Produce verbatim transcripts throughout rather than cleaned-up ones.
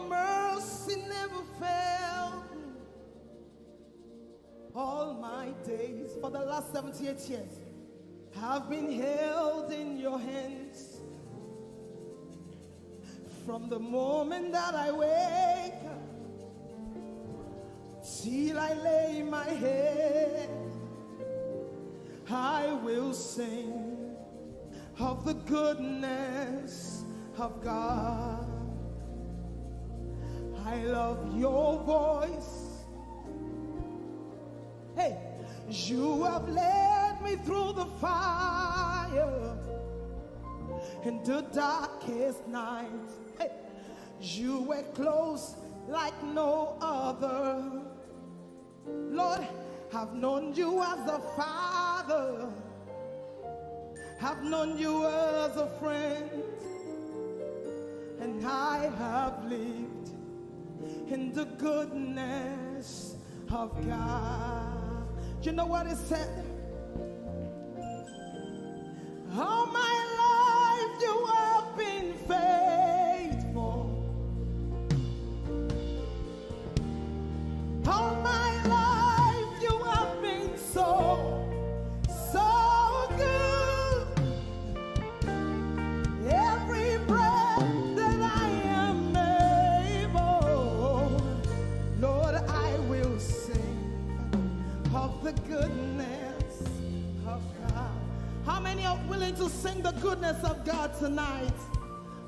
Mercy never failed me all my days. For the last seventy-eight years, I've been held in your hands. From the moment that I wake up till I lay my head, I will sing of the goodness of God. I love your voice. Hey, you have led me through the fire and the darkest night. Hey, you were close like no other. Lord, I've known you as a father. I've known you as a friend. And I have lived in the goodness of God. You know what it said? All my life you have been faithful. All my life you have been so, so good. Every breath that I am able, Lord, I will sing of the goodness of God. How many are willing to sing the goodness of God tonight?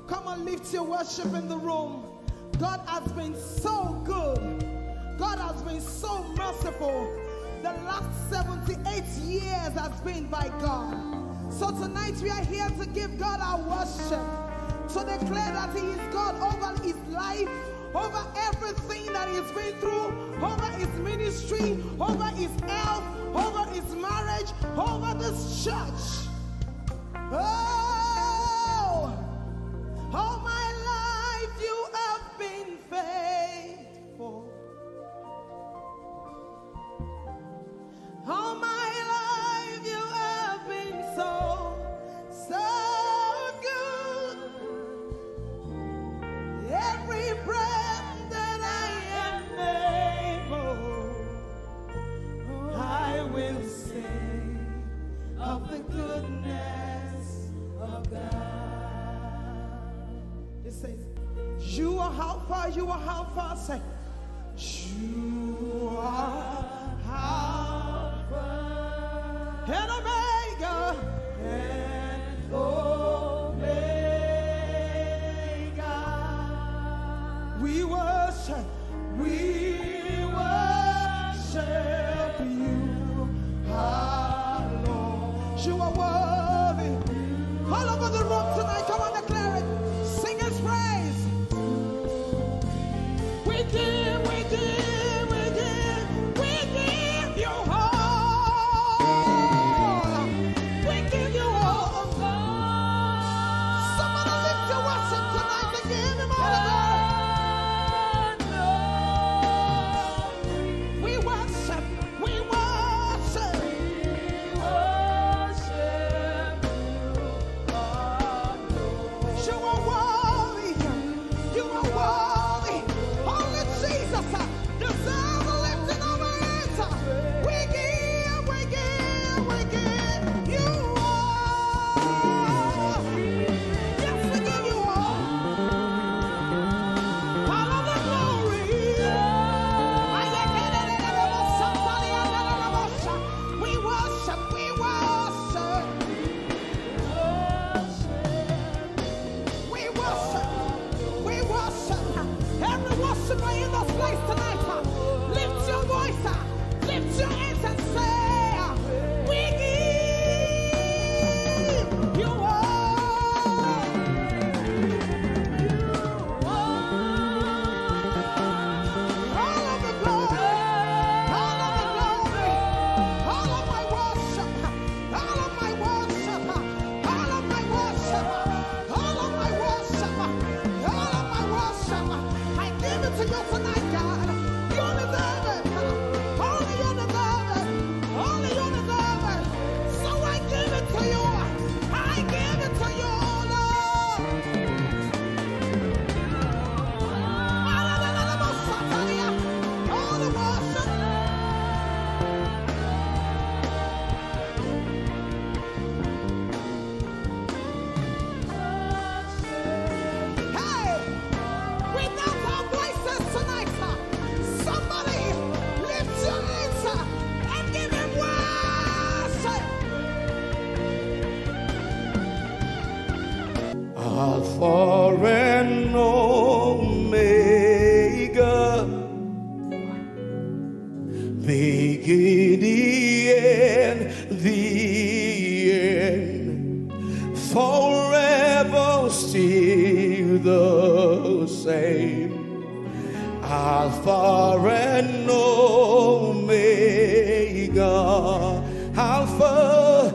Come on, lift your worship in the room. God has been so good. God has been so merciful. The last seventy-eight years has been by God. So tonight we are here to give God our worship, to declare that He is God over his life, over everything that he's been through, over his ministry, over his health, over his marriage, over this church. Oh, all my life you have been faithful. All my life you have been so, so good. Every breath that I am able, I will sing of the goodness of God. It says, you are Alpha, you are Alpha. Say, you are Alpha and Omega. And Omega. We worship, we worship you, our Lord. You are worthy. All over the room tonight, come on, declare it. Sing his praise. We give, we give, we give, we give you all. We give you all. Somebody lift your worship tonight and give him all the glory. We worship, we worship. We worship you, our Lord. You are worthy. You are worthy. Only Jesus deserves the lifting of our hands. We give, we give, we give you all. Yes, we give you all. All of the glory. We worship, we worship. We worship. We worship. Every worshiper in this place tonight, uh, lift your voice, uh, lift your hands and say, uh, we give you all. All of the glory, all of the glory, all of my worship, all of my worship, all of my worship, all of my worship, all of my worship. I give it to you tonight, God. You deserve it. Only you deserve it. Only you deserve it. So I give it to you. I give it to you, Lord. I In the end, the end, forever still the same. Alpha and Omega, Alpha,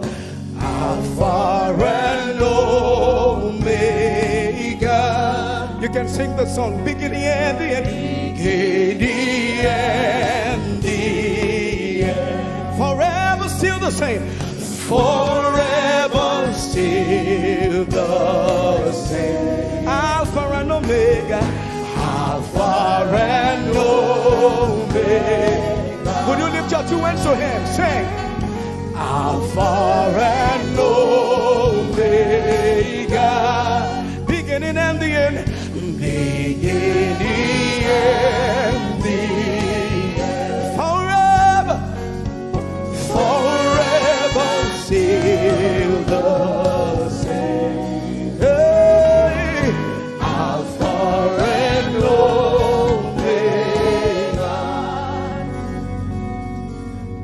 Alpha and Omega. You can sing the song, beginning and the end. Beginning and the end. Forever still the same. Forever still the same. Alpha and Omega. Alpha and Omega. Would you lift your two hands to him? Sing. Alpha and Omega. Beginning and the end. Beginning and the end. Forever, forever still the same. Hey, Alpha and Omega.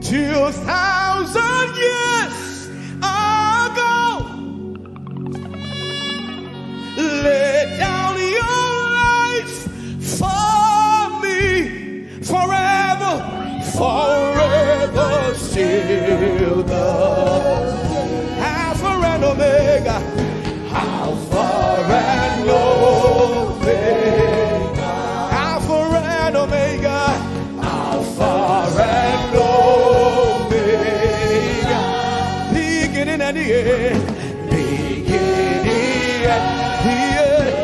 Two thousand years ago, lay down your life for me. Forever, forever still the Alpha and Omega. Alpha and Omega. Alpha and Omega. Alpha and Omega. Beginning and the end. Beginning and the end.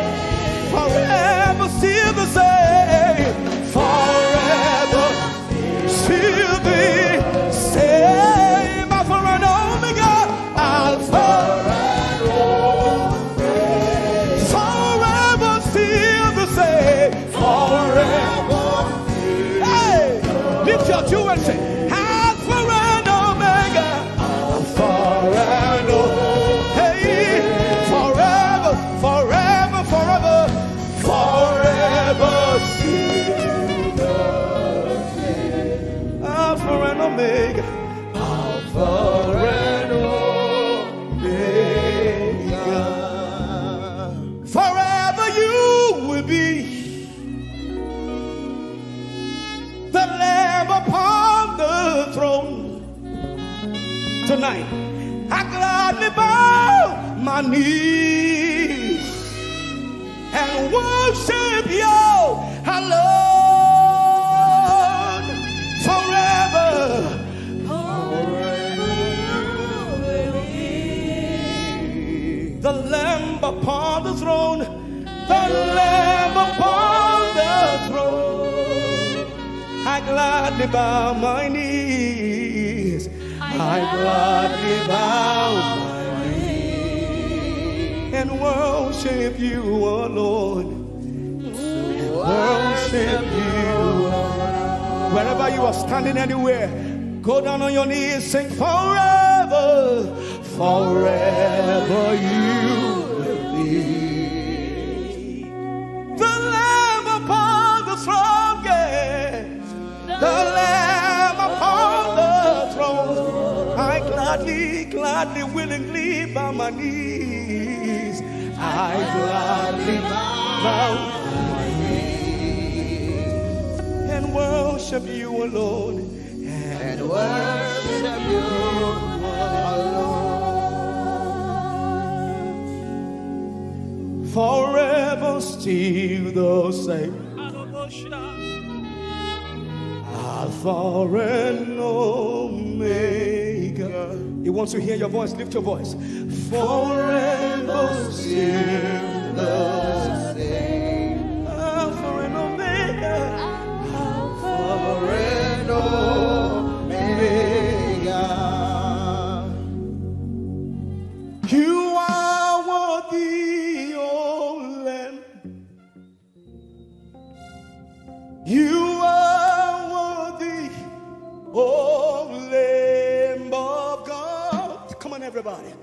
Forever still the same. Forever still the same. Alpha and Omega. Alpha and Omega. Forever still the same. Forever. Hey, lift your two and say, Alpha and Omega. Alpha and Omega. Hey, forever, forever, forever, forever still the same. Alpha and Omega. Alpha and Omega. Forever you will be the Lamb upon the throne. Tonight, I gladly bow my knees and worship you alone forever. The Lamb upon the throne, the Lamb upon the throne. I gladly bow my knees. I gladly bow my knees and worship you, O Lord. And worship you. Wherever you are standing, anywhere, go down on your knees, sing forever, forever you will be. The Lamb upon the throne, yes. The Lamb upon the throne. I gladly, gladly, willingly bow my knees. I gladly bow my knees and worship you alone. And worship you alone. Forever still the same. Alpha and Omega. He wants to hear your voice. Lift your voice. Forever still the same. Alpha and Omega. Alpha and Omega. You are worthy, O Lamb. You are worthy, O Lamb of God. Come on, everybody.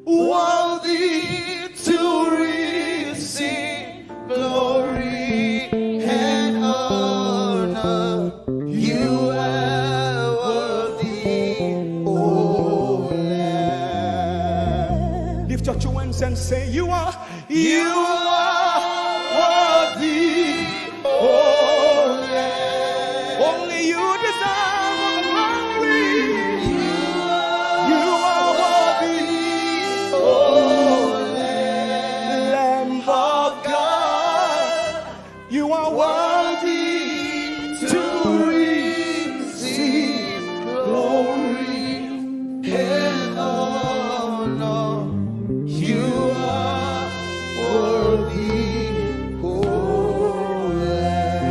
Worthy to receive glory and honor. You are worthy. Say you are, you are worthy, oh Lord. Only you deserve all the glory. You are worthy, oh Lamb of God. You are worthy to receive glory and honor. You are worthy, oh Lamb.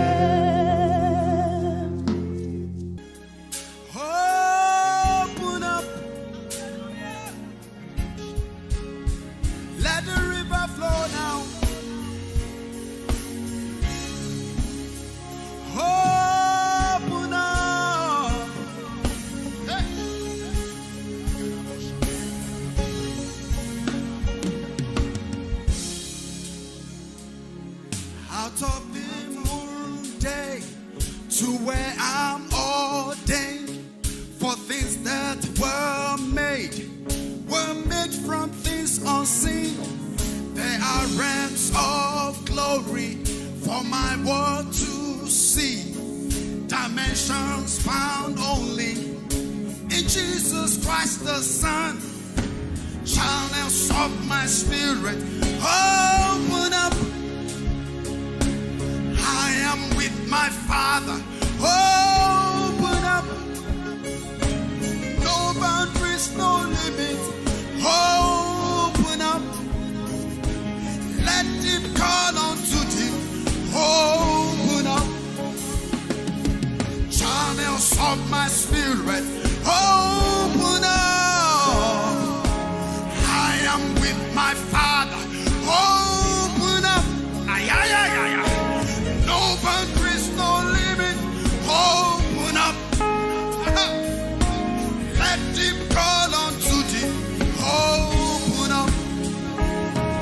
Open up. Let the river flow now. Open up. Hey. Out of the moon day to where I'm ordained. For things that were made were made from things unseen. There are realms of glory for my world to see. Dimensions found only in Jesus Christ the Son. Channels of my spirit open up. I am with my Father. Open up. No boundaries, no limits. Open up. Let deep call unto deep. Open up. Channels of my spirit. Open up. I am with my Father. Open up. Ay, ay, ay, ay, ay. No boundaries, no limit. Open up. Let deep call unto deep. Open up.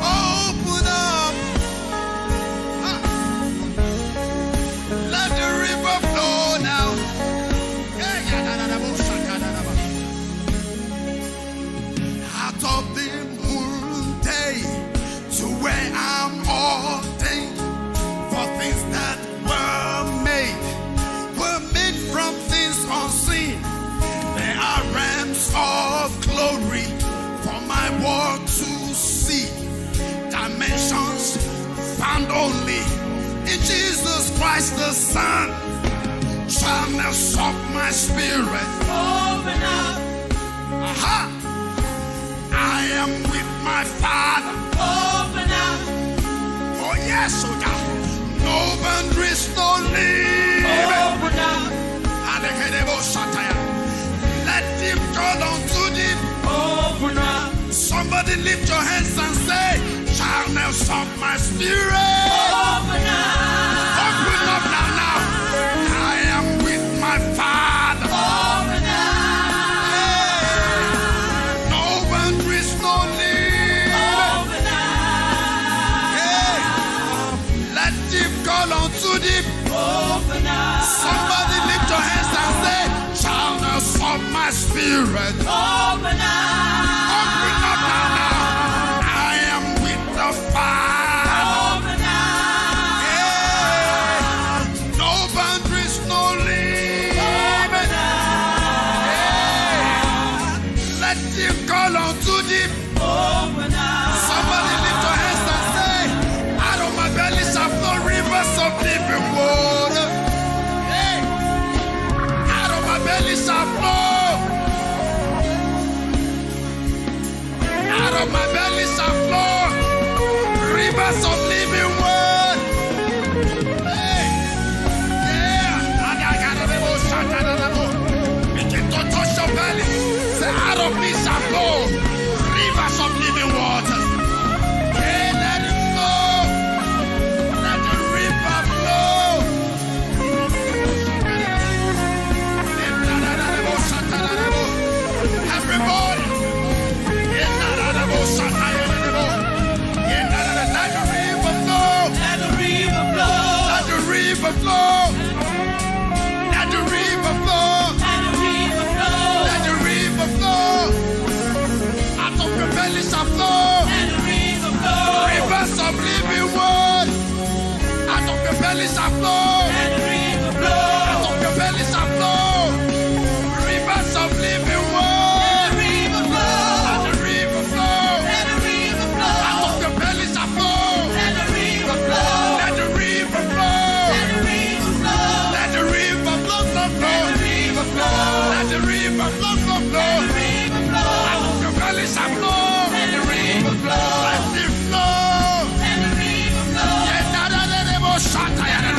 Open up. Ah. Let the river flow now. Yeah, yeah, da, da, da, bo, sha, da, da, da, ba. Out of the moon day to where I'm ordained for things that were made, were made from things unseen. There are realms of glory for my world to see. Dimensions found only in Jesus Christ the Son. Channels of my spirit. Open up. Aha! I am with my Father. Open up. Oh yes, oh God. No boundaries, no limit. Open up. Alekedebo sataya. Let deep call unto deep. Open up. Somebody lift your hands and say, channels of my spirit. Open up. Open up now, now. I am with my Father. Open up. Hey. No boundaries, no limit. Open up. Hey. Let deep call unto deep. Open up. Somebody lift your hands and say, channels of my spirit. Open up. Open up now, now. I am with the Father. Open up. Yeah. No boundaries, no limit. Open up. Yeah. Let deep call unto deep. Open up. Somebody lift your hands and say, out of my belly shall flow rivers of living water. Hey. Out of my belly shall flow. Out of my belly shall flow rivers of living water. Hey. Yeah. Begin to touch your belly. Say, out of me shall flow rivers Flow, flow, flow. Let the river flow. Out of your belly shall flow. Let the river flow. Let the river flow. Yeah, da, da, da, da, bo, sha, ta, ya, da.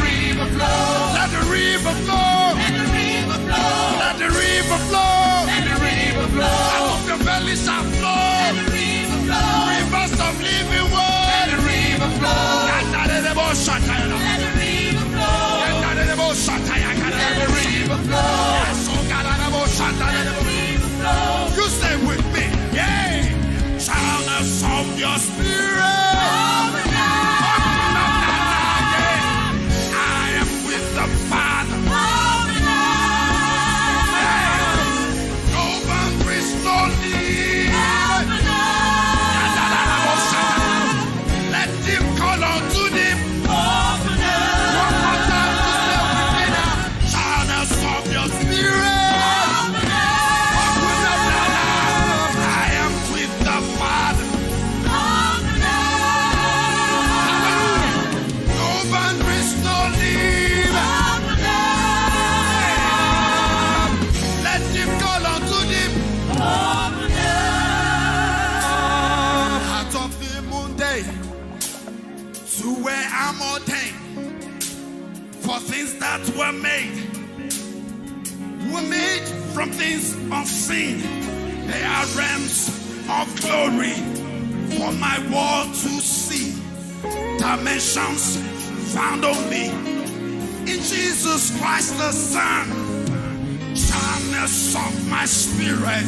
Let the river flow. Let the river flow. Let the river flow. Let the river flow. Out of your belly shall flow. Let the river flow. Rivers of living water. Let the river flow. Ya, da, da, da, bo, sha, ta, ya, da. Let the river flow. Ya, da, da, da, bo, sha, ta, ya, da. Let the river flow. Ya, so, ga, da, da, bo, sha, ta, da, da, bo. You say with me, yeah. Channels of your spirit. Open up the light, yeah. I am with the Father. Yeah. No boundaries, no limit. Let him call unto him. One more time to say with me now. Channels of your spirit. Open up the light. I am with the Father. Hallelujah. No boundaries, no limit. Let him call unto him. Out of the moon day to where I'm ordained. For things that were made were made from things unseen. They are realms of glory for my world to see. Dimensions found only in Jesus Christ the Son. Channels of my spirit.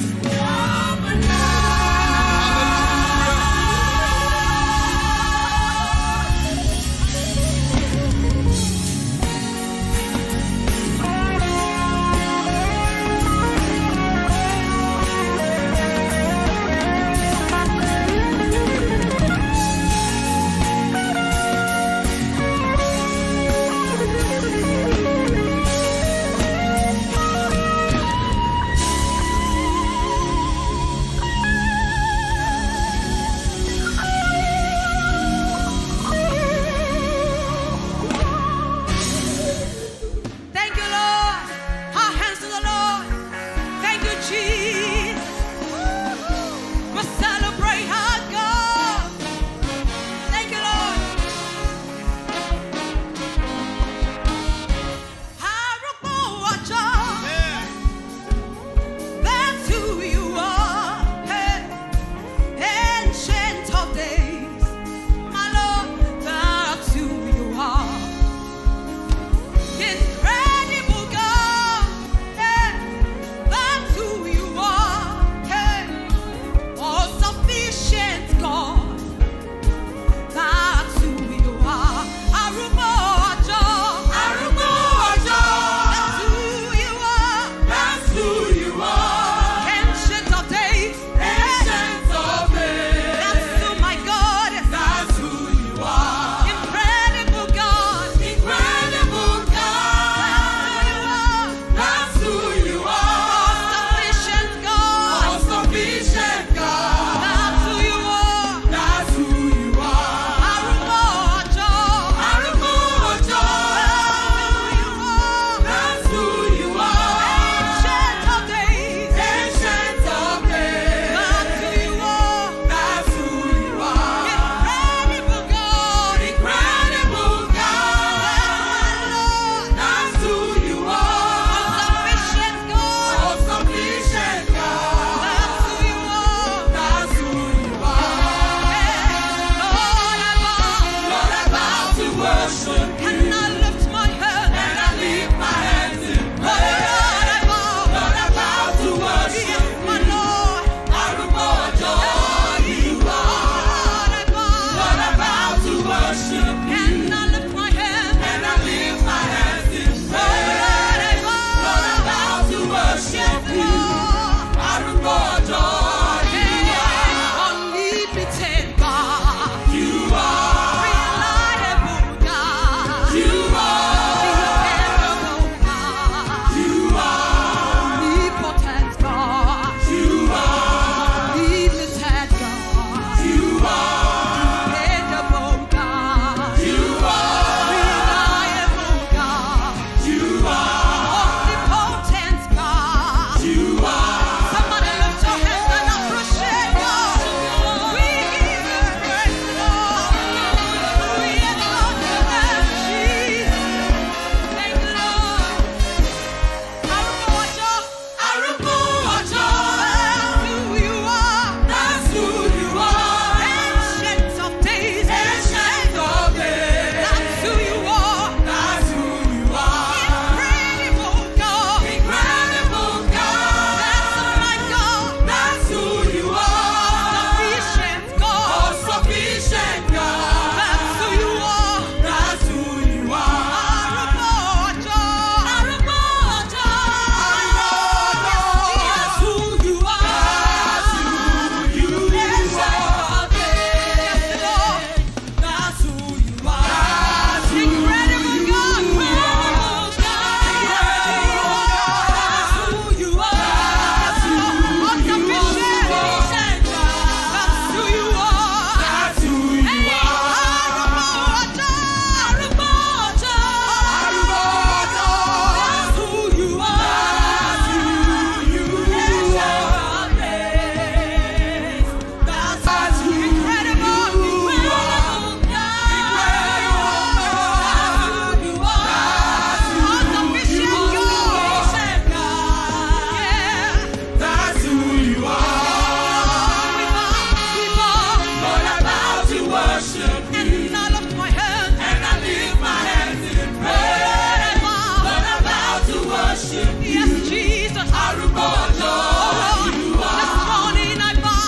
Yes, Jesus. Arúgbó ọjọ́, oh Lord, this morning I bow.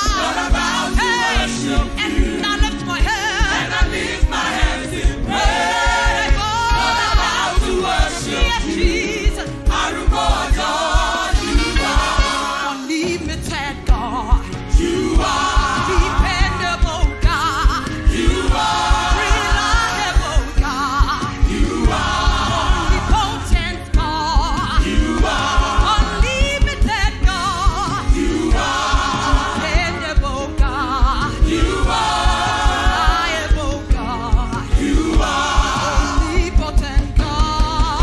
Hey, and I lift my hand. And I lift my hands in praise. Lord, I bow. Lord, I bow to worship. Yes, Jesus. Arúgbó ọjọ́, you are. Unlimited God. You are. Dependable God. You are. Reliable God. You are. Omnipotent God. You are. Unlimited God. You are. Dependable God. You are. Reliable God. You are. Omnipotent God.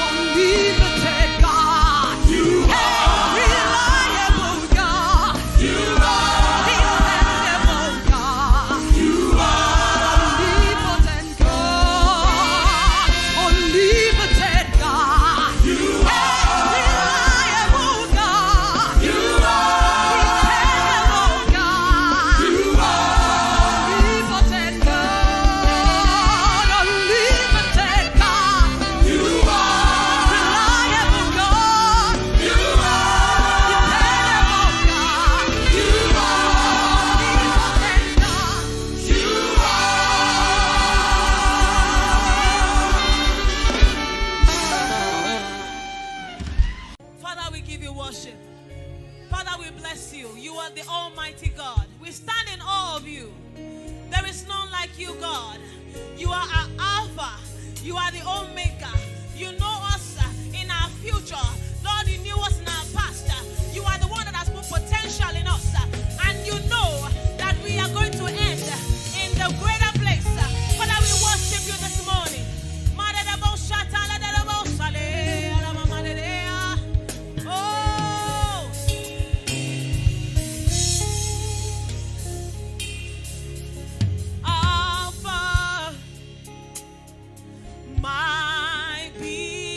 Omnipotent God. You are. Reliable God. You are. Dependable God. You are. Omnipotent God, unlimited God, you are. Reliable God, you are. Dependable God, you are. Omnipotent God, unlimited God, you are. Reliable God, you are. Dependable God, you are. Omnipotent God. Father, we give you worship. Father, we bless you. You are the Almighty God. We stand in awe of you. There is none like you, God. You are our Alpha. You are the Omega. You know us, uh, in our future. Lord, you knew us in our past. Uh, You are the one that has put potential in us. Uh, And you know that we are going to end, uh, in the greater place. Uh, Father, we worship you this morning. Oh, Alpha, my beginning.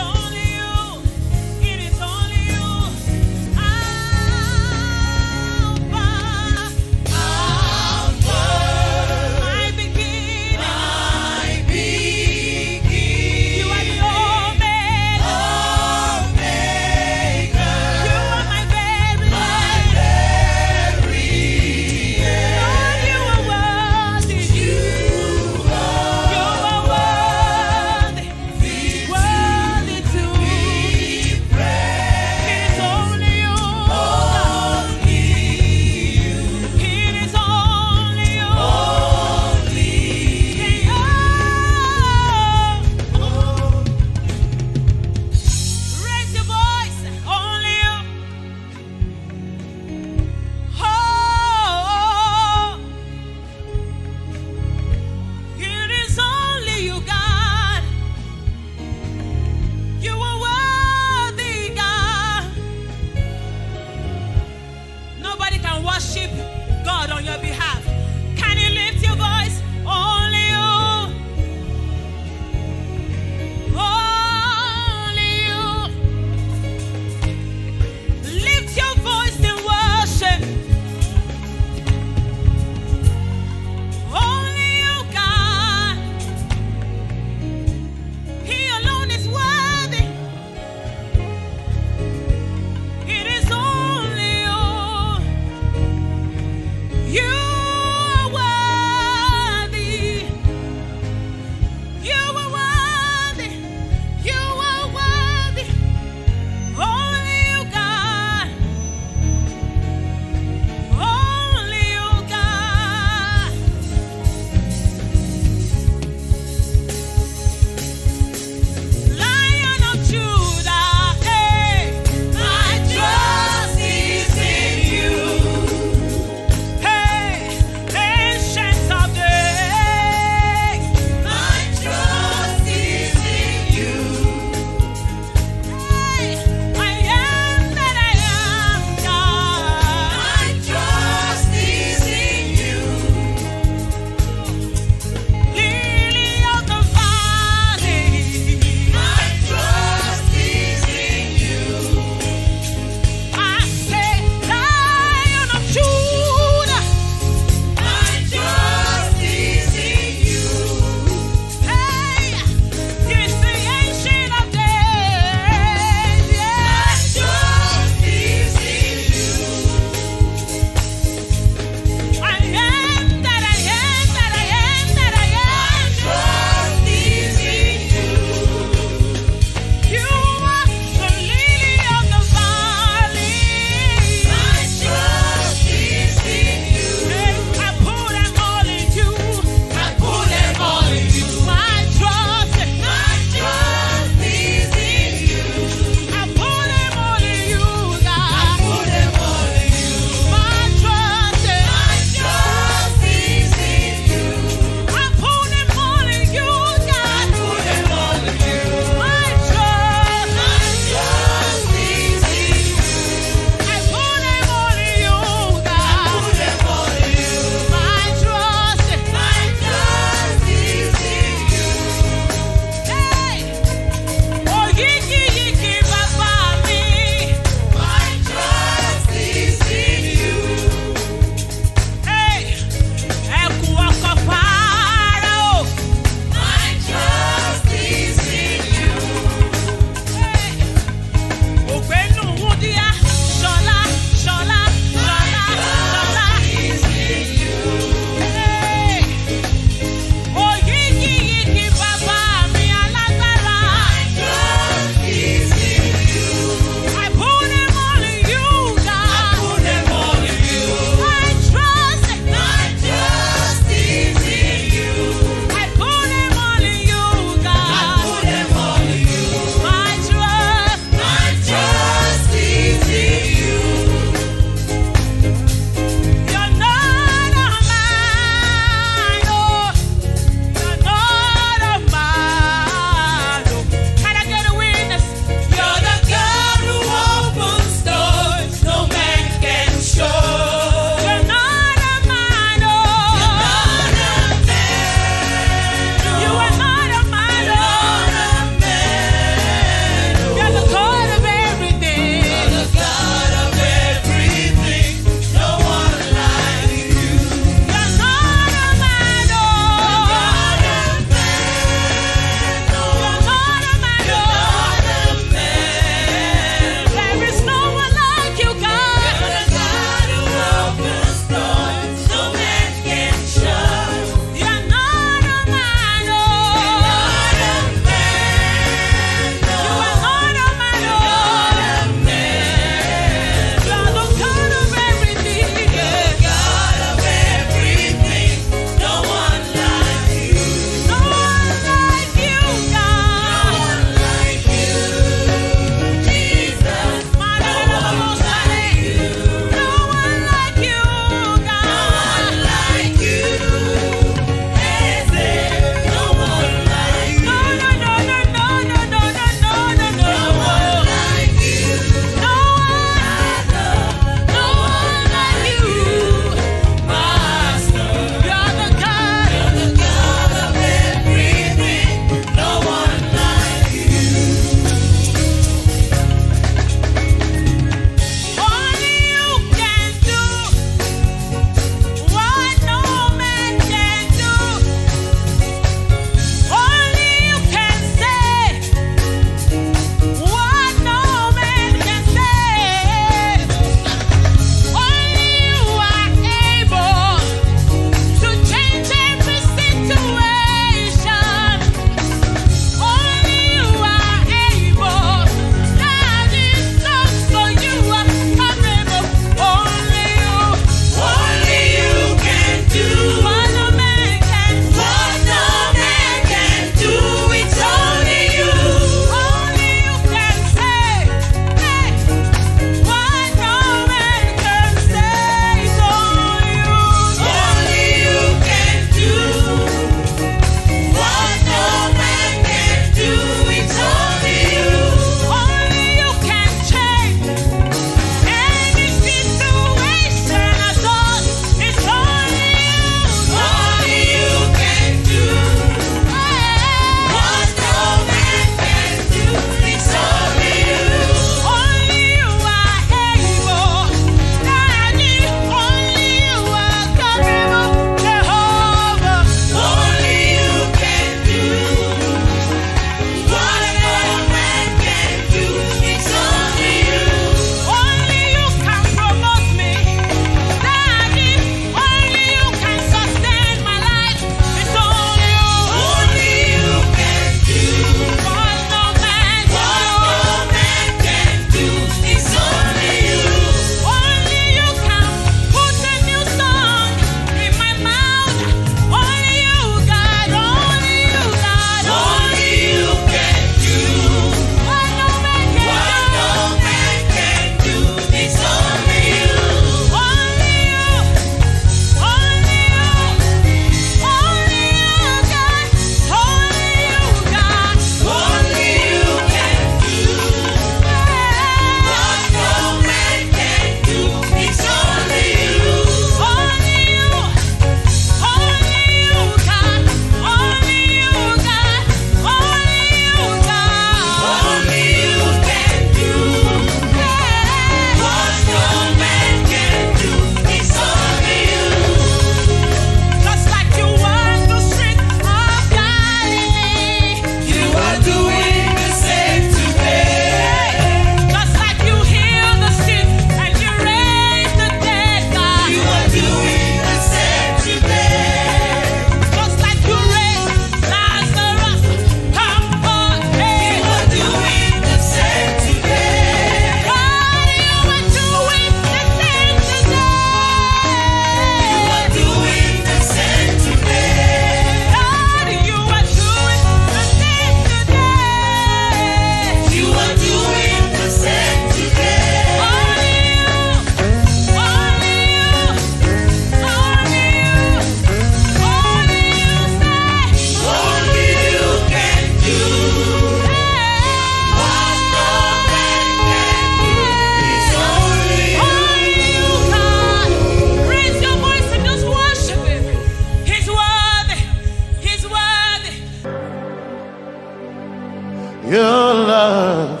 Your love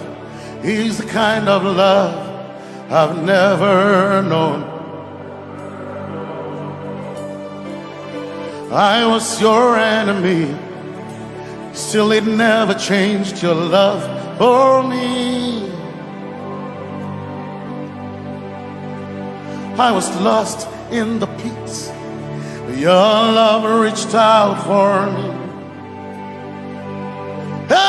is the kind of love I've never known. I was your enemy, still it never changed your love for me. I was lost in the pits, but your love reached out for me. Hey!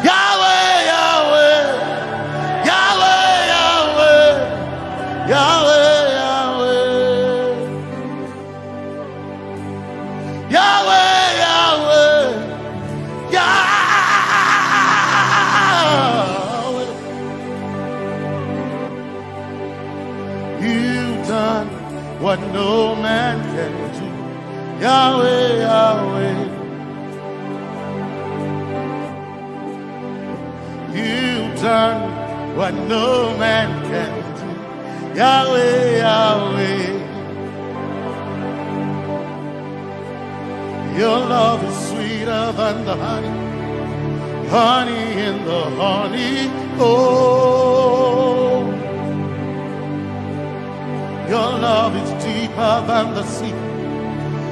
Yahweh, Yahweh, Yahweh, Yahweh, Yahweh, Yahweh. Yahweh, Yahweh, Yahweh. You've done what no man can do. Yahweh, Yahweh. You've done what no man can do. Yahweh, Yahweh. Your love is sweeter than the honey, honey in the honey. Oh, your love is deeper than the sea.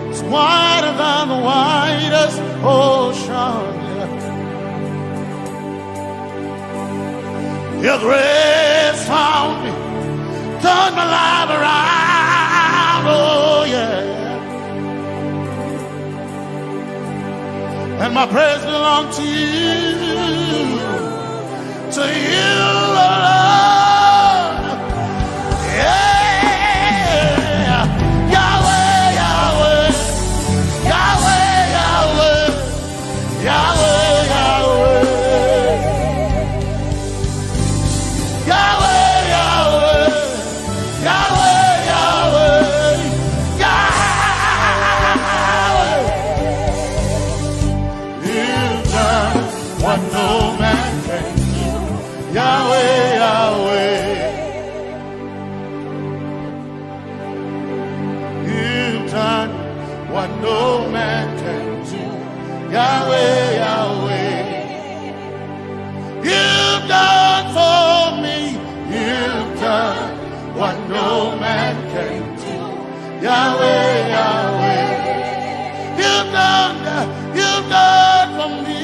It's wider than the widest ocean. Yeah. Your grace found me, turned my life around. Oh, yeah. And my praise belongs to you, to you alone. Yeah. Yahweh, Yahweh, Yahweh, Yahweh, Yahweh, Yahweh, Yahweh, Yahweh. Yahweh, Yahweh, Yahweh. You've done what no man can do. Yahweh, Yahweh. You've done what no man can do. Yahweh, Yahweh. You've done for me. You've done what no man can do. Yahweh, Yahweh. You've done, you've done for me.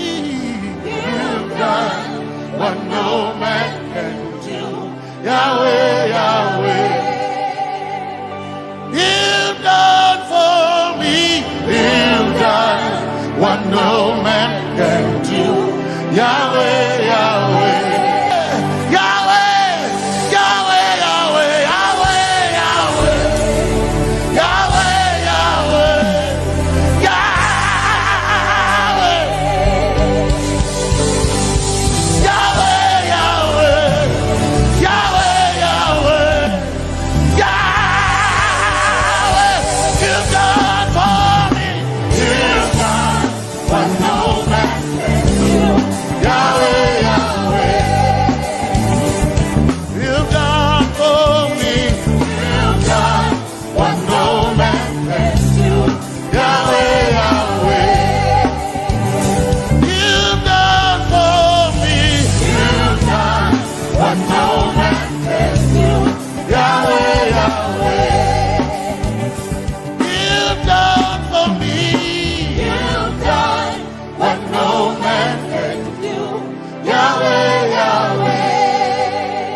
You've done what no man can do. Yahweh, Yahweh. You've done for me. You've done what no man can do. Yahweh, Yahweh. Yahweh, Yahweh, Yahweh, Yahweh, Yahweh. Yahweh, Yahweh, Yahweh. Yahweh, Yahweh, Yahweh, Yahweh, Yahweh, you've done for me. You've done what no man can do. Yahweh, Yahweh, you've done for me. You've done what no man can do. Yahweh, Yahweh. You've done for me. You've done what no man can do. Yahweh, Yahweh. You've done for me. You've done what no man can do. Yahweh, Yahweh.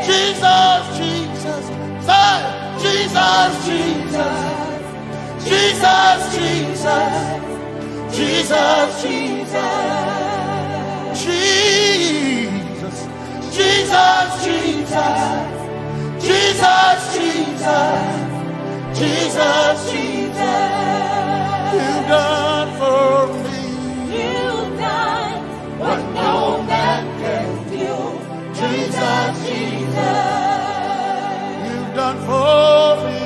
Jesus, Jesus. Say, Jesus, Jesus. Jesus, Jesus. Jesus, Jesus. Jesus, Jesus, Jesus. Jesus, Jesus. Jesus, Jesus. You've done for me. You've done what no man can do. Jesus, Jesus. You've done for me.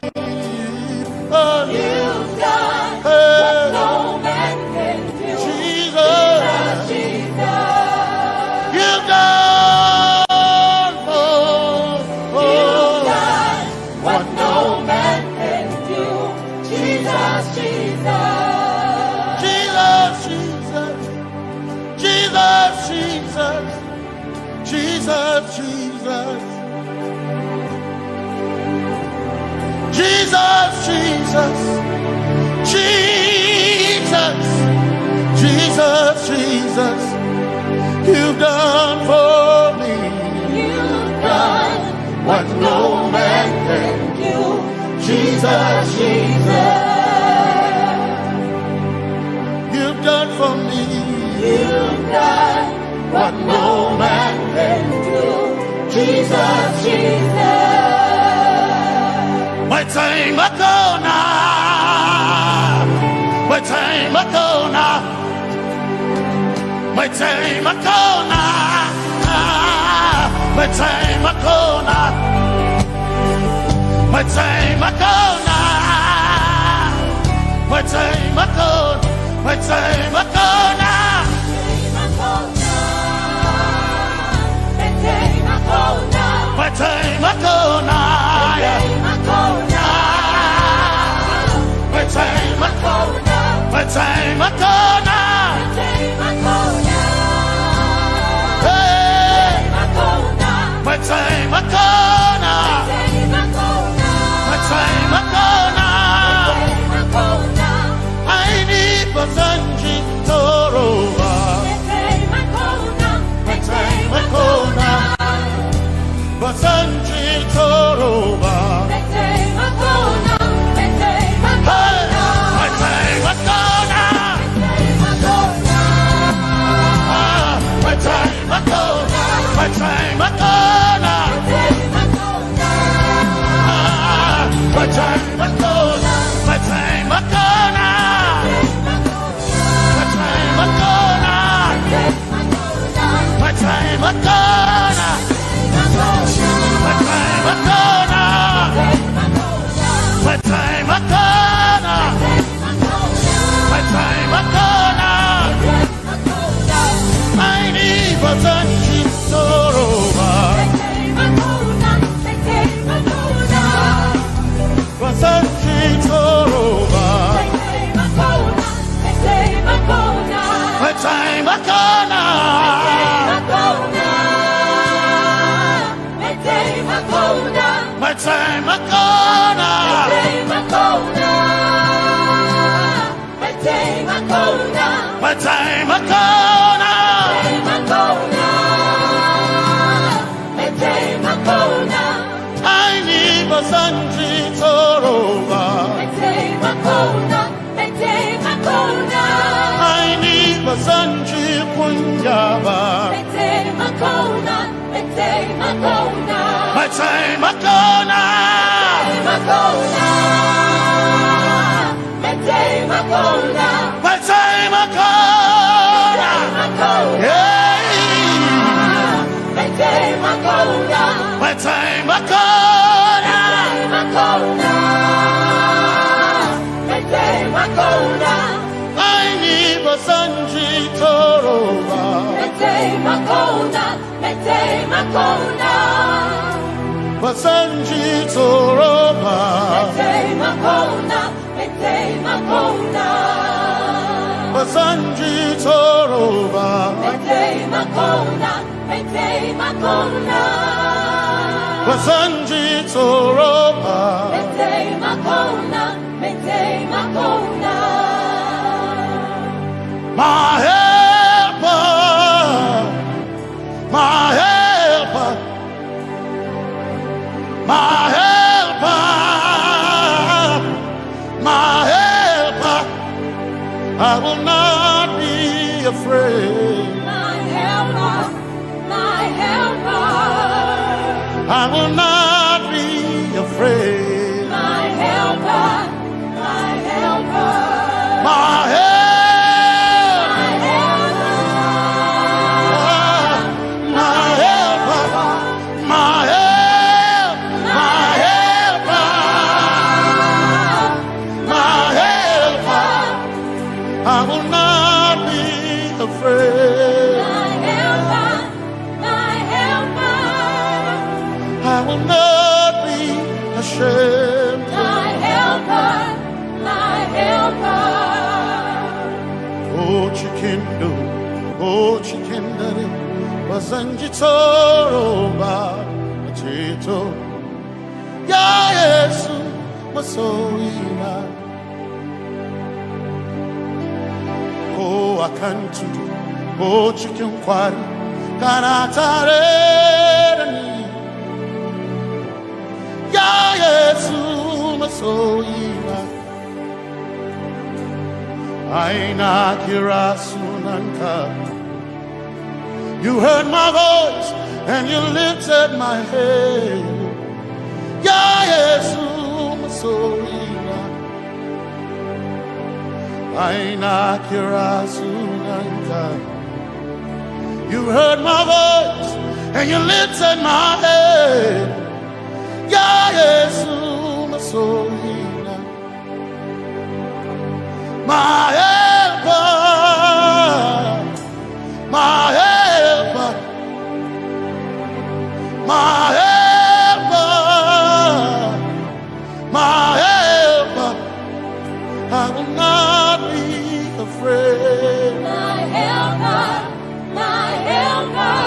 Oh, you've done, hey, what no man can do. Jesus, Jesus, Jesus. You've done for, oh, you've done what no man can do. Jesus, Jesus, Jesus. Jesus, Jesus. Jesus, Jesus, Jesus. You've done for me. You've done what no man can do. Jesus, Jesus. You've done for me. You've done what no man can do. Jesus, Jesus. Metsei makona. Metsei makona. Metsei makona. Metsei makona. Metsei makona. Metsei makona. Metsei makona. Metsei makona. Metsei makona. Metsei makona. Hey. Metsei makona. Metsei makona. Aini basanji toroba. Metsei makona. Basanji toroba. Hey, metsei makona. Ah, metsei makona. Metsei makona. Ah, metsei makona. Metsei makona. Metsei makona. Metsei makona. Metsei makona. Metsei makona. Metsei makona. Aini basanji toroba. Basanji toroba. Metsei makona. Metsei makona. Metsei makona. Aini basanji toroba. Aini basanji kunyaba. Metsei makona. Metsei makona. Hey. Metsei makona. Aini basanji toroba. Basanji toroba. Basanji toroba. Basanji toroba. My helper, my helper, my helper, my helper. I will not be afraid. My helper, my helper. I will not be afraid. My helper, my helper. My help. My helper. My helper. My help. My helper. My helper. I will not be afraid. My helper, my helper. I will not be ashamed. My helper, my helper. Oh, chikindo, oh, chikindari. Ba zan ji tsoro ba, a ceto. Ya Yesu, masoyina. Ko a kan tudu, ko cikin kwari, kana tare da ni. Ya Yesu, masoyina. Ai na kira sunanka. You heard my voice and you lifted my head. Ya Yesu, masoyina. Ai na kira sunanka. You heard my voice and you lifted my head. Ya Yesu, masoyina. My helper, my helper, my helper, my helper. I will not be afraid. My helper, my helper.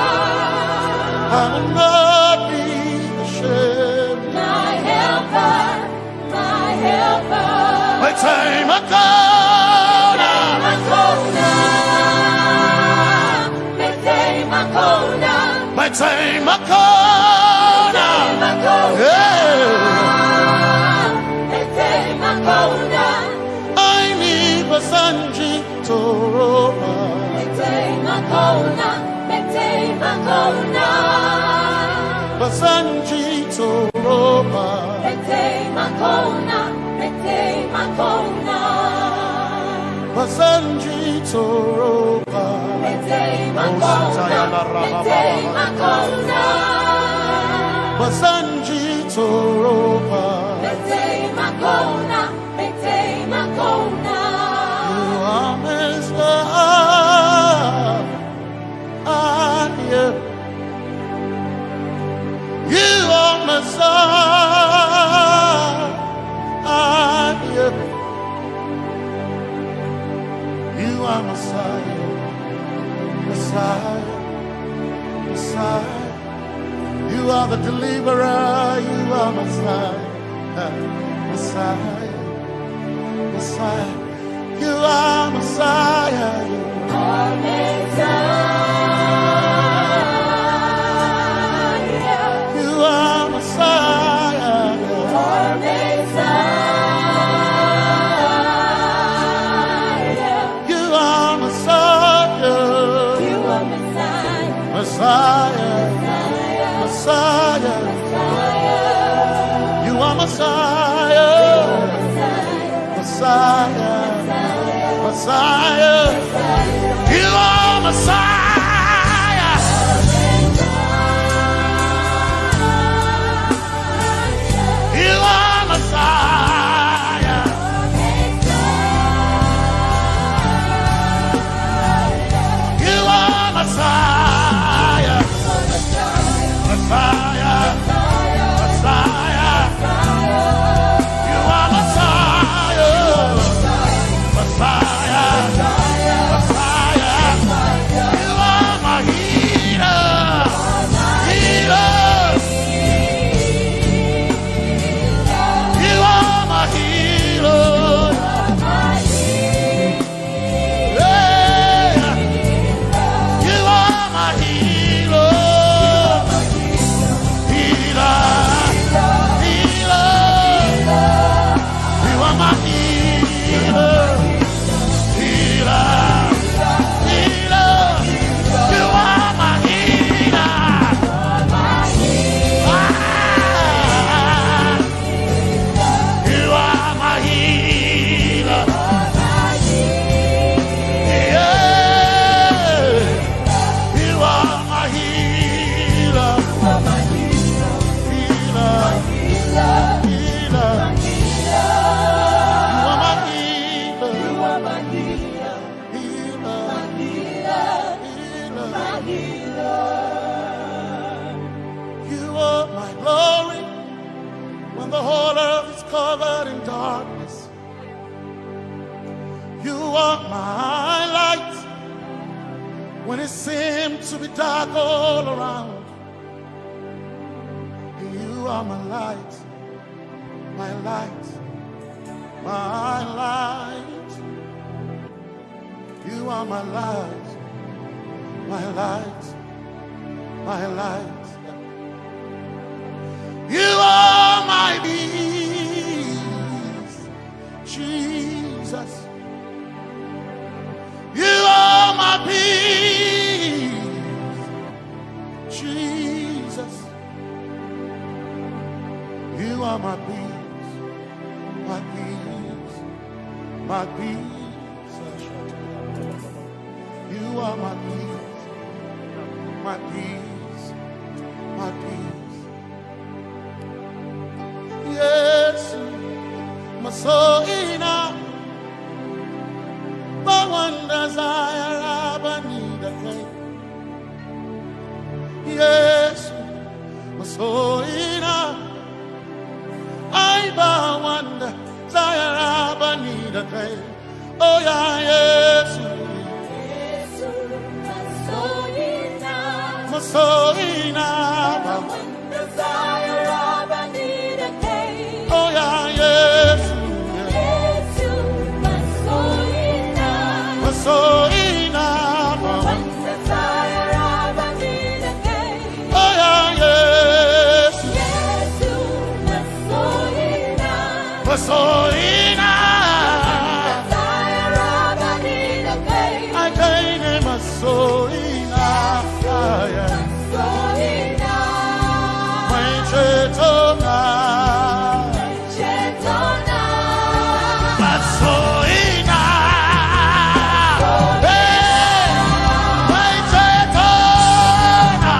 I will not be ashamed. My helper, my helper. Mai taimako na. Taimako na. Mai taimako na. Mai taimako na. Taimako na. Yeah. Mai taimako na. Ai ni ba zan ji tsoro ba. Mai taimako na, mai taimako na. Ba zan ji tsoro ba. Mai taimako na, mai taimako na. Ba zan ji tsoro ba. Mai taimako na, mai taimako na. Ba zan ji tsoro ba. Mai taimako na, mai taimako na. You are Messiah. You are Messiah. You are Messiah. Messiah. Messiah. You are the deliverer. You are Messiah. Messiah. Messiah. You are Messiah. You are Messiah. You are Messiah. You are Messiah. You are Messiah. You are Messiah. Messiah. Messiah. Messiah. You are Messiah. Messiah. Messiah. You are Messiah. You are Messiah. You are Messiah. Messiah. Messiah. You are Messiah. Messiah. Messiah. You are my healer. Healer. You are my healer. Yeah. You are my healer. Healer. Healer. You are my healer. Healer. Healer. You are my healer. Ah. You are my healer. Yeah. You are my healer. Healer. Healer. You are my healer. Healer. Healer. You are my glory when the whole earth is covered in darkness. You are my light When it seems to be dark all around, you are my light, my light, my light. You are my light, my light, my light. You are my peace, Jesus. You are my peace, Jesus. You are my peace, my peace, my peace. You are my peace, my peace, my peace. Yesu, masoina, bawanda zayara bani da kai. Yesu, masoina, ai bawanda zayara bani da kai. Oh yeah, Yesu. Yesu, masoina. Masoina. Wanda zayara bani da kai. Oh yeah, Yesu. Yesu, masoina. Masoina. Wanda zayara bani da kai. Oh yeah, Yesu. Yesu, masoina. Masoina. Ai kai ne masoina. Masoina. Mai cetona. Mai cetona. Masoina. Hey. Mai cetona.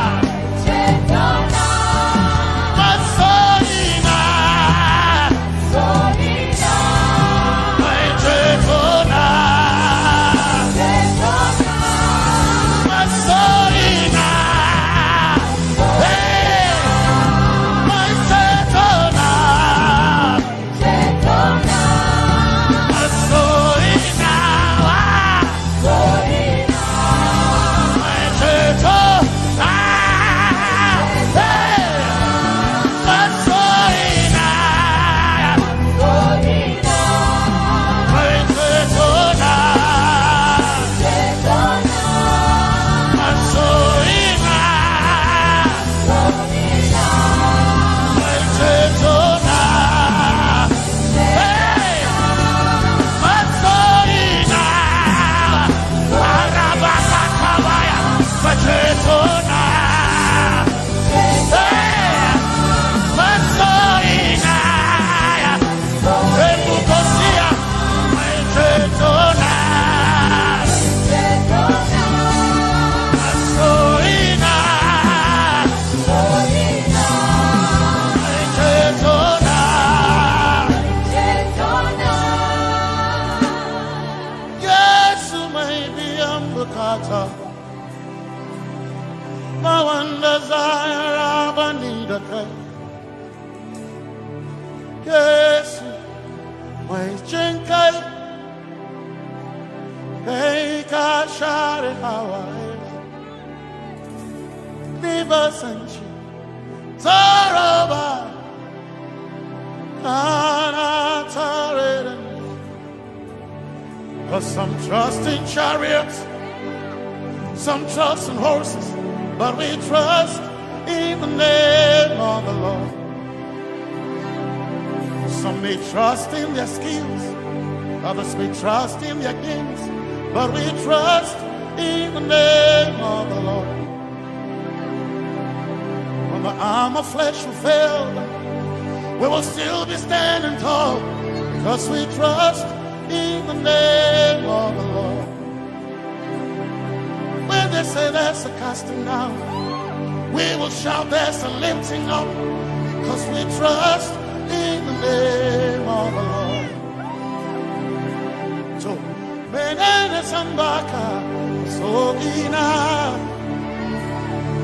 Masoina. Mai cetona. Masoina. Hey. Mai cetona. Masoina. Yesu mai biyan bukata, ba wanda za ya raba ni da kai. Yesu mai jin kai, kai ka share hawaye. Ni ba san shi tsoro ba, kana tare da ni. 'Cause some trust in chariots, some trust in horses, but we trust in the name of the Lord. Some may trust in their skills, others may trust in their gifts, but we trust in the name of the Lord. When the arm of flesh will fail, we will still be standing tall, 'cause we trust in the name of the Lord. When they say there's a casting down, we will shout there's a lifting up, 'cause we trust in the name of the Lord. So, menene zan baka, masoina,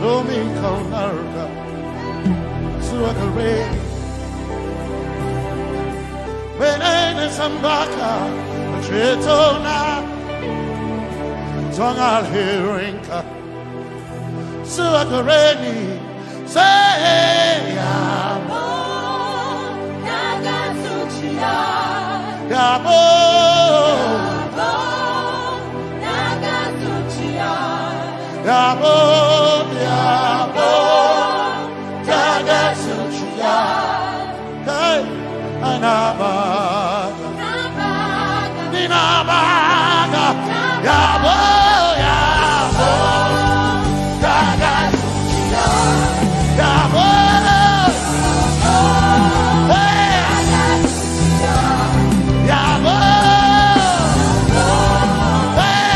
domin kaunar ka zuwa gare ni. Menene zan baka, mai cetona, Tongal hirinka. Suakareni. Say, Yabo. Yabo. Yabo. Yabo. Hey, anabaga. Ninabaga. Yabo, yabo. Gaga. Yabo. Hey. Yabo. Hey.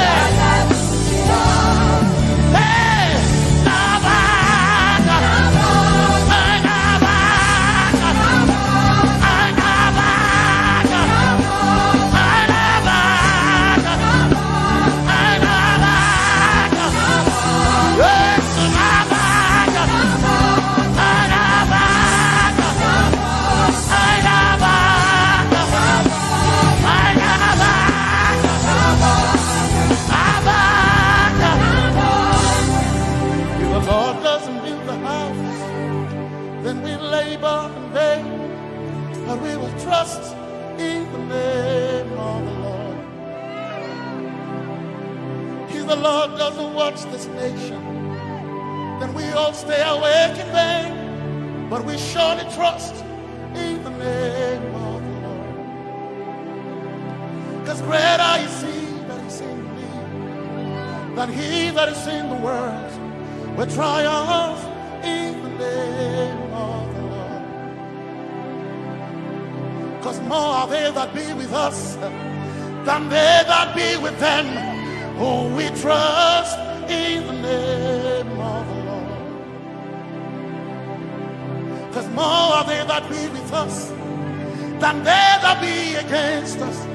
If the Lord doesn't build the house, then we labor in vain, but we will trust in the name of the Lord. If the Lord doesn't watch this nation, then we all stay awake in vain, but we surely trust in the name of the Lord. Because greater is he that is in me than he that is in the world. We triumph in the name of the Lord. Because more are they that be with us than they that be with them who we trust in the name of the Lord. Because more are they that be with us than they that be against us.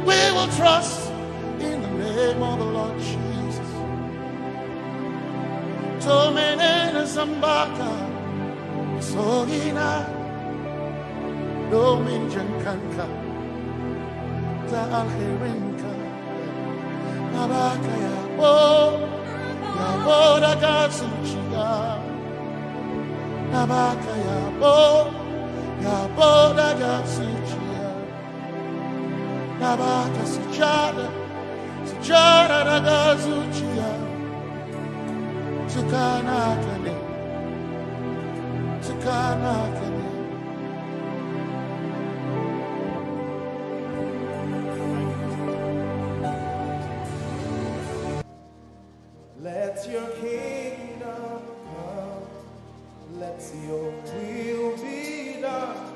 We will trust in the name of the Lord Jesus. Tomenene zambaka, sogina, domin jankanka, ta alherinka, nabaka yabo, yabo daga zuciya, nabaka yabo, yabo daga zuciya, nabaka sujada, sujada daga zuciya. Tukana kane. Tukana kane. Let your kingdom come. Let your will be done.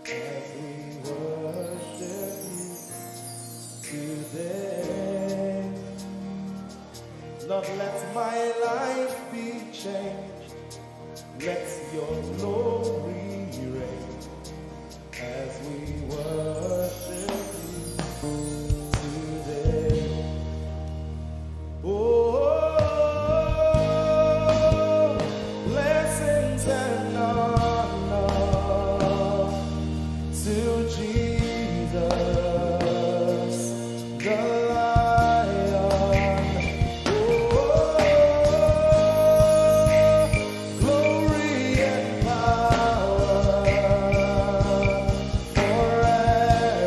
As we worship you today. Lord, let my life be changed. Let your glory reign as we worship you today. Oh, blessings and honor to Jesus, the Lion. Oh, glory and power forever.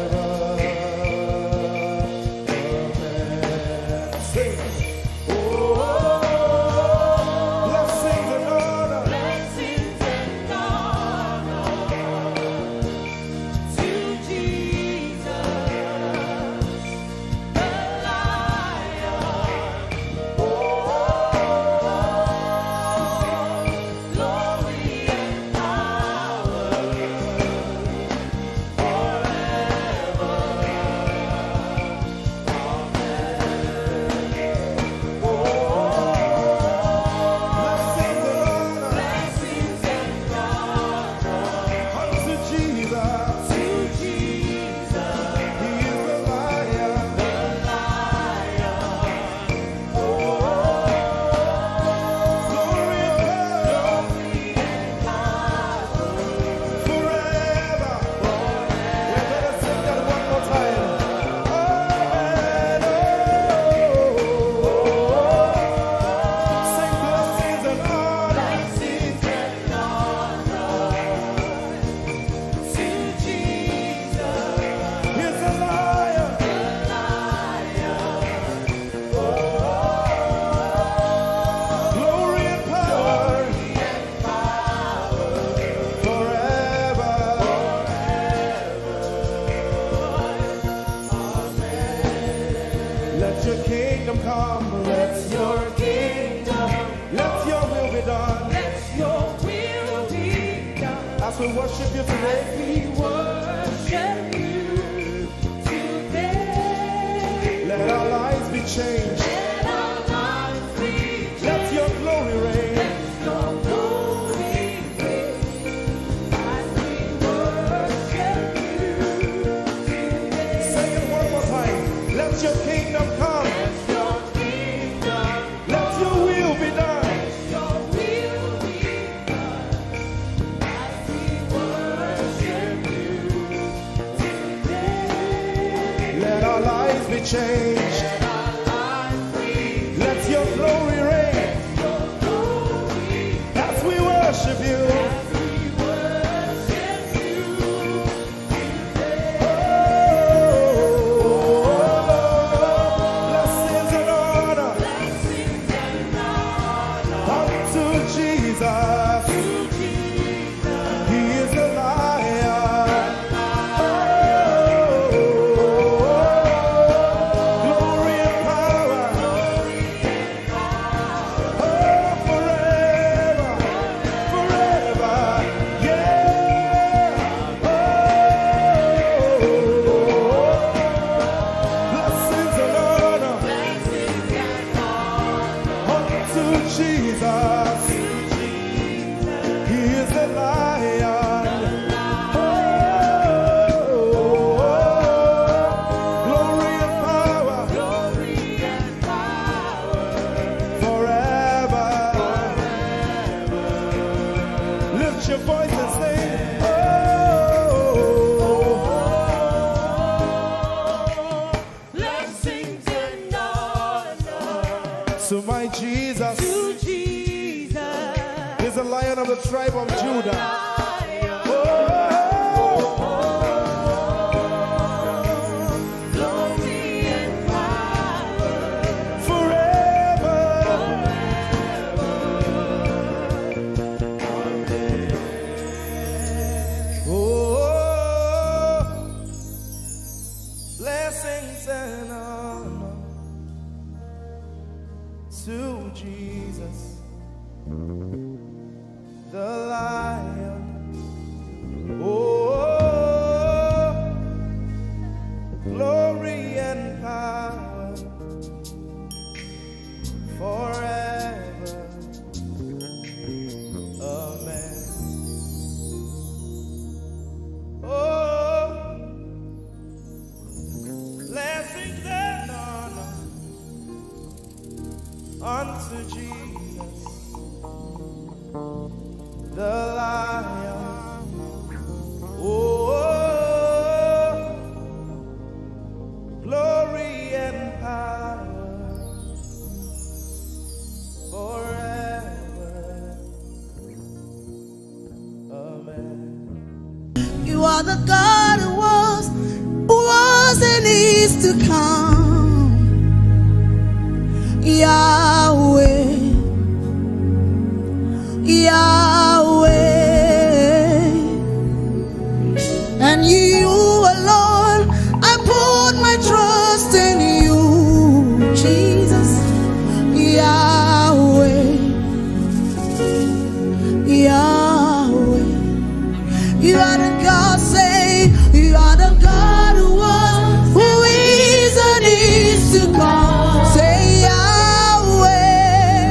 We worship you today. We worship you today. Let our lives be changed. Let our lives be Let your glory reign. Your glory reign as we worship you today. Say it one more time. Let your kingdom come. Your kingdom, Let your will be done. your will be done as we worship you today. Let our lives be changed. Let our lives be Let your glory reign your glory as we worship you. as we worship you. Oh, blessings and honor unto Jesus. He is the Lion. Oh, glory and power. Oh, forever, forever, yeah. Oh, blessings and honor unto Jesus. He is the Lion. Oh, glory and power forever. Lift your voice and sing. Oh, Blessings and honor to my Jesus. To Jesus. He's the Lion of the tribe of Judah. Glory and power Forever. Oh, blessings and honor to Jesus, the Lion. Oh, glory and power forever. Amen. Oh, blessings and honor unto Jesus, the Lion. Oh, glory and power forever. Amen. You are the God who was, who was, and is to come. Yahweh, Yahweh. And you alone, I put my trust in you, Jesus. Yahweh, Yahweh. You are the God, say, you are the God who was, who is, and is to come. Say, Yahweh,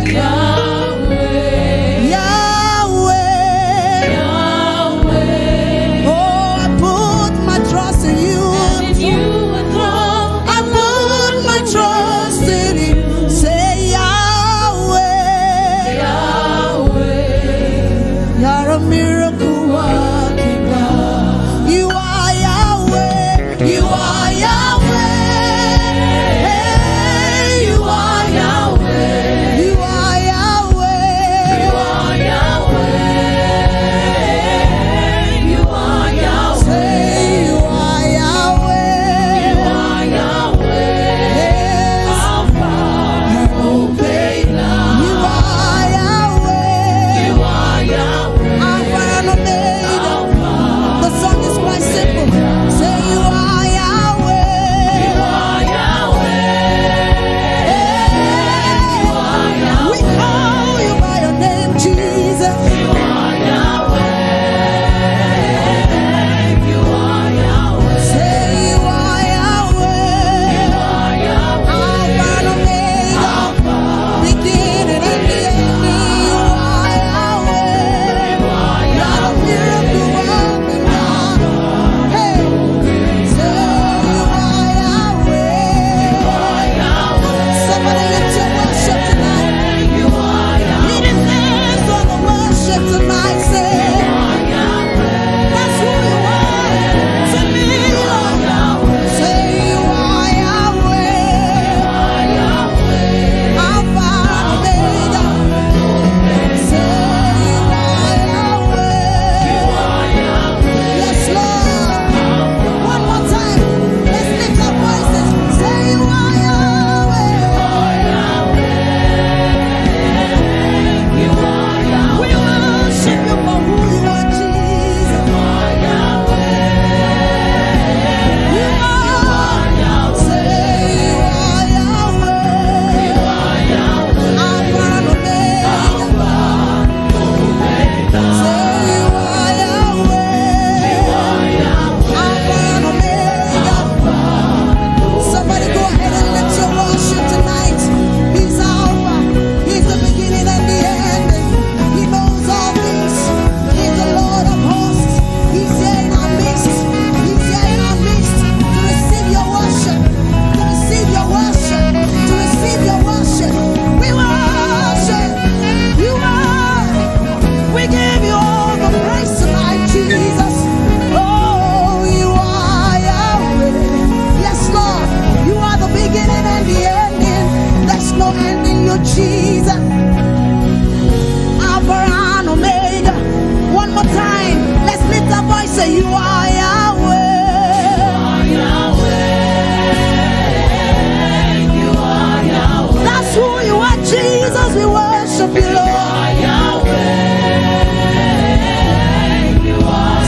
We worship you, Lord.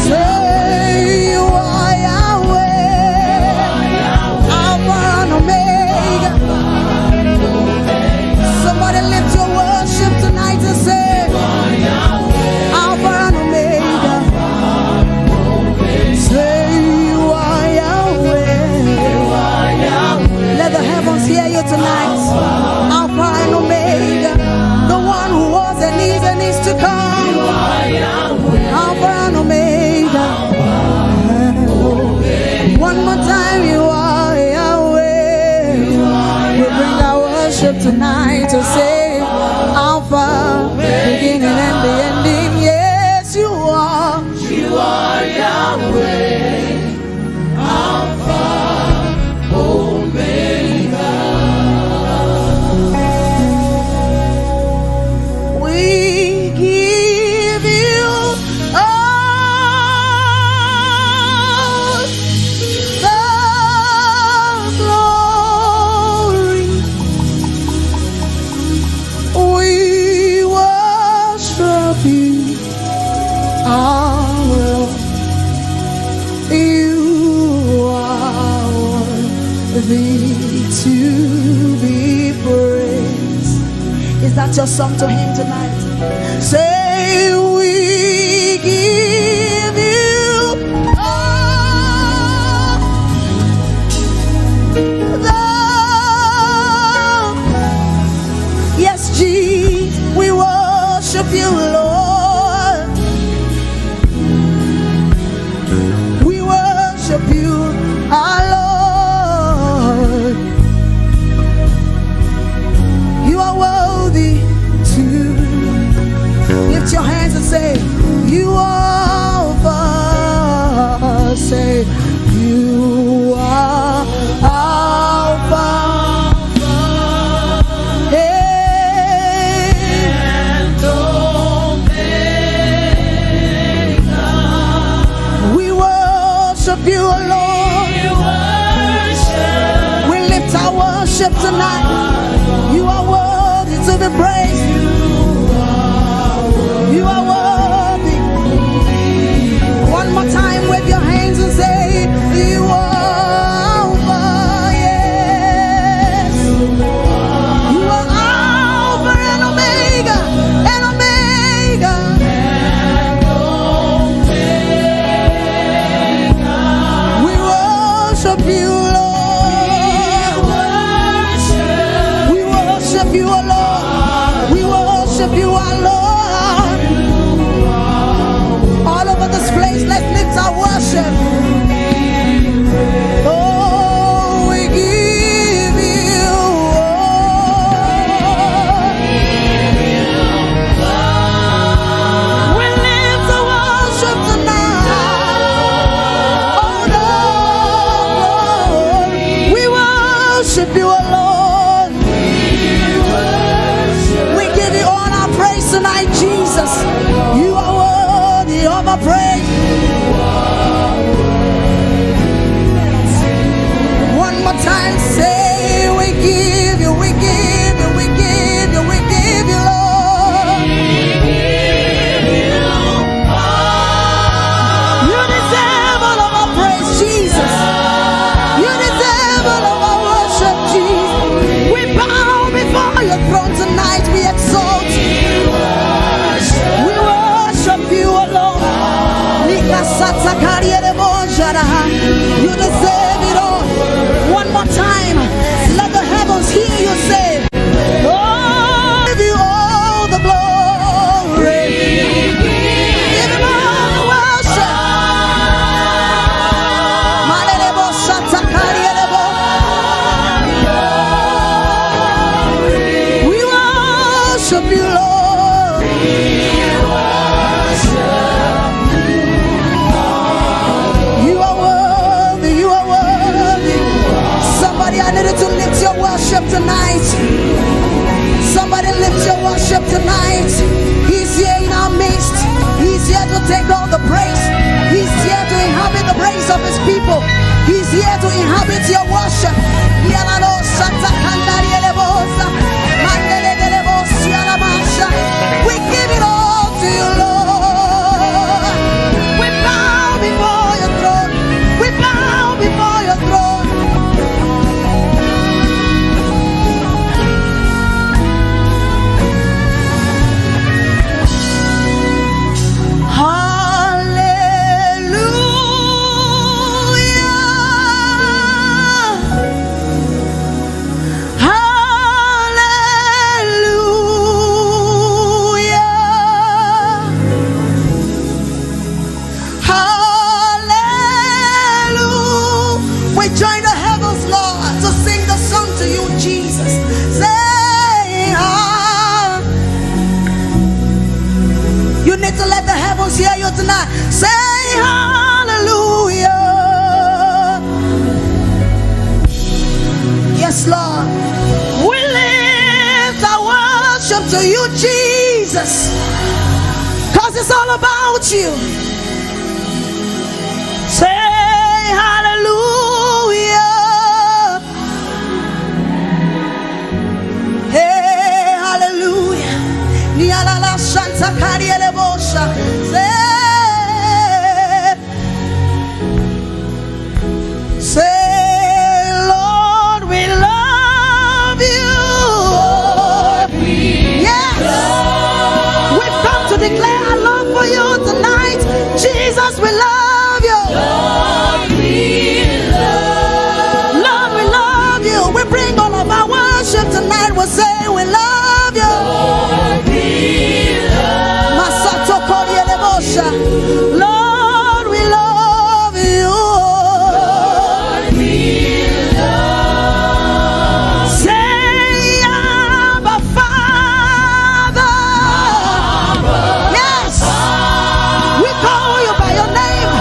Say you are Yahweh. Alpha and Omega. Somebody lift your worship tonight and say, Alpha and Omega. Say you are Yahweh. Let the heavens hear you tonight. Alpha and Omega, the one who was and is and is to come. Alpha and Omega. One more time, you are Yahweh. We bring our worship tonight to say, Alpha, beginning and the ending. Yes, you are. You are Yahweh, Alpha, Omega. We give you all the glory. We worship you, our Lord. You are worthy to be praised. Is that your song to him tonight? Say, we give you all the, yes, Jesus, we worship you, Lord. We worship you, our Lord. You are worthy to lift your hands and say, you are Alpha. Say, you are Alpha. Hey. We worship you, O Lord. We worship. We lift our worship tonight. You are worthy to be praised. You are worthy. One more time, wave your hands and say, you are Alpha, yes. You are Alpha and Omega, and Omega. We worship you, Lord. We worship you, O Lord. We worship you, our Lord. All over this place, let's lift our worship. Oh, we give you all. We lift our worship tonight. Oh, Lord, we worship you, O Lord. We give you all our praise tonight, Jesus. You are worthy of our praise. One more time, say, we give you, we give you, we give you, we give you, Lord. You deserve all of our praise, Jesus. You deserve all of our worship, Jesus. We bow before your throne tonight. We exalt you. We worship you, O Lord. Nikasata kariere bojara. You deserve it all. One more time, let the heavens hear you say, oh, give you all the glory. Give him all the worship. Malerebo shatakarielebo. We worship you, Lord. You are worthy, you are worthy. Somebody, I need you to lift your worship tonight. Somebody lift your worship tonight. He's here in our midst. He's here to take all the praise. He's here to inhabit the praise of his people. He's here to inhabit your worship. Yalalo sata kandari elebosa. Mandele delebosia. tonight. Say hallelujah. Yes, Lord. We lift our worship to you, Jesus. 'Cause it's all about you. Say hallelujah. Hey, hallelujah. Nialala Santa Kariele Bosha. Say, say, Lord, we love you. Yes. We've come to declare our love for you tonight. Jesus, we love you. Lord, we love, Lord, we love you. We bring all of our worship tonight. We say we love you. Lord, we love, Masato Koriele Bosha. Lord, we love you. Lord, we love, say, Abba Father. Yes. We call you by your name.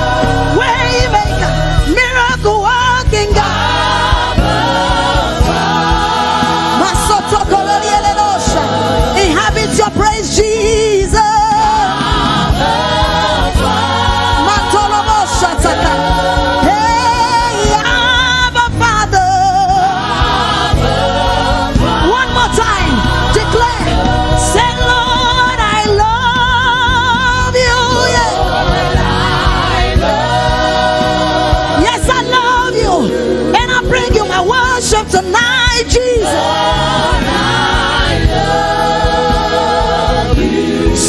Waymaker, miracle working God. Masotokolorielenosha. Inhabit your praise, Jesus. Matoloboshataka. Hey, Abba Father. One more time. Declare. Say, Lord, I love you. Yeah. Yes, I love you. And I bring you my worship tonight, Jesus.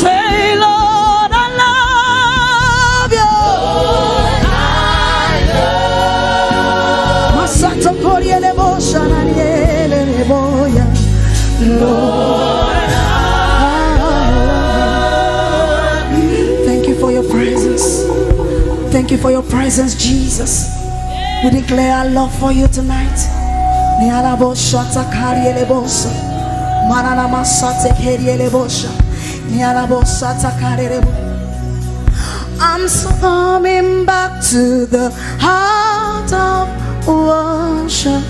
Say, Lord, I love you. Masato koriele bosha na niele boya. Lord, I love you. Thank you for your presence. Thank you for your presence, Jesus. We declare our love for you tonight. Niala bosha takariele bosha. Manana masate keriele bosha. Niala bosha takarele bo-, I'm coming back to the heart of worship.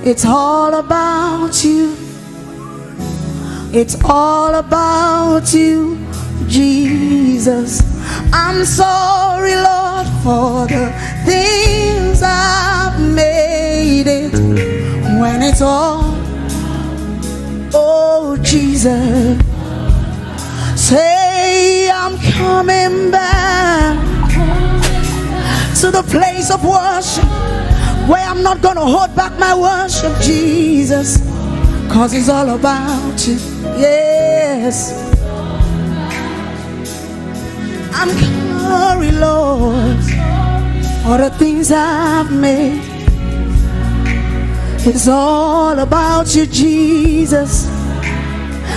It's all about you. It's all about you, Jesus. I'm sorry, Lord, for the things I've made it. When it's all, oh, Jesus. Say, I'm coming back to the place of worship where I'm not gonna hold back my worship, Jesus. 'Cause it's all about you. Yes. I'm sorry, Lord, for the things I've made. It's all about you, Jesus.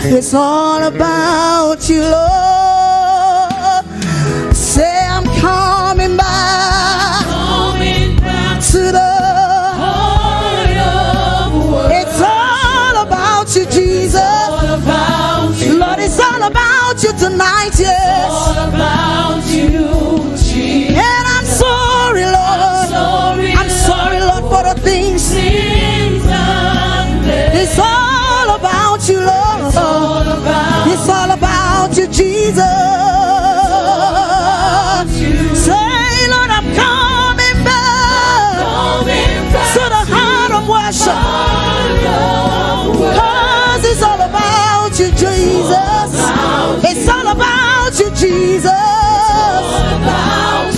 It's all about you, Lord. Say, I'm coming back, coming back to the heart of worship. It's all about you, Jesus. It's all about you. Lord, it's all about you tonight, yes. It's all about you, Jesus. And I'm sorry, Lord. I'm sorry, I'm sorry, Lord, for the things. Things I've made. It's all about you, Lord. It's all about, it's all about you, Jesus. Say, Lord, I'm coming back, coming back to the heart of worship. Heart of worship. 'Cause it's all about you, Jesus. It's all about you, Jesus.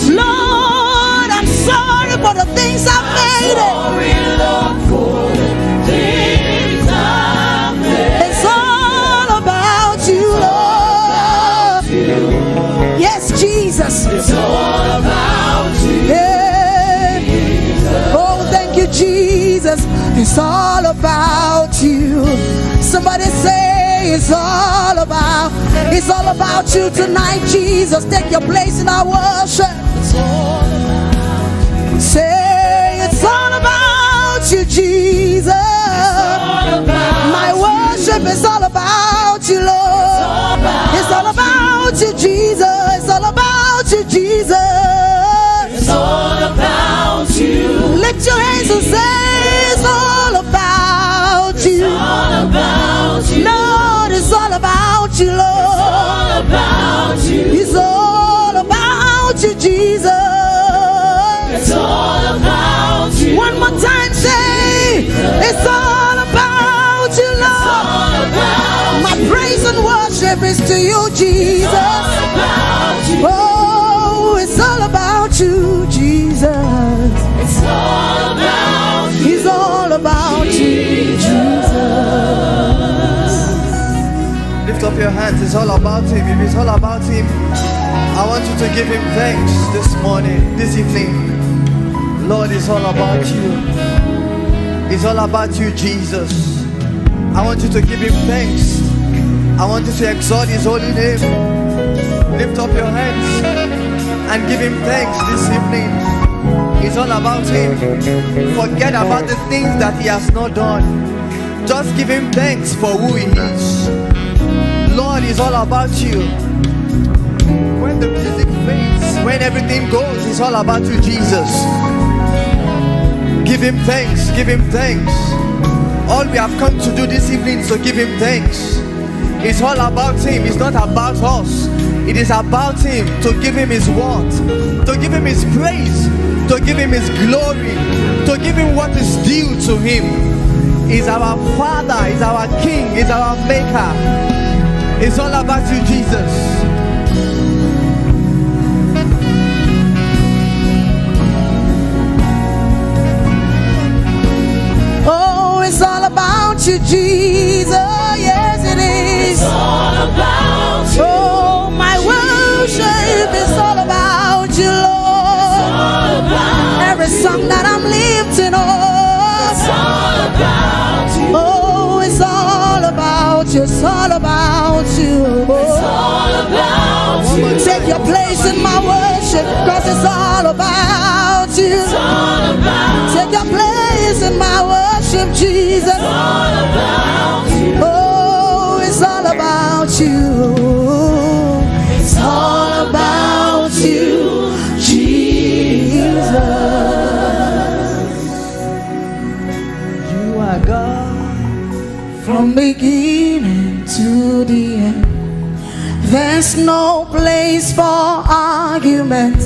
Lord, I'm sorry for the things I've made. It's all about you, Lord. Yes, Jesus. It's all about you. Yeah. Oh, thank you, Jesus. It's all about you. Somebody say, it's all about, it's all about you tonight, Jesus. Take your place in our worship. Say, it's all about you, Jesus. My worship is all about you, Lord. It's all about you, Jesus. It's all Say it's all about you. It's all about you. Lord, it's all about you, Lord. It's all about you. It's all about you, Jesus. It's all about you. One more time, say, it's all about you, Lord. It's all about you. My praise and worship is to you, Jesus. It's all about you. Oh, it's all about you, Jesus. It's all about you. It's all about you, Jesus. Lift up your hands. It's all about him. If it's all about him, I want you to give him thanks this morning, this evening. Lord, it's all about you. It's all about you, Jesus. I want you to give him thanks. I want you to exalt his holy name. Lift up your hands and give him thanks this evening. It's all about him. Forget about the things that he has not done. Just give him thanks for who he is. Lord, it's all about you. When the music fades, when everything goes, it's all about you, Jesus. Give him thanks, give him thanks. All we have come to do this evening is to give him thanks. It's all about him, it's not about us. It is about him, to give him his worth, to give him his praise, to give him his glory, to give him what is due to him. He's our Father, he's our King, he's our Maker. It's all about you, Jesus. Oh, it's all about you, Jesus. Yes, it is. It's all about you. Oh, my worship is all about you, Lord. It's all about you. Every song that I'm lifting up. It's all about you. Oh, it's all about you. It's all about you. It's all about you. Take your place in my worship, 'cause it's all about you. It's all about you. Take your place in my worship, Jesus. It's all about you. Oh, it's all about you. It's all about you, Jesus. You are God from beginning to the end. There's no place for argument.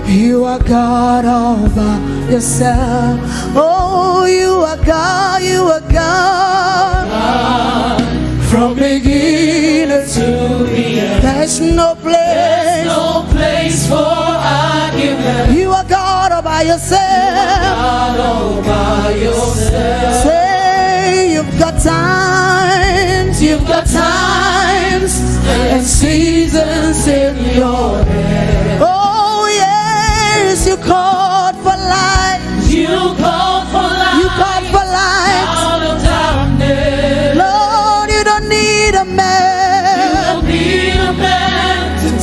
You are God all by yourself. Oh, you are God, you are God. God, from beginning to the end. There's no place. There's no place for argument. You are God all by yourself. God all by yourself. Say you've got times, you've got times and seasons in your hand. Oh yes, you called for light. You called for light. You called for light. Out of darkness. Lord, you don't need a man. You don't need a man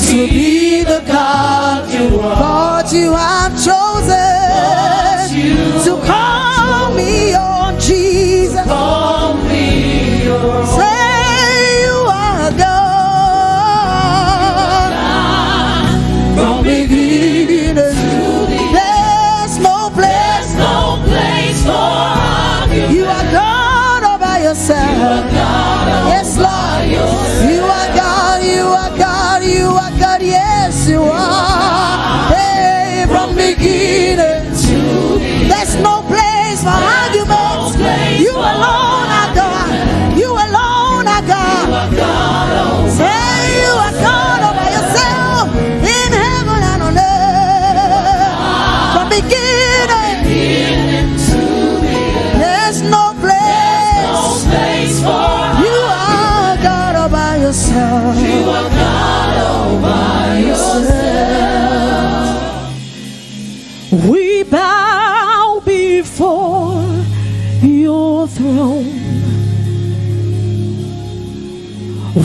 to be the God you are. But you have chosen to call me your Jesus. Call me your. Say you are God. God. From beginning to the end. There's no place. There's no place for argument. You are God all by yourself. You are God all by yourself. Yes, Lord. You are God, you are God, you are God. Yes, you are. Hey, from beginning to the end. There's no place for arguments. You alone are God. You alone are God. Say you are God all by yourself in heaven and on earth. From beginning, there's no place. You are God all by yourself. You are God all by yourself. We bow before your throne.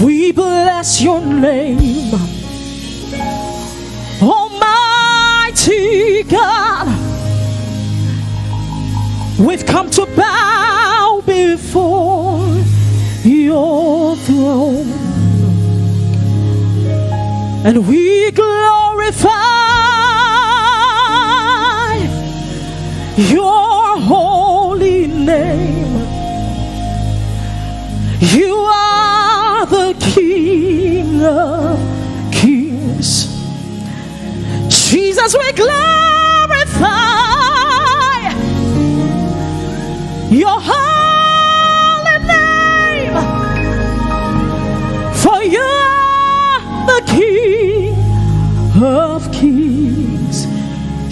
We bless your name, Almighty God. We've come to bow before your throne, and we glorify Your holy name. You are the King of Kings. Jesus, we glorify your holy name. For you are the King of Kings.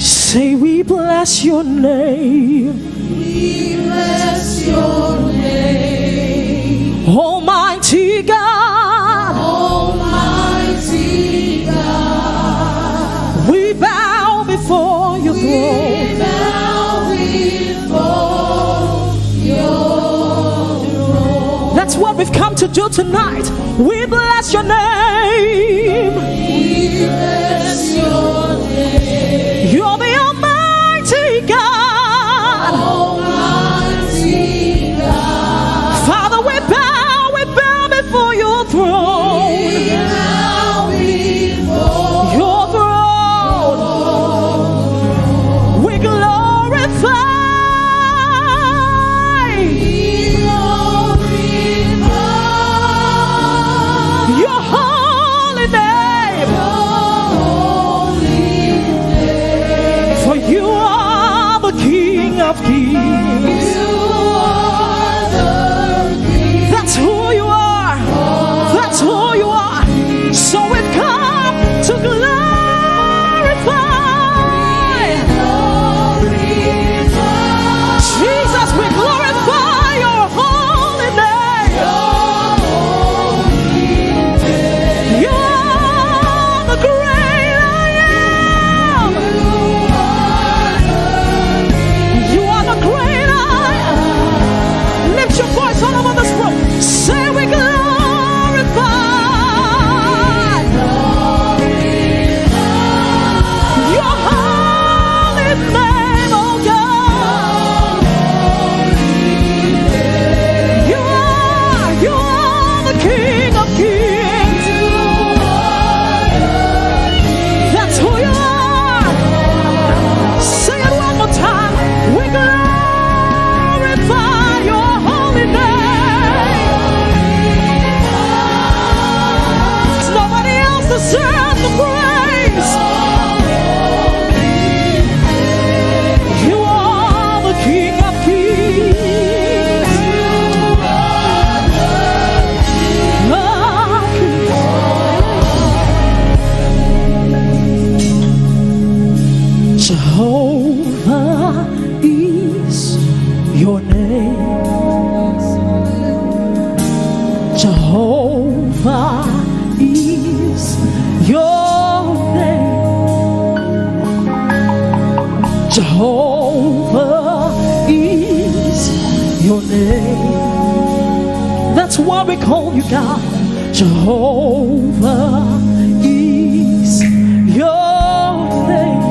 Say, we bless your name. We bless your name. Almighty God. Almighty God. We bow before your throne. We bow before your throne. That's what we've come to do tonight. We bless your name. We bless your name. You're the Almighty God. Almighty God. Father, we bow, we bow before your throne. We bow before your throne. We glorify. We glorify your holy name. For you are the King of Kings. That's who you are. That's who you are. So we've come to glorify. Jesus, we glorify your holy name. You are the great I am. You are the great I am. Lift your voice all over this room. Say, we glorify your holy name, oh God. You are, you are the King of Kings. That's who you are. Say it one more time. We glorify your holy name. Nobody else deserves the praise. You are the King of Kings. Lord, Jehovah is your name. Jehovah is your name. Jehovah is your name. That's why we call you God. Jehovah is your name.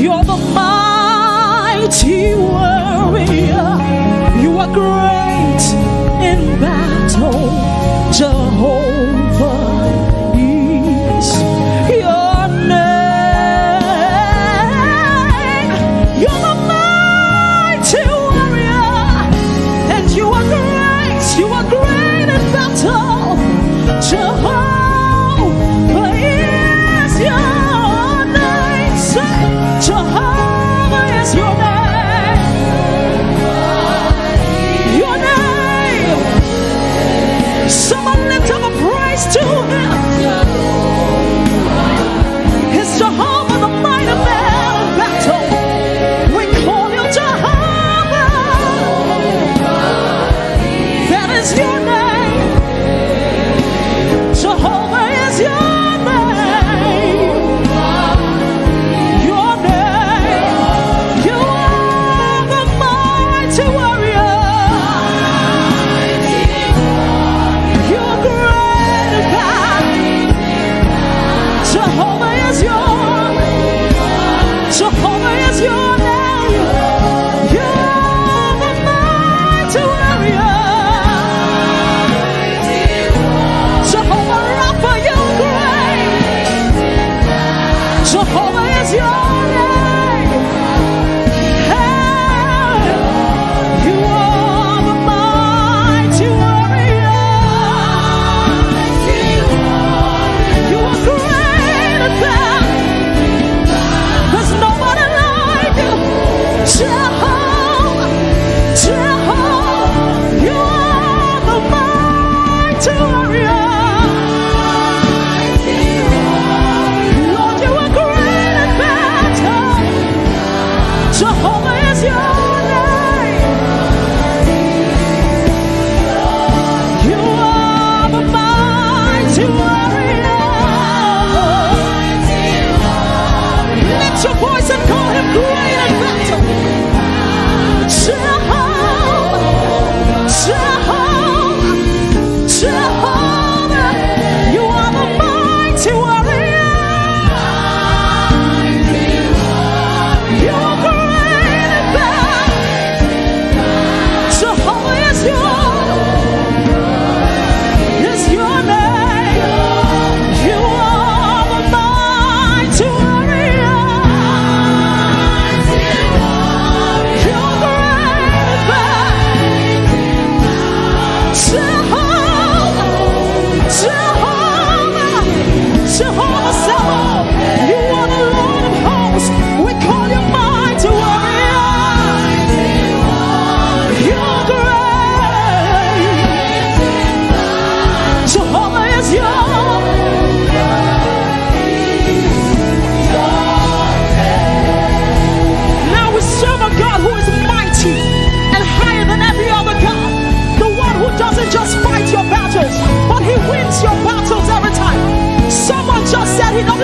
You're the mighty warrior. You are great in battle. Jehovah is your name. You're the mighty warrior, and you are great. You are great in battle. Jehovah is your name. Say, Jehovah is your name. Your name. Someone lift up a praise to him. He's Jehovah, the mighty man of battle. We call you Jehovah. That is your name. Jehovah is your name. Your name. You are the mighty warrior. You're great God. Jehovah is your, Jehovah is your name. You're the mighty warrior.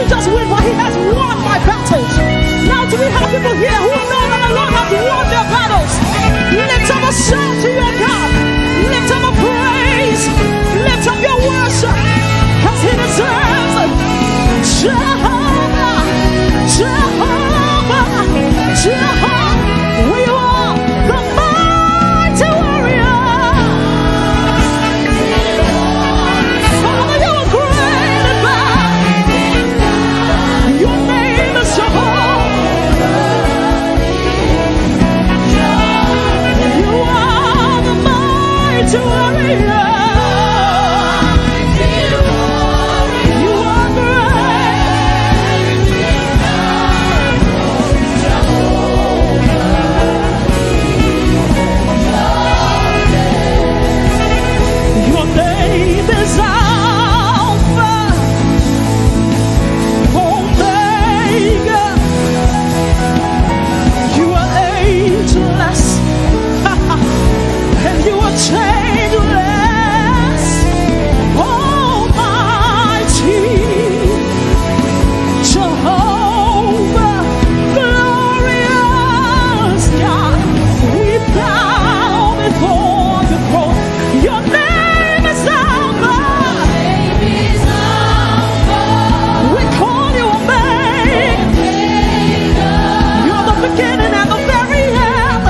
Just win, for he has won my battles. Now, do we have people here who know that the Lord has won their battles? Lift up a shout to your God. Lift up a praise. Lift up your worship. Because he deserves it. Jehovah, Jehovah, Jehovah. We are the mighty warrior. Father, you are great and mighty. Your name is Jehovah. You are the mighty warrior. You are great. Your name is Alpha, Omega. You are ageless, and you are changeless. Almighty Jehovah, glorious God, we bow before your throne. Your name is Alpha. We call you Omega. You're the beginning and the very end.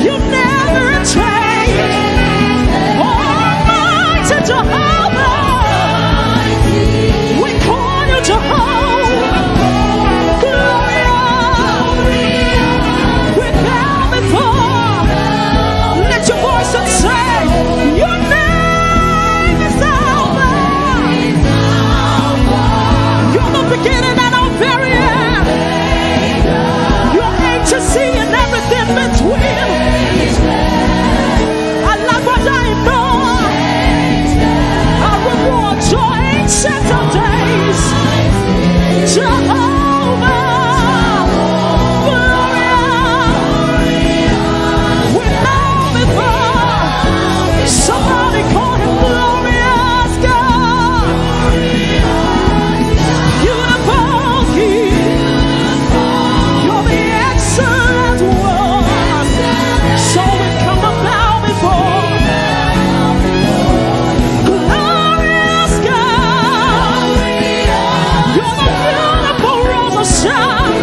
You never change. Almighty Jehovah, we call you Jehovah. Glorious. We bow before. Lift your voice and say, your name is Alpha. You're the beginning and our very end. Your agency and everything between. Alagbada iná. Arúgbó ọjọ́, ancient of days. Jehovah. Glorious. We bow before. Somebody call him glorious God. Beautiful King. You're the excellent one. So we come and bow before. Glorious God. You're the beautiful Rose of Sharon.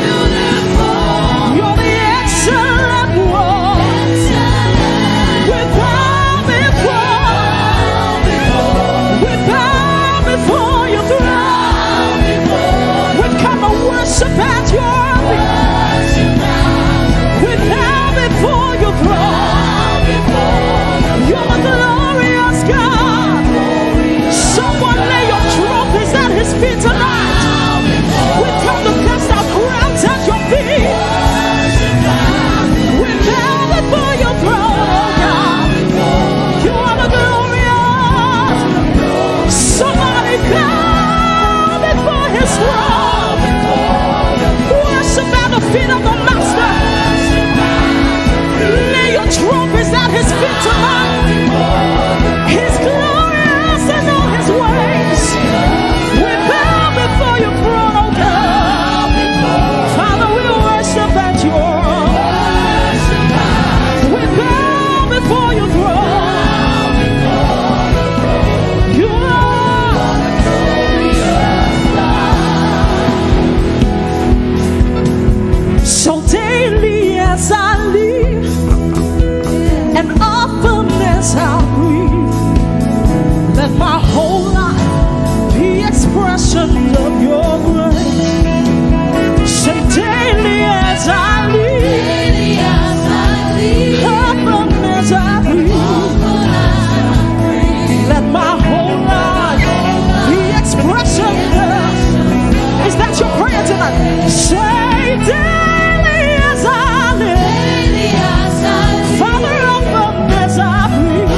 You're the excellent one. We bow before. We bow before your throne. We come and worship at your feet. We bow before your throne. You're a glorious God. Someone lay your trophies at his feet tonight. We come to cast our crowns at your feet. We bow before your throne, oh God. You are the glorious. Somebody bow before his throne. Worship at the feet of the Master. Lay your trophies at his feet tonight. He's glorious in all his ways. We bow before your throne, oh God. Father, we worship at your, we bow before your throne. You are. So daily as I live, and often as I breathe, let my whole life be expression of your grace. Say, daily as I live, often as I breathe, let my whole life be expression of. Is that your prayer tonight? Say, daily as I live, Father, often as I breathe,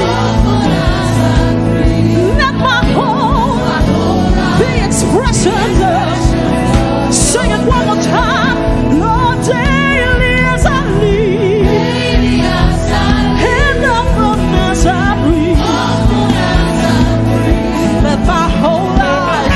let my whole life be expression of. Sing it one more time. Lord, daily as I live, and often as I breathe, let my whole life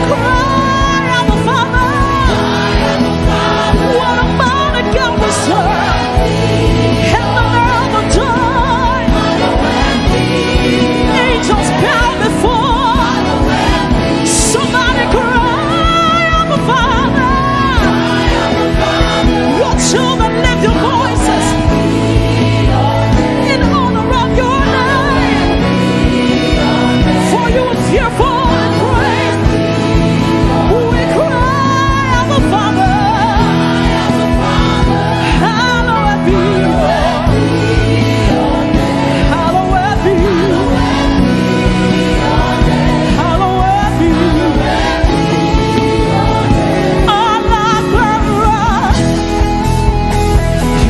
Cry, Abba Father. What a mighty God we serve. Heaven and earth adore. Angels bow before. Somebody cry, Abba Father. Your children lift your voices in honor of your name. For you are fearful and great. We cry, Abba Father. Hallowed be your name. Hallowed be your name. Hallowed be your name. Alágbára.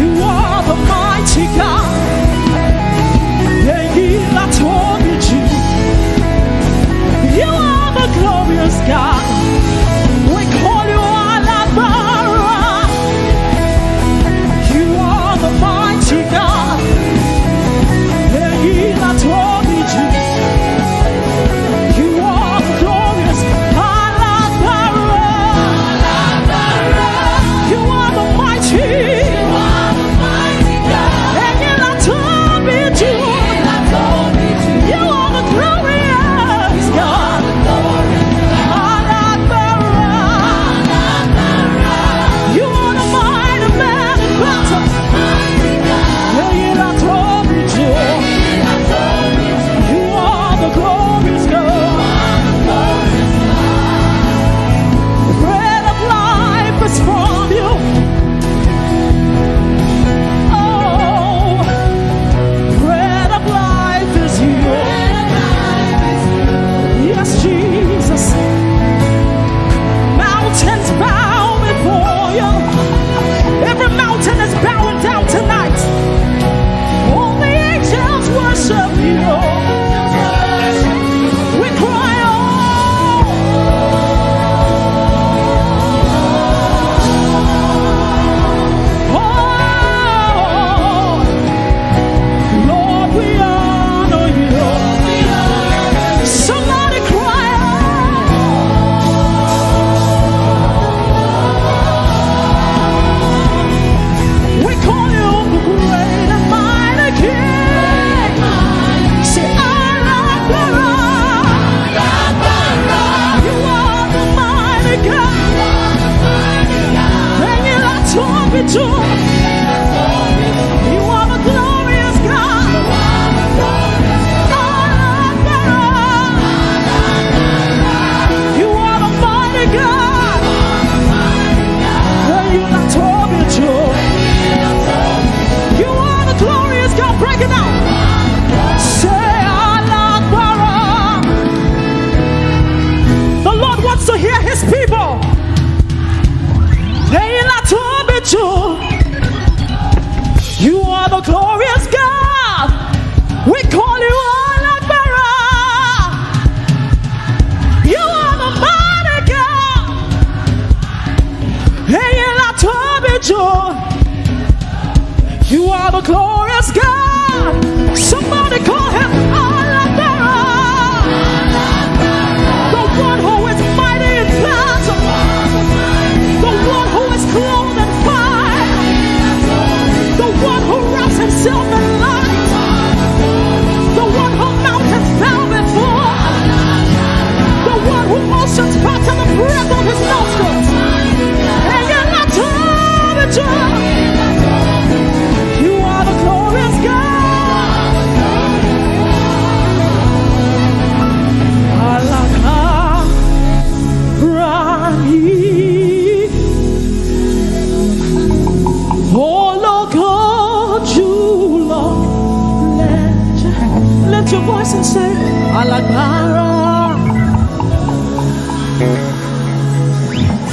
You are the mighty God. Èyí la tóbi jù. You are the glorious God. We call you Alágbára. You are the mighty God. Èyí la tóbi jù. You are the glorious Alágbára. You are the mighty. Èyí la tóbi jù. You are the glorious God. Alágbára. You are the mighty man in battle. Èyí la tóbi jù. You are the glorious God. Bread of life is from you. Oh, bread of life is you. Yes, Jesus. Mountains bow before you. Every mountain is bowing down tonight. All the angels worship you. We cry, oh, oh, Lord, we honor you. Somebody cry out. We call you the great and mighty King. Say, Alágbára. You are the mighty God. Èyí la tóbi jù. You are the glorious God. Alágbára. You are the mighty God. Èyí la tóbi jù. You are the glorious God. Break it down. Say, Alágbára. The Lord wants to hear his people. Èyí la tóbi jù. You are the glorious God. We call you Alágbára. You are the mighty God. Èyí la tóbi jù. You are the glorious God. Somebody call him Alágbára. The one who is mighty in battle. The one who is clothed in fire. The one who wraps himself in light. The one who mountains bow before. The one who oceans part to the breath of his nostrils. Èyí la tóbi jù. You are the glorious God. Alágbára ni. Ológo jùlọ. Lift your, lift your voice and say, Alágbára.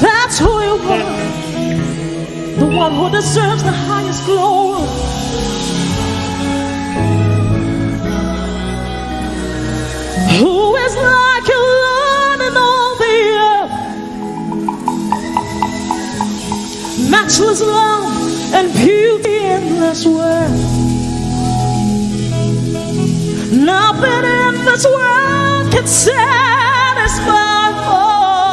That's who you are. The one who deserves the highest glory. Who is like you, Lord, in all the earth? Matchless love and beauty, endless worth. Nothing in this world can satisfy. Oh,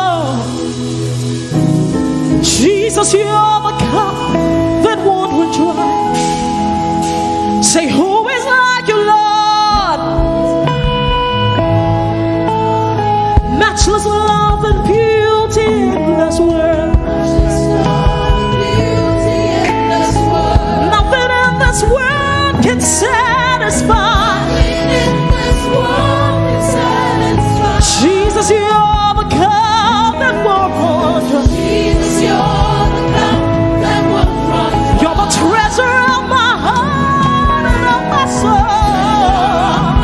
Satisfied. Nothing in this world can satisfy. Jesus, you're the cup that won't run dry. Jesus, you're the cup that won't run dry. You're the treasure of my heart and of my soul.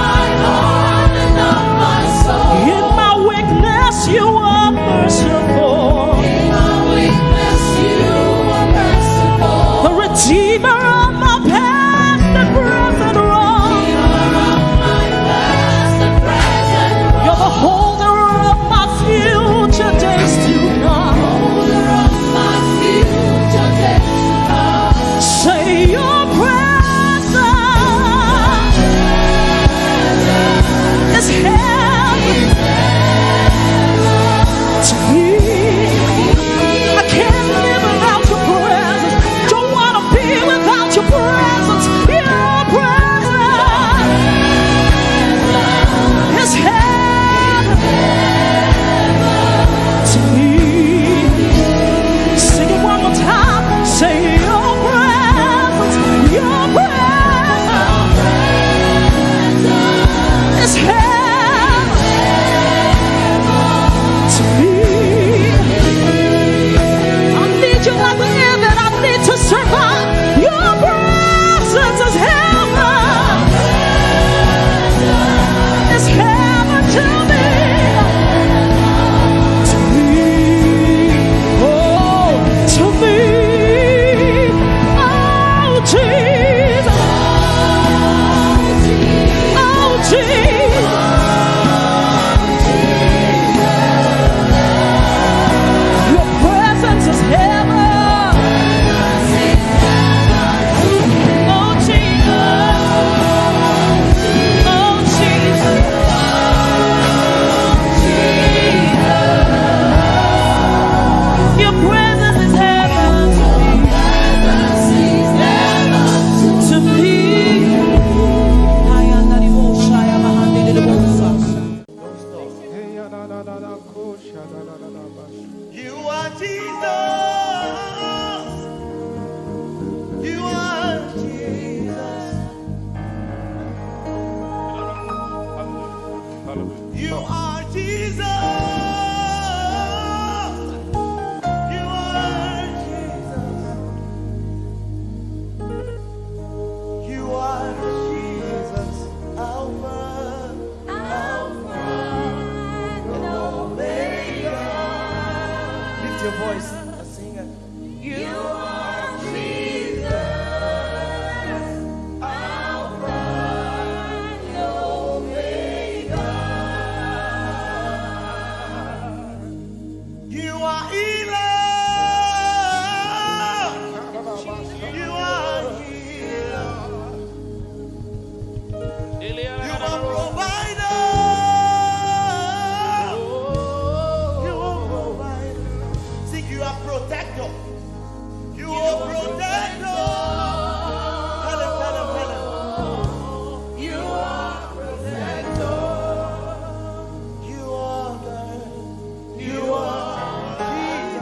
My heart and of my soul. In my weakness, you are merciful. In my weakness, you are merciful. The redeemer of my past and present wrong. You're the holder of my future days tonight. Say your presence is heaven to me. I can't live without your presence. Don't wanna be without your presence. Your presence is heaven to me. Sing it one more time. Say your presence, your presence is heaven to me. I need you like the air that I need to survive. Your presence is heaven. It's heaven to me. To me. Oh, to me. Oh, Jesus. Oh, Jesus. Your presence is heaven. Oh, Jesus. Oh, Jesus. Your presence is heaven to me. You are Jesus. You are Jesus. You are Jesus. You are Jesus. You are Jesus. Alpha, Alpha and Omega. Lift your voice and sing it. You are Jesus, Alpha and Omega. You are healer. You are healer. You are provider. You are provider. Sing, you are protector. You are protector. Tell him, tell him, tell him. You are protector. You are God. You are Jesus.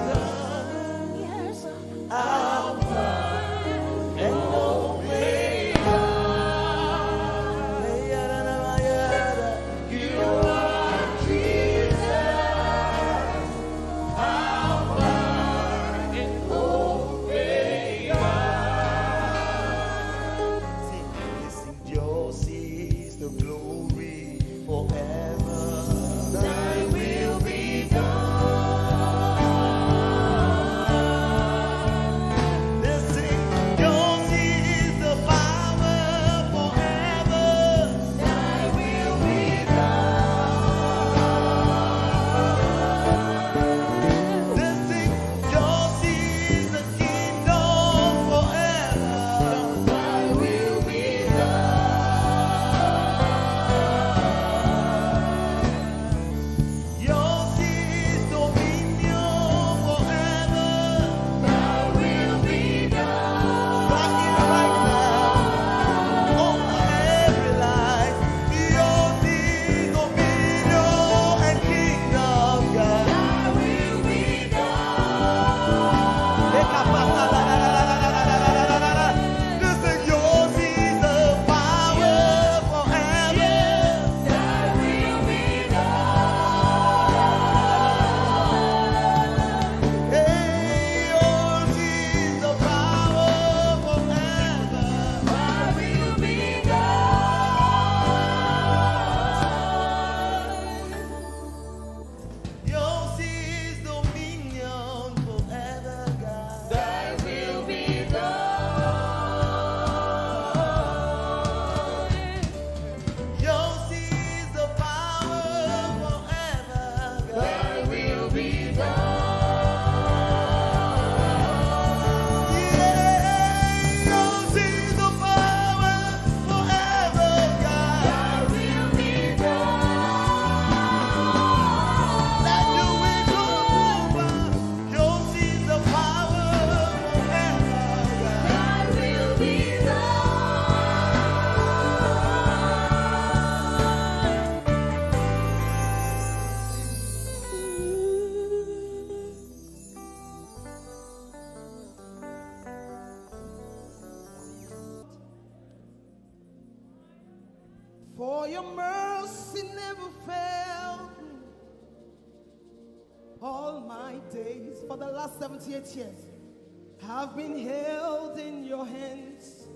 Mercy never failed me all my days. For the last seventy-eight years, I've been held in your hands.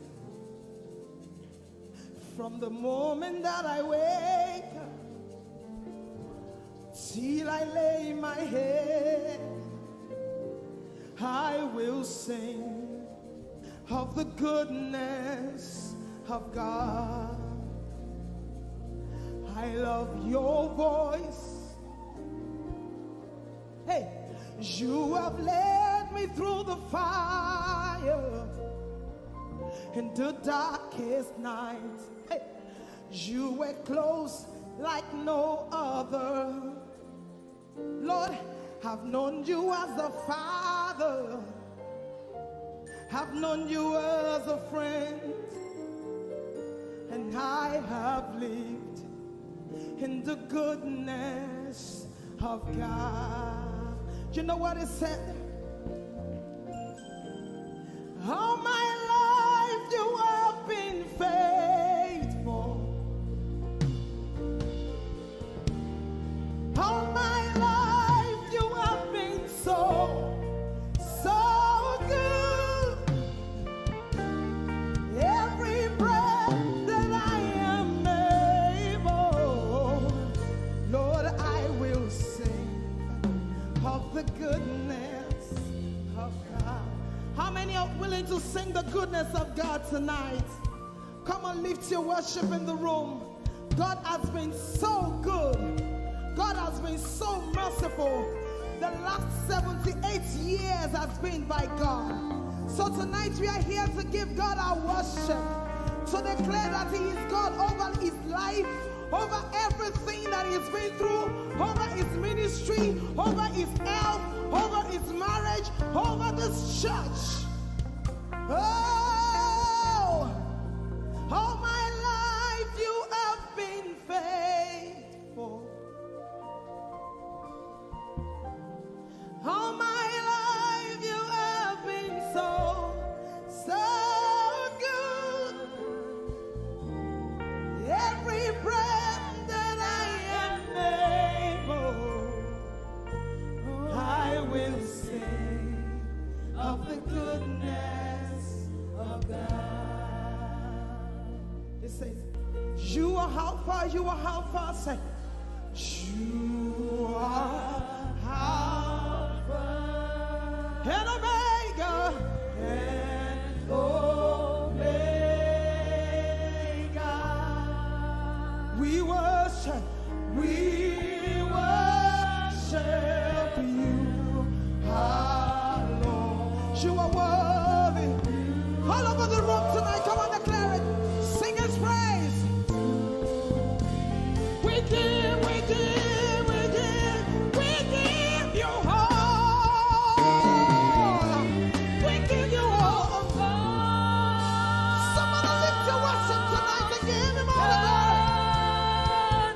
From the moment that I wake up till I lay my head, I will sing of the goodness of God. I love your voice. Hey, you have led me through the fire and the darkest night. Hey, you were close like no other. Lord, I've known you as a father. I've known you as a friend. And I have lived in the goodness of God. You know what it said? All my life you have been faithful. All my life you have been so, so good. Every breath that I am able, Lord, I will sing of the goodness of God. How many are willing to sing the goodness of God tonight? Come on, lift your worship in the room. God has been so good. God has been so merciful. The last seventy-eight years has been by God. So tonight we are here to give God our worship, to declare that He is God over his life, over everything that he's been through, over his ministry, over his health, over his marriage, over this church. Oh, all my life you have been faithful. All my life you have been so, so good. Every breath that I am able, I will sing of the goodness of God. It says, you are Alpha, you are Alpha. Say, you are Alpha and Omega. And Omega. We worship, we worship you, our Lord. You are worthy. All over the room tonight, come on, declare it. Sing his praise. We give, we give, we give, we give you all. We give you all. Somebody lift your worship tonight and give him all the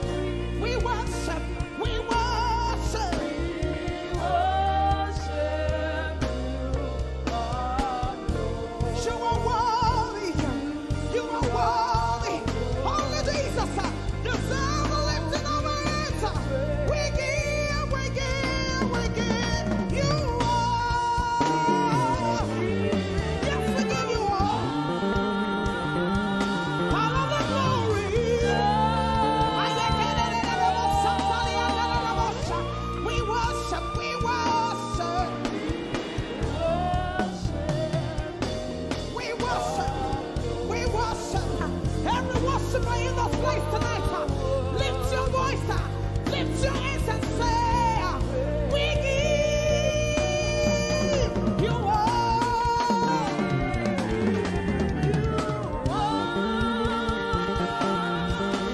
glory. We worship, we worship. We worship you, our Lord. You are worthy. You are worthy. Only Jesus deserve the lifting of our hands. We give, we give, we give you all. Yes, we give you all. All of the glory. We worship, we worship. We worship. We worship. Every worshiper in this place tonight, uh, lift your voice, uh, lift your hands and say, uh, we give you all.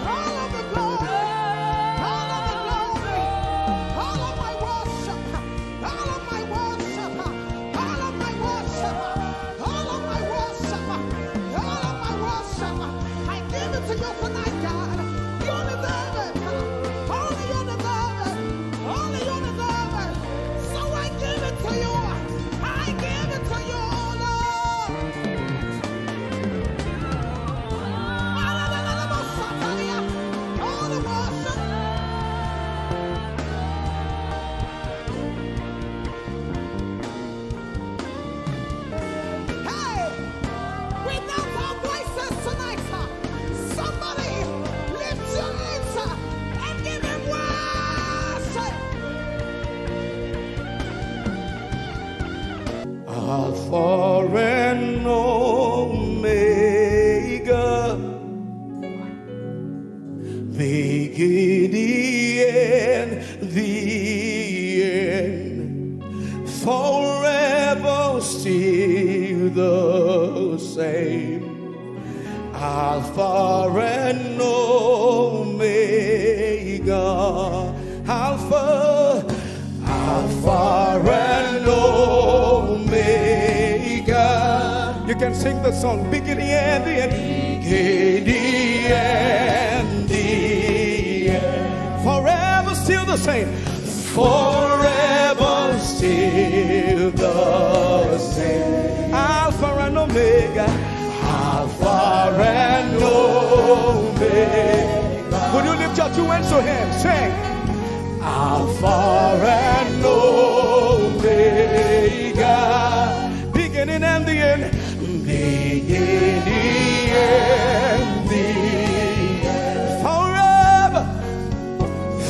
All of the glory, all of the glory, all of my worship. For an Omega, beginning and the end, forever still the same. Alpha and Omega, Alpha, Alpha and Omega. You can sing the song, beginning and the end. Beginning and the end. Forever still the same. Forever still the same. Alpha and Omega. Alpha and Omega. Would you lift your two hands to him? Sing. Alpha and Omega. Beginning and the end. Beginning and the end. Forever,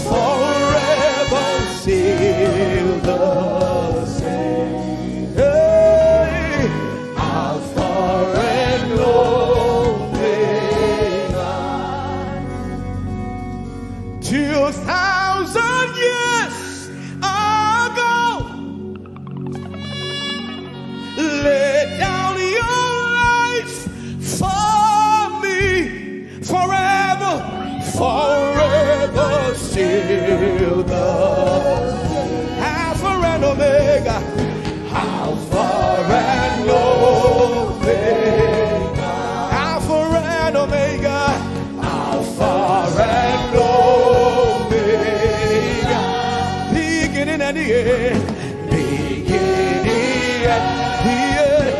forever still the same. Hey, Alpha and Omega. Two thousand years ago, lay down your life for me. Forever, forever still the Alpha and Omega. Alpha and Omega. Alpha and Omega. Alpha and Omega. Beginning and the end. Beginning and the end.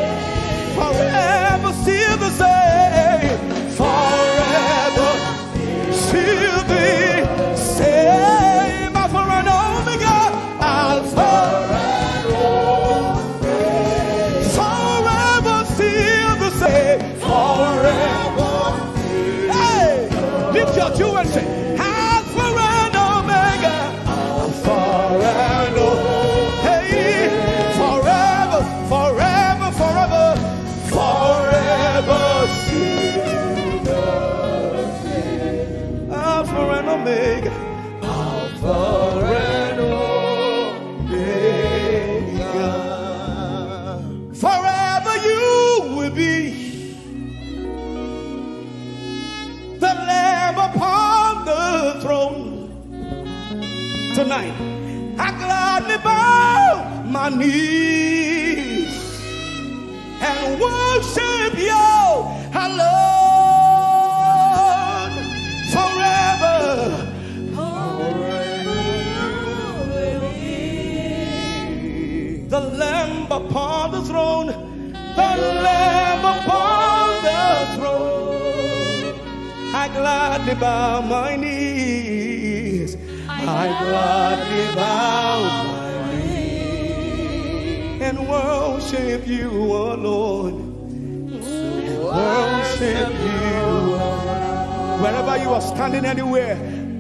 Forever still the same. Forever still the same. Alpha and Omega. Alpha and Omega. Forever still the same. Forever. Hey, lift your two and say, Alpha and Omega. Alpha and Omega. Hey, forever, forever, forever, forever. Alpha and Omega. Alpha and Omega. Forever you will be the Lamb upon the throne. Tonight, I gladly bow my knees and worship you alone forever. The Lamb upon the throne, the Lamb upon the throne. I gladly bow my knees. I gladly bow my knees and worship you, O Lord. Worship you. Wherever you are standing, anywhere,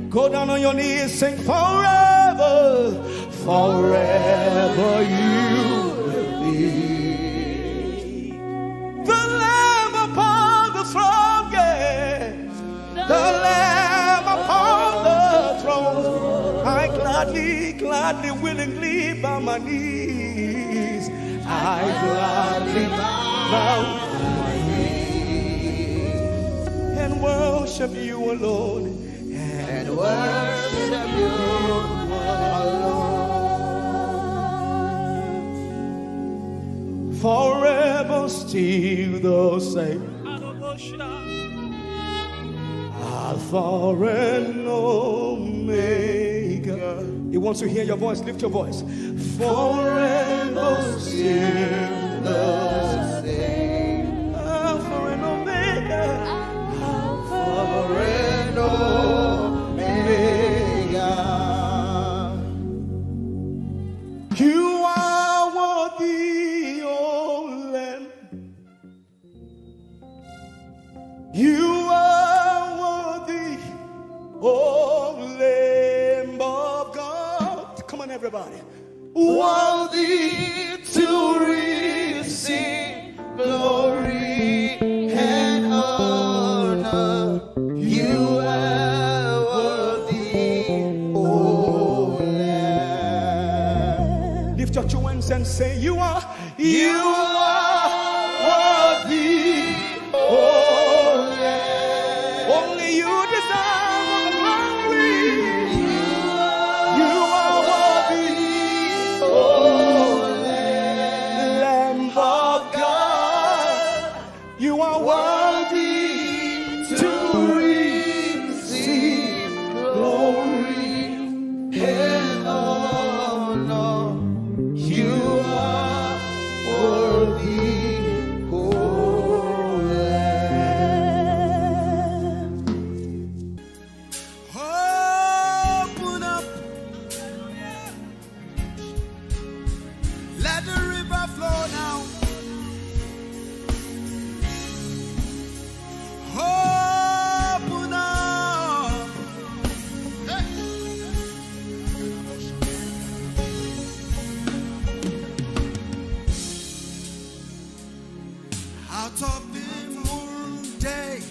go down on your knees, sing forever. Forever you will be the Lamb upon the throne, yeah. The Lamb upon the throne. I gladly, gladly, willingly bow my knees. I gladly bow my knees and worship you alone. And worship you alone. Forever still the same. Alpha and Omega. He wants to hear your voice. Lift your voice. Forever still the same. Alpha and Omega. Alpha and Omega. You are worthy, O Lamb. You are worthy, O Lamb of God. Come on, everybody. Worthy to receive Joshua and say, "You are, you are worthy, oh Lord. Only you deserve all the glory. You are worthy, oh Lamb of God. You are worthy to receive glory and honor. You are worthy, oh Lamb." Open up. Let the river flow now. Open up. Hey. Out of the moon day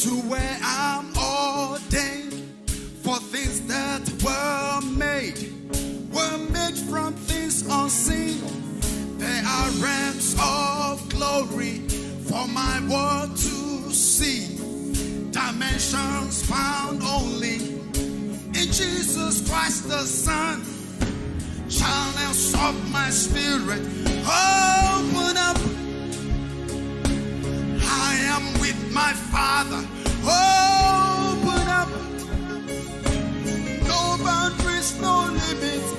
to where I'm ordained, for things that were made were made from things unseen. There are realms of glory for my world to see. Dimensions found only in Jesus Christ the Son. Channels of my spirit, open up. I am with my Father. Open up. No boundaries, no limits.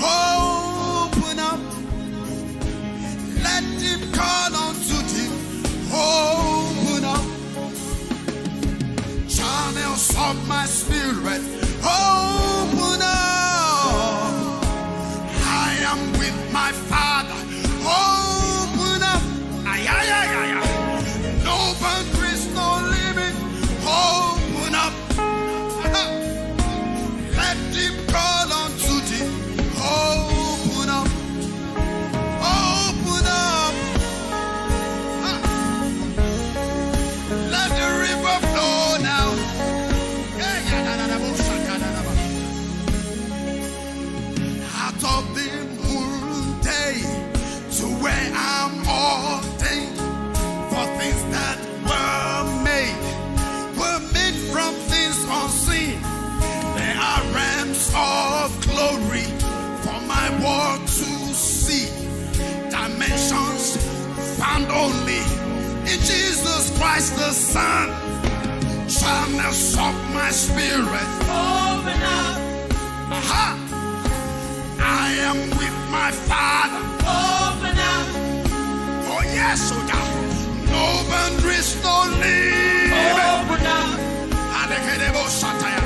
Open up. Let deep call unto deep. Open up. Channels of my spirit, open up. I am with my Father. Open up. Ay, ay, ay, ay, ay. No boundaries, no limit. Open up. Let deep call unto deep. Open up. Open up. Ah. Let the river flow now. Hey, ya, da, da, da, bo, sha, ka, da, da, ba. Out of the moon day to where I'm ordained, for things that were made, were made from things unseen. There are realms of glory for my world to see. Dimensions found only in Jesus Christ the Son. Channels of my spirit, open up. Aha! I am with my Father. Open up. Oh yes, oh God. No boundaries, no limit. Open up. Alekedebo sataya.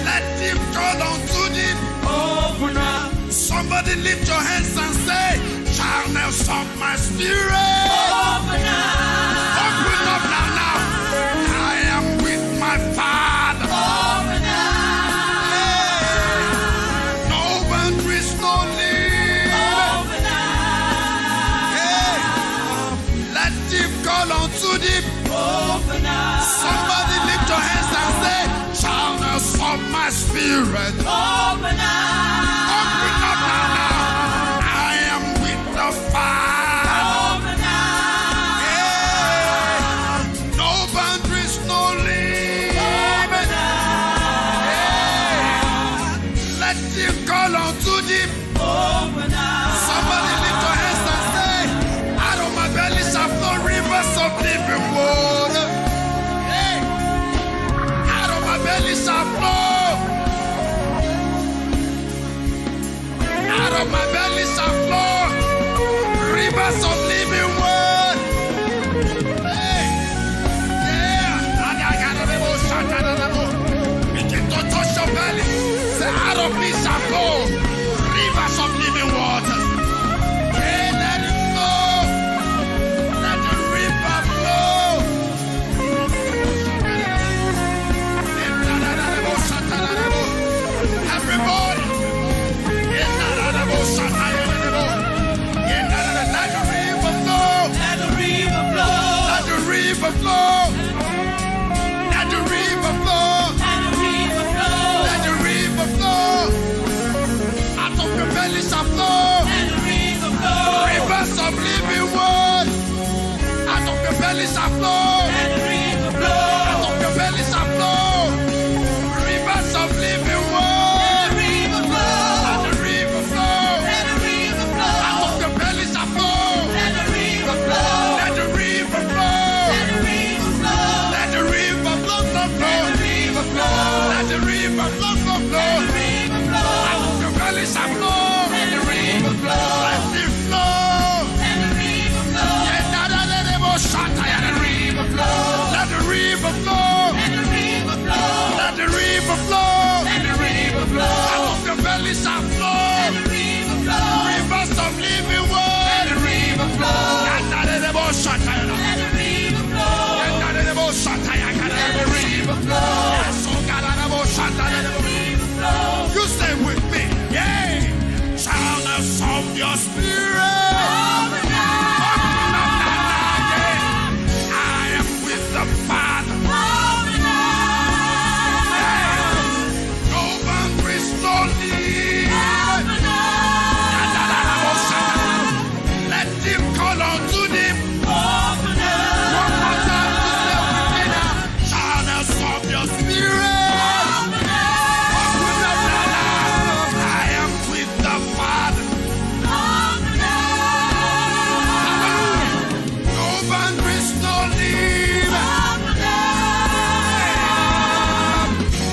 Let deep call unto deep. Open up. Somebody lift your hands and say, "Channels of my spirit, open up. Open up now, now. I am with my Father." Open up. Hey. No boundaries, no limit. Open up. Hey. Let deep call unto deep. Open up. Somebody lift your hands and say, "Channels of my spirit, open up. Open up now, now. I am with the Father." Open up. Yeah. No boundaries, no limit. Open up. Yeah. Let deep call unto deep. Open up. Somebody lift your hands and say, "Out of my belly shall flow rivers of living water." Hey. Out of my belly shall flow. Out of my belly shall flow rivers of living water. Hey. Yeah. Begin to touch your belly. Say, "Out of me shall flow rivers of living water." Hey, let it flow. Let the river flow. Everybody. Let the river Your spirit. I am with the Father. No boundaries, no limit. Let him call unto him. One more time to say with me now. Channels of your spirit. Open up now. I am with the Father. Hallelujah. No boundaries, no limit.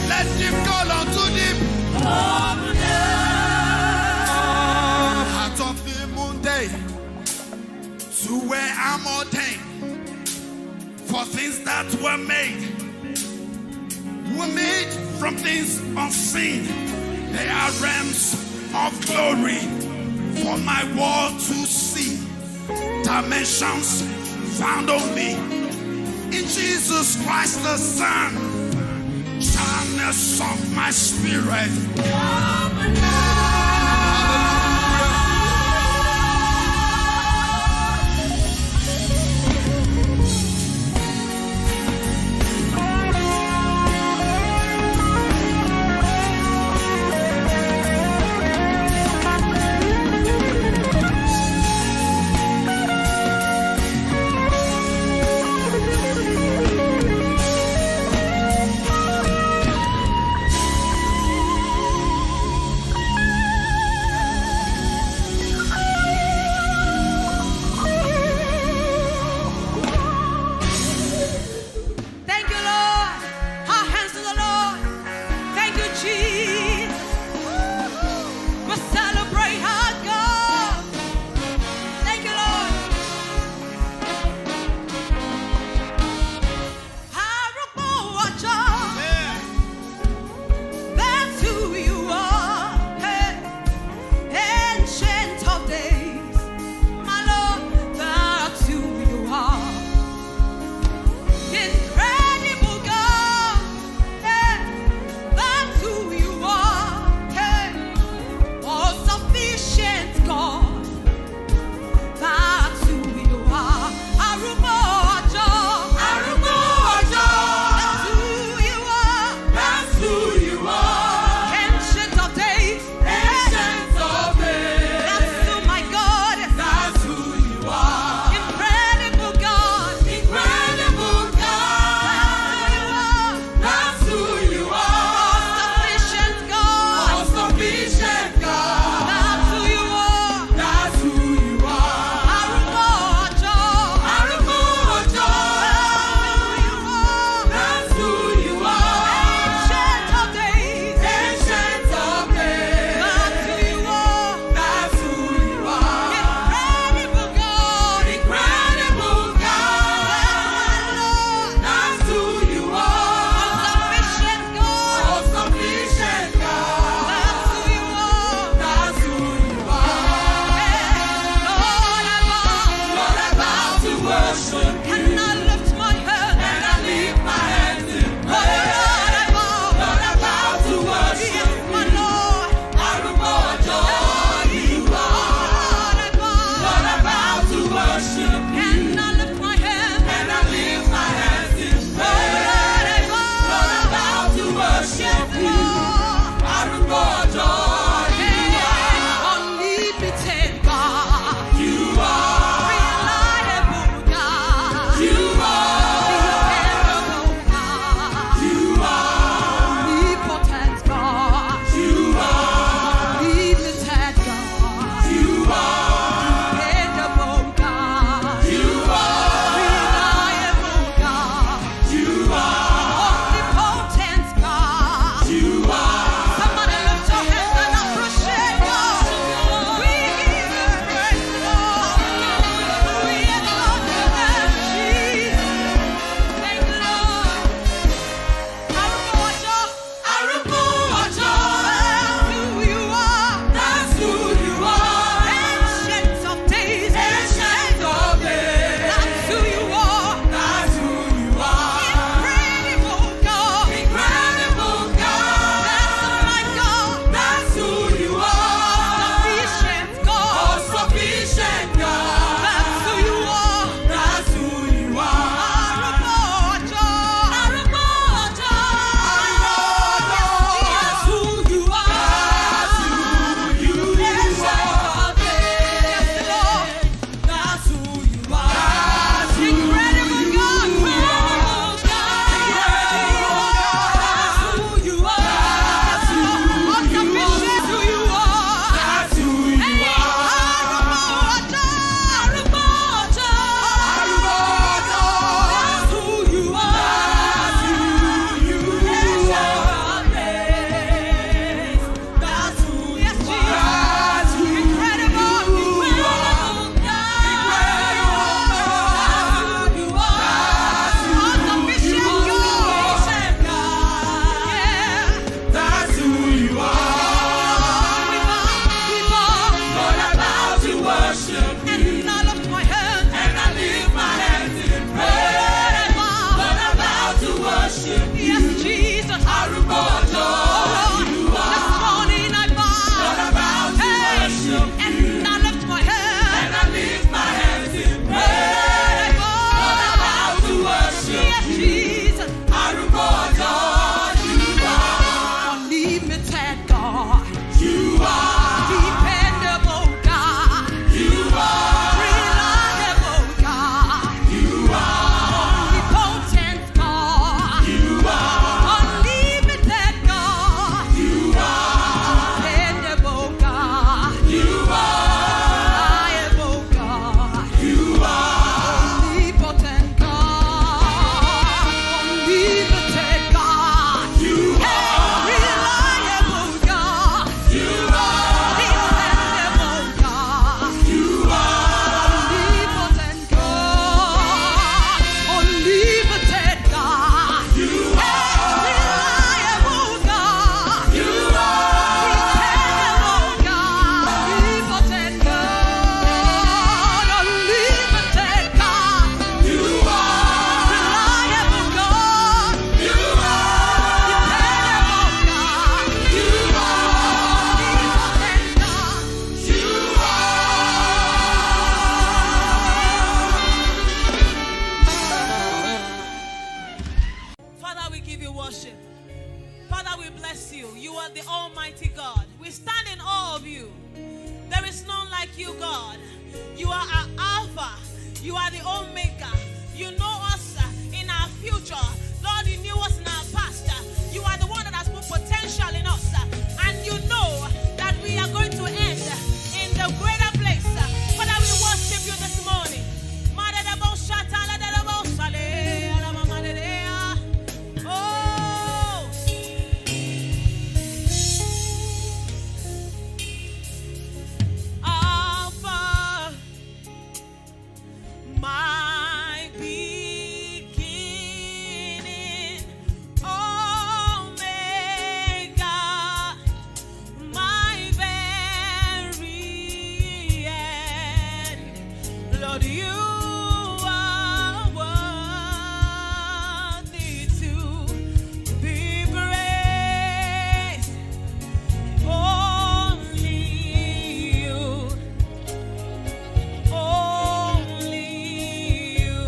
Let him call unto him. Out of the moon day to where I'm ordained. For things that were made were made from things unseen. They are realms of glory for my world to see. Dimensions found only in Jesus Christ the Son. Channels of my spirit. Hallelujah. you. There is none like you, God. You are our Alpha. You are the Omega. You know us, uh, in our future. Lord, you knew us in our past. Uh, you are the one that has put potential in us. Uh, and you know that we are going to end in the greater place. Uh, Father, we worship you this morning. Oh, Alpha, my beginning, Omega, my very end. Lord, you are worthy to be praised. Only you, only you.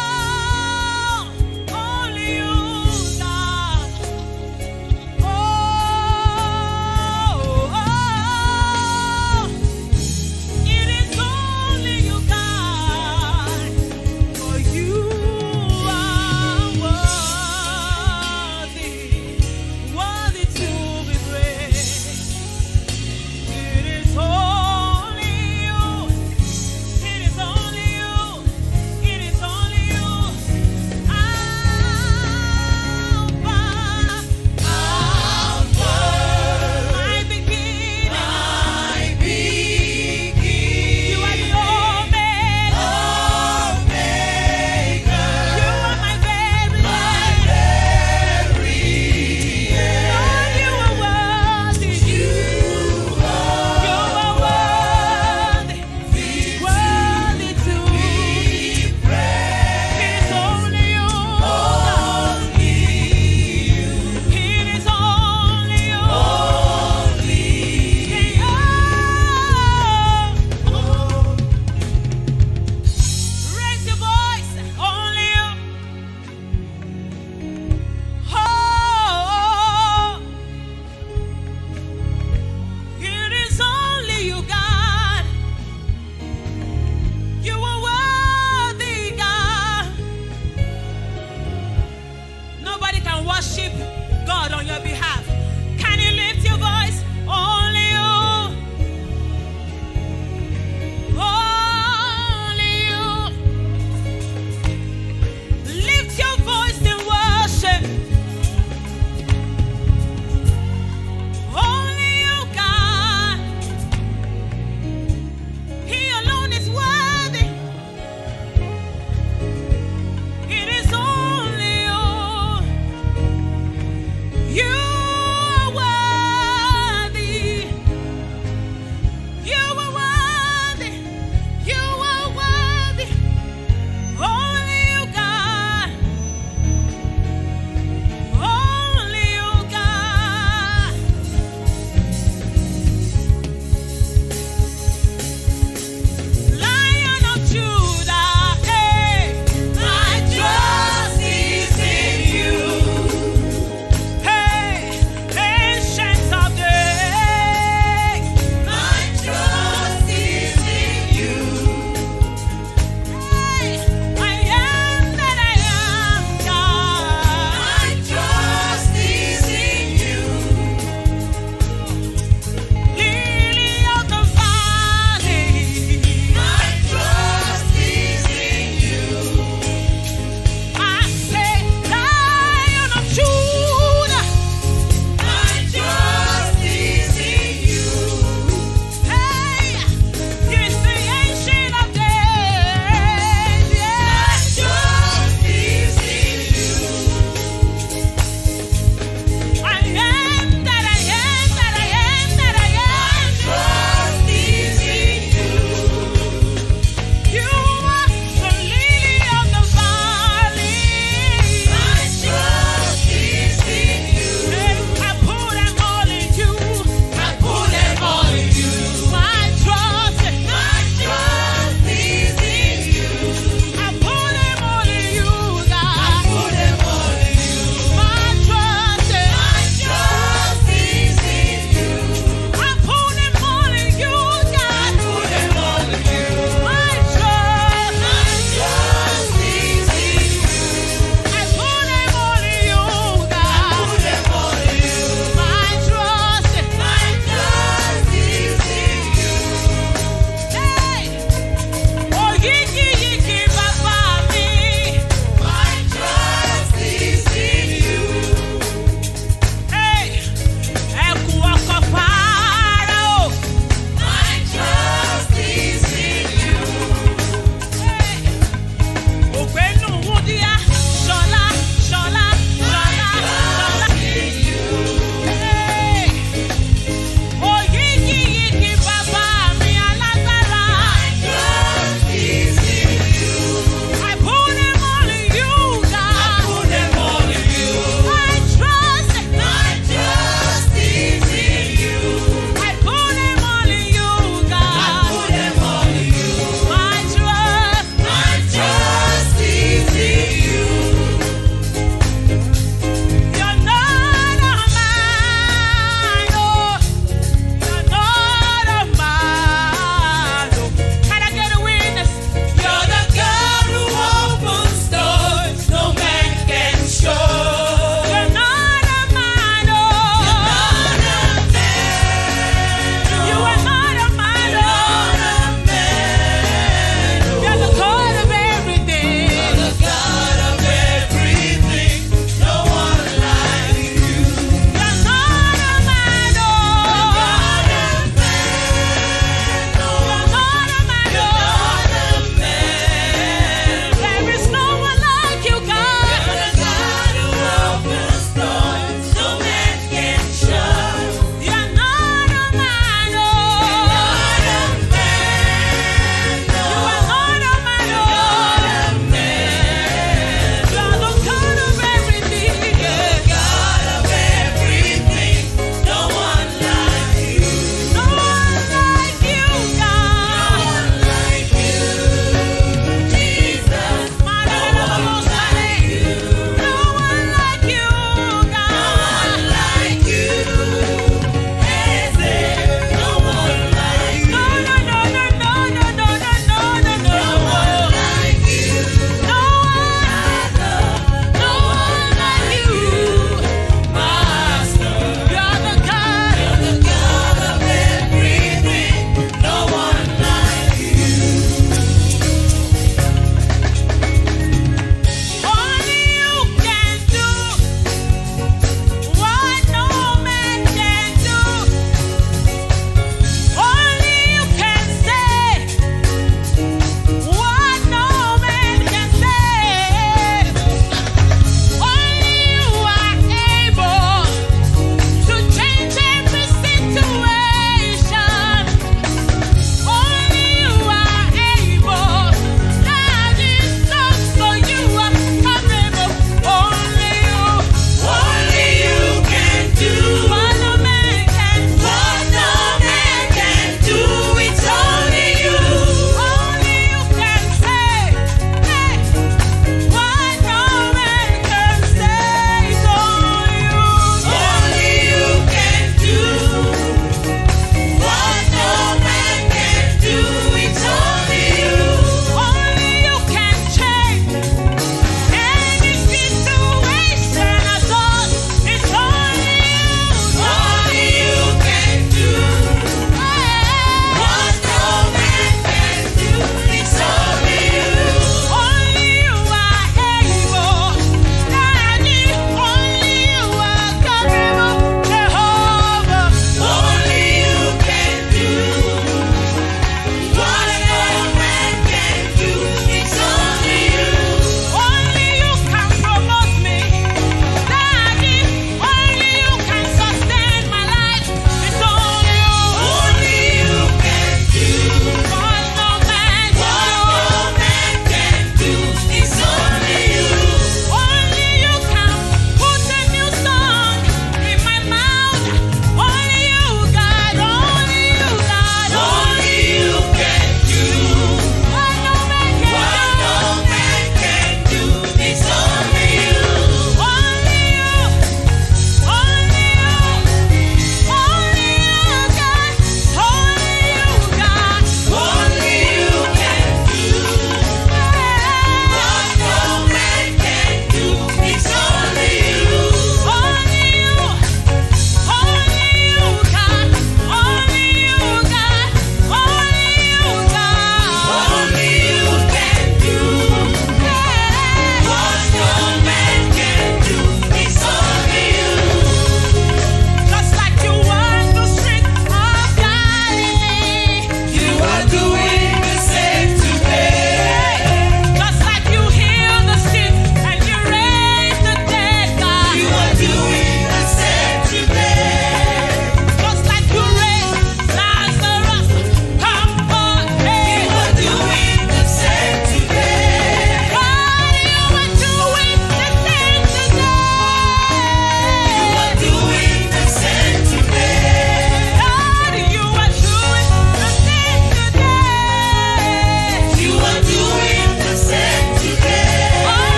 Oh, only you, God. Oh,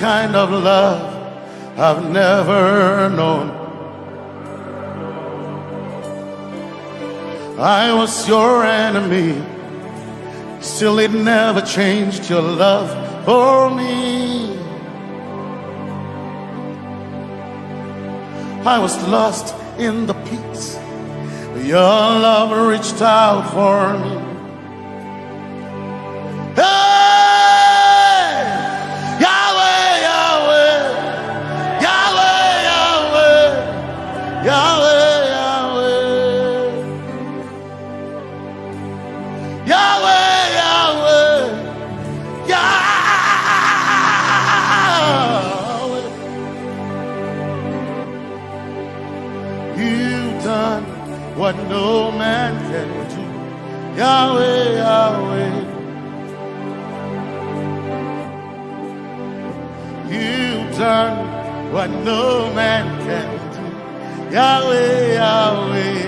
kind of love I've never known. I was your enemy, still it never changed your love for me. I was lost in the pits, but your love reached out for me. Hey! Yahweh, Yahweh, Yahweh, Yahweh, Yahweh, Yahweh. Yahweh, Yahweh, Yahweh. You've done what no man can do. Yahweh, Yahweh. You've done what no man can do. Yahweh, Yahweh.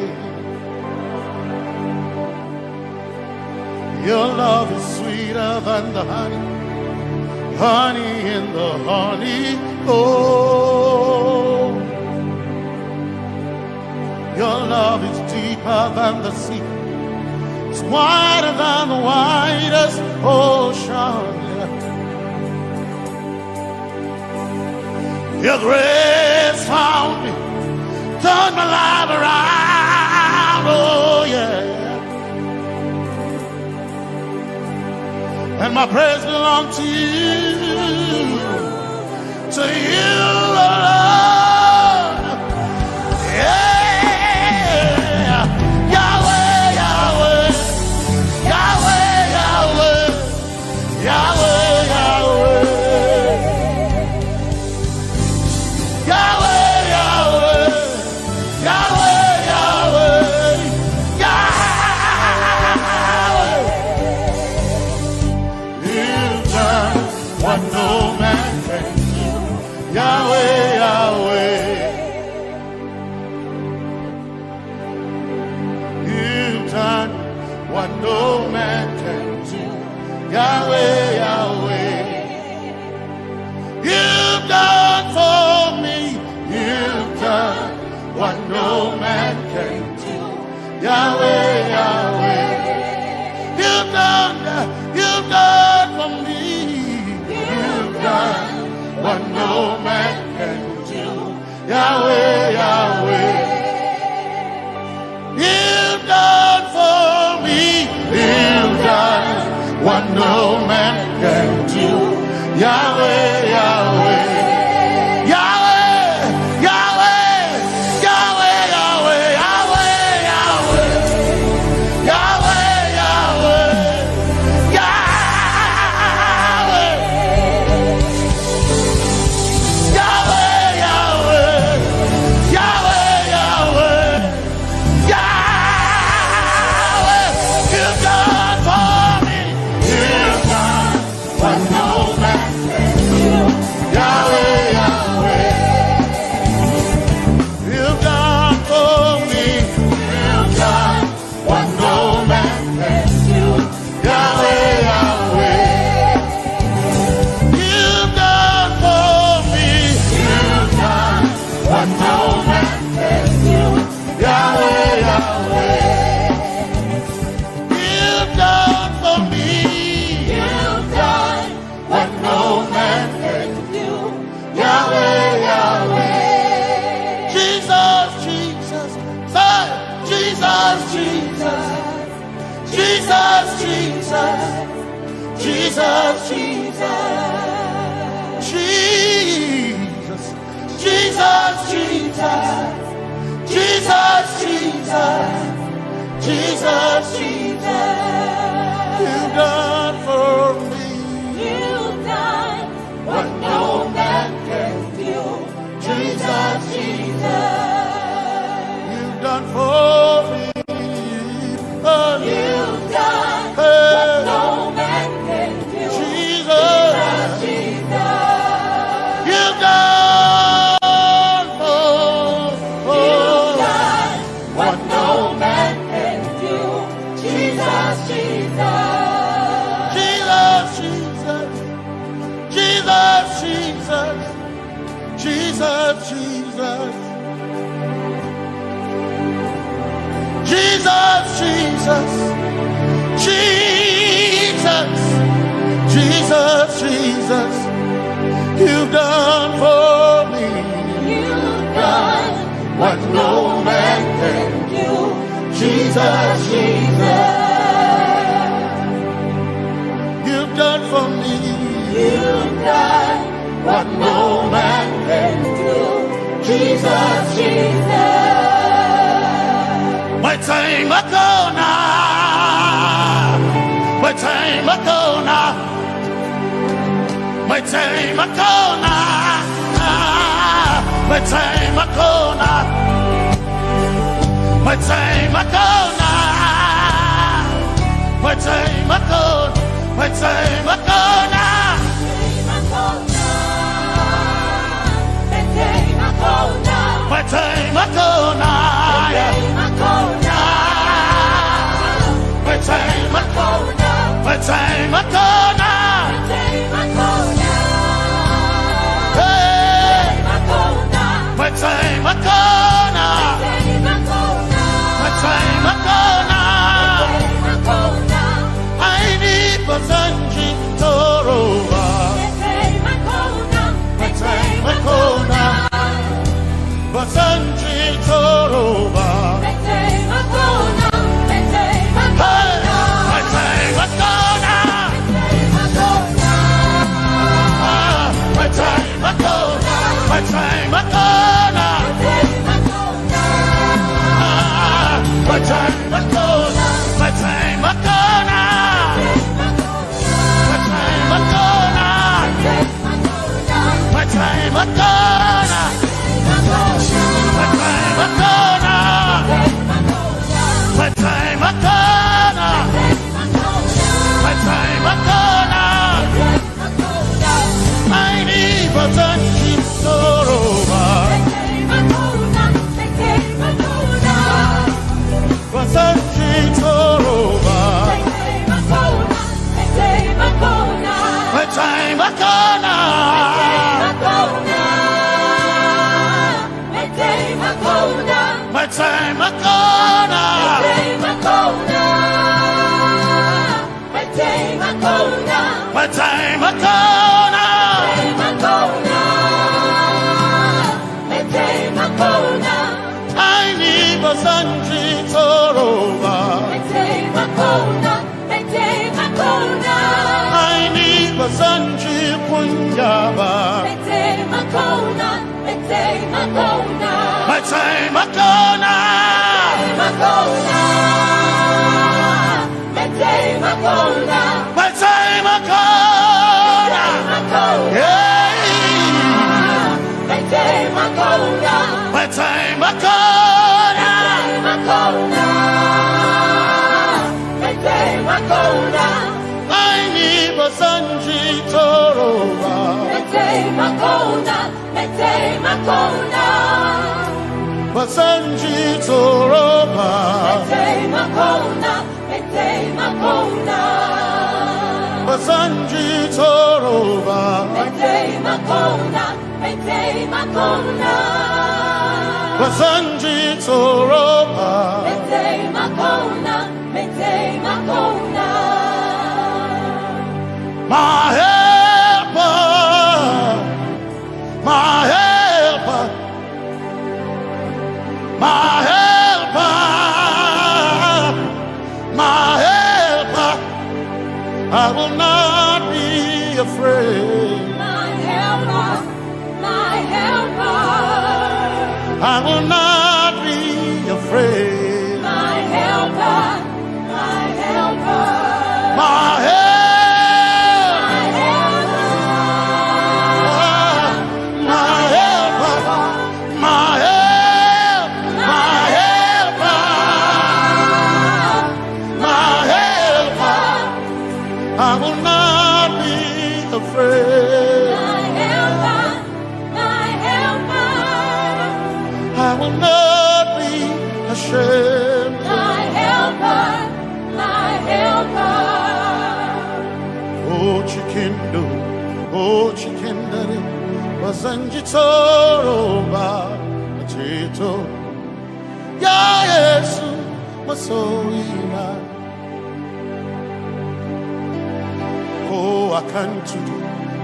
Your love is sweeter than the honey, honey in the honey. Oh, your love is deeper than the sea. It's wider than the widest ocean. Your grace found me, turned my life around. Oh, yeah. And my praise belongs to you, to you alone. Yeah. Yahweh, Yahweh, Yahweh, Yahweh, Yahweh, Yahweh. Yahweh, Yahweh, Yahweh, Yahweh, Yahweh. You've done what no man can do. Yahweh, Yahweh. You've done what no man can do. Yahweh, Yahweh. You've done for me. You've done what no man can do. Yahweh, Yahweh. You've done, you've done for me. You've done what no man can do. Yahweh, Yahweh. You've done for me. You've done what no man can do. Yahweh, Yahweh. Yahweh, Yahweh, Yahweh, Yahweh, Yahweh. Yahweh, Yahweh, Yahweh, Yahweh. Yahweh. Yahweh, Yahweh, Yahweh, Yahweh, Yahweh, you've done for me. You've done what no man can do. Yahweh, Yahweh, you've done for me. You've done what no man can do. Yahweh, Yahweh. You've done for me. You've done what no man can do. Yahweh, Yahweh. You've done for me. You've done what no man can do. Yahweh, Yahweh. Jesus, Jesus, say, Jesus, Jesus. Jesus, Jesus, Jesus, Jesus, Jesus, Jesus, Jesus, Jesus, Jesus, Jesus, Jesus. You've done for me. You've done what no man can do. Jesus, Jesus. You've done for me. Oh, you've done what no man can do. Jesus. Jesus, Jesus. You've done for, for you've done what no man can do. Jesus, Jesus. Jesus, Jesus. Jesus, Jesus. Jesus, Jesus, Jesus, Jesus, you've done for me. You've done what no man can do. Jesus, Jesus, you've done for me. You've done what no man can do. Jesus, Jesus. Metsai makona. Metsai makona. Metsai makona. Metsai makona. Metsai makona. Metsai makona. Metsai makona. Metsai makona. Metsai makona. Metsai makona. Hey. Metsai makona. Metsai makona. Aini bazanji toroba. Metsai makona. Bazanji toroba. Hey. Metsai makona. Ah, Metsai makona. Metsai makona. Ah, Metsai makona. Metsai makona. Metsai makona. Metsai makona. Metsai makona. Metsai makona. Metsai makona. Aini bazanji toroba. Bazanji toroba. Metsai makona. Metsai makona. Metsai makona. Metsai makona. Aini bazanji toroba. Aini bazanji kunyaba. Metsai makona. Metsai makona. Metsai makona. Metsai makona. Hey. Metsai makona. Metsai makona. Metsai makona. Aini bazanji toroba. Metsai makona. Metsai makona. Bazanji toroba. Metsai makona. Metsai makona. Bazanji toroba. Metsai makona. Metsai makona. Bazanji toroba. Metsai makona. Metsai makona. My helper. My helper, my helper, my helper, I will not be afraid. My helper, my helper, I will not be afraid. My helper, my helper. My help. My helper. My help. My helper. My helper. I will not be afraid. My helper. My helper. I will not be ashamed. My helper. My helper. Oh, chikindo, oh, chikindere, bazanji toroba, machito. Ya Yesu, masoyina. Ko akan tudu,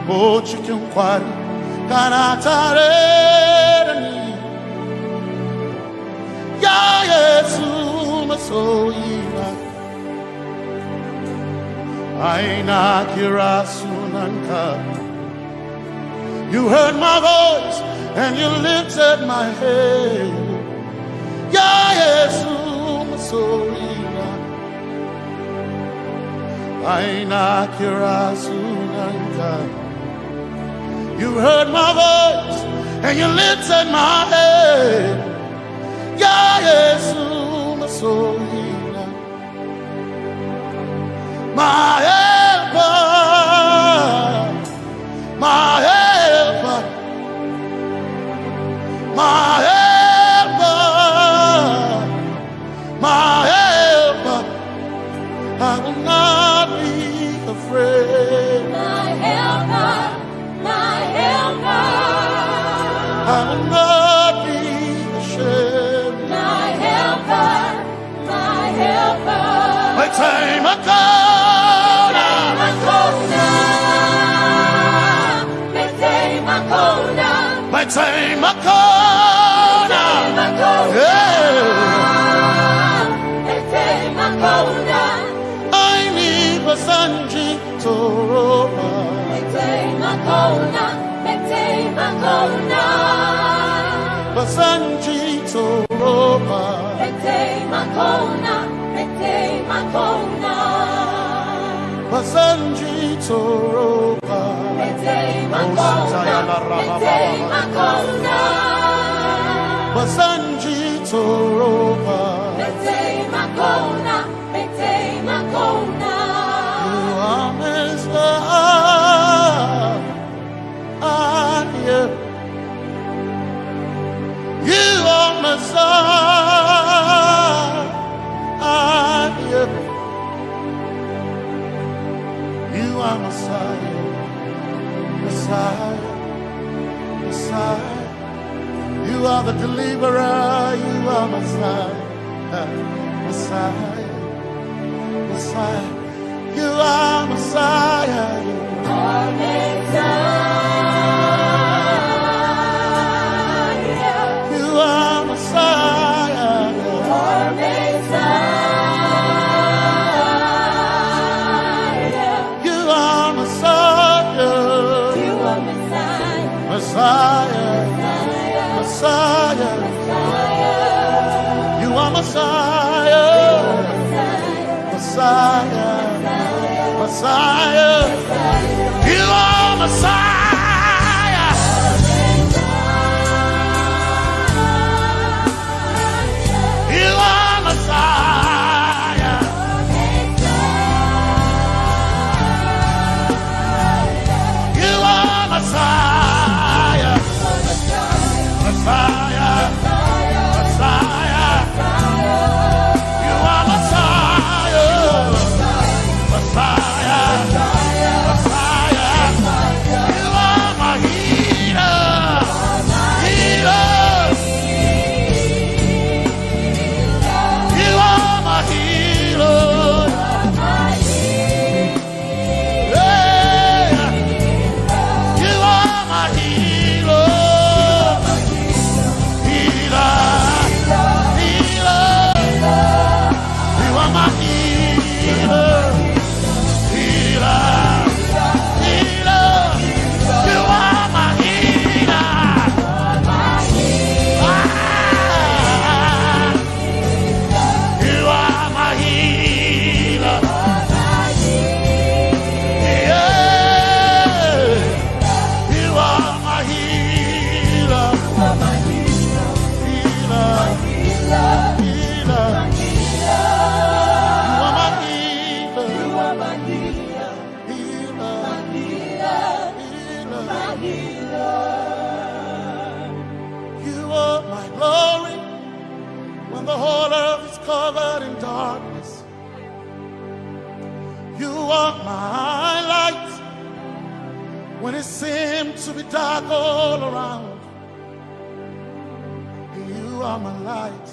ko cikin kwari, kana tare da ni. Ya Yesu masoyina, ai na kira sunanka. You heard my voice and you lifted my head. Ya Yesu masoyina, ai na kira sunanka. You heard my voice and you lifted my head. Ya Yesu masoyina, my helper, my helper, my helper, my helper. I will not be afraid. My helper, my helper. I will not be ashamed. My helper, my helper. Mai taimako na. Mai taimako na. Mai taimako na. Mai taimako na. Yeah. Mai taimako na. Ai ni ba zan ji tsoro ba. Mai taimako na, mai taimako na. Ba zan ji tsoro ba. Mai taimako na, mai taimako na. Ba zan ji tsoro ba. Mai taimako na, mai taimako na. Ba zan ji tsoro ba. Mai taimako na. You are Messiah. You are Messiah. You are Messiah. Messiah. Messiah. You are the deliverer. You are Messiah. Messiah. Messiah. You are Messiah. You are Messiah. You are Messiah. You are Messiah. You are Messiah. You are Messiah. Messiah. Messiah. Messiah. You are Messiah. Messiah. Messiah. You are Messiah. You are Messiah. You are Messiah. Messiah. Messiah. You are Messiah. Messiah. Messiah. You are my healer. Healer. You are my healer. Yeah. You are my healer. Healer. Healer. You are my healer. Healer. Healer. You are my healer. Ah. You are my healer. Yeah. You are my healer. Healer. Healer. You are my healer. Healer. Healer. You are my glory when the whole earth is covered in darkness. You are my light when it seems to be dark all around. You are my light,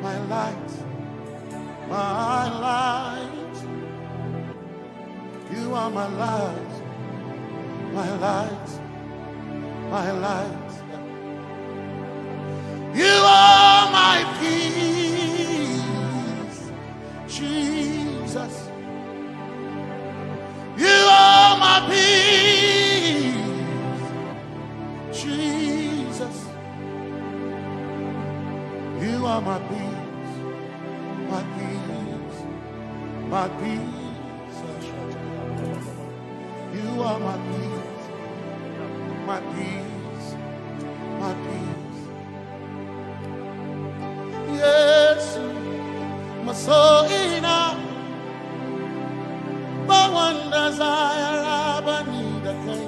my light, My light, you are my light, my light, my light. You are my peace, Jesus. You are my peace, Jesus. You are my peace, my peace, my peace. You are my peace, my peace, my peace. Yesu, masoina, bawanda zayara banida kai.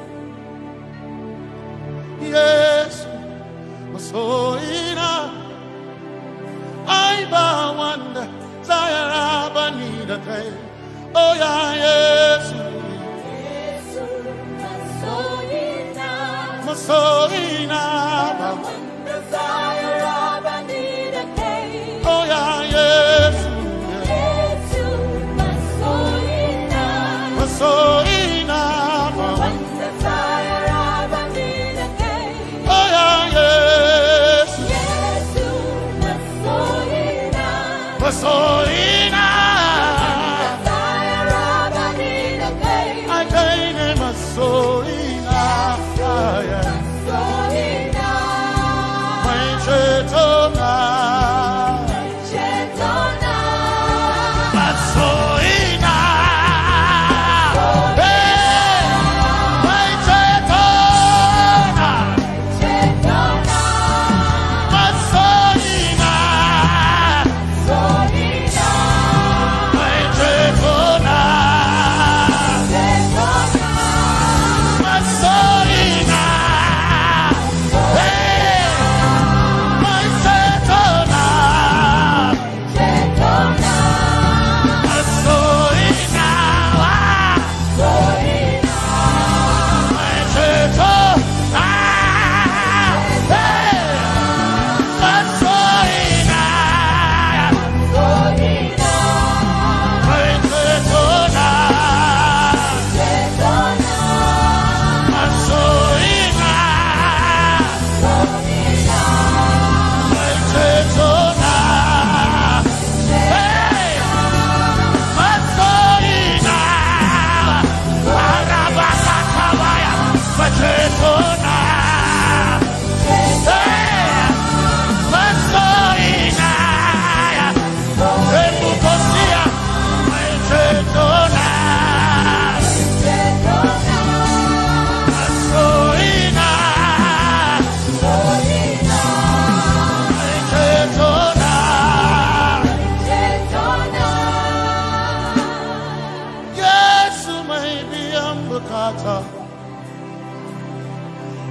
Yesu, masoina, ai bawanda zayara banida kai. Oh yeah, Yesu, masoina, masoina, bawanda zayara banida kai. Oh yeah, Yesu, Yesu, masoina, masoina, bawanda zayara banida kai. Oh yeah, Yesu, Yesu, masoina, masoina, bawanda zayara banida kai. Ai kai ne masoina, ai, ai. Mai cetona. Masoina. Hey, mai cetona. Masoina. Mai cetona. Masoina. Hey, mai cetona. Masoina. Yesu mai biyan bukata,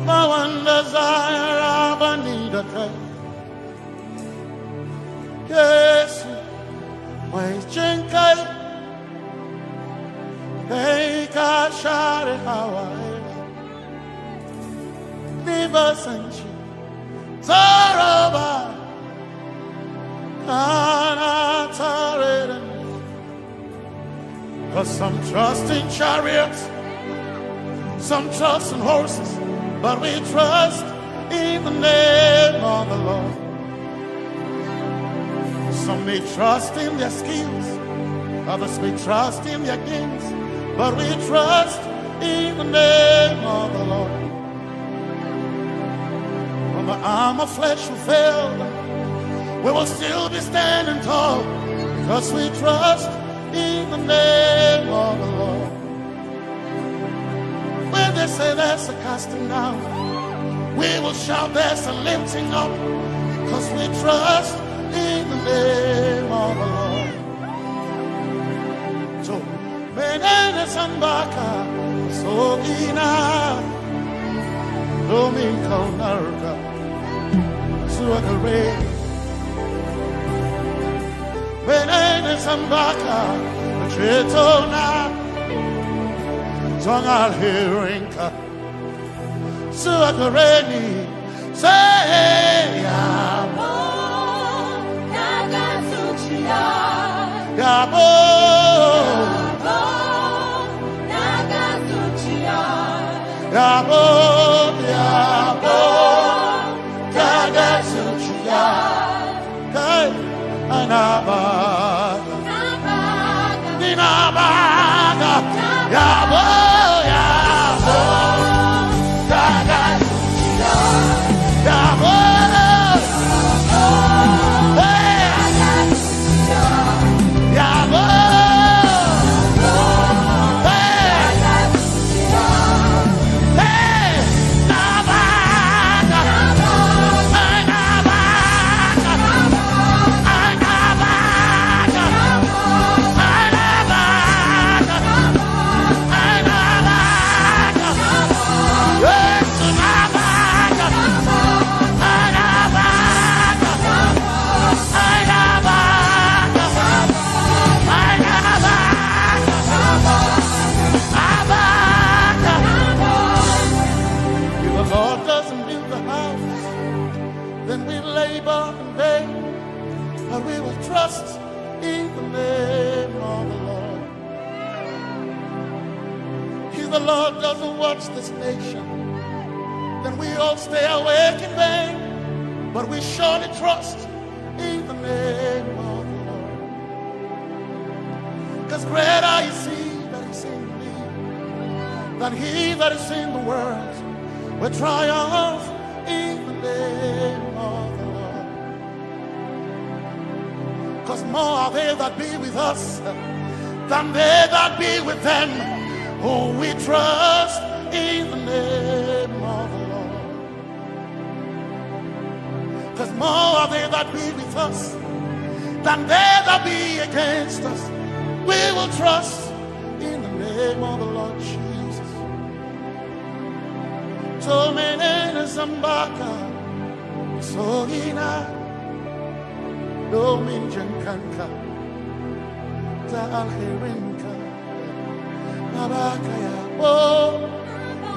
ba wanda za ya raba ni da kai. Yesu mai jin kai, kai ka share hawaye. Rivers and Zoroba, kana tare da ni. 'Cause some trust in chariots, some trust in horses, but we trust in the name of the Lord. Some may trust in their skills, others may trust in their gifts, but we trust in the name of the Lord. When the arm of flesh will fail, we will still be standing tall, because we trust in the name of the Lord. When they say there's a casting down, we will shout there's a lifting up, because we trust in the name of the Lord. So, menene sambaka, so ina, domin kaunarka, zuwa gare ni. Menene sambaka, cetona, don alherinka, zuwa gare ni, sai ya. Daga zuciya. Yabo, yabo, yabo, yabo, yabo, yabo, yabo, If the Lord doesn't build the house, then we labor in vain, but we will trust in the name of the Lord. If the Lord doesn't watch this nation, then we all stay awake in vain, but we surely trust in the name of the Lord. Because greater is he that is in me than he that is in the world. We triumph in the name of the Lord. Because more are they that be with us than they that be with them who we trust in the name of the Lord. Because more are they that be with us than they that be against us. We will trust in the name of the Lord Jesus. Tomenene zambaka, sogina, domin jankanka, ta alherinka, nabaka yabo,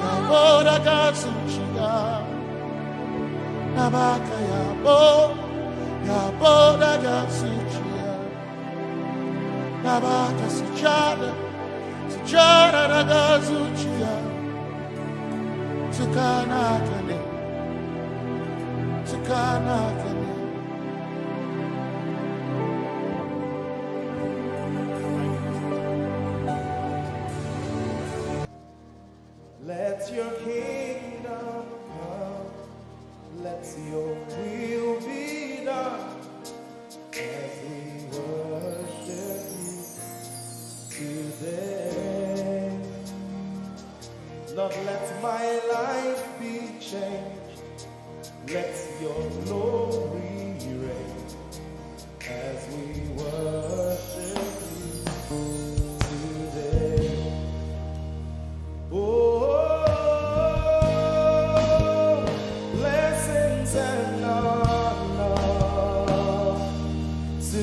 yabo daga zuciya, nabaka yabo, yabo daga zuciya, nabaka sujada, sujada daga zuciya. Tukana kane, tukana kane. Let your kingdom come, let your will be done as we worship you today. Lord, let my life be changed. Let your glory reign as we worship you today. Oh, blessings and honor to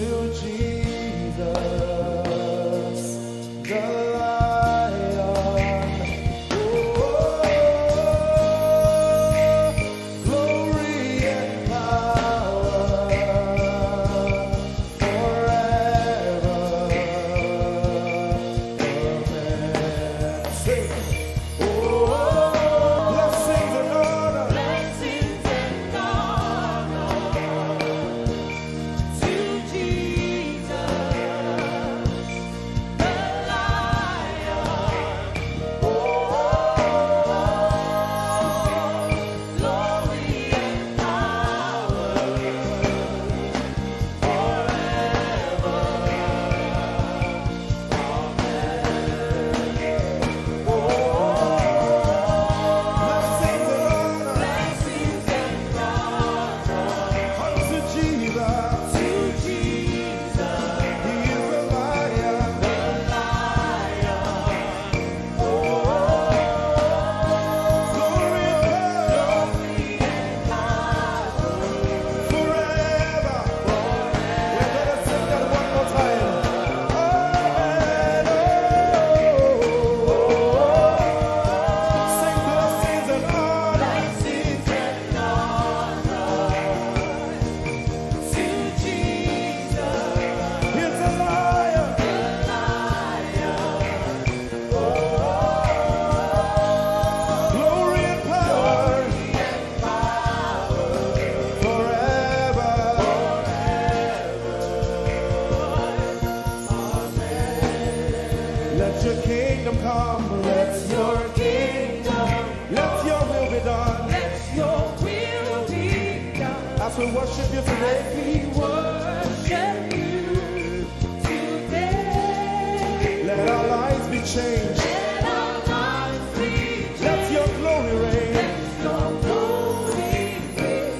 Worship you today. We worship you today. Let our lives be changed. Let our lives be changed. Let your glory reign. Let your glory reign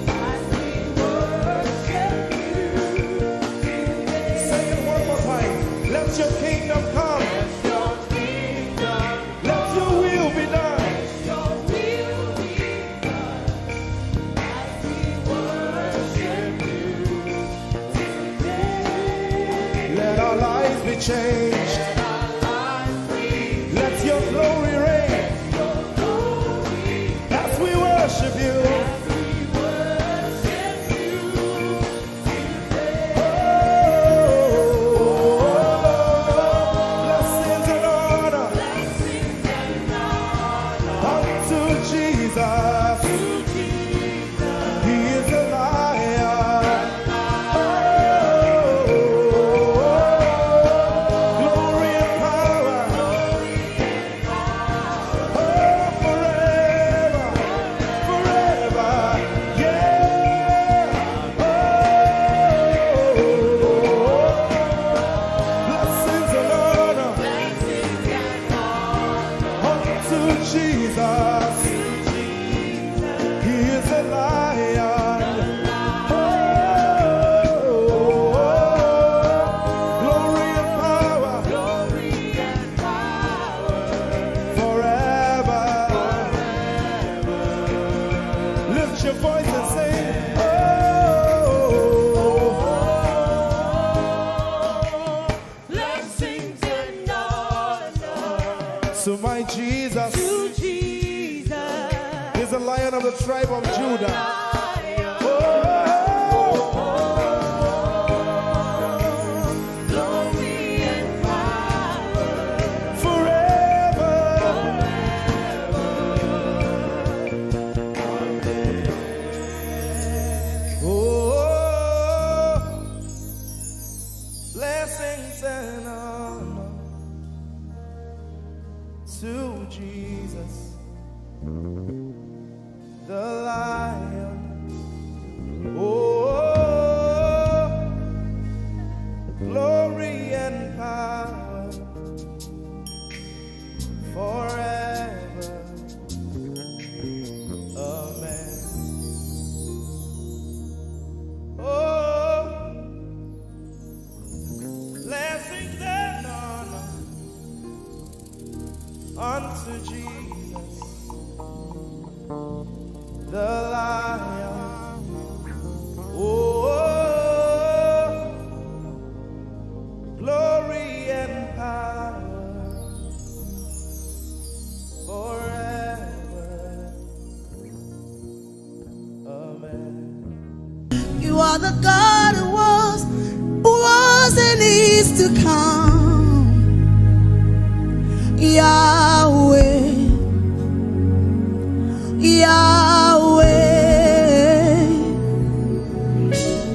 as we worship you today. Say it one more time. Let your kingdom come. Let your kingdom, let your will be done. Let your will be done as we worship you today. Let our lives be changed. Let our lives be changed. Let your glory reign. Let your glory reign as we worship you. As we worship you. Blessings and honor unto Jesus. He is a lion. Glory and power. Oh, forever, forever, yeah. Oh, blessings and honor unto Jesus. He is a lion. Oh, glory and power. Forever. Lift your voice and sing. Oh, blessings and honor to my Jesus. To Jesus. He's the Lion of the tribe of Judah. Oh. Glory and power forever. Forever. Amen. Oh, blessings and honor to Jesus, the Lion. Oh, glory and power forever. Amen. Oh, blessings and honor unto Jesus, the Lion. Oh, glory and power forever. Amen. You are the God who was, who was and is to come. Yahweh, Yahweh.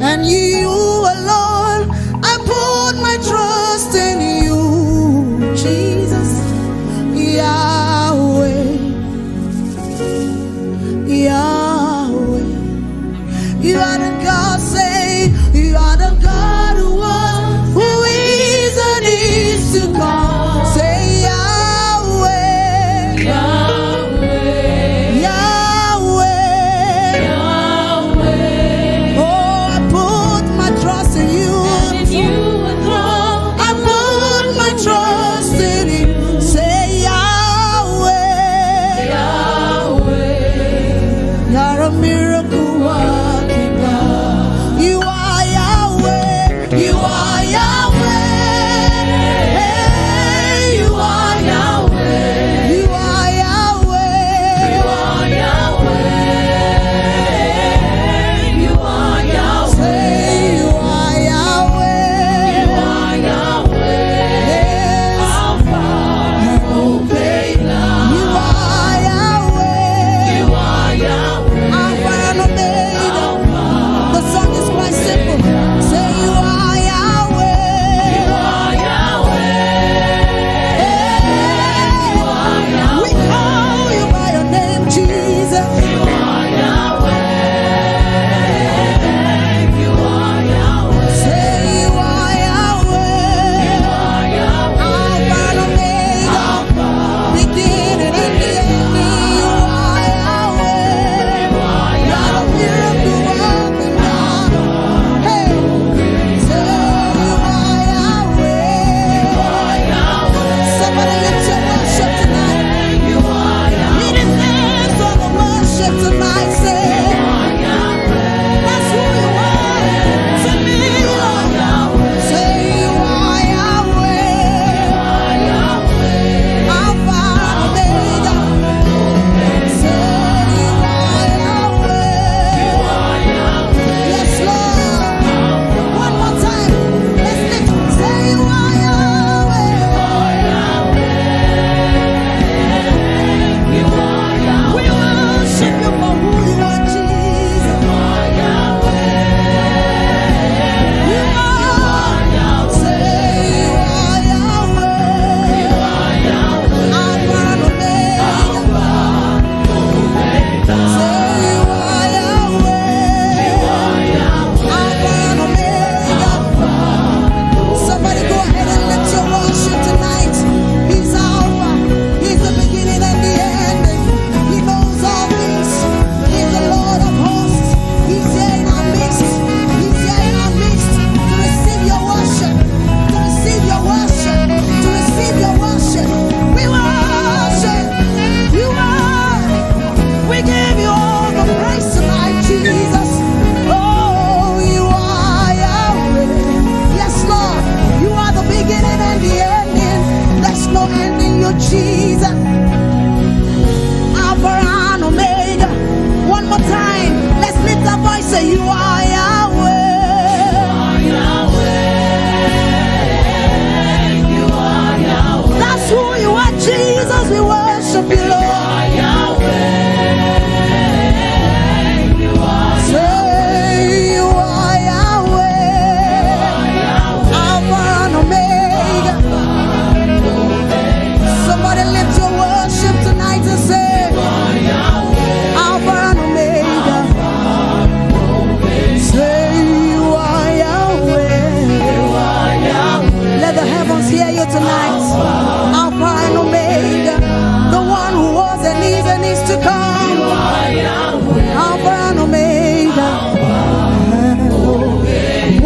And you alone, I put my trust in you, Jesus. Yahweh, Yahweh. You are the God, say, you are the God who was, who is, and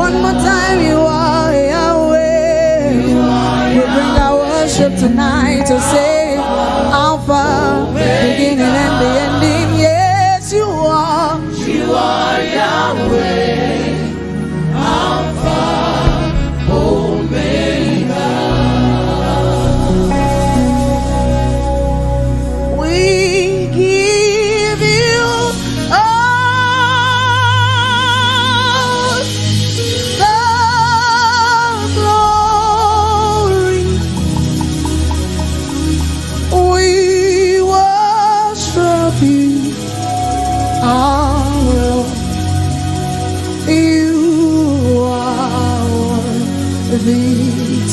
One more time, you are Yahweh. We bring our worship tonight to say, Alpha, beginning and the ending. Yes, you are. You are Yahweh, Alpha, Omega. We give you all the glory. We worship you, our Lord. You are worthy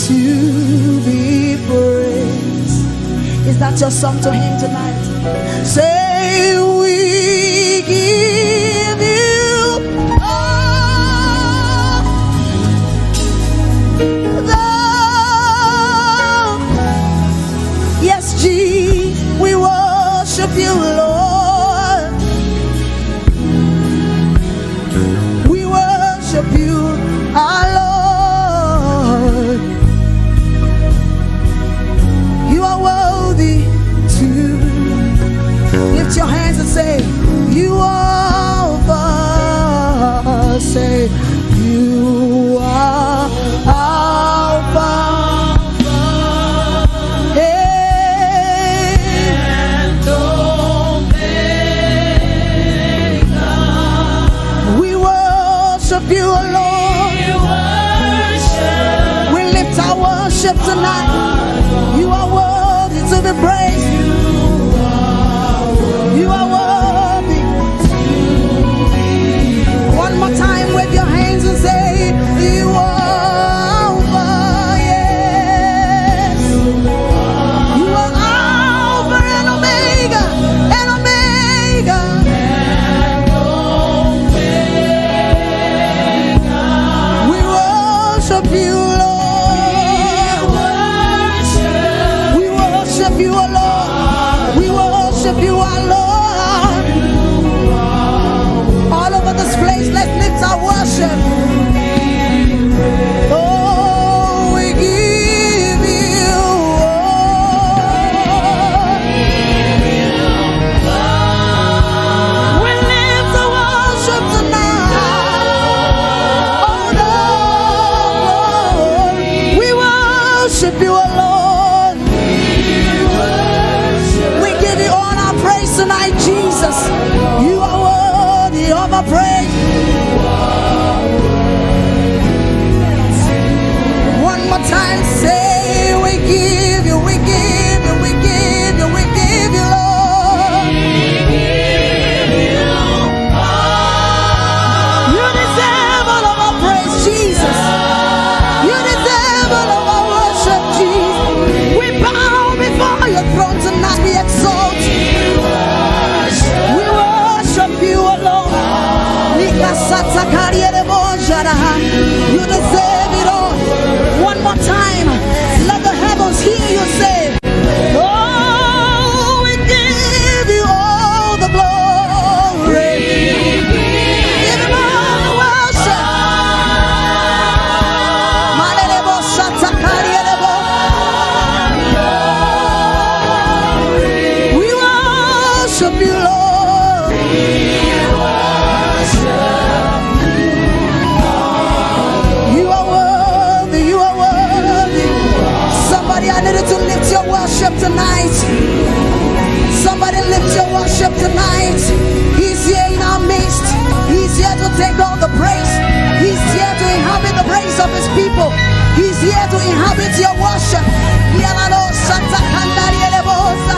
to be praised. Is that your song to him tonight? Say, we give you all the, yes, G, we worship you, Lord. We worship you, our Lord. You are worthy to lift your hands and say, you are Alpha. Say, you are Alpha. Hey. We worship you, O Lord. We lift our worship tonight. You are worthy to be praised. You are worthy. One more time, wave your hands and say, you are Alpha, yes. You are Alpha and Omega, and Omega. We worship you, Lord. We worship you, O Lord. We worship you, our Lord. All over this place, let's lift our worship. Oh, we give you all. We lift our worship tonight. Oh, Lord, we worship you, O Lord. We give you all our praise tonight, Jesus. You are worthy of our praise. One more time, say, we give you, we give you, we give you, we give you, Lord. You deserve all of our praise, Jesus. You deserve all of our worship, Jesus. We bow before your throne tonight. We exalt you. We worship you, O Lord. Nikasata kariere bojara. You deserve it all. One more time, let the heavens hear you say, oh, we give you all the glory. Give him all the worship. Malelebo shatakarielebo. We worship you, Lord. You are worthy, you are worthy. Somebody, I need you to lift your worship tonight. Somebody lift your worship tonight. He's here in our midst. He's here to take all the praise. He's here to inhabit the praise of his people. He's here to inhabit your worship. Yalalo shata kandari elebosa.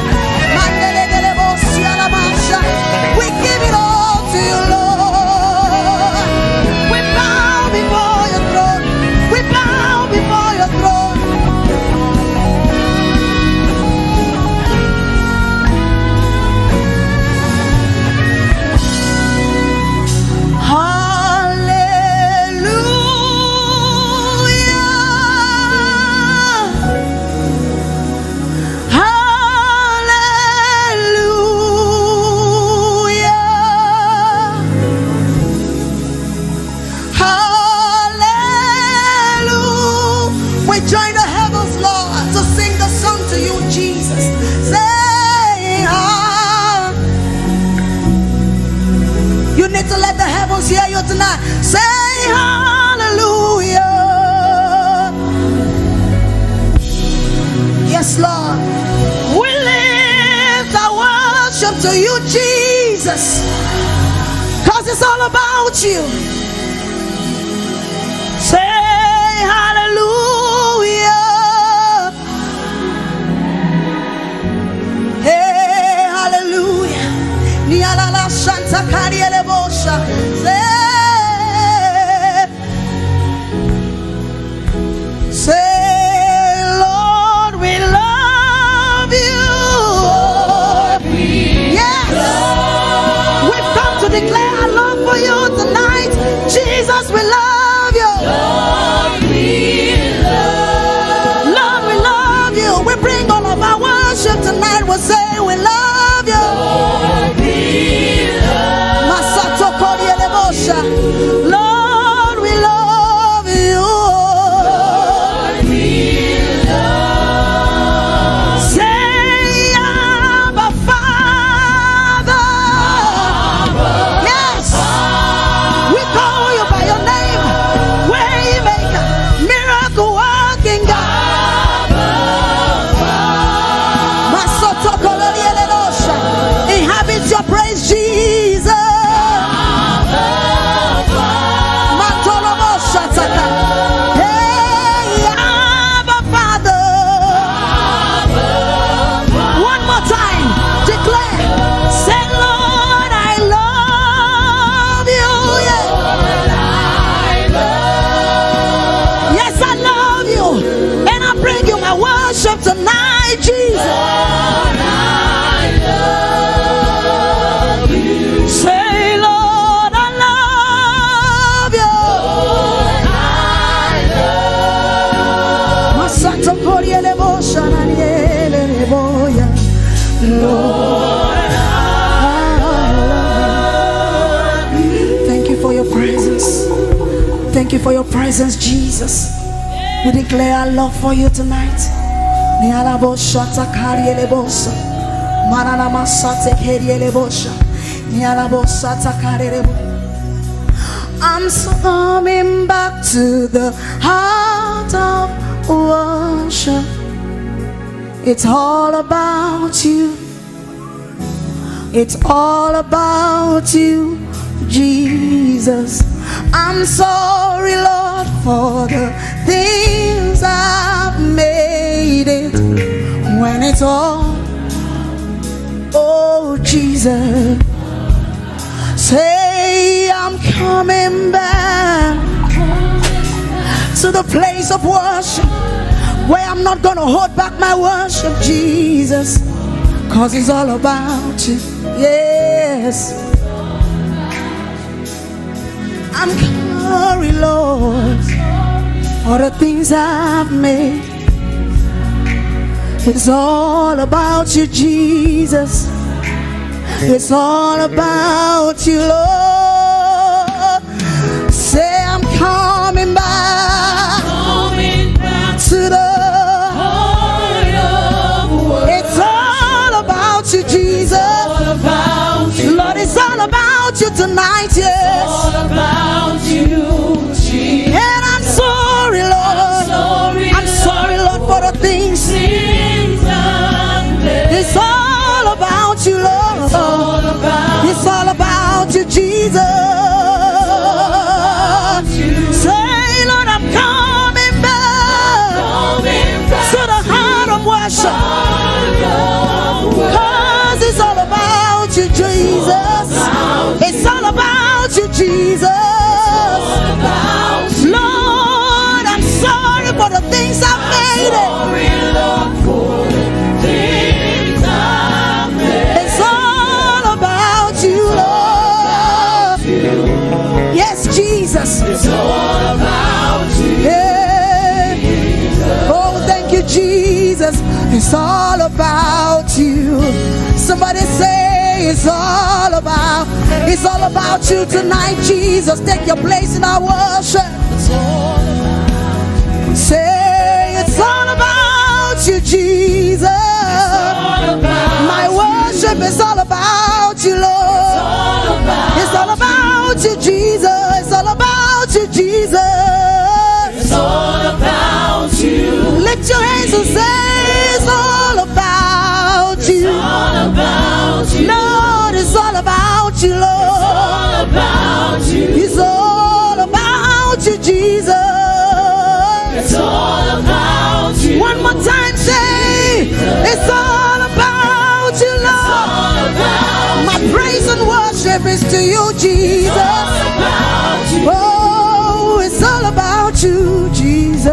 Mandele delebosi alamasha. We give it all to you, Lord. We bow before your throne. We bow before your throne. Hallelujah. You. Say hallelujah. Hey, hallelujah. Nialala Santa Kariele Bosha. Say, say, Lord, we love you. Yes. We've come to declare our love for you tonight. Jesus, we love you. Lord, we love you. We bring all of our worship tonight. We say we love you. Masato Korielebosha. Lord, we love you. Say, Abba, Father. Yes. We call you by your name. Waymaker, miracle working God. Masoto kolorielenosha. Inhabit your praise, Jesus. Matolomoshataka. Hey, Abba Father. One more time. Declare. Say, Lord, I love you. Yeah. Yes, I love you. And I bring you my worship tonight, Jesus. Say, Lord, I love you. Masato koriele bosha naniele boya. Lord, I love you. Thank you for your presence. Thank you for your presence, Jesus. We declare our love for you tonight. Niala bosha takariele bosha. Manana masate keriele bosha. Niala bosha takariele bosha. I'm coming back to the heart of worship. It's all about you. It's all about you, Jesus. I'm sorry, Lord, for the things I've made it. When it's all, oh, Jesus. Say, I'm coming back to the place of worship where I'm not gonna hold back my worship, Jesus. 'Cause it's all about you. Yes. I'm sorry, Lord, for the things I've made. It's all about you, Jesus. It's all about you, Lord. Say, I'm coming back, coming back to the heart of worship. It's all about you, Jesus. It's all about you. Lord, it's all about you tonight, yes. It's all about you, Jesus. And I'm sorry, Lord. I'm sorry, I'm sorry, Lord, for the things. Things I've made. It's all about you, Lord. It's all about, it's all about you, Jesus. Say, Lord, I'm coming back, coming back to the heart of worship. Heart of worship. 'Cause it's all about you, Jesus. It's all about you, Jesus. Lord, I'm sorry for the things I've made. Sorry, Lord, for the things I've made. It's all about you, Lord. Yes, Jesus. It's all about you. Yeah. Oh, thank you, Jesus. It's all about you. Somebody say, it's all about, it's all about you tonight, Jesus. Take your place in our worship. Say, it's all about you, Jesus. My worship is all about you, Lord. It's all about you, Jesus. It's all about you, Jesus. It's all about you. Lift your hands and say, it's all about you. It's all about you. Lord, it's all about you, Lord. It's all about you. It's It's all about you. One more time, say, it's all about you, Lord. My praise and worship is to you, Jesus. Oh, it's all about you, Jesus.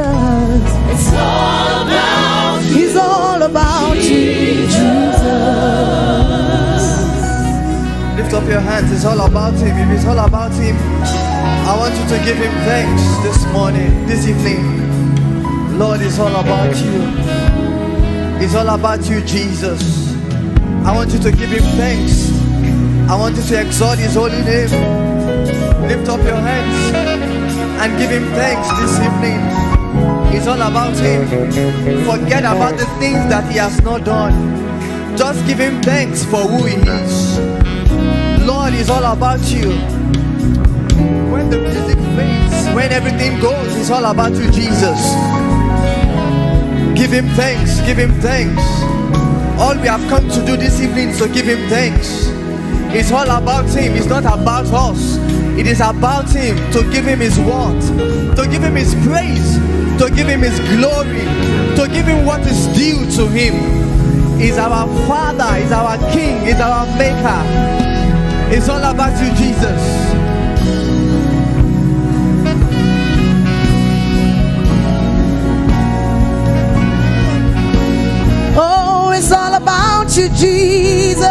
It's all about you. It's all about you, Jesus. Lift up your hands. It's all about him. If it's all about him, I want you to give him thanks this morning, this evening. Lord, it's all about you. It's all about you, Jesus. I want you to give him thanks. I want you to exalt his holy name. Lift up your hands and give him thanks this evening. It's all about him. Forget about the things that he has not done. Just give him thanks for who he is. Lord, it's all about you. When the music fades, when everything goes, it's all about you, Jesus. Give him thanks, give him thanks. All we have come to do this evening is to give him thanks. It's all about him, it's not about us. It is about him, to give him his worth, to give him his praise, to give him his glory, to give him what is due to him. He's our Father, he's our King, he's our Maker. It's all about you, Jesus. Oh, it's all about you, Jesus.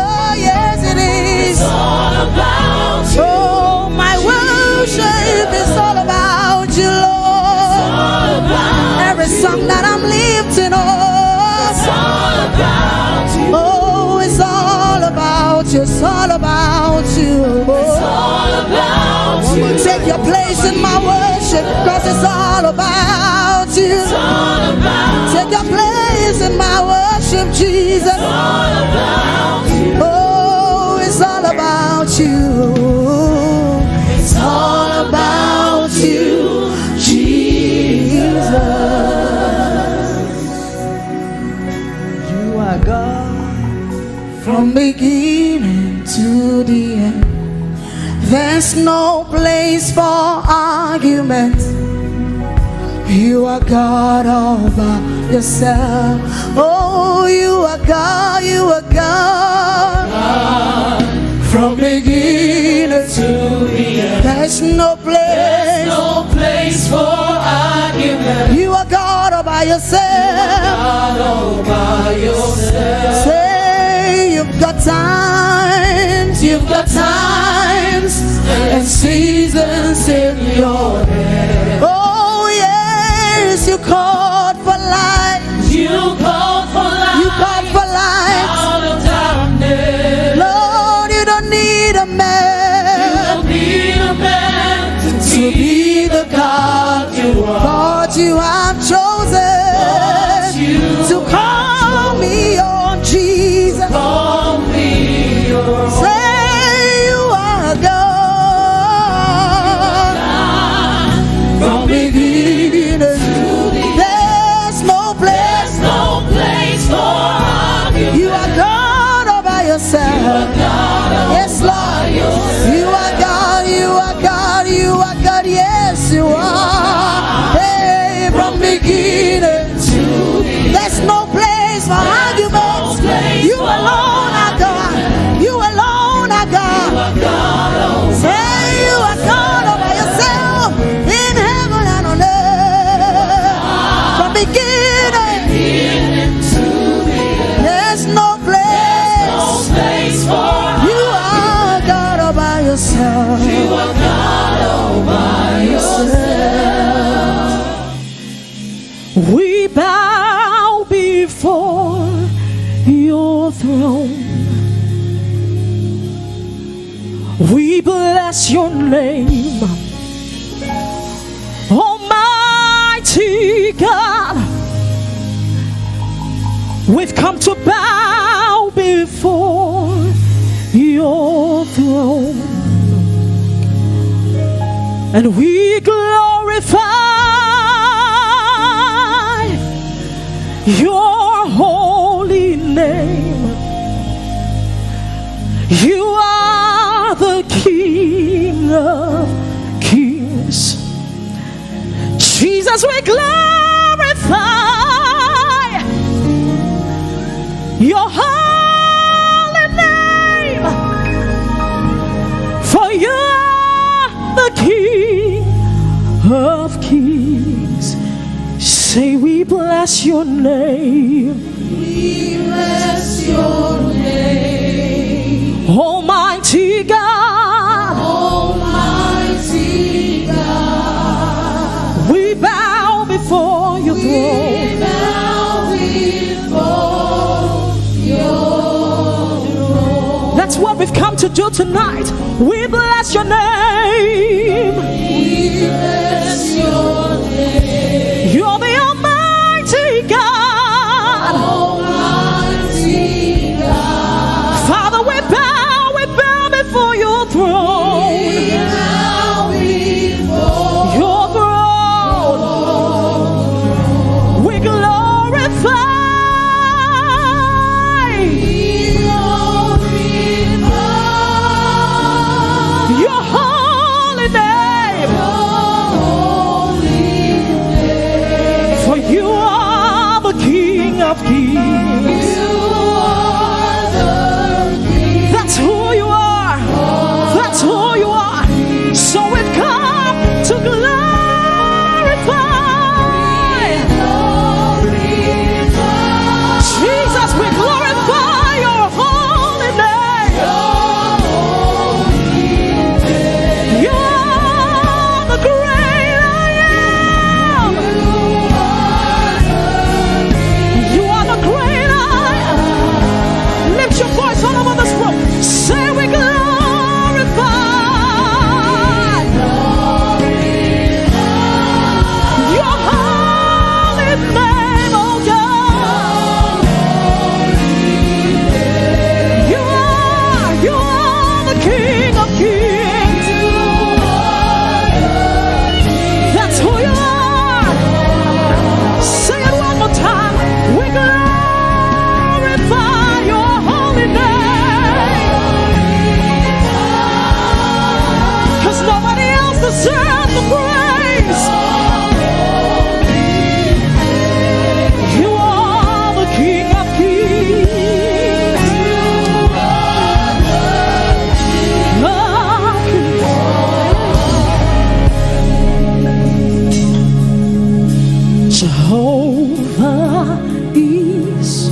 Yes, it is. It's all about you. Oh, my worship is all about you, Lord. It's all about you. Every song that I'm lifting up. It's all about you. Oh, it's all about you. It's all about you. It's all about you. Take your place in my worship, 'cause it's all about you. It's all about you. Take your place in my worship, Jesus. It's all about you. Oh, it's all about you. It's all about you, Jesus. You are God from beginning to the end. There's no place for argument. You are God all by yourself. Oh, you are God, you are God. From beginning to the end. There's no place. There's no place for argument. You are God all by yourself. God all by yourself. Say you've got times, you've got times and seasons in your hand. Oh yes, you called for light. You called for light. You called for light. Out of darkness. Lord, you don't need a man. You don't need a man to be the God you are. But you have chosen to call me your own, Jesus. Call me your own. Say you are God. From beginning to the end. There's no place. There's no place for argument. You are God all by yourself. You are God all by yourself. Yes, Lord. You are God, you are God, you are God. Yes, you are. Hey, from beginning to the end. There's no place for arguments. You alone are God. You alone are God. Say you are God all by yourself in heaven and on earth. From beginning, there's no place. You are God all by yourself. You are God all by yourself. We bow before your throne. We bless your name, Almighty God. We've come to bow before your throne, and we glorify your holy name. You are the King of kings. Jesus, we glorify By your holy name, for you are the King of kings. Say, we bless your name. We bless your name. Almighty God. Almighty God. We bow before your throne. We bow before your throne. That's what we've come to do tonight. We bless your name. We bless your name. You're the Almighty God. Almighty God. Father, we bow, we bow before your throne. We bow before your throne. We glorify. We glorify your holy name. Holy name. For you are the King of kings. You are the King. That's who you are. That's who you are. So we've come to glorify. Jesus, we glorify your holy name. You are the great I am. You are the great I am. Lift your voice all over this room. Say, we glorify your holy name, oh God. You are, you are the King of kings. That's who you are. Say it one more time. We glorify your holy name. 'Cause nobody else deserves the praise. You are the King of kings. Jehovah is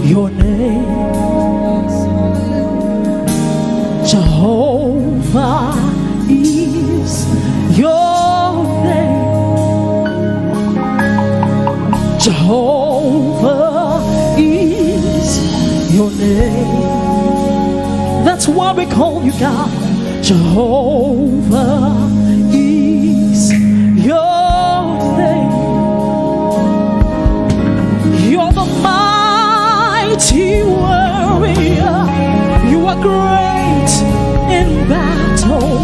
your name. Jehovah is your name. Jehovah is your name. That's why we call you God. Jehovah is your name. You're the mighty warrior. You are great in battle.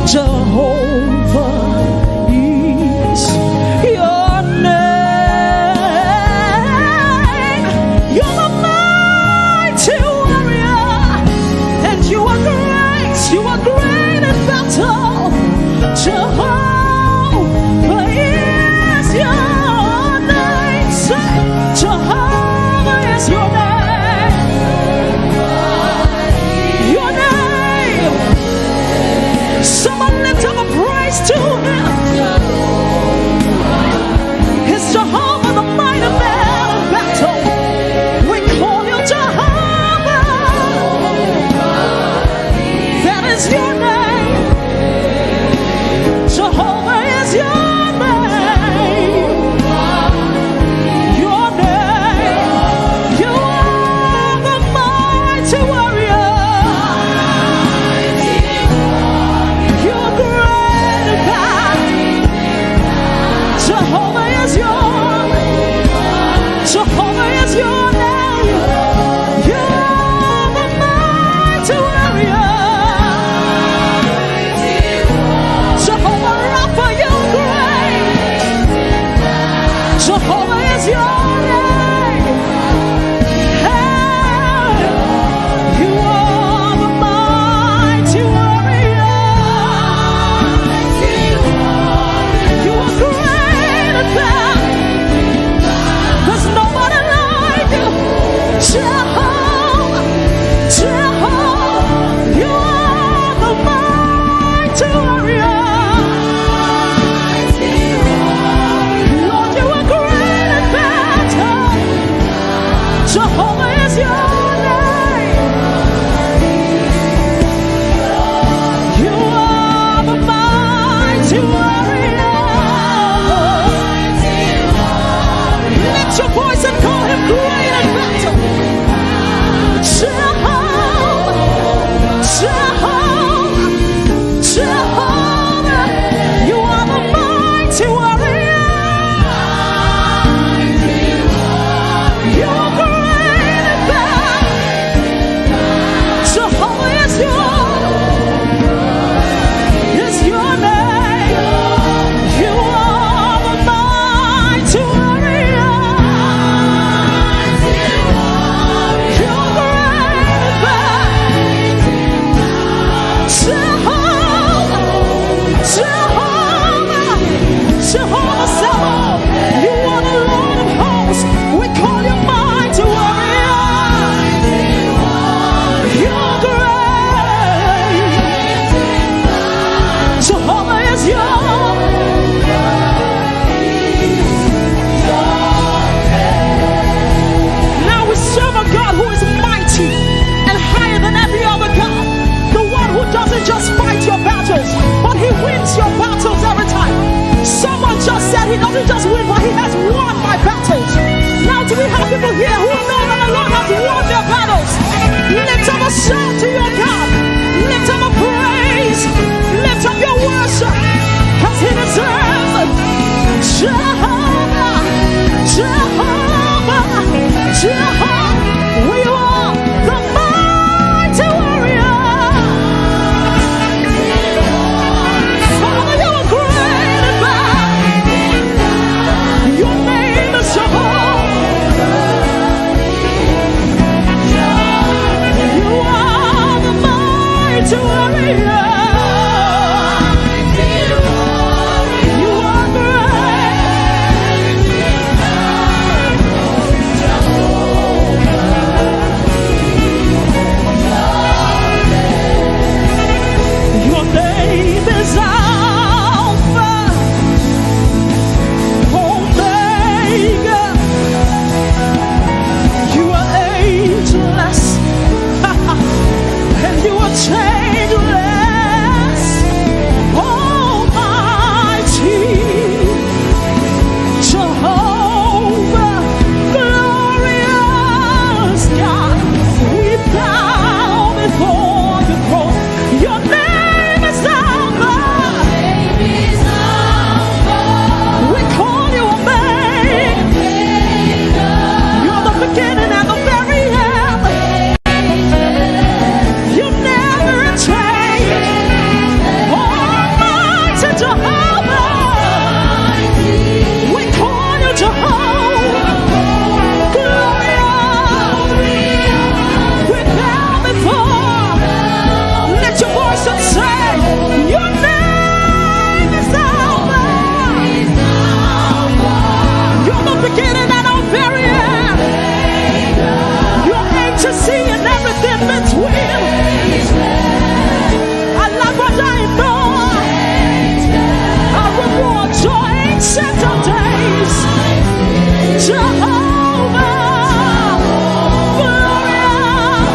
Jehovah is your name. You're the mighty warrior, and you are great. You are great in battle. Jehovah is your name. Say, Jehovah is your name. Your name. Someone lift up a praise to him. He's Jehovah, the mighty man of battle. We call you Jehovah. That is your name. Jehovah is your name. Your name. You are the mighty warrior. You are great God. Jehovah is your name. Jehovah is your name. You're the mighty warrior. Jehovah Rapha, you're great. Jehovah is your name. Hey, you are the mighty warrior. You are great in battle. Jehovah is your name. You are the mighty warrior. Lift your voice and call him great in battle. Jehovah, Jehovah, Jehovah, you are the mighty warrior. You're great in battle. Jehovah is your, is your name. You are the mighty warrior. You're great in battle. Jehovah, Jehovah, Jehovah Sabaoth, you are the Lord of hosts. We call you mighty warrior. You're great. Jehovah is your. Now we serve a God who is mighty and higher than every other God. The one who doesn't just fight your battles, but he wins your battles every time. Someone just said he doesn't just win, but he has won my battles. Now, do we have people here who know that the Lord has won their battles? Lift up a shout to your God. Lift up a praise. Lift up your worship. 'Cause he deserves it. Jehovah, Jehovah, Jehovah. We are the mighty warrior. Father, you are great and mighty. Your name is Jehovah. You are the mighty warrior. You are great. Your name is Alpha, Omega. You are ageless, and you are changeless. Almighty Jehovah, glorious God, we bow before your throne. Your name is Alpha. We call you Omega. You're the beginning and the very end. You never change. Almighty Jehovah. We call you Jehovah. Glorious. We bow before. Lift your voice and say, your name is Alpha. You're the beginning and our very end. You're A to Z and everything between. Alagbada iná. Arúgbó ọjọ́, ancient of days. Jehovah, glorious.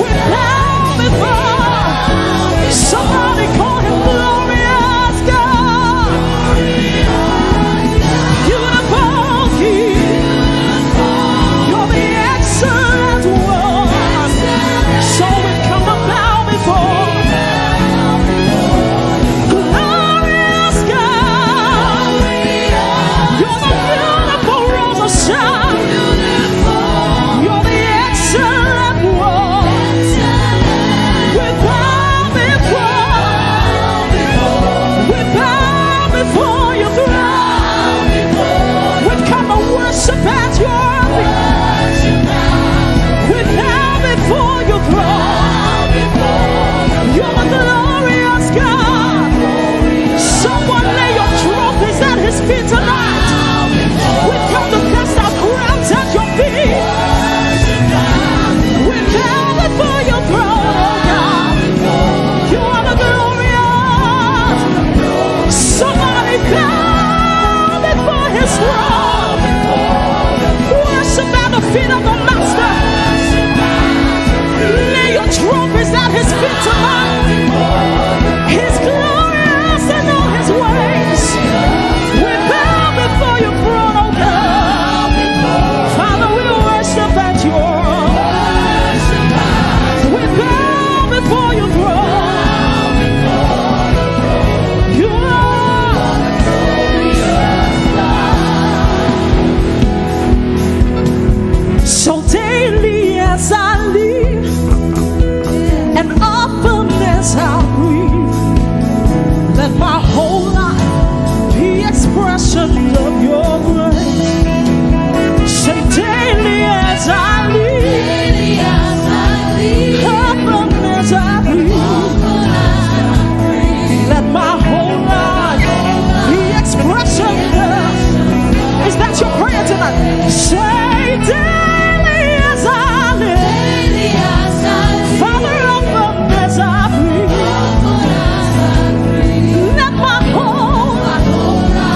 We bow before. Somebody call him glorious God. Beautiful King. You're the excellent one. So we come and bow before. Glorious God. You're the beautiful Rose of Sharon. You're the excellent one. We bow before. We bow before your throne. We come and worship at your feet. We bow before your throne. You're a glorious God. Someone lay your trophies at his feet tonight. We come to cast our crowns at your feet. We bow before your throne, oh God. You are the glorious. Somebody bow before his throne. Worship Pray tonight. Say, "Daily as I live, Father, open as I breathe. Let my whole life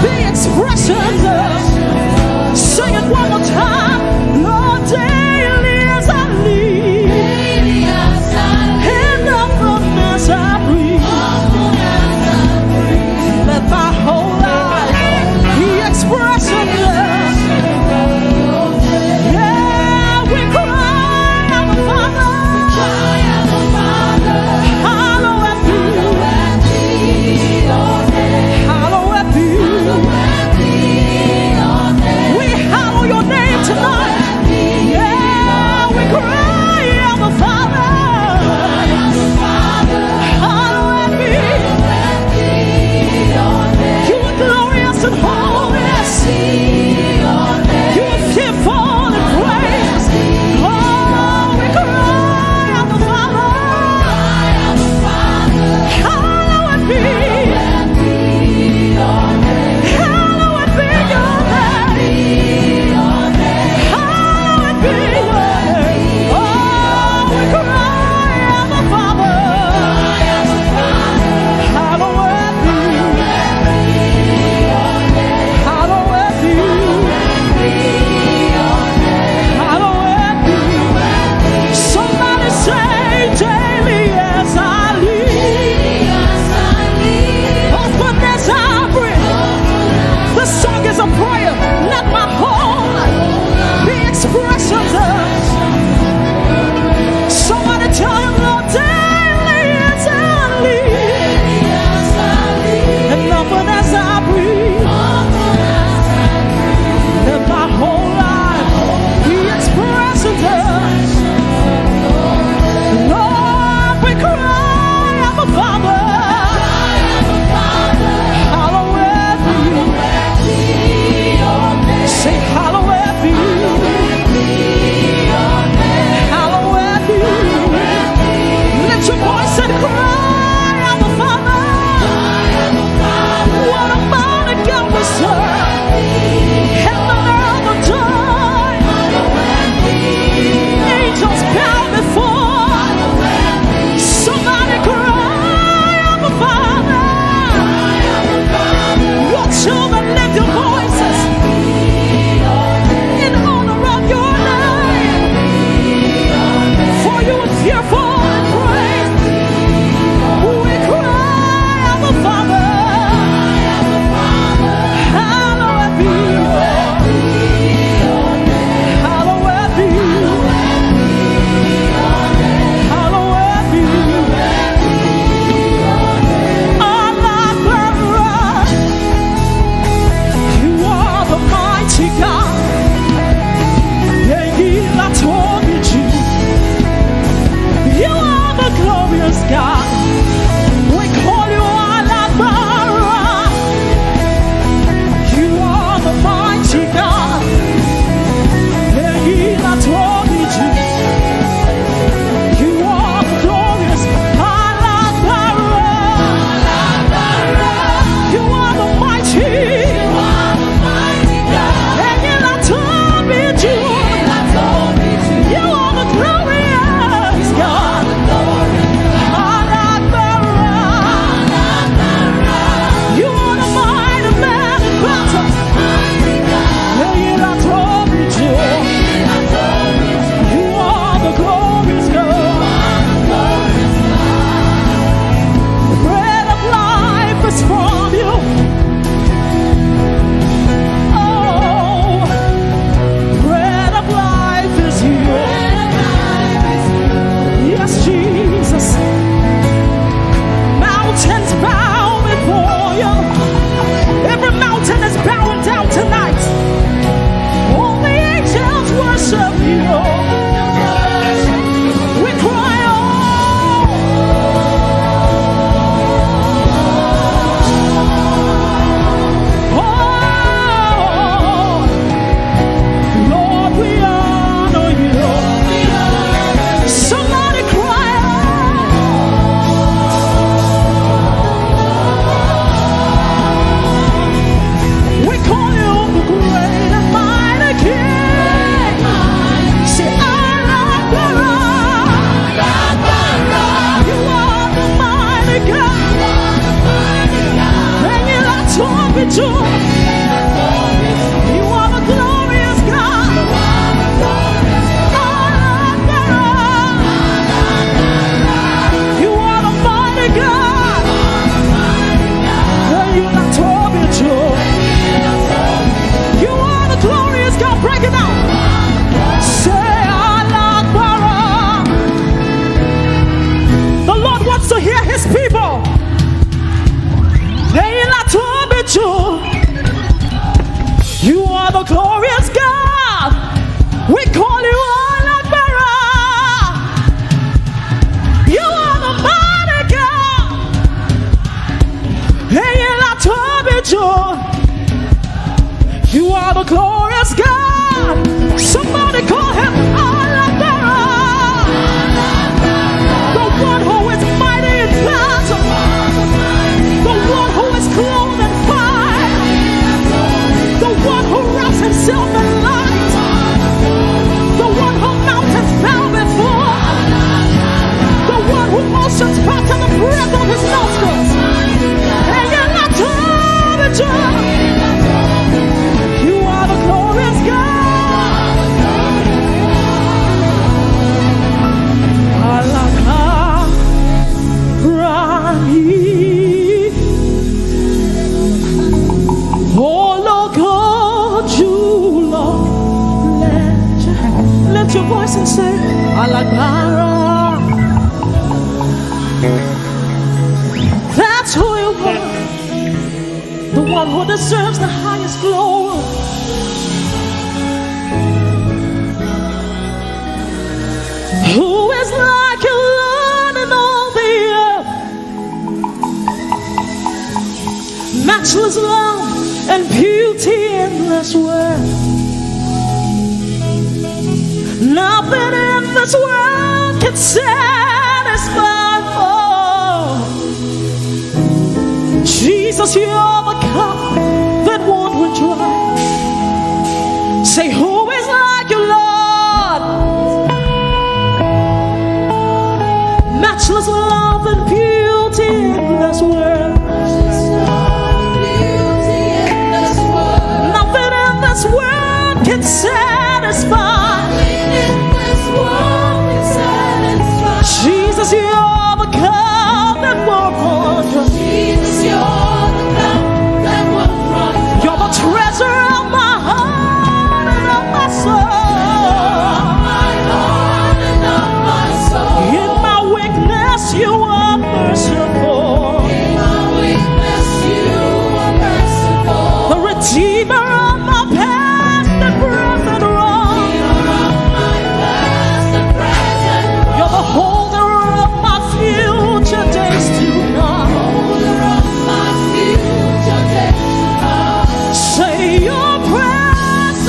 be expressions of." Sing it one more time. "Lord, daily as I live, and open as I breathe, let my whole life be expressions of." Yeah. Glorious God, we call you Alágbára. You are the mighty God. Ẹ̀yin la tóbi jù. You are the glorious God. Somebody call him Alágbára. The one who is mighty in battle. The one who is clothed in fire. The one who wraps himself in light. The one who mountains bow before. The one who motions back to the breath of his nostrils. Ẹ̀yin la tóbi jù. You are the glorious God. Alágbára ni. Ológo jùlọ. Lift your, lift your voice and say, Alágbára. That's who you are. The one who deserves the highest glory. Who is like you, Lord, in all the earth? Matchless love and beauty, endless worth. Nothing in this world can satisfy. Oh, Jesus, you're the cup that won't run dry. Say, who is like you, Lord? Matchless love and beauty in this world. Nothing in this world can satisfy. Jesus, you're the cup that won't run dry. Jesus, you're the cup that won't run dry. You're the treasure of my heart and of my soul. My heart and of my soul. In my weakness, you are merciful. In my weakness, you are merciful. The redeemer of my past and present wrong. Redeemer of my past and present wrong. You're the holder of my future days tonight. Holder of my future days tonight. Say your presence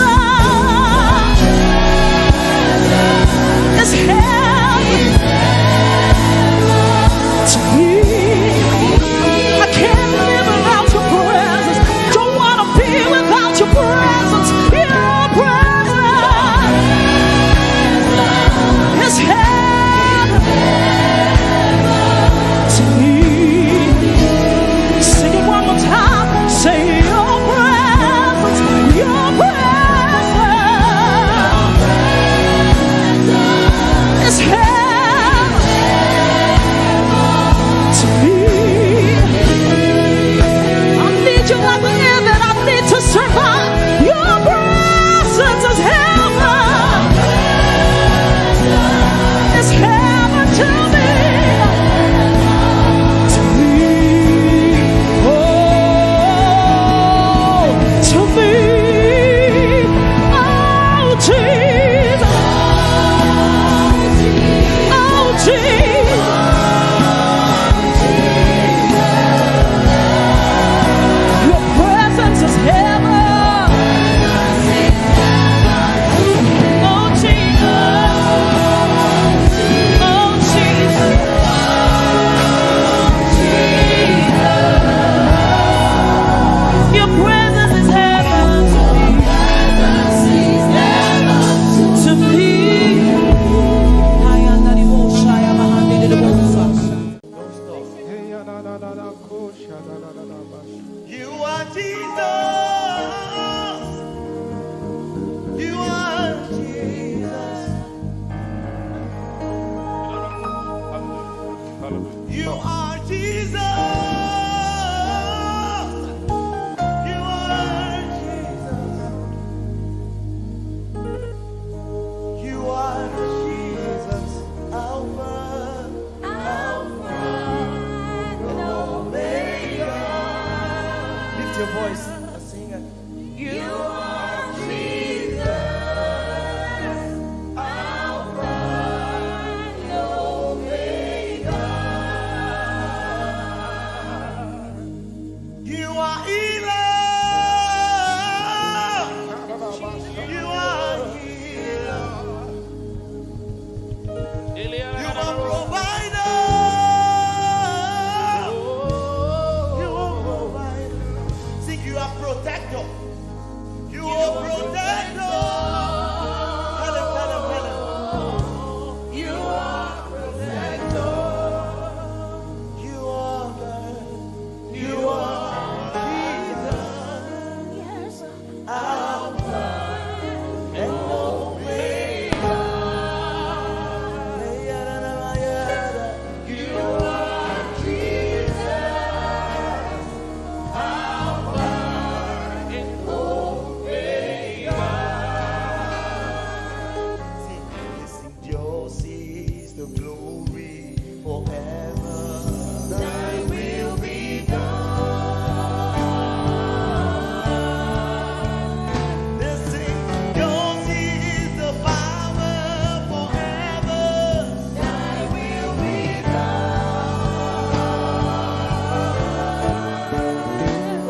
is heaven to me. I can't live without your presence. Don't wanna be without your You are protector. Tell him, tell him, tell him. You are protector. You are God. You are Jesus. Alpha and Omega. You are Jesus. Alpha and Omega. Sing, listen, yours is the glory forever. Thy will be done. Listen, yours is the power forever. Thy will be done.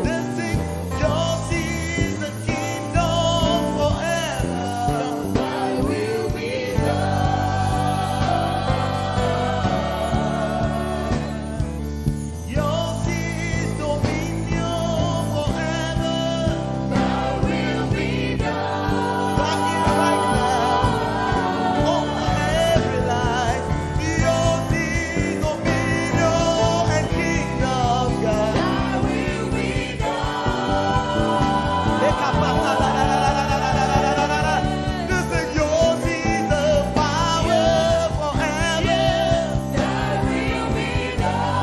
Listen, yours is the kingdom forever. Thy will be done. Yours is dominion forever. Thy will be done. Right here, right now, over every life. Yours is dominion and kingdom, God. Thy will be done. Listen, yours is the power forever. Thy will be done.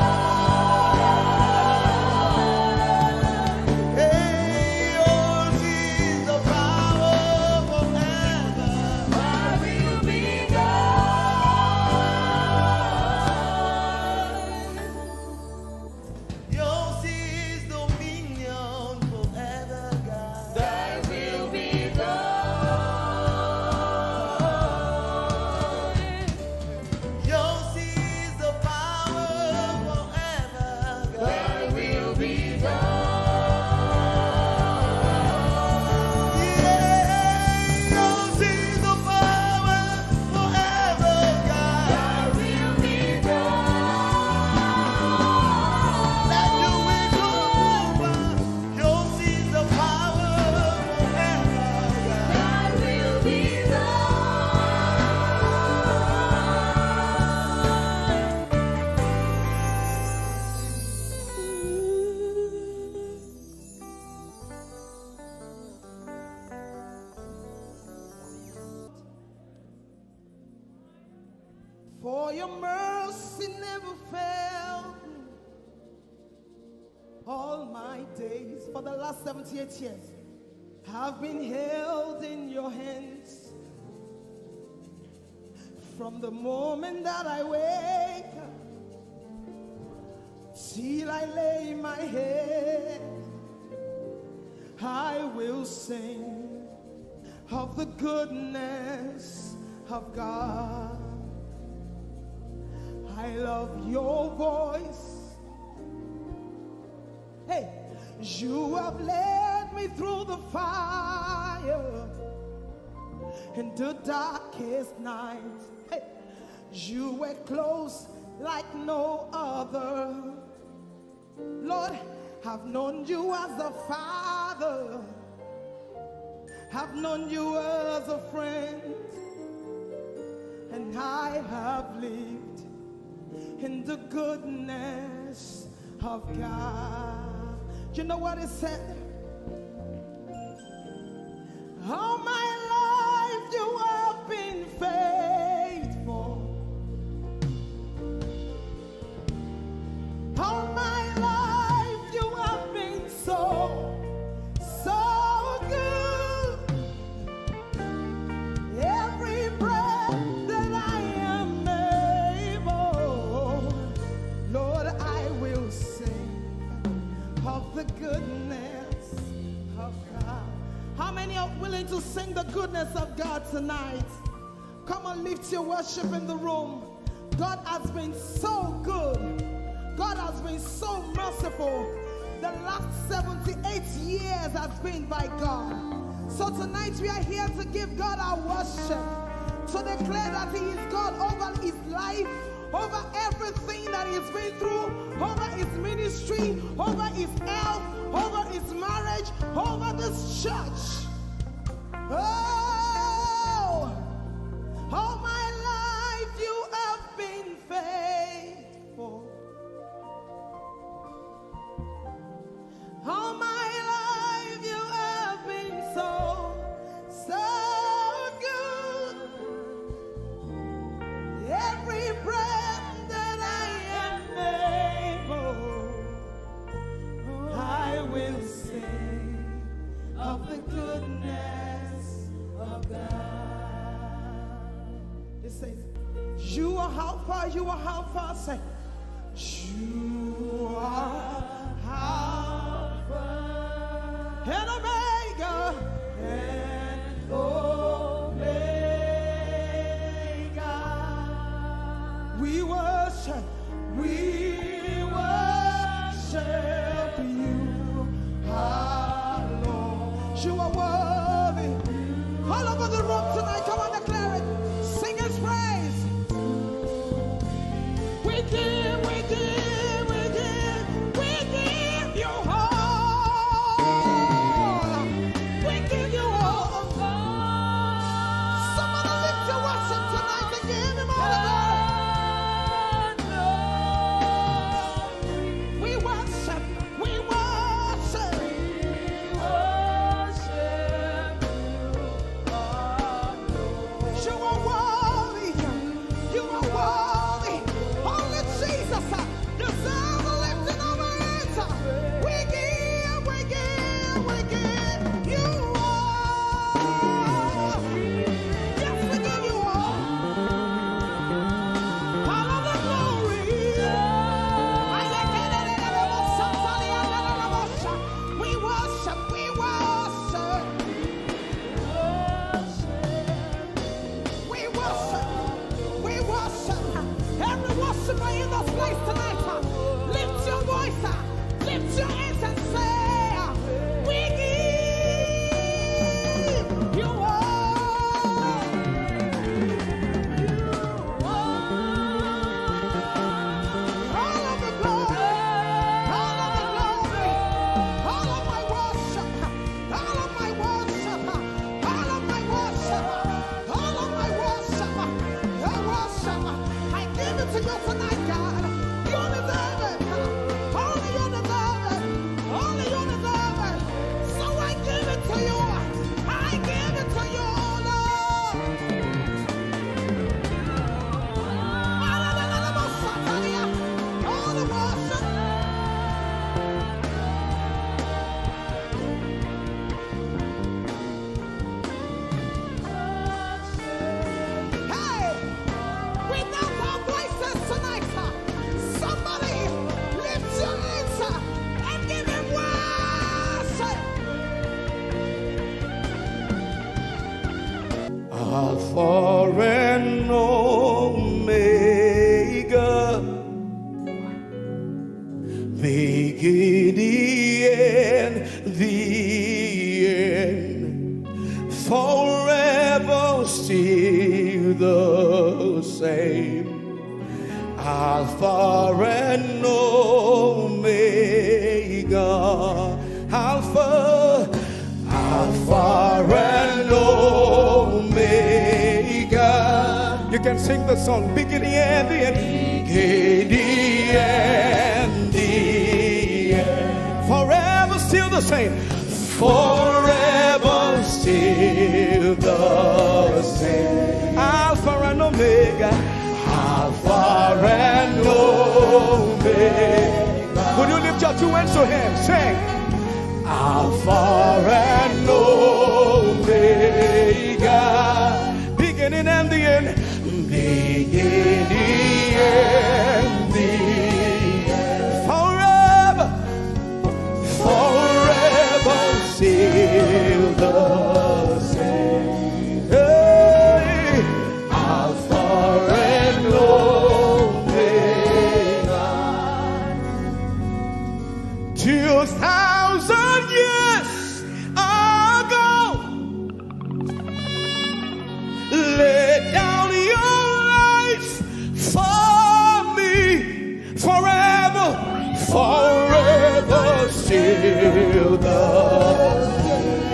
Hey, yours is the power forever. Thy will be done. Yours is dominion forever, God. Thy will be done. Yours is the power forever, God. Thy will be done. Yeah, yours is the power forever, God. Thy will be done. Let your will come over. Yours is the power forever, God. Thy will be done. For your mercy never failed me. All my days, for the last seventy-eight years, have been held in your hands. From the moment that I wake up till I lay my head, I will sing of the goodness of God. I love your voice. Hey, you have led me through the fire and the darkest night. Hey, you were close like no other. Lord, I've known you as a father. I've known you as a friend. And I have lived in the goodness of God. You know what it said? All my life you have been faithful. All my life you have been so, so good. Every breath that I am able, Lord, I will sing of the goodness of God. How many are willing to sing the goodness of God tonight? Come on, lift your worship in the room. God has been so good. God has been so merciful. The last seventy-eight years has been by God. So tonight we are here to give God our worship, to declare that He is God over his life, over everything that he's been through, over his ministry, over his health, over his marriage, over this church. Oh, all my life you have been faithful. All my life you have been so, so good. Every breath that I am able, I will sing of the goodness of God. It says, you are Alpha, you are Alpha. Say, you are Alpha and Omega. And Omega. We worship, we worship you, our Lord. You are worthy. All over the room tonight, come on, declare it. Sing his praise. We give, we give, we give, we give you all. We give you all. Somebody lift your worship tonight and give him all the glory. We worship, we worship. You are worthy. You are worthy. Only Jesus, uh, deserve the lifting of our hands, uh. We give, we give, we give you all. Yes, we give you all. All of the glory. We worship, we worship. We worship. We worship. Every worshiper in this place tonight, uh, lift your voice, uh, lift your hands and say, uh, we give you all. All of the glory, all of the glory, all of my worship, all of my worship, all of my worship, all of my worship, your worship. I give it to you tonight, God. You deserve it. Only you deserve it. Only you deserve it. So I give it to you. I give it to you, Lord. All the worship. Hey! We lift our voices tonight. Somebody lift your hands and give him worship. Alpha and Omega, beginning and the end, forever still the same. Alpha and Omega, Alpha, Alpha and Omega. You can sing the song, beginning and the end. Beginning and the end. Forever still the same. Forever still the same. Alpha and Omega. Alpha and Omega. Would you lift your two hands to him? Sing. Alpha and Omega. Beginning and the end. Beginning and the end. Forever, forever still the same. Hey, Alpha and Omega. Two thousand years ago, lay down your life for me. Forever, forever still the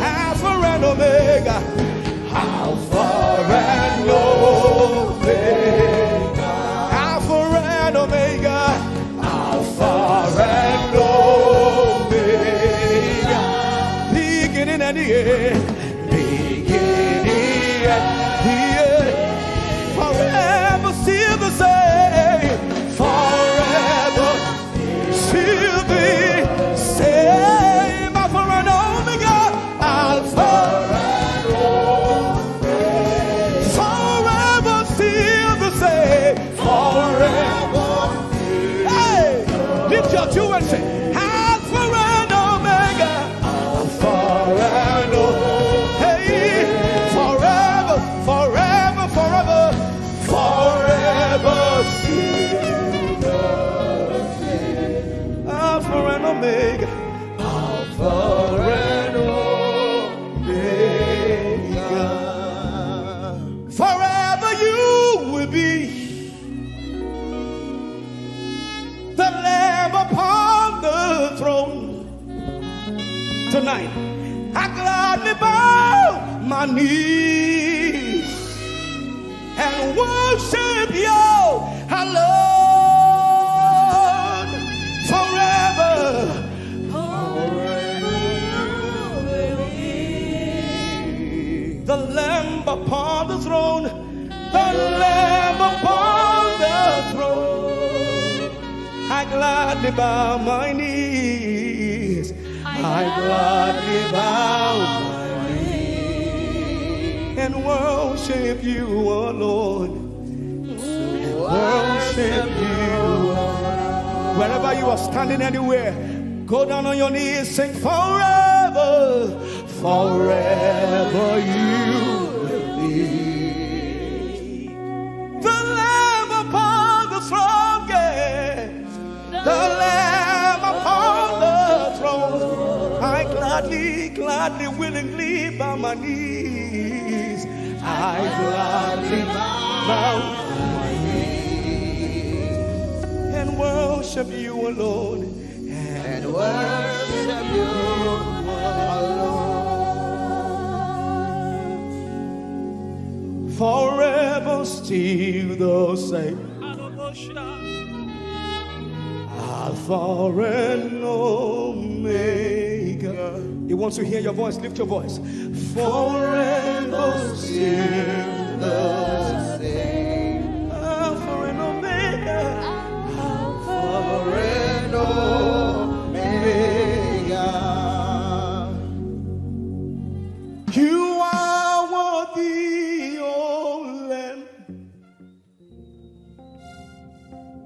Alpha and Omega. Beginning and the end. Forever still the same. Forever still the same. Alpha and Omega. Alpha and Omega. Forever still the same. Forever. Hey, lift your two and say, Alpha and Omega. Alpha and Omega. Hey, forever, forever, forever, forever. Alpha and Omega. Alpha and Omega. Forever you will be the Lamb upon the throne. Tonight, I gladly bow my knees and worship you alone forever. The Lamb upon the throne, the Lamb upon the throne. I gladly bow my knees. I gladly bow my knees and worship you, O Lord. And worship you. Wherever you are standing, anywhere, go down on your knees, sing forever. Forever you will be the Lamb upon the throne, yeah. The Lamb upon the throne. I gladly, gladly, willingly bow my knees. I gladly bow my knees and worship you alone. And worship you alone. Forever still the same. Alpha and Omega. He wants to hear your voice. Lift your voice. Forever still the same. Alpha and Omega. Alpha and Omega. You are worthy, oh Lamb.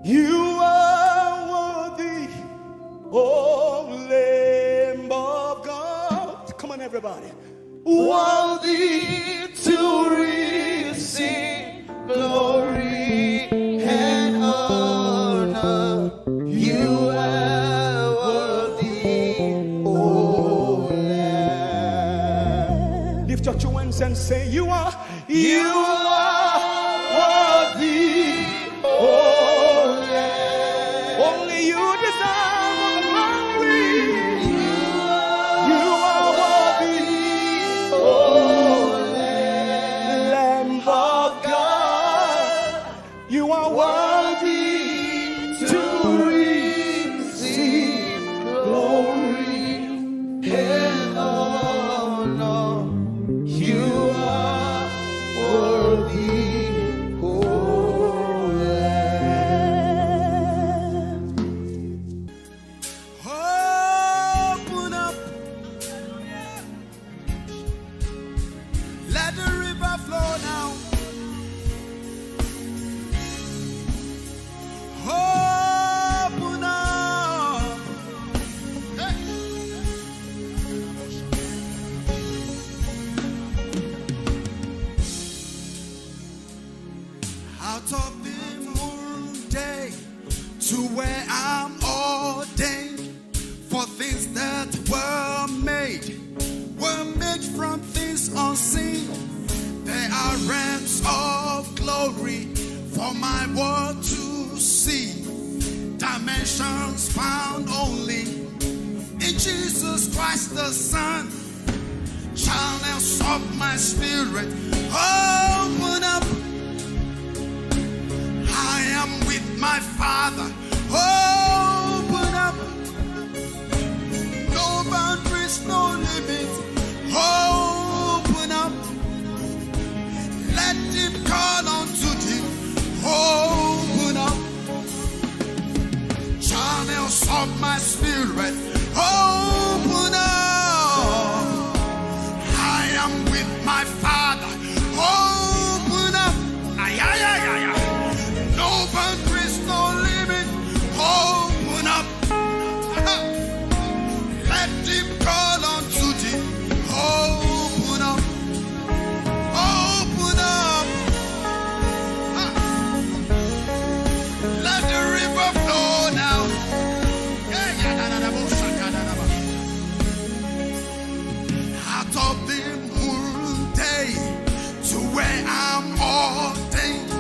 You are worthy, oh Lamb of God. Come on, everybody. Worthy to receive glory and honor. You are worthy, oh Lamb. Lift your two hands and say, you are, you are worthy, oh Lamb. Only you deserve all the glory. You are worthy, oh Lamb of God. You are worthy to receive glory and honor. You are worthy, oh Lamb. Open up. Let the river flow now. Open up. Hey. Out of the moon day to where I'm ordained. For things that were made were made from things unseen. There are realms of glory for my world to see. Dimensions found only in Jesus Christ the Son. Channels of my spirit, open up. I am with my Father, open up. No boundaries, no limits. Oh, I'm with my Father. Open up. Ay, ay, ay, ay, ay. No boundaries, no limit. Open up. Let deep call unto deep. Open up. Open up. Let the river flow now. Yeah, yeah, da, da, da, bo, sha, da, da, da, ba. Out of the moon day to where I'm ordained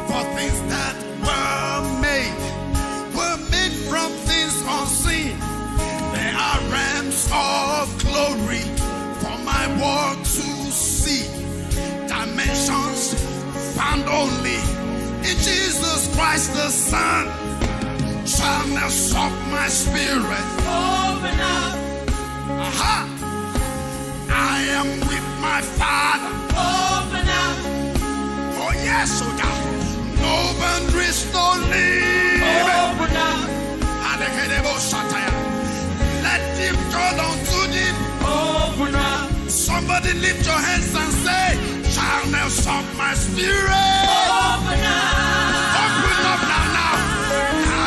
for things that were made, were made from things unseen. There are realms of glory for my world to see. Dimensions found only in Jesus Christ the Son. Channels of my spirit. Open up. Aha! I am with my Father. Open up. Oh yes, oh God. No boundaries, no limit. Open up. Alekedebo sataya. Let deep call unto deep. Open up. Somebody lift your hands and say, channels of my spirit. Open up. Open up now, now.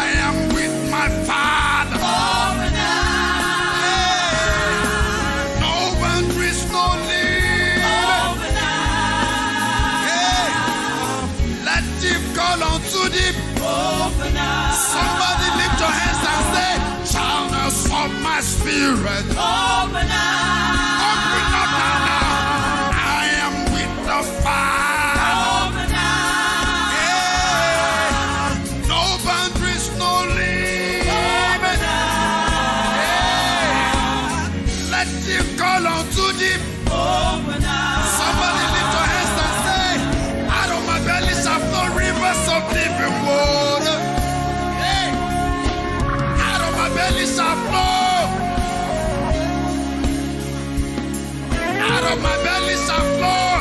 I am with my Father. Open up. Hey. No boundaries, no limit. Open up. Hey. Let deep call unto deep. Open up. Somebody lift your hands and say, channels of my spirit. Open up. Open up now, now. I am with the Father. Open up. Yeah. No boundaries, no limit. Open up. Yeah. Let deep call unto deep. Open up. Somebody lift your hands and say, out of my belly shall flow rivers of living water. Hey. Out of my belly shall flow. Out of my belly shall flow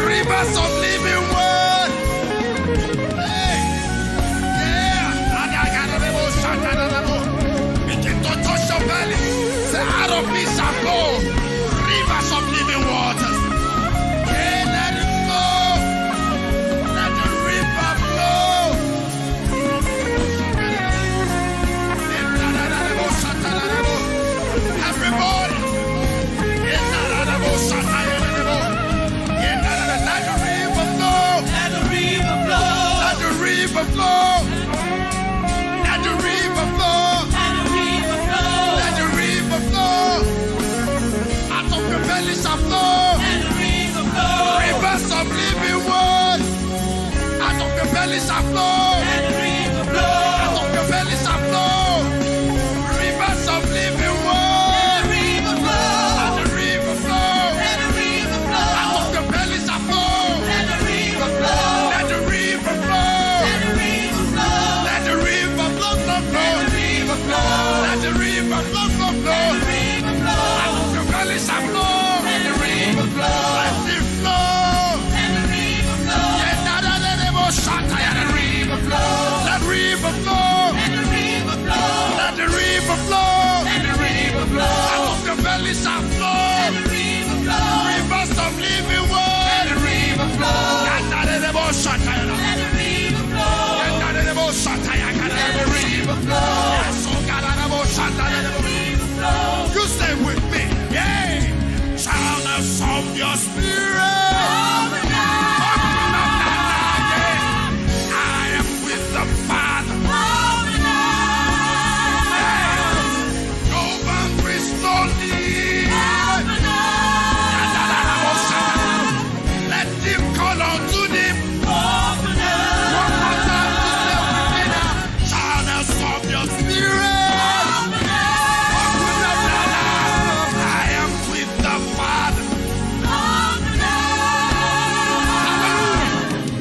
rivers of living water. Hey. Yeah. Begin to touch your belly. Say, out of me shall flow rivers of living waters. Yeah, let it flow. Let the river flow. Everybody. Let the river flow. Let the river flow. Let the river flow. Let the river flow. Let the river flow. Let the river flow. Out of your belly shall flow. Let the river flow. Rivers of living water. Out of your belly shall flow. Let the river flow. Out of your belly shall flow. Rivers of living water. Let the river flow. Let the river flow. Let the river flow. Out of your belly shall flow. Let the river flow. Let the river flow. Let the river flow. Let the river flow, flow, flow. Let the river flow. Let the river flow, flow, flow. Let the river flow. Out of your belly shall flow. Let the river flow. Let it flow. Let the river flow. Yeah, da, da, da, da, bo, sha, ta, ya, da, da. Let the river flow. Let the river flow. Let the river flow. Let the river flow. Let the river flow. Out of your belly shall flow. Let the river flow. Rivers of living water. Let the river flow. Da, da, da, da, bo, sha, ta, ya, da. Let the river flow. Yeah, da, da, da, bo, sha, ta, ya, da, da. Let the river flow. Yes, oh God, da, da, bo, sha, ta, ya, da, da. Let the river flow. You stay with me. Yeah. Channels of your spirit. Open up. Open up now, now, yeah. I am with the Father. Open up. Yeah. No boundaries, no limit. Open up. Let deep call unto deep. Open up. One more time to say with me now. Channels of your spirit. Open up. Open up now, now. I am with the Father. Open up. Hallelujah.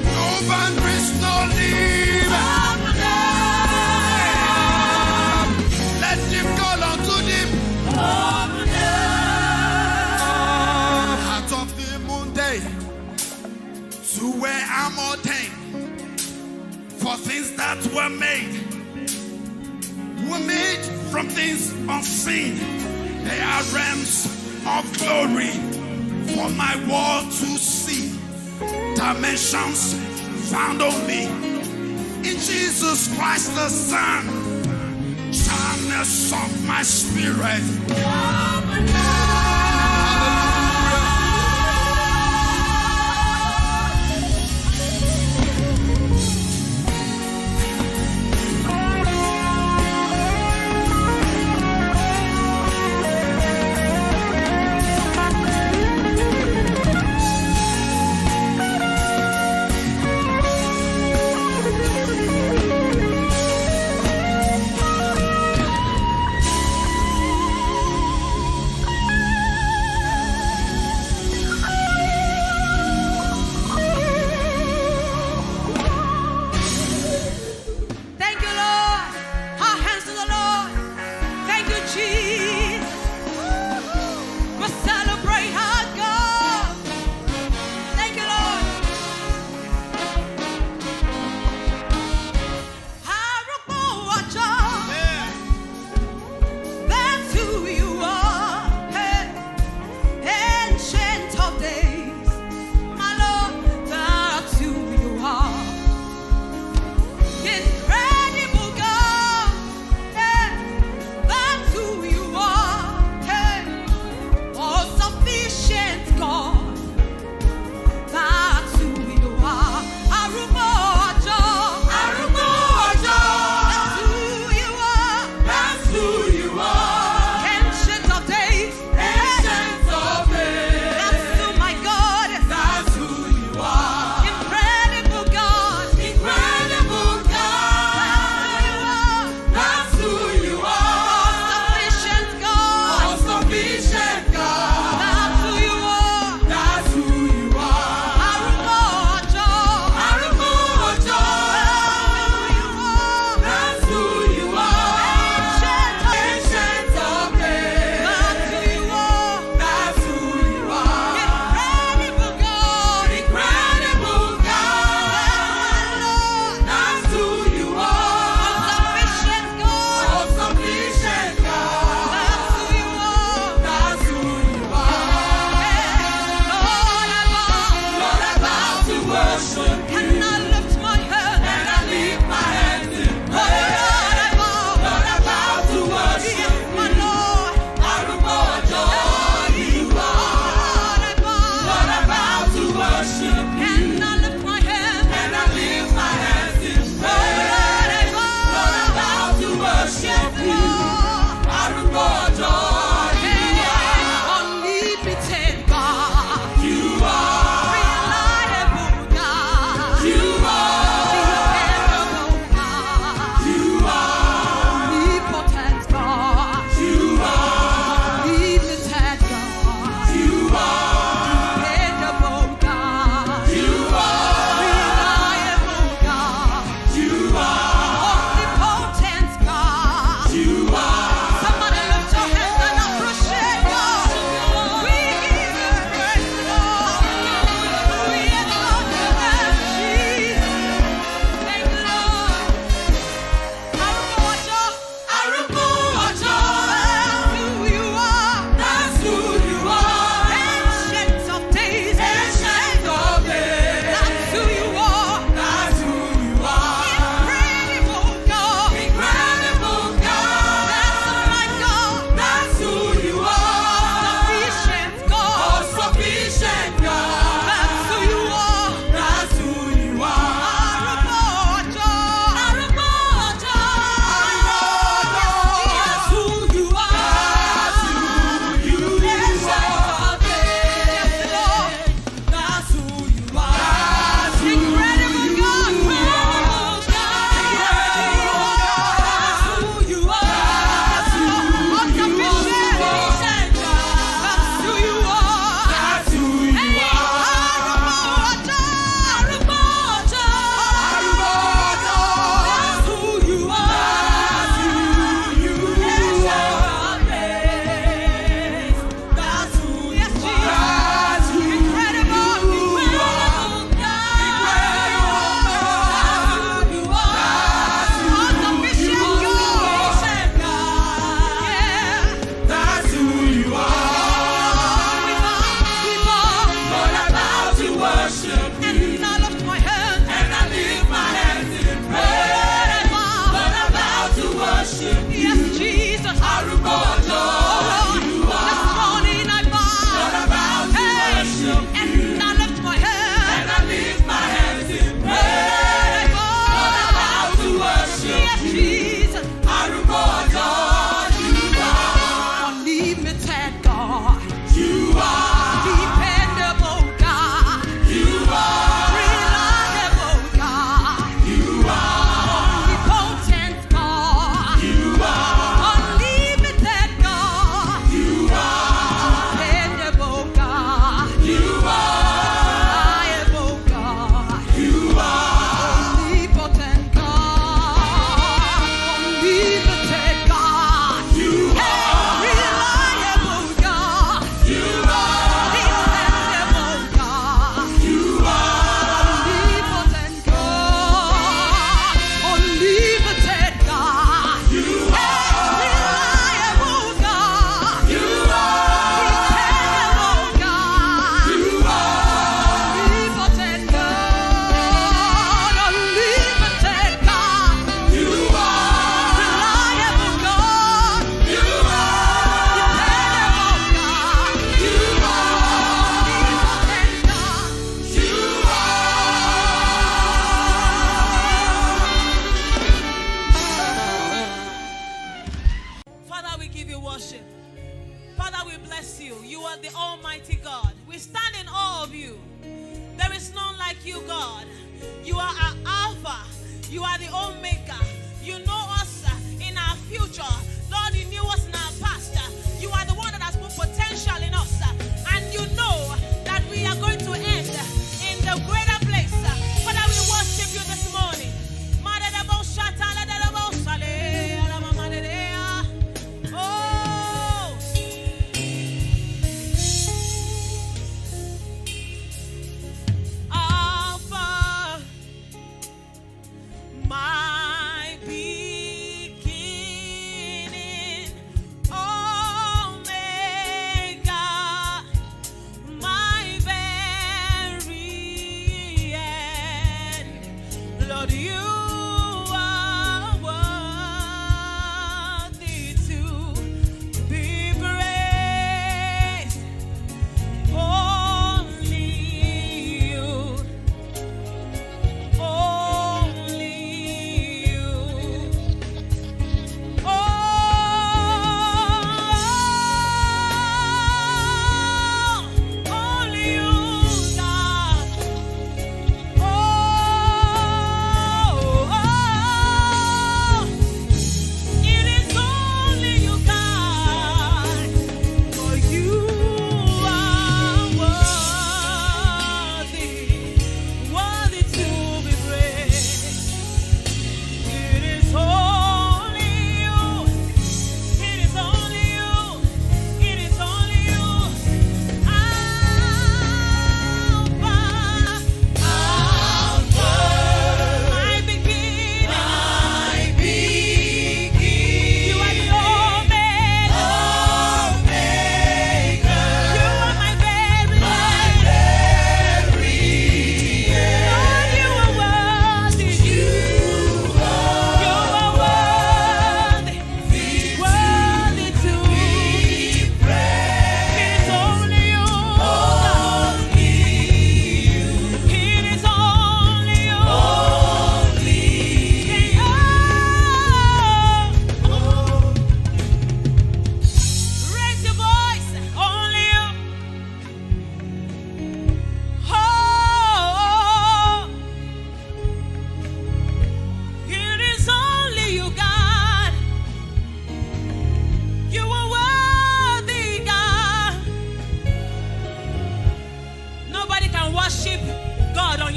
No boundaries, no limit. Open up. Let deep call unto deep. Open up. Out of the moon day to where I'm ordained for things that were made, were made from things unseen. They are realms of glory My world to see dimensions found on me. In Jesus Christ the Son, channels of my spirit.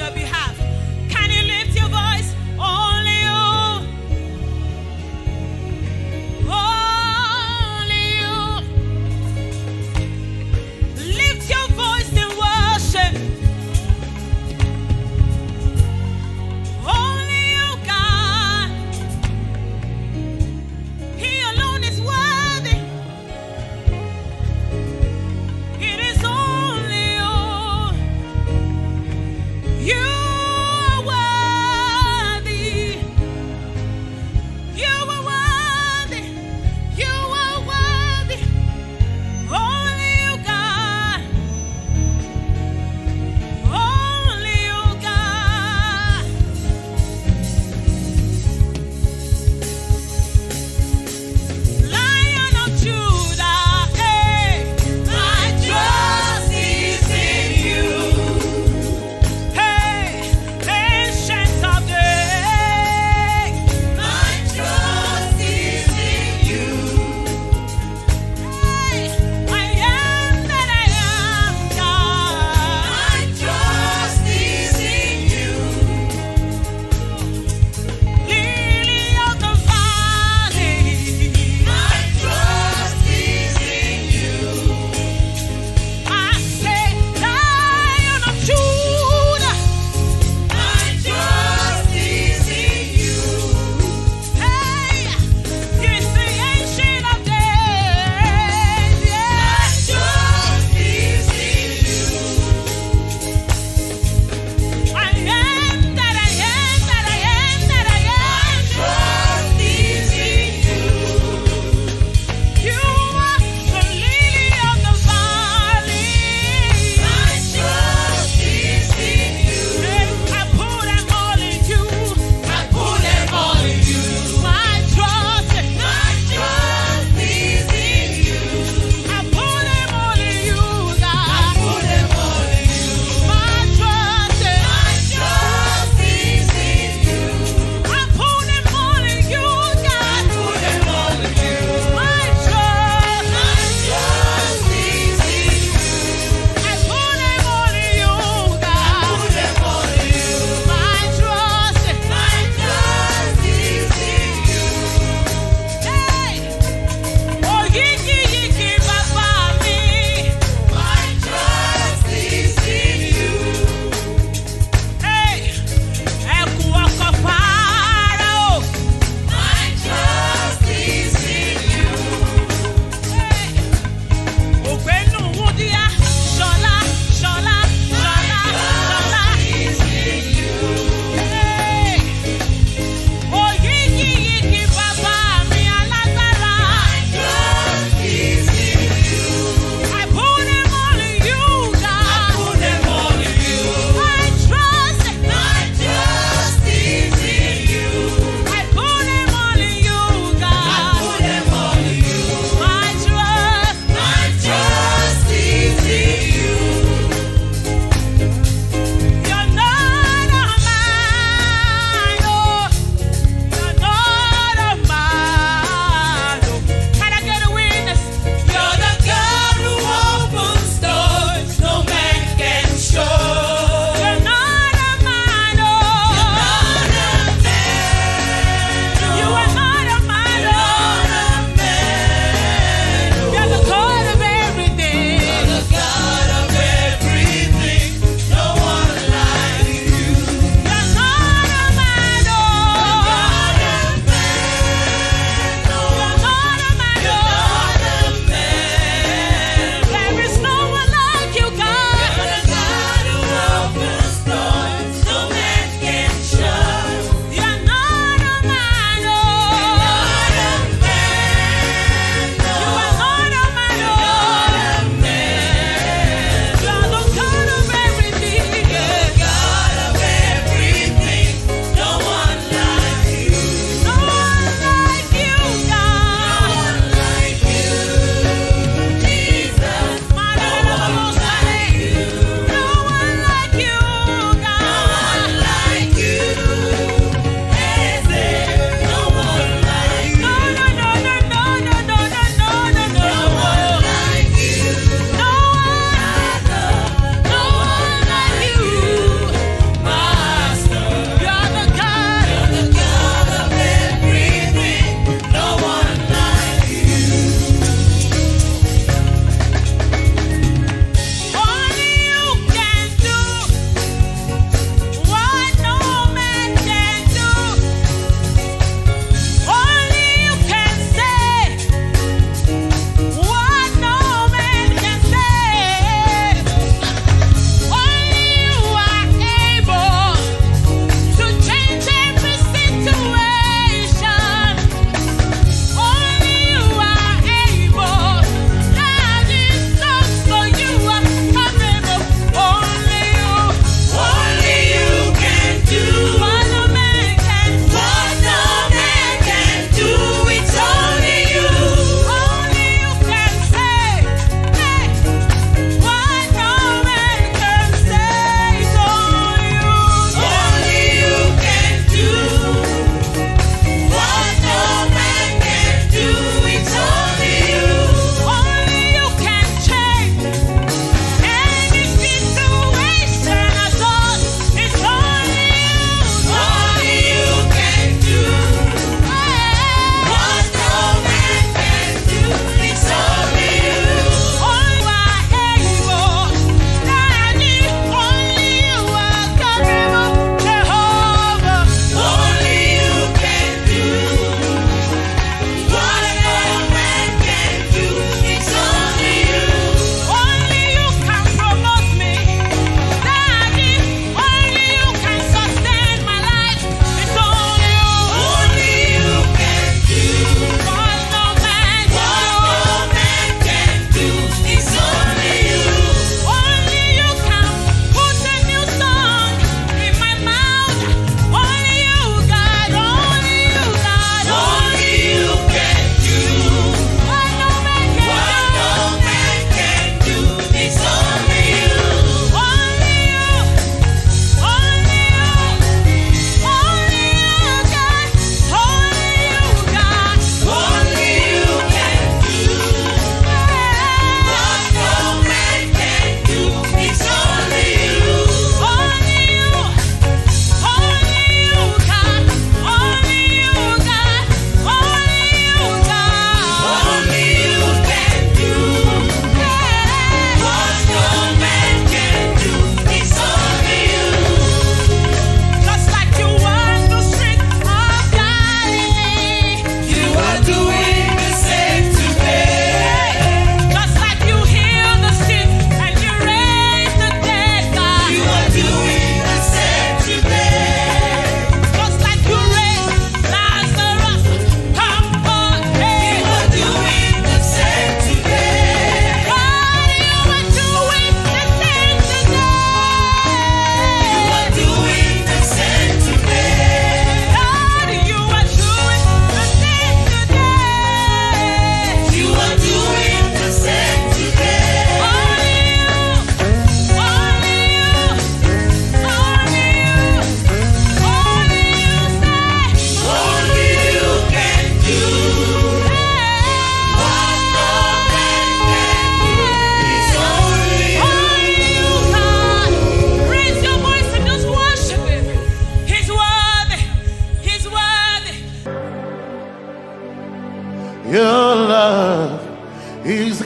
your behalf. Can you lift your voice? Only you. Only you. Lift your voice in worship. Only you, God. He alone is worthy. It is only you. You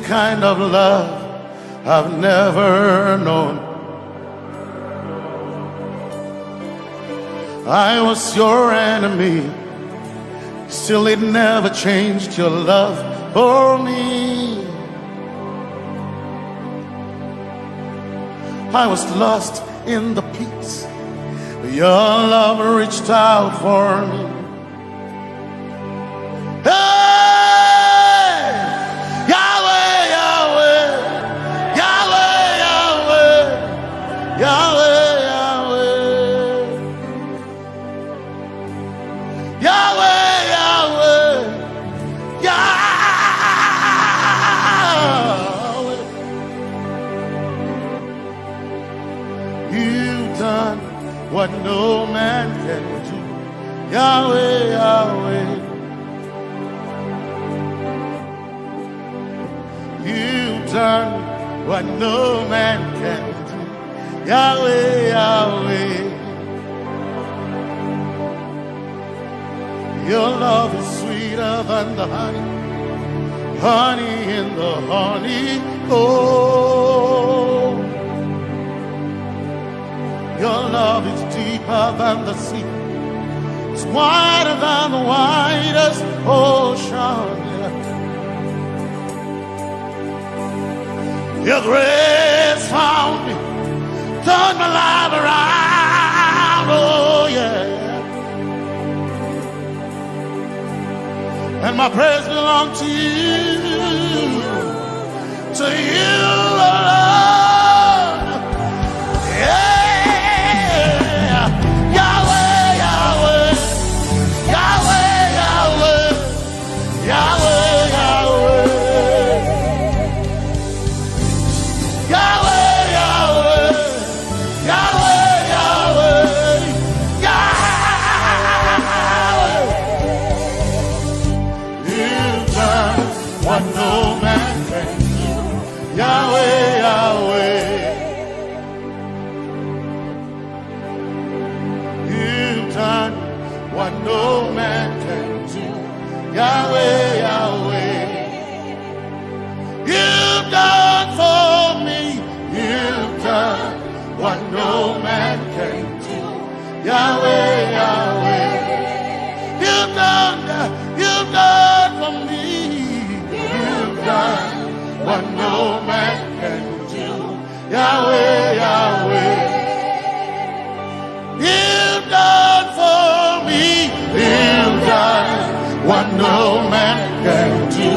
kind of love I've never known. I was your enemy, still it never changed your love for me. I was lost in the pits, but your love reached out for me. Hey! Yahweh, Yahweh, Yahweh, Yahweh, Yahweh, Yahweh. Yahweh, Yahweh, Yahweh. You've done what no man can do. Yahweh, Yahweh. You've done what no man can do. Yahweh, Yahweh. Your love is sweeter than the honey, honey in the honeycomb. Your love is deeper than the sea. It's wider than the widest ocean. Your grace found me, turned my life around, oh yeah. And my praise belongs to you, to you alone. Yeah. Yahweh, Yahweh, Yahweh, Yahweh. Yahweh, Yahweh. Yahweh, Yahweh. Yahweh, Yahweh. Yahweh. You've done what no man can do. Yahweh, Yahweh. You've done what no man can do. Yahweh, Yahweh. You've done for me. You've done what no man can do. Yahweh, Yahweh. You've done, you've done for me. You've done what no man can do. Yahweh, Yahweh. You've done for me. You've done what no man can do.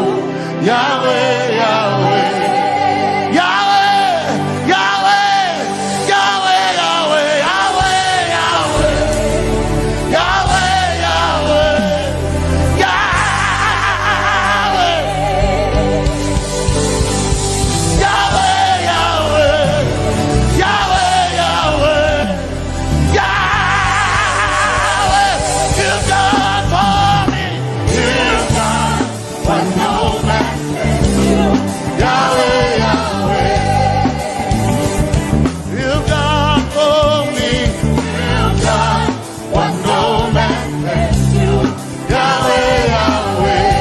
Yahweh, Yahweh. Yahweh, Yahweh. Yahweh, Yahweh, Yahweh, Yahweh. Yahweh, Yahweh. Yahweh. Yahweh, Yahweh, Yahweh, Yahweh, Yahweh, you've done for me. You've done what no man can do. Yahweh, Yahweh, you've done for me. You've done what no man can do. Yahweh, Yahweh.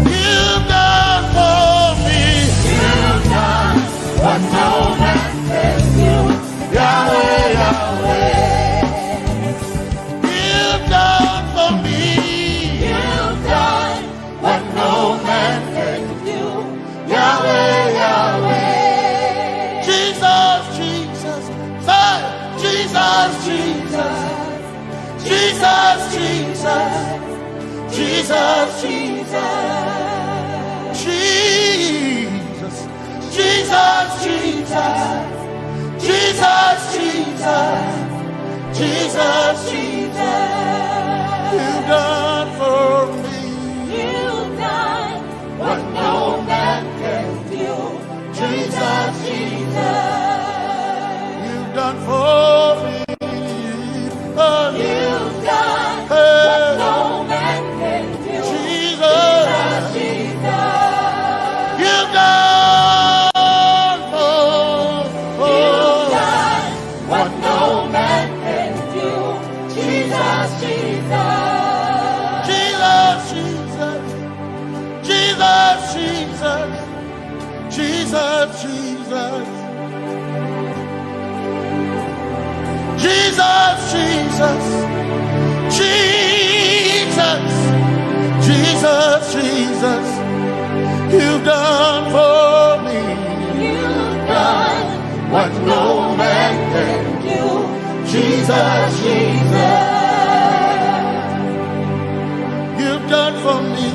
You've done for me. You've done what no man can do. Yahweh, Yahweh. You've done for me. You've done what no man can do. Yahweh, Yahweh. Jesus, Jesus, say, Jesus, Jesus. Jesus, Jesus, Jesus, Jesus. Jesus, Jesus, Jesus. Jesus, Jesus, Jesus, Jesus. You've done for me. You've done what no man can do. Jesus, Jesus. You've done for me. Oh, you've done what no man can do. Jesus. Jesus, Jesus. You've done for, for. You've done what no man can do. Jesus. Jesus, Jesus, Jesus, Jesus, you've done for me. You've done what no man can do. Jesus, Jesus, you've done for me.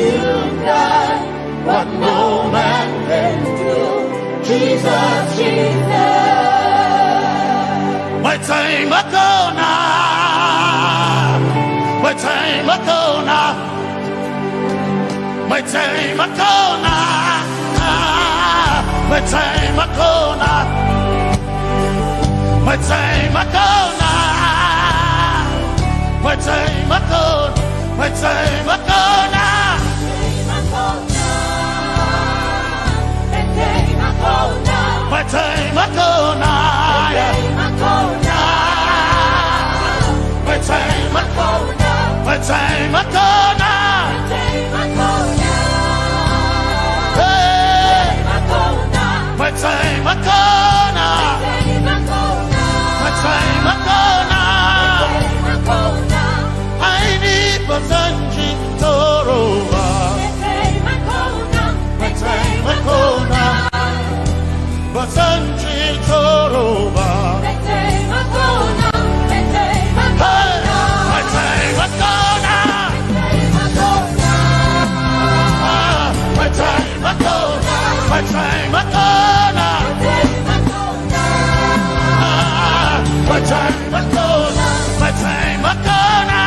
You've done what no man can do. Jesus, Jesus. Metsai makona. Metsai makona. Metsai makona. Metsai makona. Metsai makona. Metsai makona. Metsai makona. Metsai makona. Metsai makona. Metsai makona. Hey. Metsai makona. Metsai makona. Aini bazanji toroba. Metsai makona. Bazanji toroba. Hey. Metsai makona. Ah, metsai makona. Metsai makona. Ah, metsai makona. Metsai makona.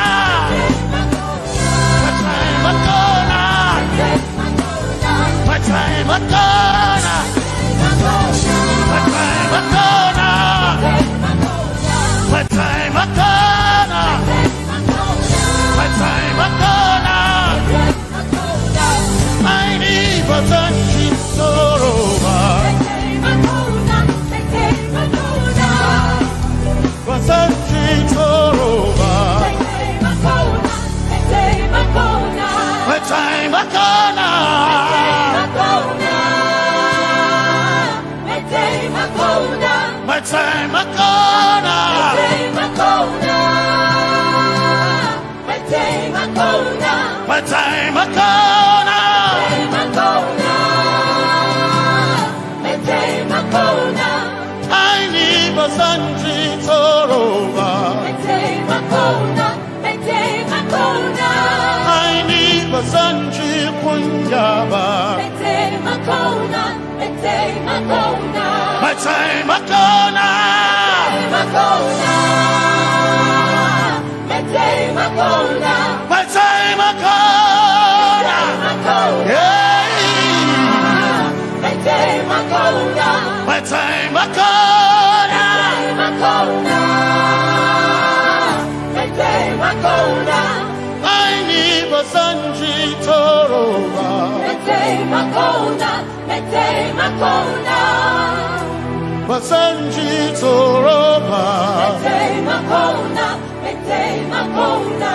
Metsai makona. Metsai makona. Metsai makona. Metsai makona. Metsai makona. Aini bazanji toroba. Bazanji toroba. Metsai makona. Metsai makona. Metsai makona. Metsai makona. Aini bazanji toroba. Aini bazanji kunyaba. Metsai makona. Metsai makona. Metsai makona. Metsai makona. Hey. Metsai makona. Metsai makona. Metsai makona. Aini bazanji toroba. Metsai makona. Metsai makona. Bazanji toroba. Metsai makona. Metsai makona.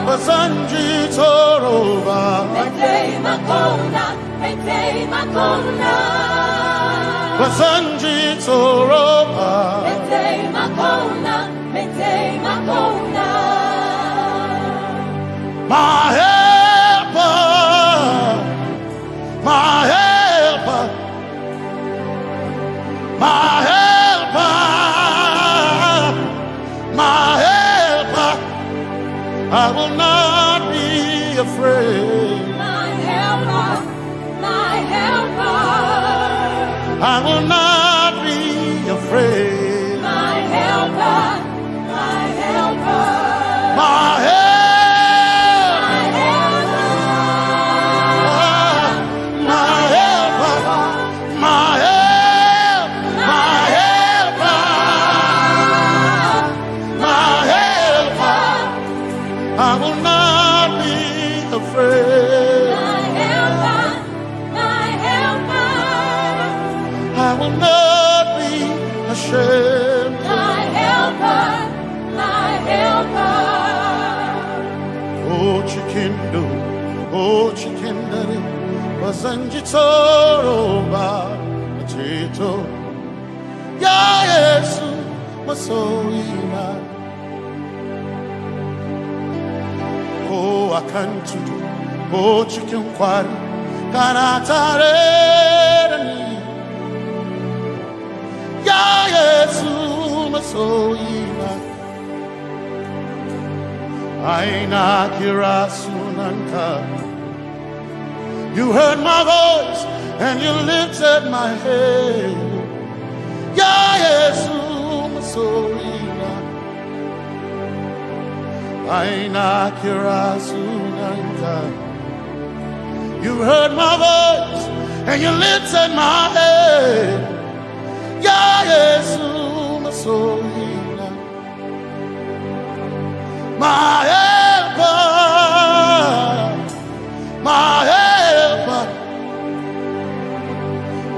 Bazanji toroba. Metsai makona. Metsai makona. Bazanji toroba. Metsai makona. Metsai makona. My helper. My helper, my helper, my helper, I will not be afraid. My helper, my helper, I will not be afraid. My helper, my helper. My help. My helper. My helper. My help. My helper. My helper. I will not be afraid. My helper. My helper. I will not be ashamed. My helper. My helper. Oh, chikindo, oh, chikindare, bazanji toroba, chito. Ya Yesu, masoyina. Ko akan tudu, ko cikin kwari, kana tare da ni. Ya Yesu masoyina, ai na kira sunanka. You heard my voice and you lifted my head. Ya Yesu masoyina, ai na kira sunanka. You heard my voice and you lifted my head. Ya Yesu masoyina, my helper, my helper,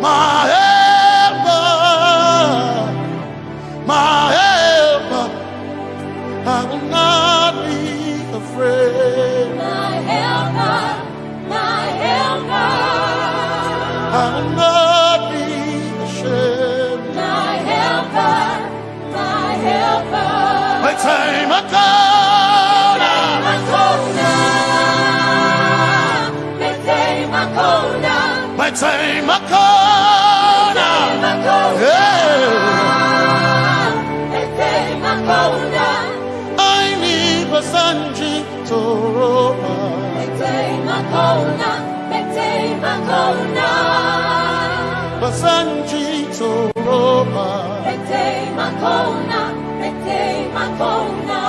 my helper, my helper. I will not be afraid. My helper, my helper. I will not be ashamed. My helper, my helper. Mai taimako na. Mai taimako na. Mai taimako na. Mai taimako na. Yeah. Mai taimako na. Ai ni ba zan ji tsoro ba. Mai taimako na, mai taimako na. Ba zan ji tsoro ba. Mai taimako na, mai taimako na.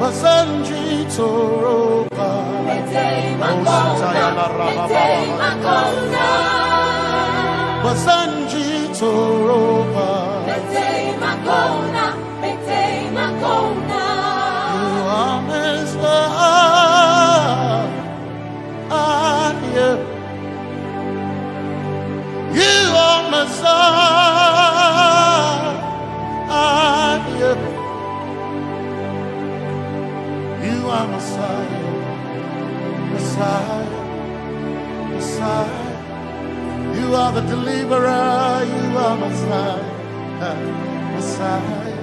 Ba zan ji tsoro ba. Mai taimako na, mai taimako na. Ba zan ji tsoro ba. Mai taimako na. You are Messiah. You are Messiah. You are Messiah. Messiah. Messiah. You are the deliverer. You are Messiah. Messiah.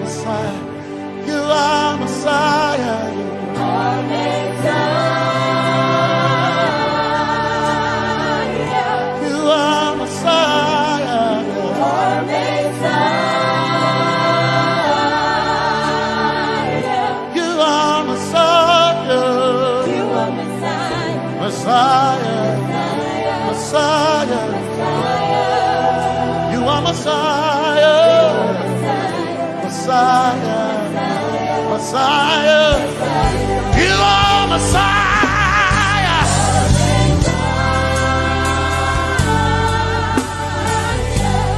Messiah. You are Messiah. You are Messiah. You are Messiah. You are Messiah. You are Messiah. You are Messiah. Messiah. Messiah. Messiah. You are Messiah. Messiah. Messiah. You are Messiah.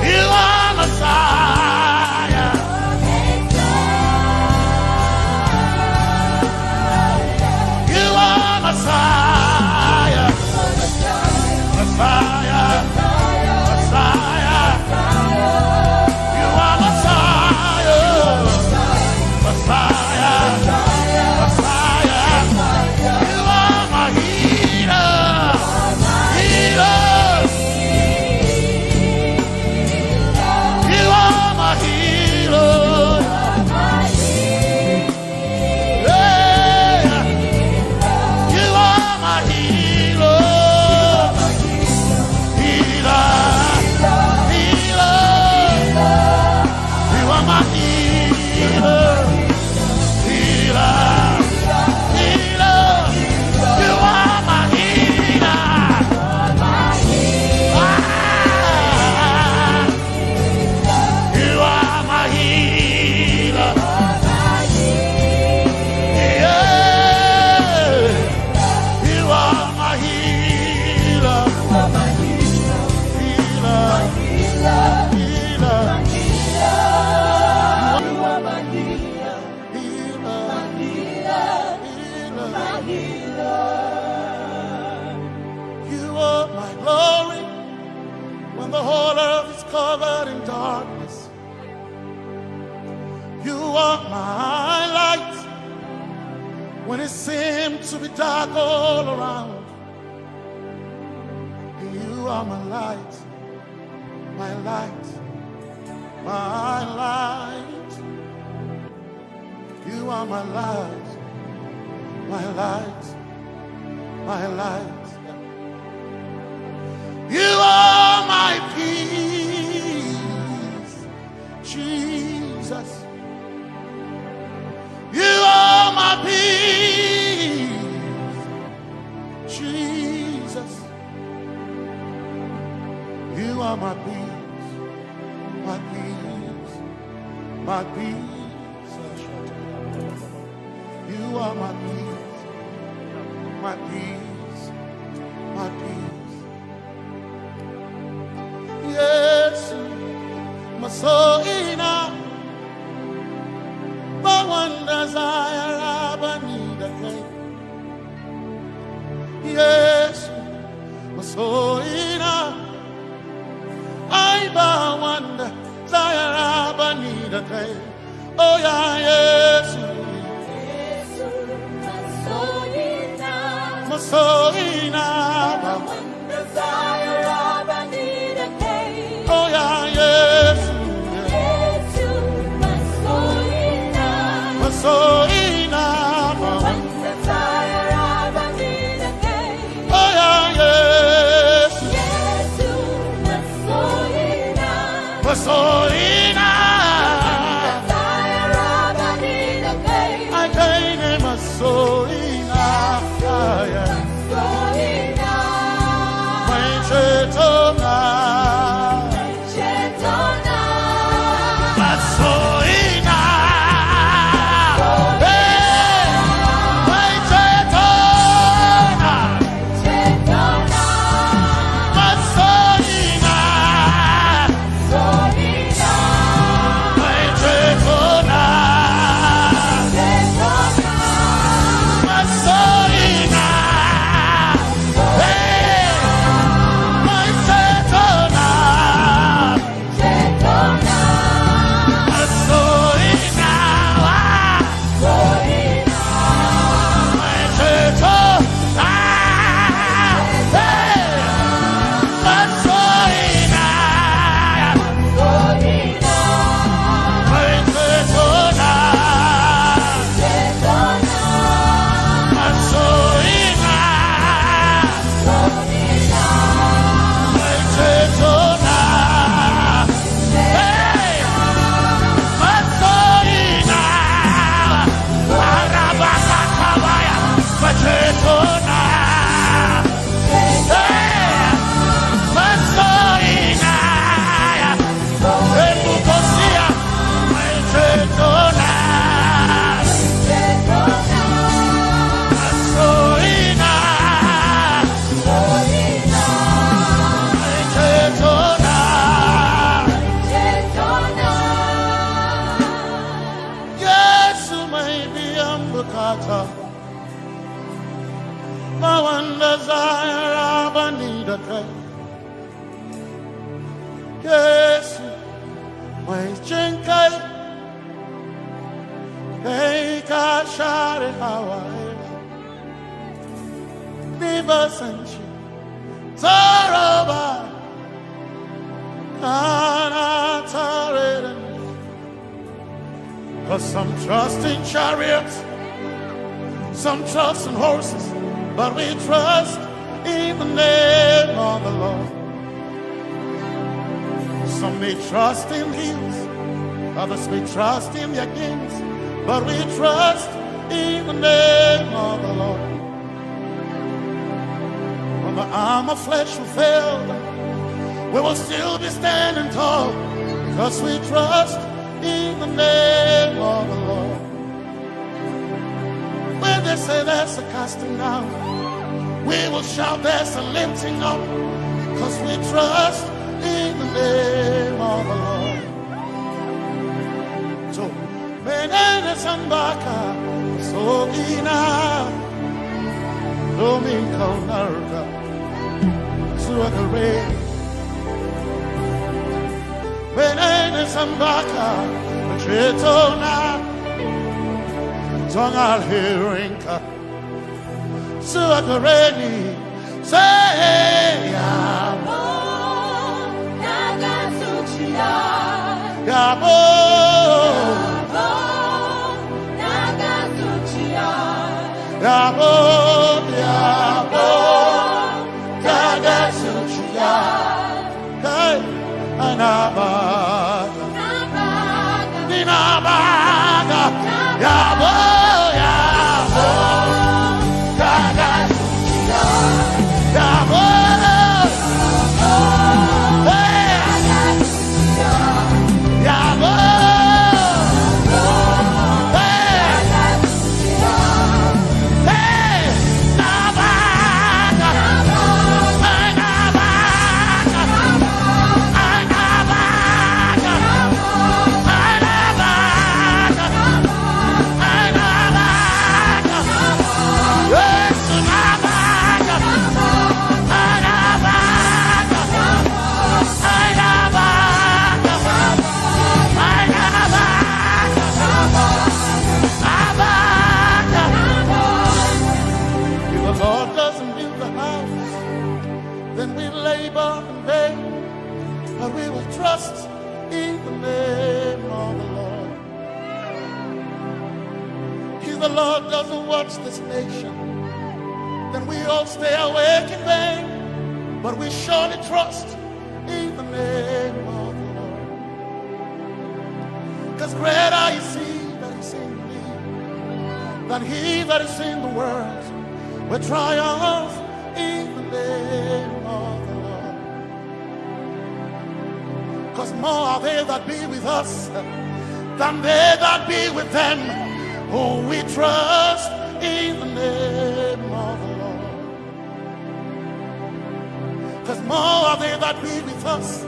You are Messiah. You are Messiah. Messiah. Messiah. You are Messiah. Messiah. Messiah. You are my healer. Healer. You are my healer. Yeah. You are my healer. Healer. Healer. You are my healer. Healer. Healer. You are my healer. Ah. You are my healer. Yeah. You are my healer. Healer. Healer. Healer. You are my glory when the whole earth is covered in darkness. You are my light when it seems to be dark all around. You are my light, my light. My light, you are my light, my light, my light. You are my peace, Jesus. You are my peace, Jesus. You are my peace, my peace, my peace. You are my peace, my peace, my peace. Yesu, masoina, bawanda zayara banida kai. Yesu, masoina, ai bawanda zayara banida kai. Oh yeah, Yesu, masoina, bawanda zayara banida kai. Oh yeah, Yesu, masoina, masoina, bawanda zayara banida kai. Oh yeah, Yesu, masoina, masoina, zayara banida kai. Ai kai ne masoina, yeah. Mai cetona, masoina, hey, mai cetona, masoina, mai cetona, masoina, hey, mai cetona, masoina, mai cetona, hey, masoina, mai cetona, masoina, mai cetona, hey, masoina, arabakakabaya, mai cetona, hey, masoina, emukosia, mai cetona, masoina, mai cetona. Yesu mai biyan bukata, bawanda zayara banida kai. Yesu mai jinkai, kai ka share hawaye. Rivers and Toroba, kana tarere. 'Cause some trust in chariots, some trust in horses, but we trust in the name of the Lord. Some may trust in hills, others may trust in their kings, but we trust in the name of the Lord. When the arm of flesh will fail, we will still be standing tall, 'cause we trust in the name of the Lord. When they say there's a casting down, we will shout there's a lifting up, 'cause we trust in the name of the Lord. So, menene sambaka, sogina, domin kaunarka, zuwa gare. Menene sambaka, cetona, don alherinka, zuwa gare ni, sai ya. Naga zuciya. Yabo, yabo, yabo, yabo, yabo, yabo, yabo, If the Lord doesn't build the house, then we labor in vain, but we will trust in the name of the Lord. If the Lord doesn't watch this nation, then we all stay awake in vain, but we surely trust in the name of the Lord. Because greater is he that is in me than he that is in the world. We triumph in the name of the Lord. Because more are they that be with us than they that be with them who we trust in the name of the Lord. Because more are they that be with us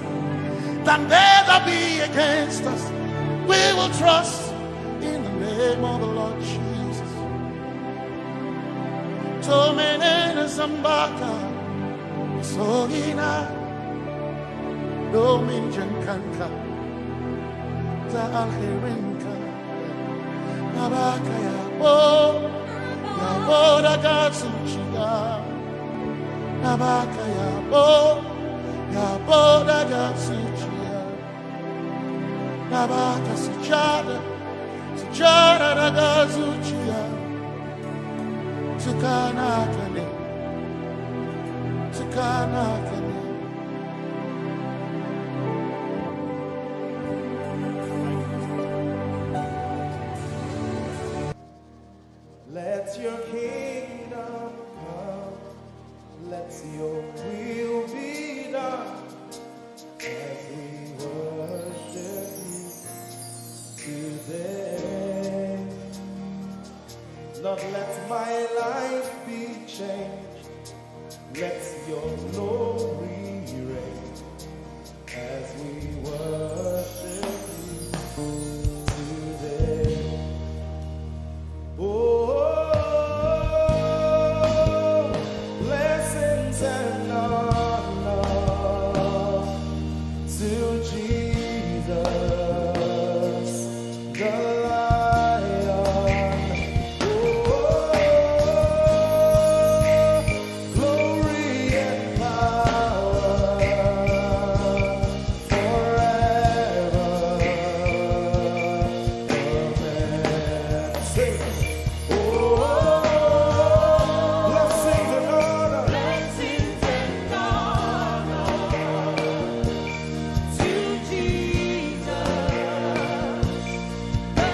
than they that be against us. We will trust in the name of the Lord Jesus. Tomenene zambaka, sogina, domin jankanka, za alherinka. Nabaka yabo, yabo daga zuciya. Nabaka yabo, yabo daga zuciya. Nabaka sujada, sujada daga zuciya. Tukana kane, tukana kane. Let your kingdom come, let your will be done as we worship you today. Lord, let my life be changed, let your glory reign as we worship you today. Oh, blessings and honor to Jesus, the Lion. Oh, glory and power forever. Amen. Sing. Oh, blessings and honor. Blessings and honor to Jesus, the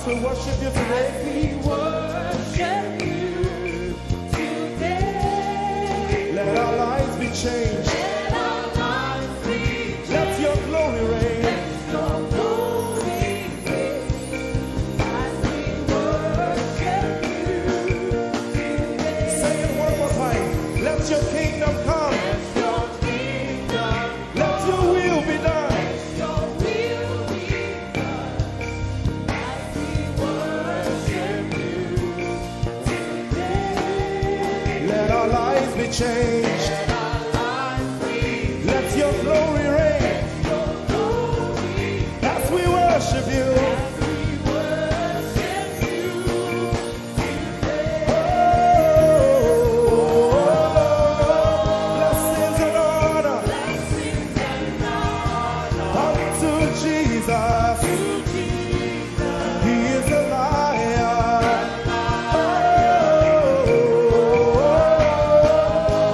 We worship you today. We worship you today. Let our lives be changed. Let our lives be changed. Let your glory reign. Let your glory reign as we worship you today. Say it one more time. Let your kingdom come. Let your kingdom Let your will be done. Let your will be done as we worship you today. Let our lives be changed. Let our lives be Let your glory reign. Let your glory as we worship you. As we worship you. Oh, blessings and honor unto Jesus. He is a lion. Oh,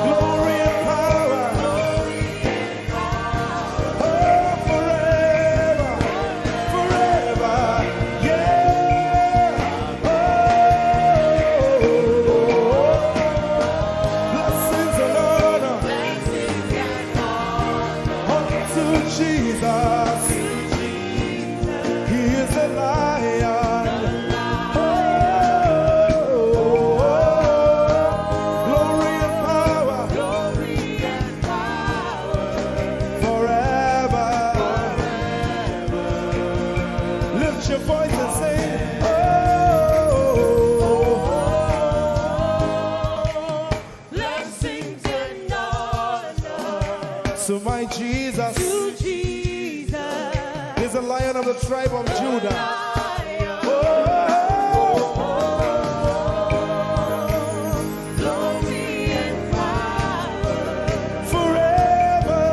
glory and power. Oh, forever, forever, yeah. Oh, blessings and honor unto Jesus. He is a lion. Oh, glory and power forever. Lift your voice and sing. Oh, blessings and honor to my Jesus. To Jesus. He's the Lion of the tribe of Judah. Lion. Oh, glory and power forever.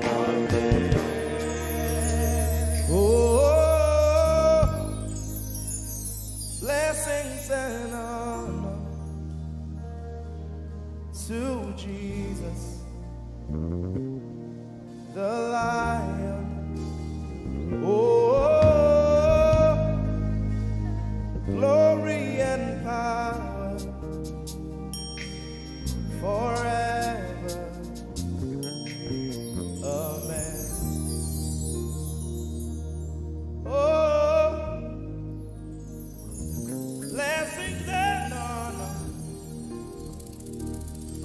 Forever. Oh, blessings and honor to Jesus, the Lion. Oh, glory and power forever. Amen. Oh, blessings and honor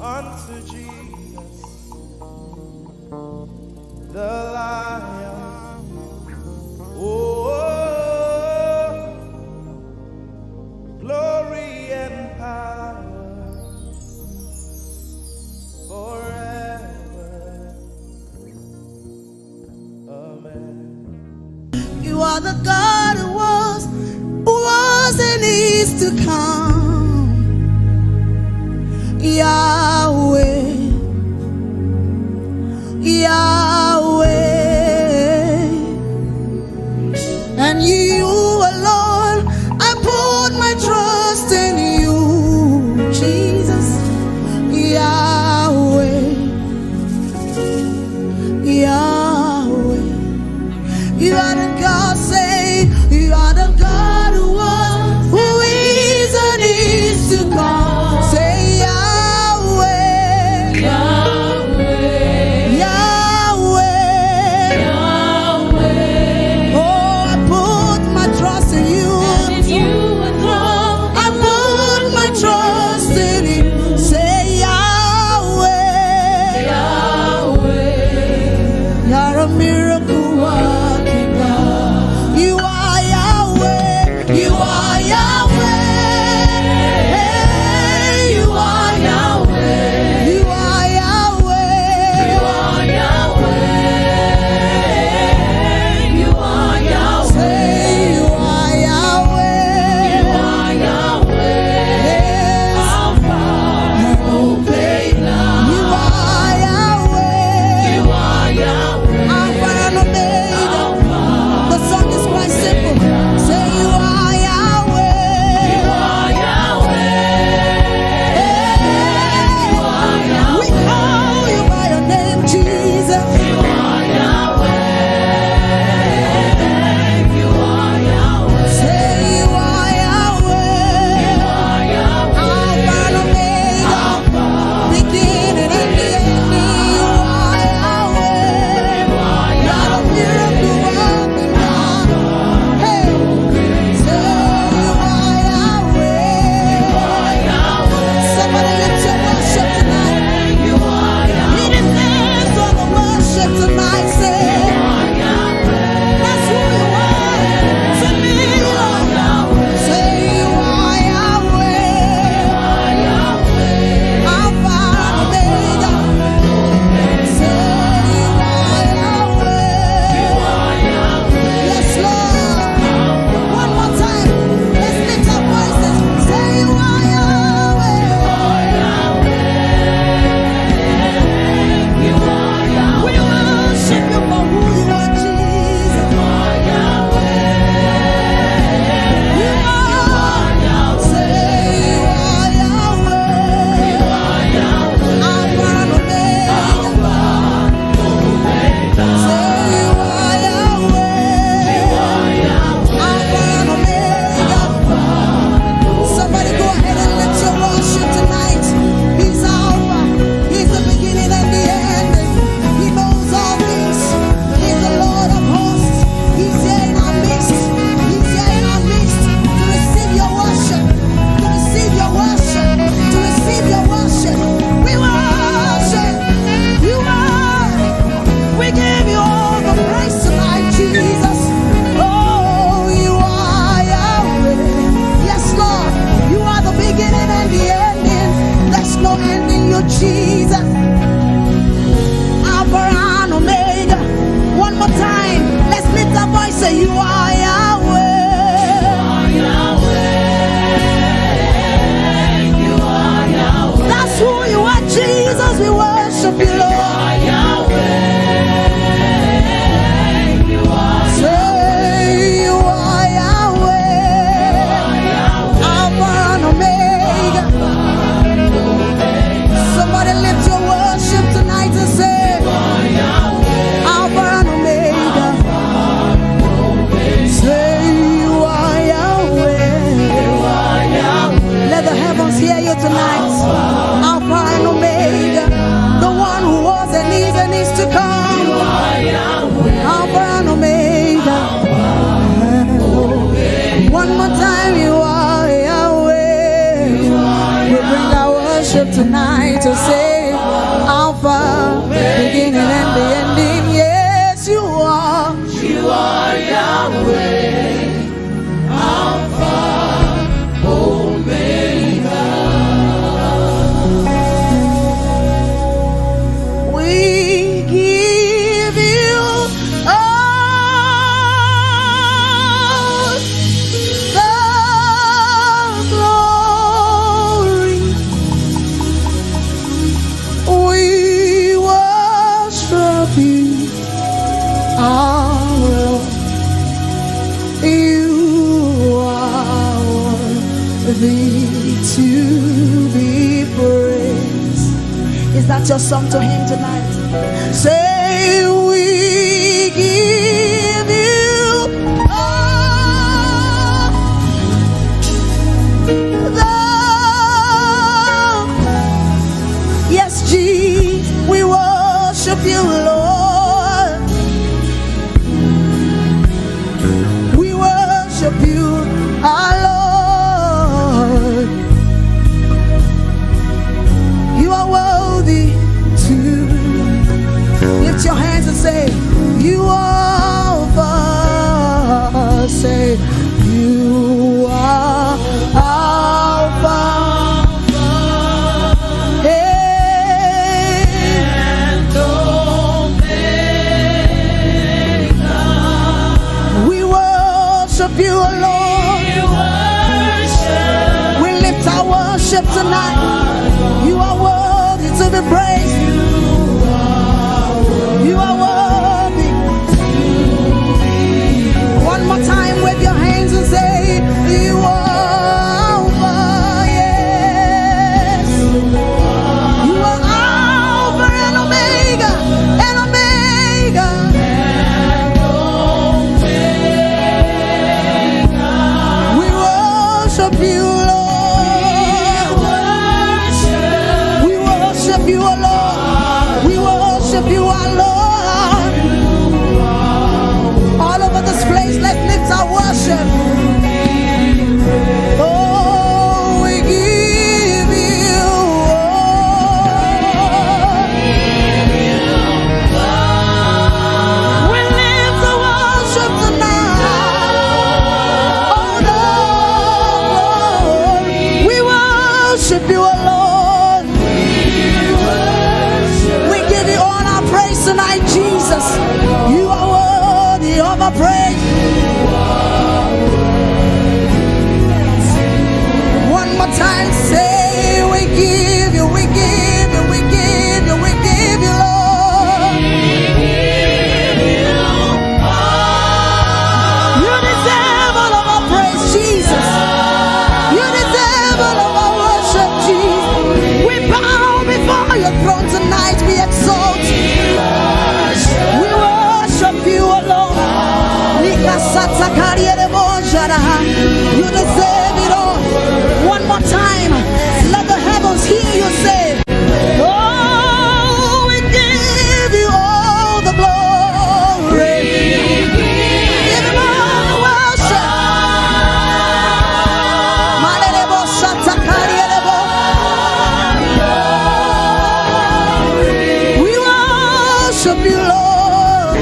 unto Jesus, the Lion. Oh, glory and power forever. Amen. You are the God who was, who was, and is to come. Yahweh, Yahweh. And you alone, I put my trust in you, Jesus. Yahweh, Yahweh. You are the God, say, you are the God who was, who is, and is to come. Say, Yahweh, Yahweh, Yahweh. Yahweh. Oh, I put my trust in you, One more time, you are Yahweh. We bring our worship tonight to say, Alpha, beginning and the ending. Yes, you are. You are Yahweh, Alpha, Omega. We give you all the glory. We worship you, our Lord. You are worthy to be praised. Is that your song to him tonight? Say, we give you all the, yes, Jesus, we worship you, Lord. We worship you, our Lord. You are worthy to lift your hands and say, you are Alpha. Say, you are Alpha. Hey. We worship you, O Lord. We lift our worship tonight. You are worthy to be praised. You are worthy. One more time, wave your hands and say, you are Alpha, yes. You are Alpha and Omega, and Omega. We worship you, Lord. We worship you, O Lord. We worship you, our Lord. All over this place, let's lift our worship. Oh, we give you all. We lift our worship tonight. Oh, Lord, we worship you, O Lord. We give you all our praise tonight, Jesus. You are worthy of our praise. One more time, say, we give you, we give you, we give you, we give you, Lord. You deserve all of our praise, Jesus. You deserve all of our worship, Jesus. We bow before your throne tonight. We exalt you. We worship you alone. Nikasata kariere mojara. You deserve it all. One more time. Let the heavens hear you say, oh, we give you all the glory. Give him all the worship. Malerebo shatakarielebo. We worship you, Lord.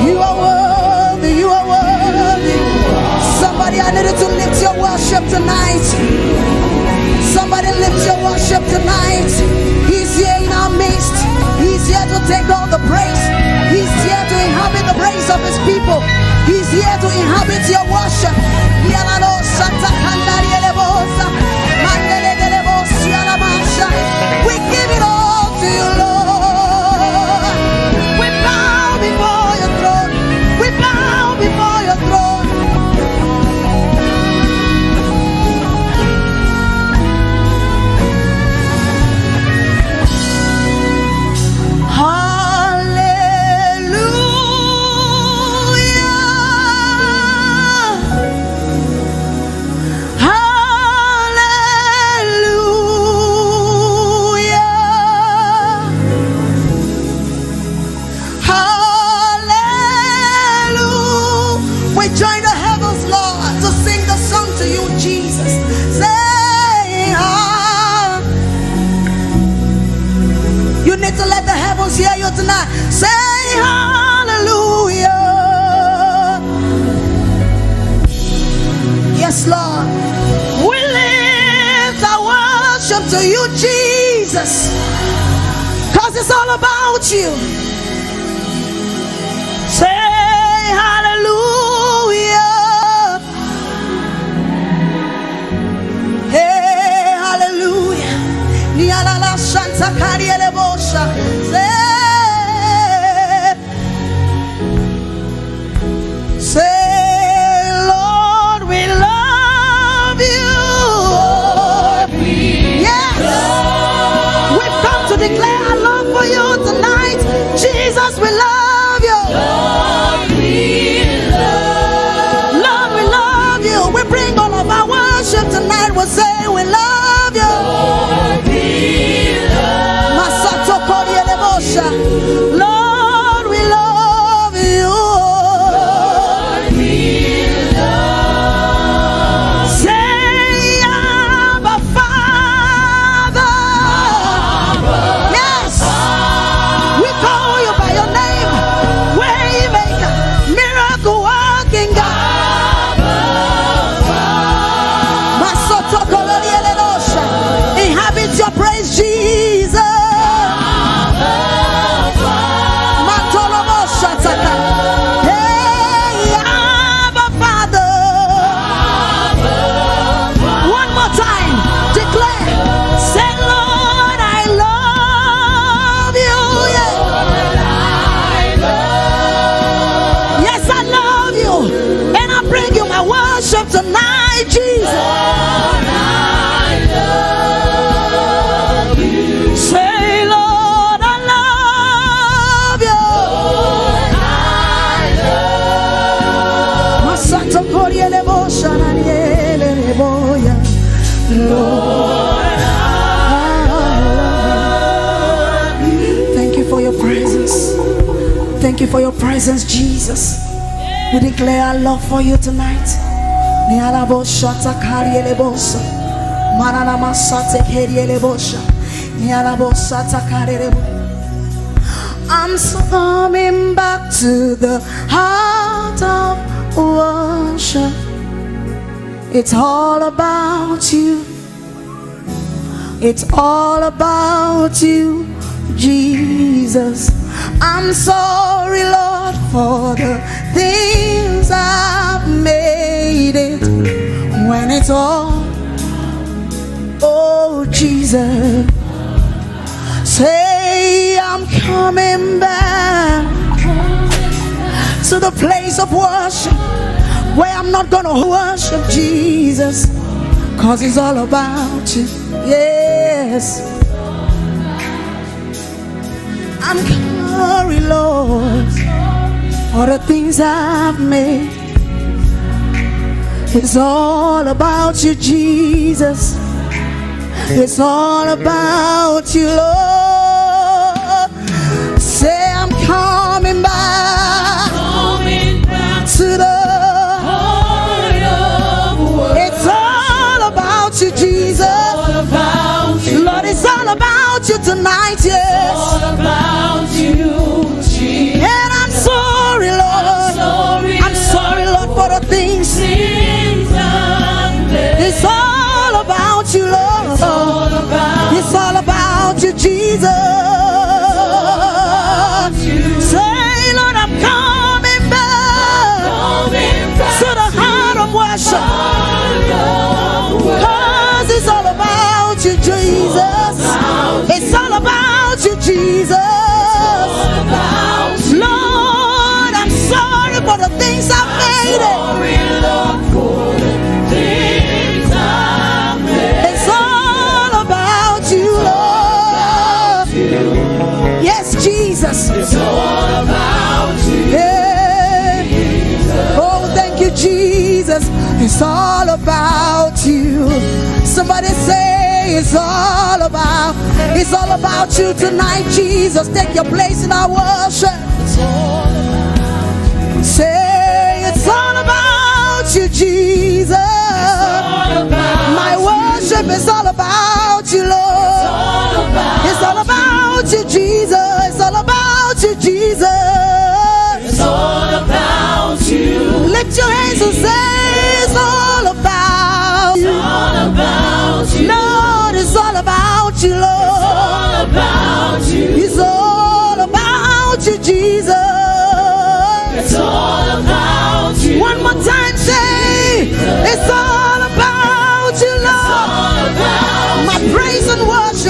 You are worthy, you are worthy. Somebody, I need you to lift your worship tonight. Somebody lift your worship tonight. He's here in our midst. He's here to take all the praise. He's here to inhabit the praise of his people. He's here to inhabit your worship. Yalalo sata kandari elebosa. Mandele delebosi alamasha. We give it all to you, Lord. We bow before your throne. We bow before your throne. Hallelujah. to you, Jesus, 'cause it's all about you. Say hallelujah. Hey, hallelujah. Nialala Shanta Kariele Bosha. Say, say, Lord, we love you. Yes. We've come to declare our love for you tonight. Jesus, we love you. Lord, we love Lord, we love you. We bring all of our worship tonight. We say we love you. Lord, we love Masato Korielebosha. Lord, we love you. Lord, we love Say, Abba Father. Yes. We call you by your name. Waymaker, miracle working God. Masotokolorielenosha. Inhabit your praise, Jesus. Matolomoshataka. Hey, Abba Father. One more time, declare. Say, Lord, I love you. Yeah. Yes, I love you. And I bring you my worship tonight, Jesus. Say, Lord, I love you. Masato Koriele Bosha Naniele Boya. Lord, I love you. Thank you for your presence. Thank you for your presence, Jesus. We declare our love for you tonight. Niala Bosha Takariele Bosha. Manana Masate Keriele Bosha. Niala Bosha Takarele Bo- I'm coming back to the heart of worship. It's all about you. It's all about you, Jesus. I'm sorry, Lord, for the things I've made it. When it's all, oh, Jesus. Say, I'm coming back to the place of worship where I'm not gonna worship Jesus, 'cause it's all about you. Yes. I'm sorry, Lord, for the things I've made. It's all about you, Jesus. It's all about you, Lord. Say, I'm coming back, coming back to the heart of worship. It's all about you, Jesus. All about you. Lord, it's all about you tonight, yes. All about you, Jesus. And I'm sorry, Lord. I'm sorry, I'm sorry, Lord, for the things. Things I've done. It's all about you, Lord. It's all about, it's all about you, Jesus. It's all about you. Say, Lord, I'm coming back, coming back to the heart of worship. Heart of worship. 'Cause it's all about you, Jesus. It's all about you, Jesus. Lord, I'm sorry for the things I've made it. It's all about you, Lord. Yes, Jesus. It's all about you. Yeah. Oh, thank you, Jesus. It's all about you. Somebody say, it's all about, it's all about you tonight, Jesus. Take your place in our worship. Say, it's all about you, Jesus. My worship is all about you, Lord. It's all about you, Jesus. It's all about you, Jesus. It's all about you. Lift your hands and say, it's all about you. It's all about you. Lord, it's all about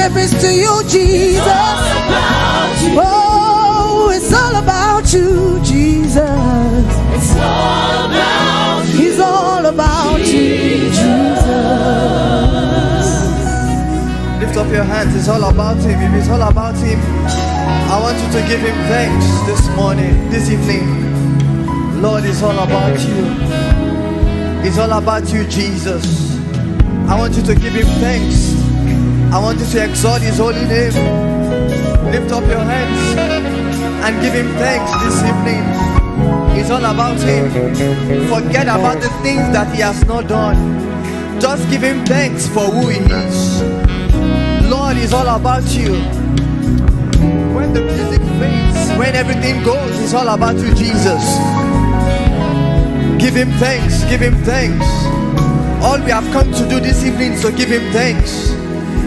It's to you, Jesus. Oh, it's all about you, Jesus. It's all about you. It's all about you, Jesus. Lift up your hands. It's all about him. If it's all about him, I want you to give him thanks this morning, this evening. Lord, it's all about you. It's all about you, Jesus. I want you to give him thanks. I want you to exalt his holy name. Lift up your hands and give him thanks this evening. It's all about him. Forget about the things that he has not done. Just give him thanks for who he is. Lord, it's all about you. When the music fades, when everything goes, it's all about you, Jesus. Give him thanks, give him thanks. All we have come to do this evening is to give him thanks.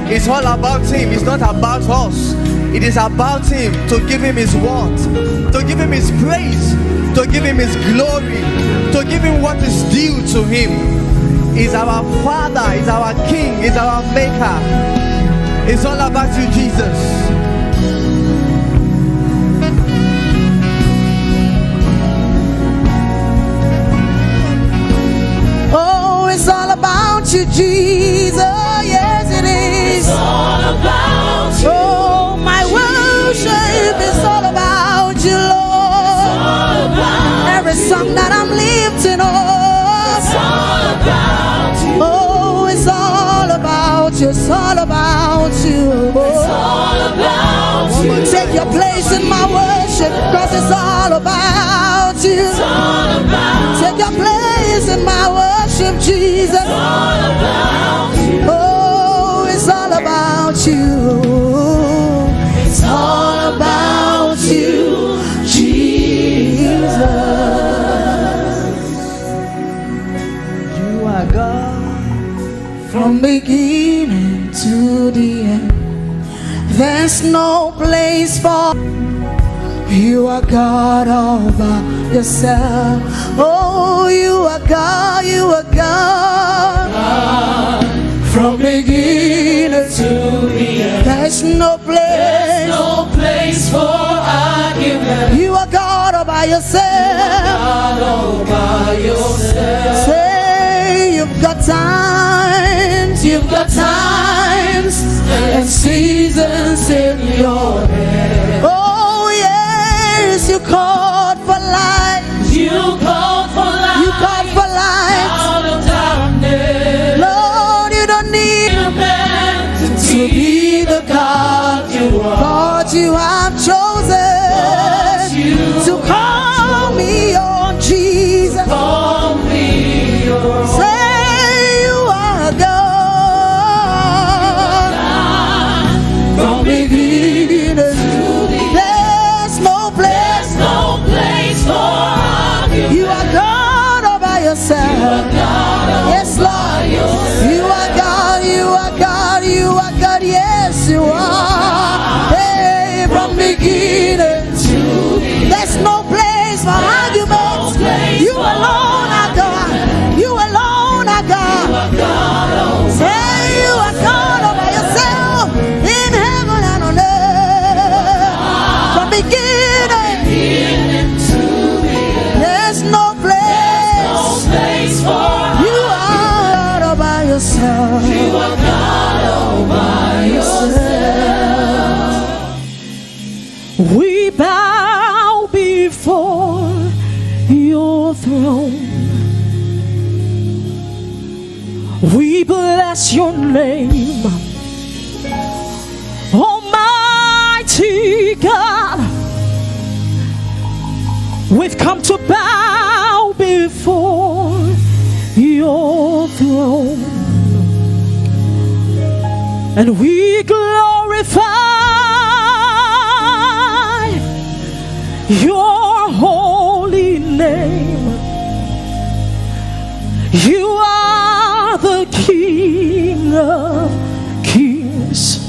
It's all about him, it's not about us. It is about him, to give him his worth, to give him his praise, to give him his glory, to give him what is due to him. He's our Father, he's our King, he's our Maker. It's all about you, Jesus. Oh, it's all about you, Jesus. Yes, it is. It's all about you. Oh, my worship is all about you, Lord. It's all about you. Every song that I'm lifting up. It's all about you. Oh, it's all about you. It's all about you. It's all about you. Take your place in my worship, 'cause it's all about you. It's all about you. Take your place in my worship, Jesus. It's all about you. Oh, it's all about you. It's all about you, Jesus. You are God from beginning to the end. There's no place for you. Are God all by yourself. Oh, you are God, you are God. God, from beginning to the end. There's no place. There's no place for argument. You are God all by yourself. God all by yourself. Say you've got times, you've got times and seasons in your hand. Oh yes, you called for light. You called for light. You called for light. Out of darkness. Lord, you don't need a man to be the God you are. But you have chosen to call me your Jesus. Call me your. Say you are God. From beginning to the end. There's no place. There's no place for argument. You are God all by yourself. You are God all by yourself. Yes, Lord. You are God, you are God, you are God. Yes, you are. Hey, from beginning to the end. There's no place for argument. You alone are God. You alone are God. Say you are God all by yourself in heaven and on earth. From beginning, there's no place. You are God all by yourself. You are God all by yourself. We bow before your throne. We bless your name, Almighty God. We've come to bow before your throne, and we glorify your holy name. You are the King of kings.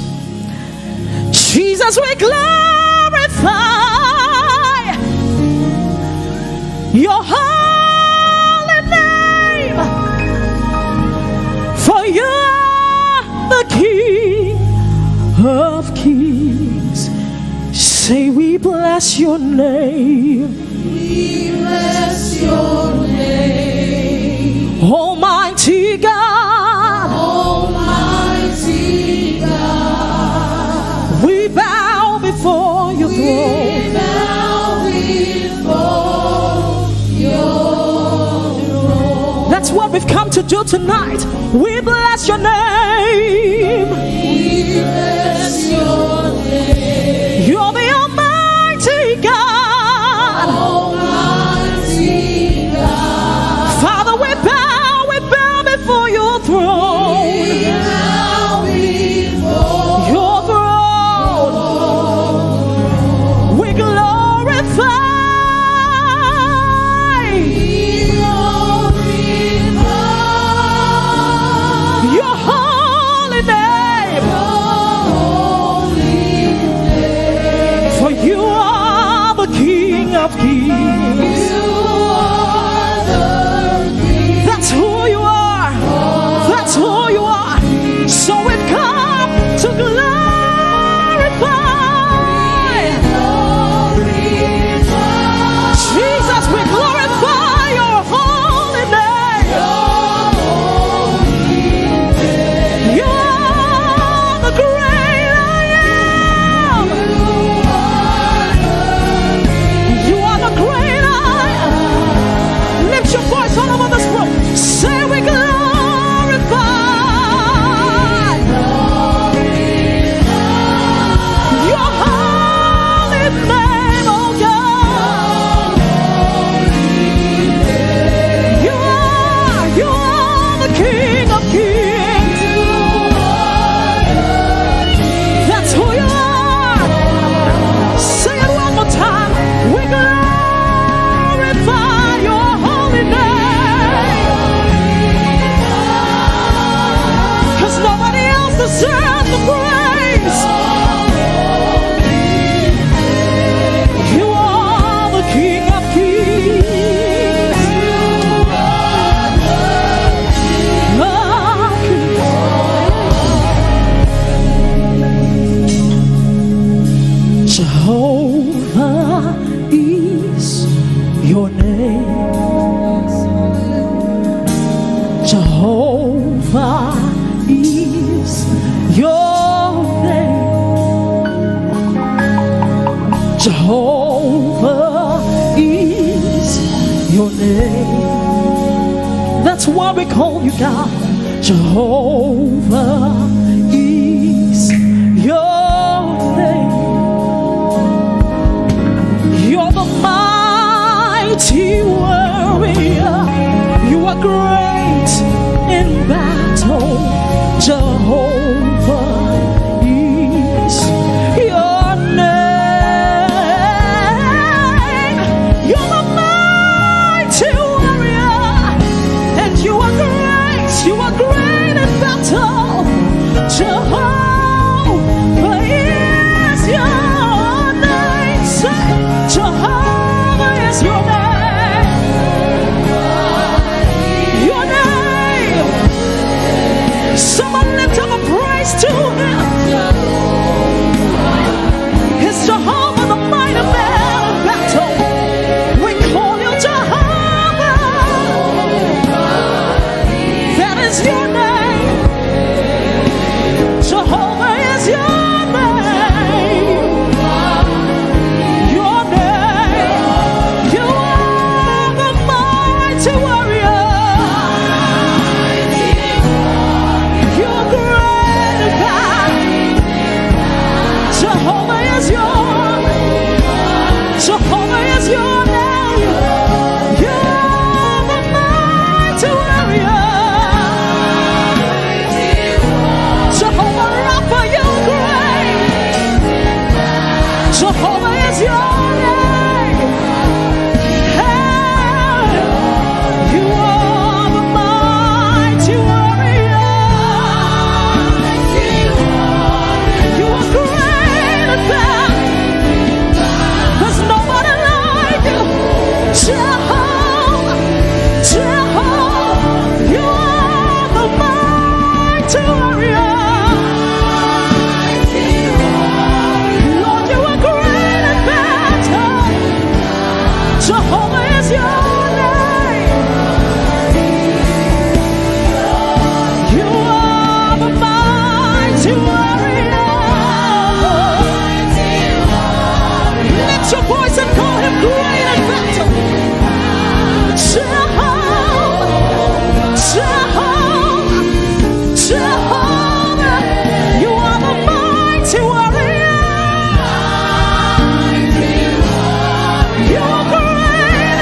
Jesus, we glorify your holy name, for you are the King your name. We bless your name. Almighty God. Almighty God. We bow before your throne. We bow before your throne. That's what we've come to do tonight. We bless your name. We bless your name. You're the Almighty God. Almighty God. Father, we bow, we bow before your throne. We bow before your throne. We glorify. We glorify your holy name. For you are the King of Kings. That's who you are. That's who you are. So we've come to glorify. Jesus, we glorify your holy name. You are the great I am. You are the great I am. Lift your voice all over this room. Say we glorify your holy name, oh God. You are, you are the King of Kings. That's who you are. Say it one more time. We glorify your holy name. 'Cause nobody else deserves the praise. You are the King of Kings. Jehovah is your name. Jehovah is your name. Jehovah is your name. That's why we call you God. Jehovah is your name. You're the mighty warrior. You are great in battle. Jehovah is your name. You're the mighty warrior, and you are great. You are great in battle. Jehovah is your name. Say, Jehovah is your name. Your name. Someone lift up a praise to him. It's Jehovah, the mighty man of battle. We call you Jehovah. That is your name. Jehovah is your name. Your name. You are the mighty warrior. You are great in battle. Jehovah is your, Jehovah is your name. You are the mighty warrior. Jehovah Rapha, you are great. Jehovah is your name. Hey, you are the mighty warrior. You are great in battle. There's nobody like you. Jehovah, Jehovah, you are the mighty warrior. Lord, you are great in battle. Jehovah is your name. You are the mighty warrior. Lift your voice and call him great in battle. Jehovah, Jehovah, Jehovah, you are the mighty warrior. You are great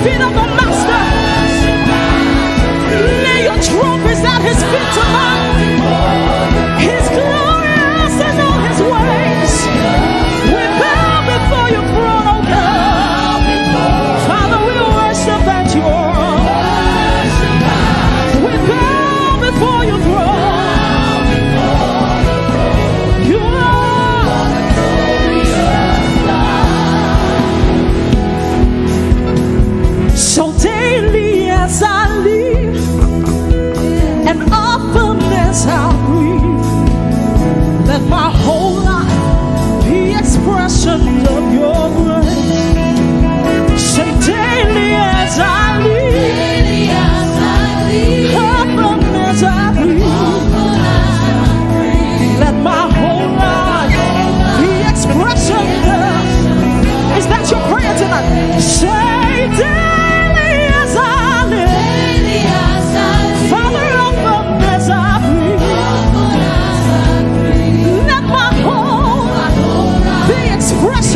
Feet of the Master. Lay your trophies at his feet tonight. He's glorious in all his ways. We bow before your throne, oh God. Father, we worship at your. We bow before your throne. You are. So daily as I live and often as I breathe, let my whole life be expression of your grace. Say daily as I live, often as I breathe, let my whole life be expression of. Is that your prayer tonight? Say daily as I live, Father, often as I breathe, let my whole life be expression.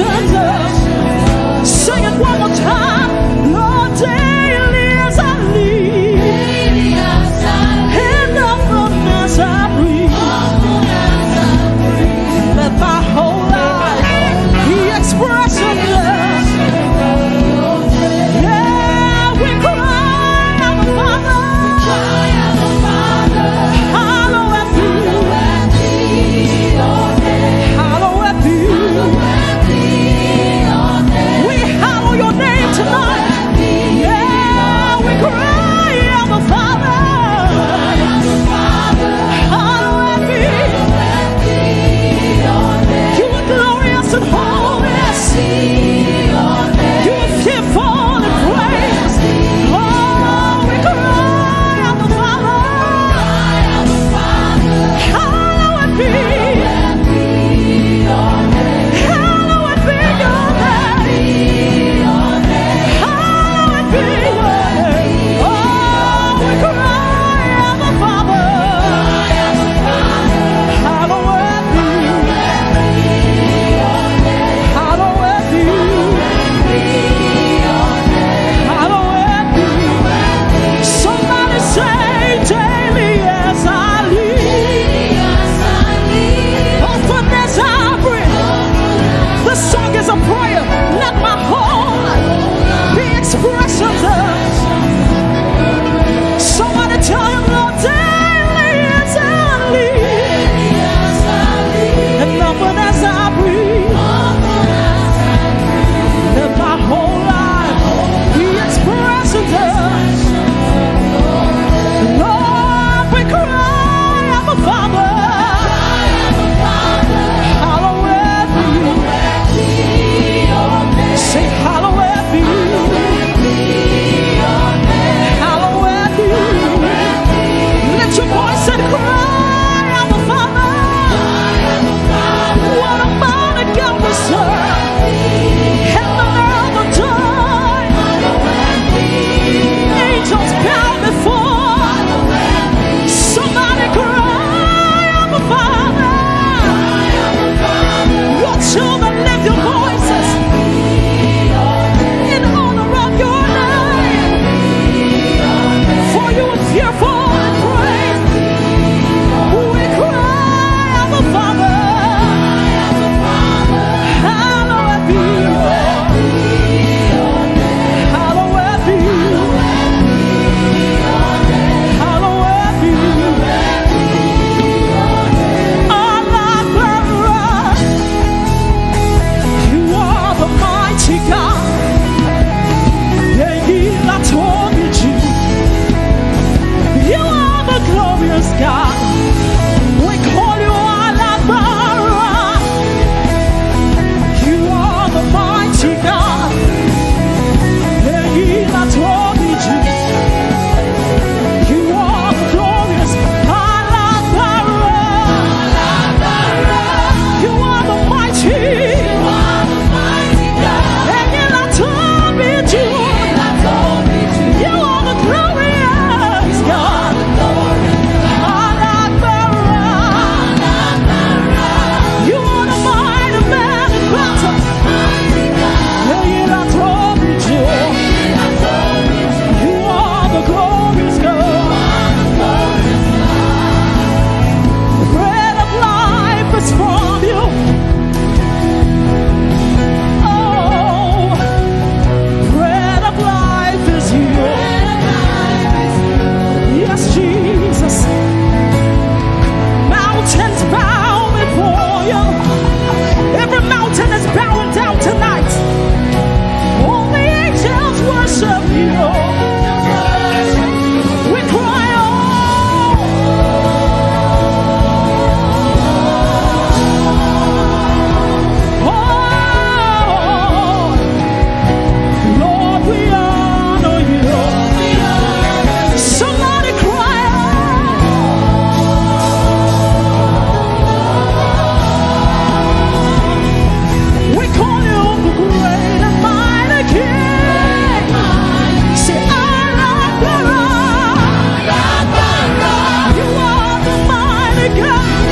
You are the mighty God.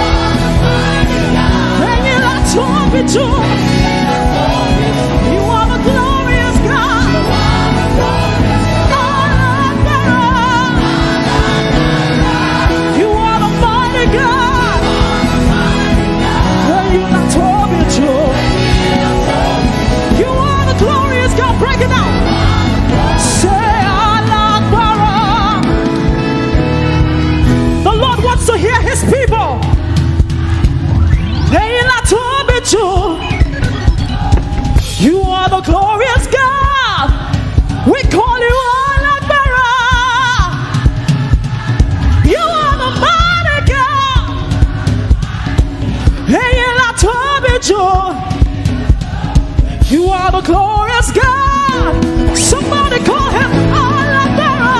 Ẹ̀yin la tóbi jù. You are the glorious God. Alágbára. You are the mighty God. Ẹ̀yin la tóbi jù. You are the glorious God. Break it down. Say, "Alágbára." The Lord wants to hear his people. Ẹ̀yin la tóbi jù. You are the glorious God. We call you Alágbára. You are the mighty God. Ẹ̀yin la tóbi jù. You are the glorious God. Somebody call him Alágbára.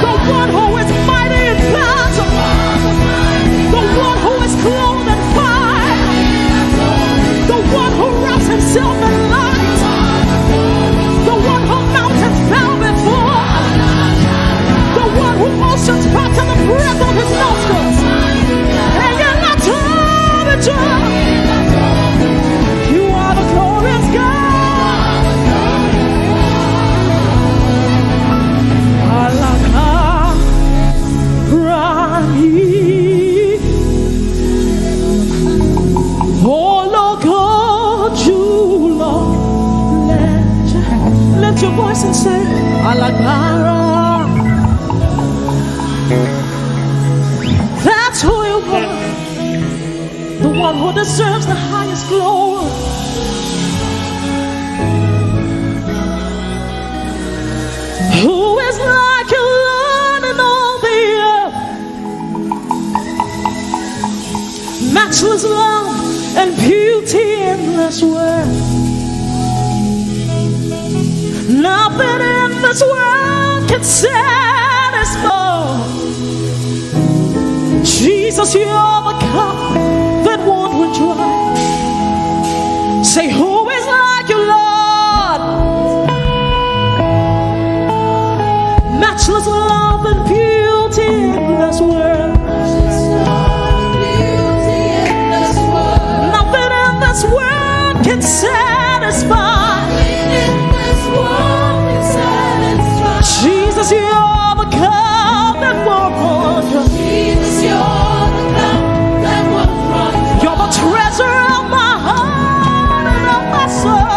The one who is mighty in battle. The one who is clothed in fire. The one who wraps himself in light. The one who mountains bow before. The one who oceans come to the breath of his nostrils. Ẹ̀yin la tóbi jù. You are the glorious God. Alágbára ni. Ológo jùlọ. Lift your voice and say, "Alágbára." That's who you are. The one who deserves the highest glory. Who is like you, Lord, in all the earth? Matchless love and beauty in this world. Nothing in this world can satisfy. Jesus, you're the cup that won't run dry. Say, "Who is like you, Lord?" Matchless love and beauty in this world. Nothing in this world can satisfy. Jesus, you're the cup that won't run dry. You're the treasure of my heart and of my soul.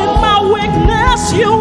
In my weakness, you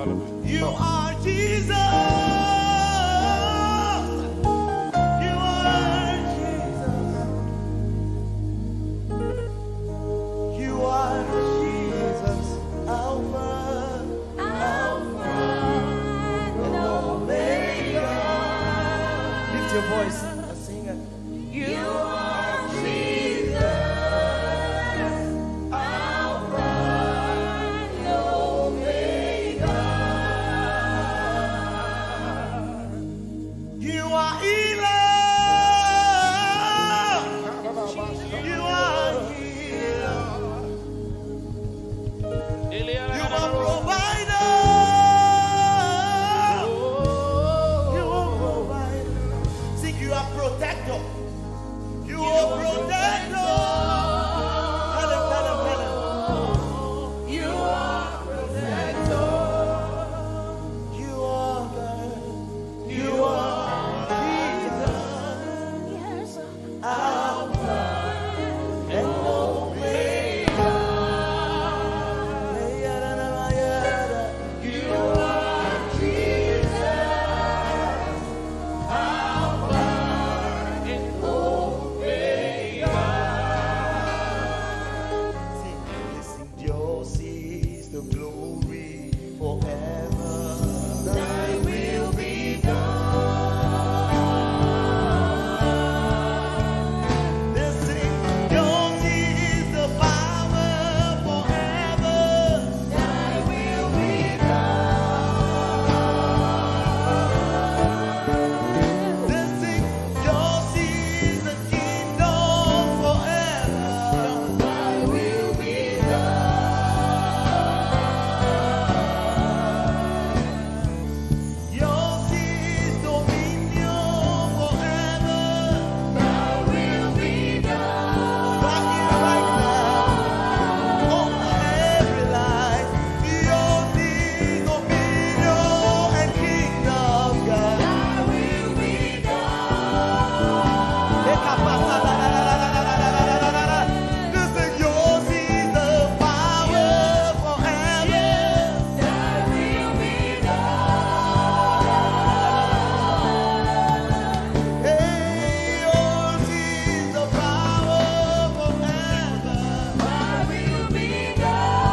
You are Jesus. You are Jesus. You are Jesus. Alpha, Alpha and Omega. Lift your voice and sing it. You are Jesus, Alpha and Omega. You are healer. You are healer. You are provider. You are provider. Sing, you are protector. You are protector. Tell him, tell him, tell him. You are protector. You are God. You are Jesus. Alpha and Omega. You are Jesus. Alpha and Omega. Sing, listen, yours is the glory forever. Thy will be done. Listen, yours is the power forever. Thy will be done. Listen, yours is the kingdom forever. Thy will be done. Yours is dominion forever. Thy will be done. Right here, right now. Over every life. Yours is dominion and kingdom, God. Thy will be done. Listen, yours is the power forever. Thy will be done. Hey, yours is the power forever. Thy will be done.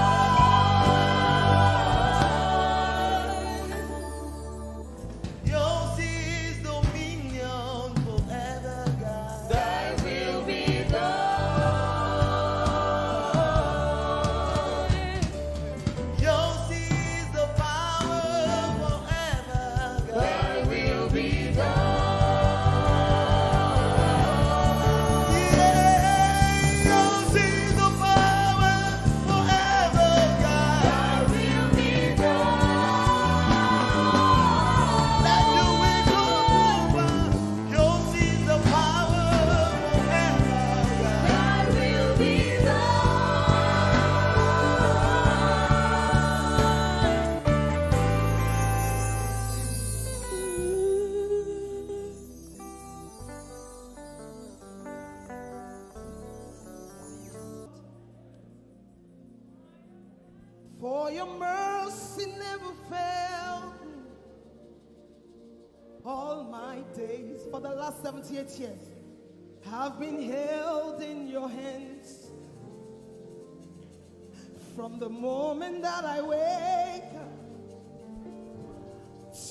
Yours is dominion forever, God. Thy will be done. Yours is the power forever, God. Thy will be done. Yeah, yours is the power forever, God. Thy will be done. Let your will come over. Yours is the power forever, God. Thy will be done. For your mercy never failed me all my days. For the last seventy-eight years, I've been held in your hands. From the moment that I wake up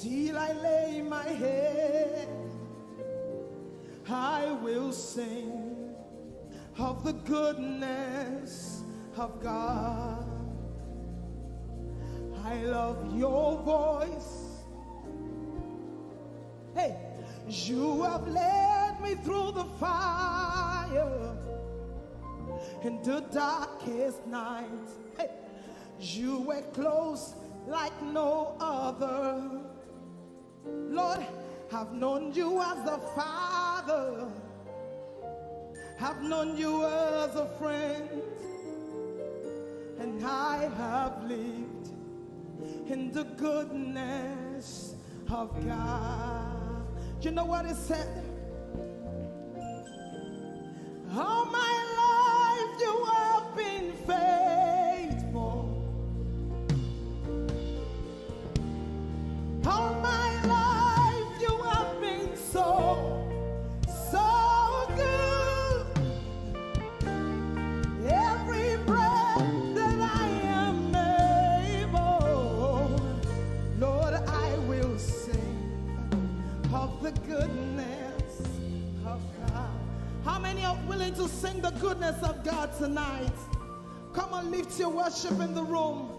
till I lay my head, I will sing of the goodness of God. I love your voice. Hey, you have led me through the fire in the darkest night. Hey, you were close like no other. Lord, I've known you as a father. I've known you as a friend. And I have lived in the goodness of God. You know what it said? All my life you have been faithful. The goodness of God. How many are willing to sing the goodness of God tonight? Come on, lift your worship in the room.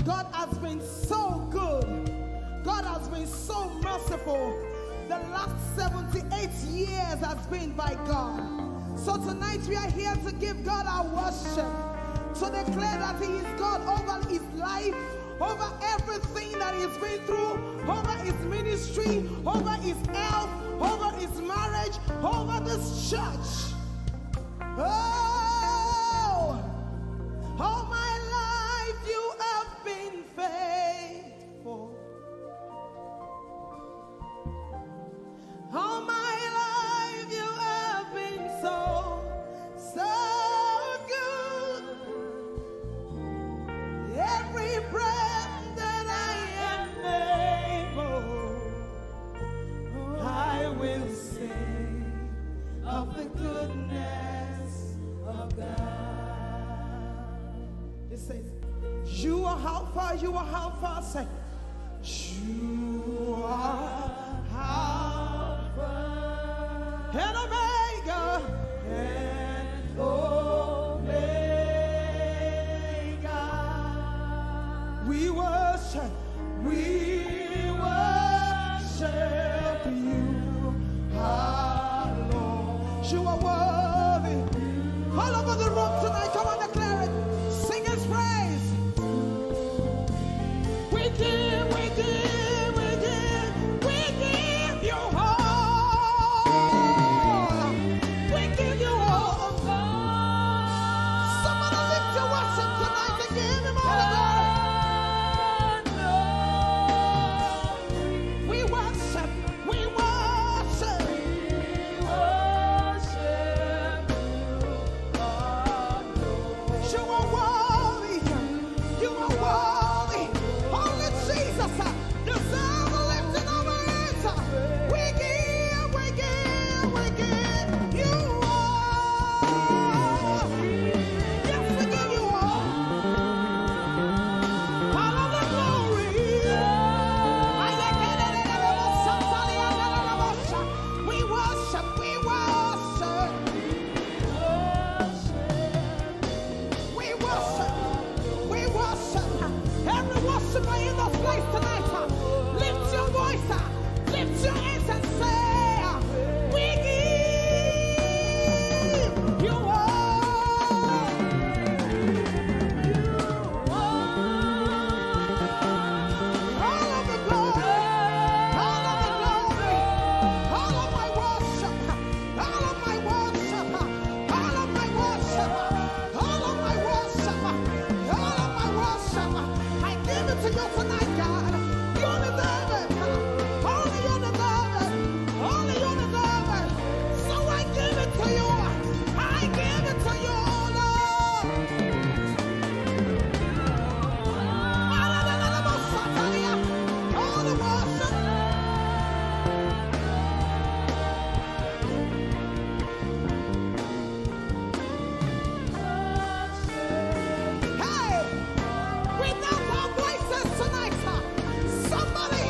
God has been so good. God has been so merciful. The last seventy-eight years has been by God. So tonight we are here to give God our worship, to declare that He is God over his life, over everything that he's been through, over his ministry, over his health, over his marriage, over this church. Oh, all my life you have been faithful. All my life you have been so, so good. Every breath that I am able, I will sing of the goodness of God. It says, you are Alpha, you are Alpha. Say, you are Alpha and Omega. And Omega. We worship, we worship you, our Lord. You are worthy. All over the room tonight, come on, declare it. Sing his praise. We give, we give, we give, we give you all. We give you all. Somebody lift your worship tonight and give him all the glory. We worship, we worship. You are worthy. You are worthy. Only Jesus deserves the lifting of our hands. We give, we give, we give you all. Yes, we give you all. All of the glory. We worship, we worship. We worship. We worship. Every worshiper in this place tonight, uh, lift your voice, uh, lift your hands and say, uh, we give you all. All of the glory. All of the glory. All of my worship. All of my worship, all of my worship, all of my worship, all of my worship. I give it to you tonight, God. You deserve it. Only you deserve it. Only you deserve it. So I give it to you. I give it to you, Lord. All the worship. Hey! We lift our voices tonight. Somebody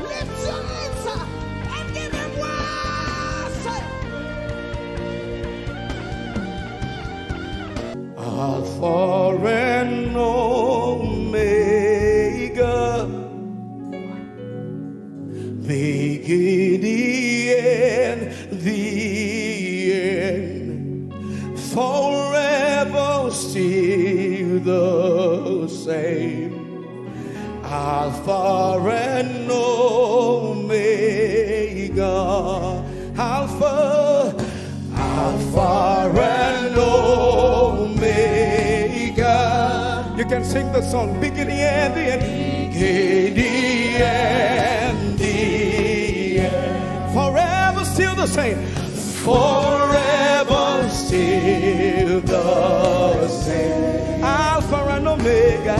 lift your hands and give him worship. Alpha and Omega, beginning and the end, forever still the same. Alpha and Omega, Alpha, Alpha and Omega. You can sing the song, beginning and the end. Beginning and the end. Forever still the same. Forever still the same. Alpha and Omega.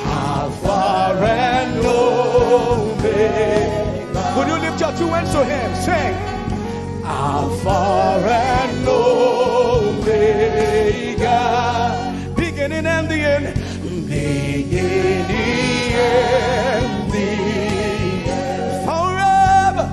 Alpha and Omega. Would you lift your two hands to him? Sing. Alpha and Omega, beginning and the end, beginning and the end. Forever,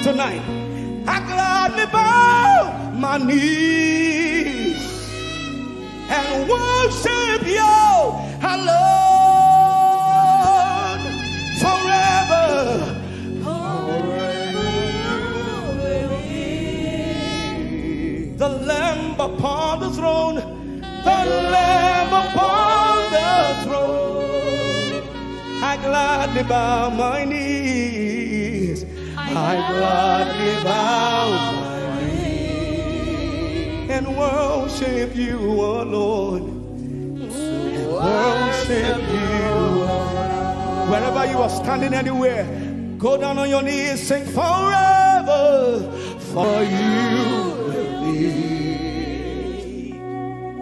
Tonight, I gladly bow my knees and worship you alone forever. The Lamb upon the throne, the Lamb upon the throne. I gladly bow my knees. I gladly bow my knees and worship you, O Lord. And worship you. Wherever you are standing, anywhere, go down on your knees, sing forever for you.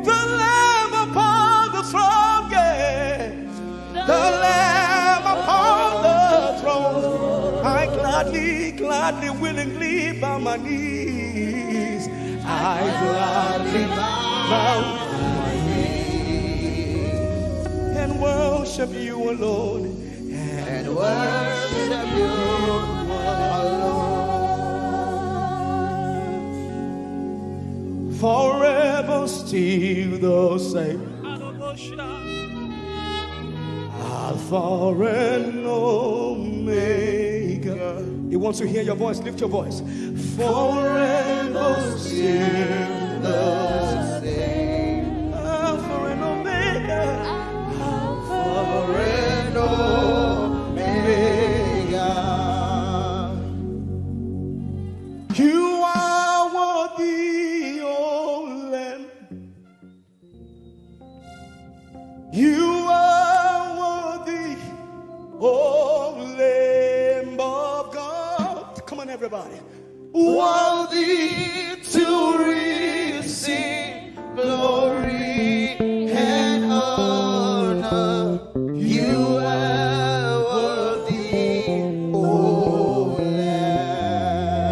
The Lamb upon the throne, yeah. The Lamb upon the throne. I gladly, gladly, willingly bow my knees. I gladly bow my knees and worship you alone. And worship you alone. Forever still the same. Alpha and Omega. He wants to hear your voice. Lift your voice. Forever still the same. Alpha and Omega. Alpha and Omega. You are worthy, oh Lamb. You are worthy, oh Lamb of God. Come on, everybody. Worthy to receive glory and honor. You are worthy, oh Lamb.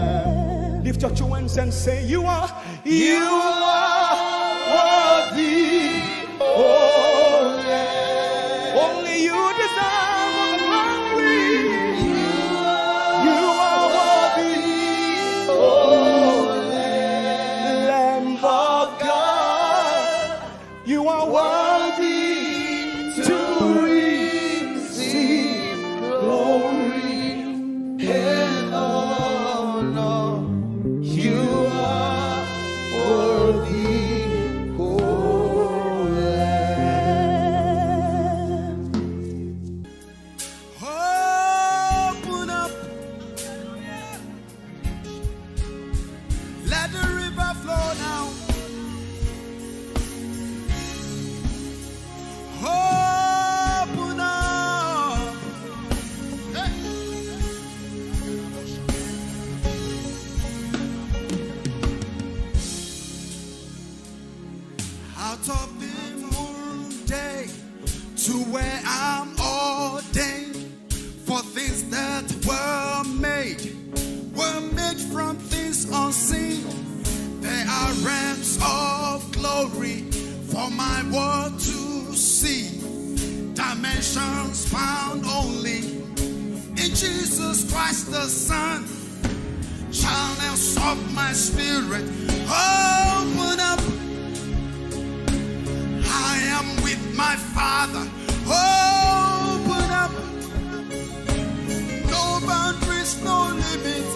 Lift your two hands and say, you are, you are worthy, oh Lamb. Only you deserve all the glory. You are worthy, oh Lamb of God. You are worthy to receive glory and honor. You are worthy, oh Lamb. Open up. Let the river flow now. Open up. Hey. Out of the moon day to where I'm ordained, for things that were made were made from things unseen. There are realms of glory for my world to see, dimensions found only in Jesus Christ the Son. Channels of my spirit, open up. I am with my Father, open up. No boundaries, no limits,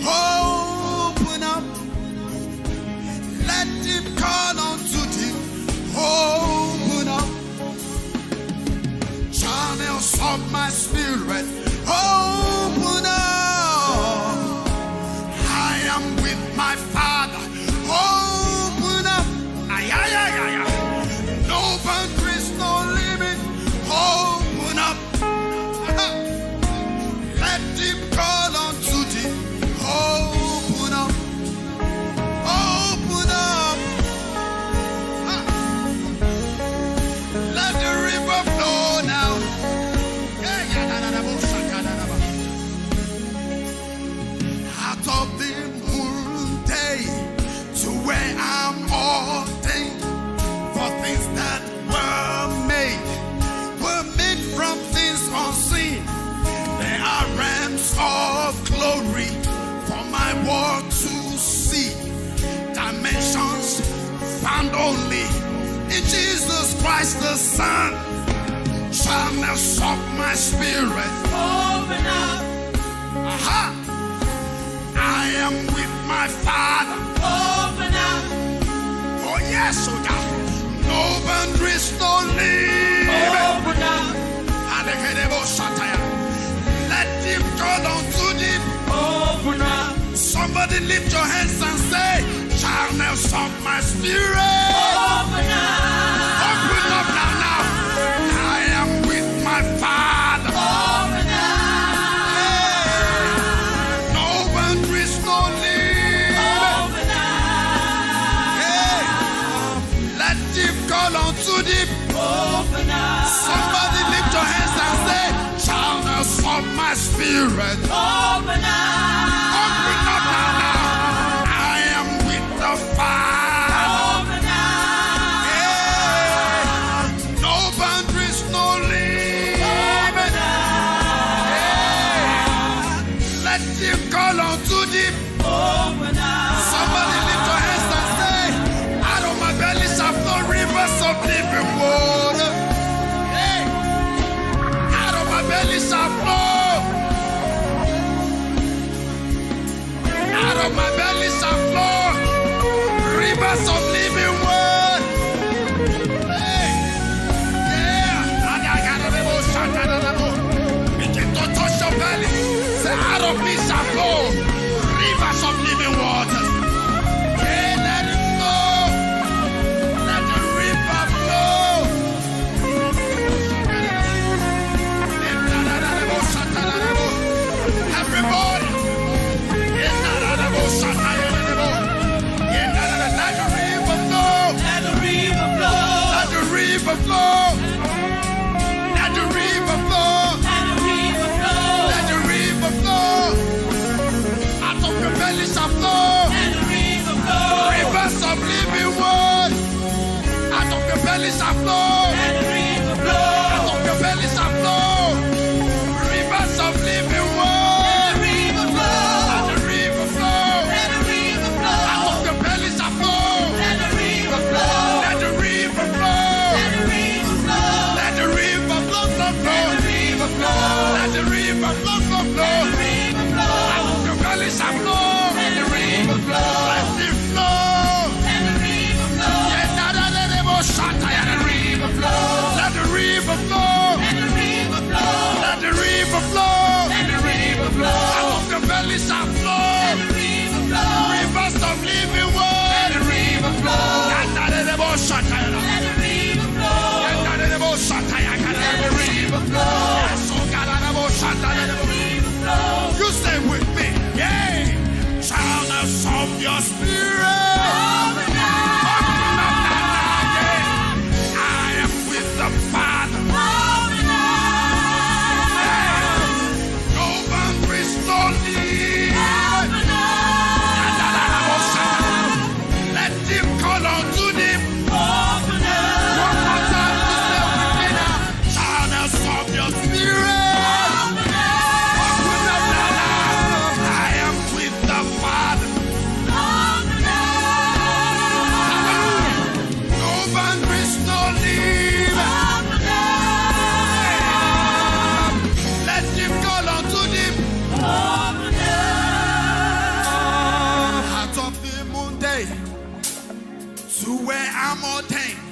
open up. Let deep call unto deep, open up. Channels of my spirit, open up. I am with my Father, open up. Ay, ay, ay, ay, ay. No boundaries, no limit, open up. Let deep call unto deep, open up. Open up. Ah. Let the river flow now. Hey, ya, da, da, da, bo, shaka, da, da, ba. the Son, shall not stop my spirit. Open up. Aha! I am with my Father. Open up. Oh yes, oh God. No boundaries, no limit. Open up. Alekedebo sataya. Let deep call unto deep. Open up. Somebody lift your hands and say, "Shall not stop my spirit." Open up. Open up now, now. I am with my Father. Open up. Hey. No boundaries, no limit. Open up. Hey. Let deep call unto deep. Open up. Somebody lift your hands and say, "Shall not stop my spirit." Open up. Open up now, now. I am with the Father. Open up. Hey. No boundaries, no limit. Open up. Hey. Let deep call unto deep. Open up. Somebody lift your hands and say, "Out of my belly shall flow rivers of living water." Hey. Out of my belly shall flow. Out of my belly shall flow rivers of living water. Hey. Yeah. Begin to touch your belly. Say, "Out of me shall flow rivers of living water." Yeah, let it flow. Let the river flow. Everybody. Let the river flow. Let the river flow. Let the river flow. Let the river flow. Let the river flow. Let the river flow. Out of your belly shall flow. Let the river flow. Rivers of living water. Out of your belly shall flow. Let the river flow. Out of your belly shall flow. Rivers of living water. Let the river flow. Let the river flow. Let the river flow. Out of your belly shall flow. Let the river flow. Let the river flow. Let the river flow. Let the river flow, flow, flow. Let the river flow, flow, flow. Let the river flow. Out of your belly shall flow. Let the river flow. Let it flow. Let the river flow. Yeah, da, da, da, da, bo, sha, ta, ya, da, da. Let the river flow. Let the river flow. Let the river flow. Let the river flow. Out of your belly shall flow. Let the river flow. Rivers of living water. Let the river flow. Yeah, da, da, da, bo, sha, ta, ya, da. Let the river flow. Yeah, da, da, da, bo, sha, ta, ya, da, da. Let the river flow. Yes, oh, God, da, da, bo, sha, ta, da, da, bo. Let the river flow. You say with me, yeah. Shall the sound of your spirit. Open up. Open up that eye, yeah. I am with the Father. Open up. No boundaries, no limit. Open up. Let deep call unto deep. Open up. One more time to say with me now. Shall the sound of your spirit. Open up. Open up now, now. I am with the Father. Open up. Hallelujah. No boundaries, no limit. Let deep call unto deep. Out of the moon day to where I'm ordained.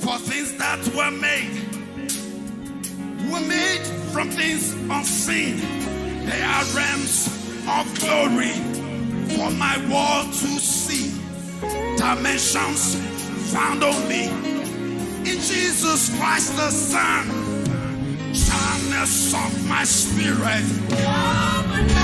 For things that were made were made from things unseen. They are realms of glory for my world to see. Dimensions found only in Jesus Christ the Son. Shall not stop my spirit. Hallelujah.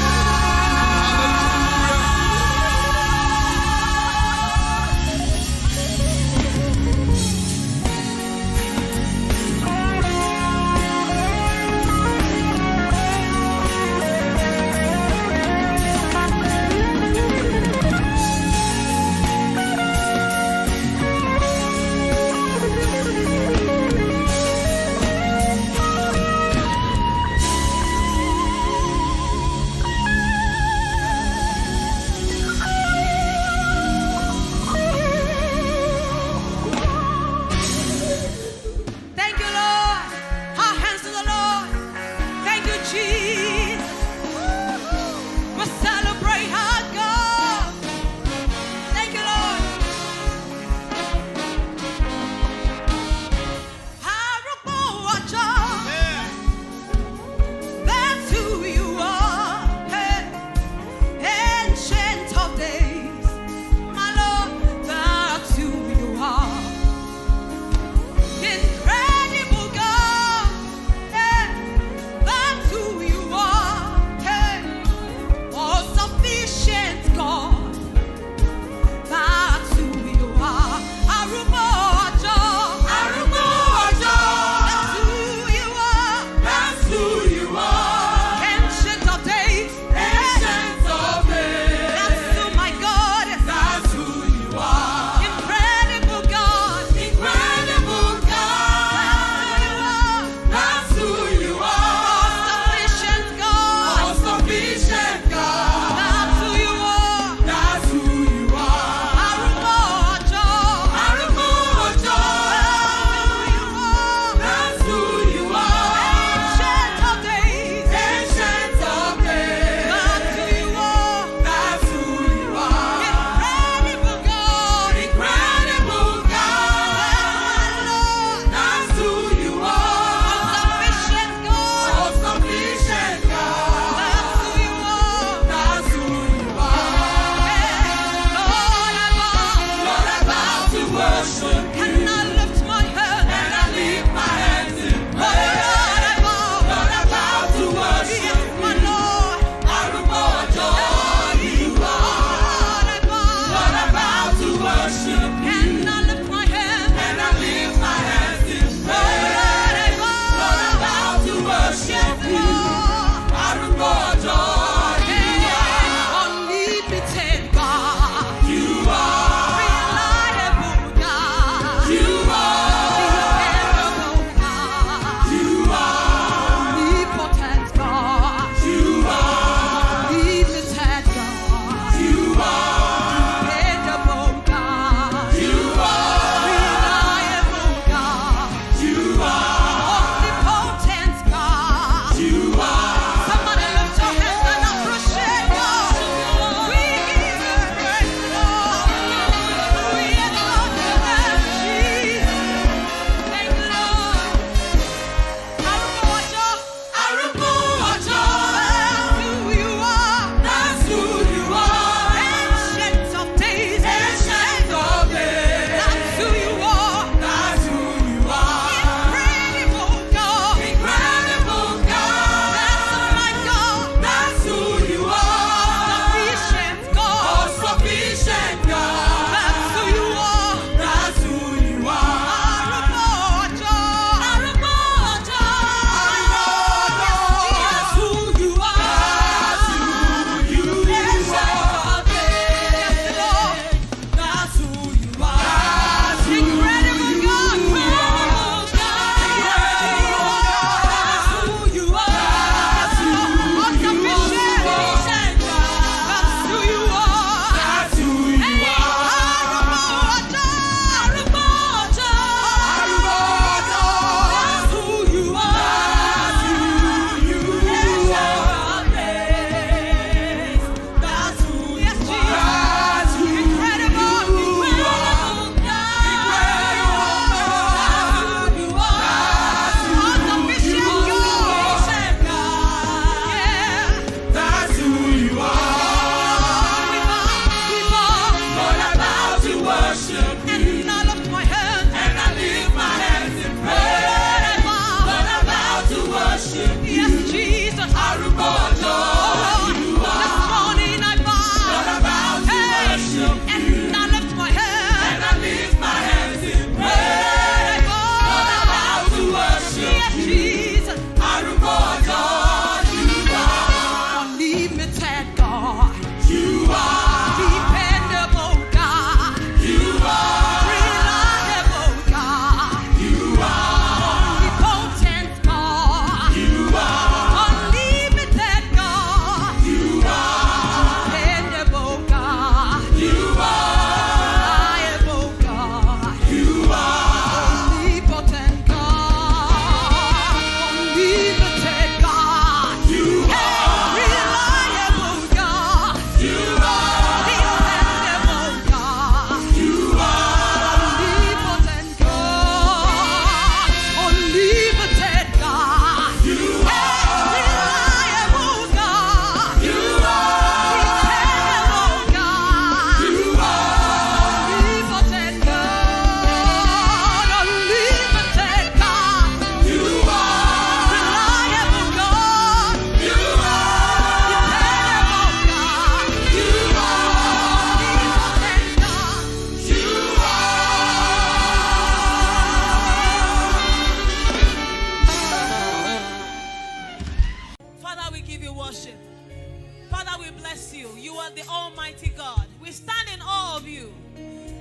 Almighty God, we stand in awe of you.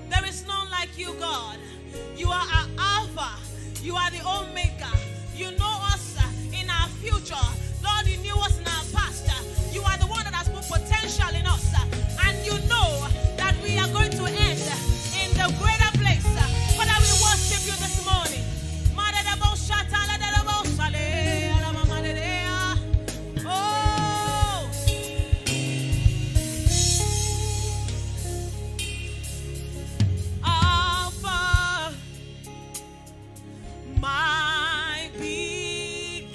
There is none like you, God. You are our Alpha. You are the Omega. You know us uh, in our future. Lord, you knew us in our past. Uh, You are the one that has put potential in us. Uh, And you know that we are going to end in the greater place. Uh, Father, we worship you this morning. Oh, Alpha, my beginning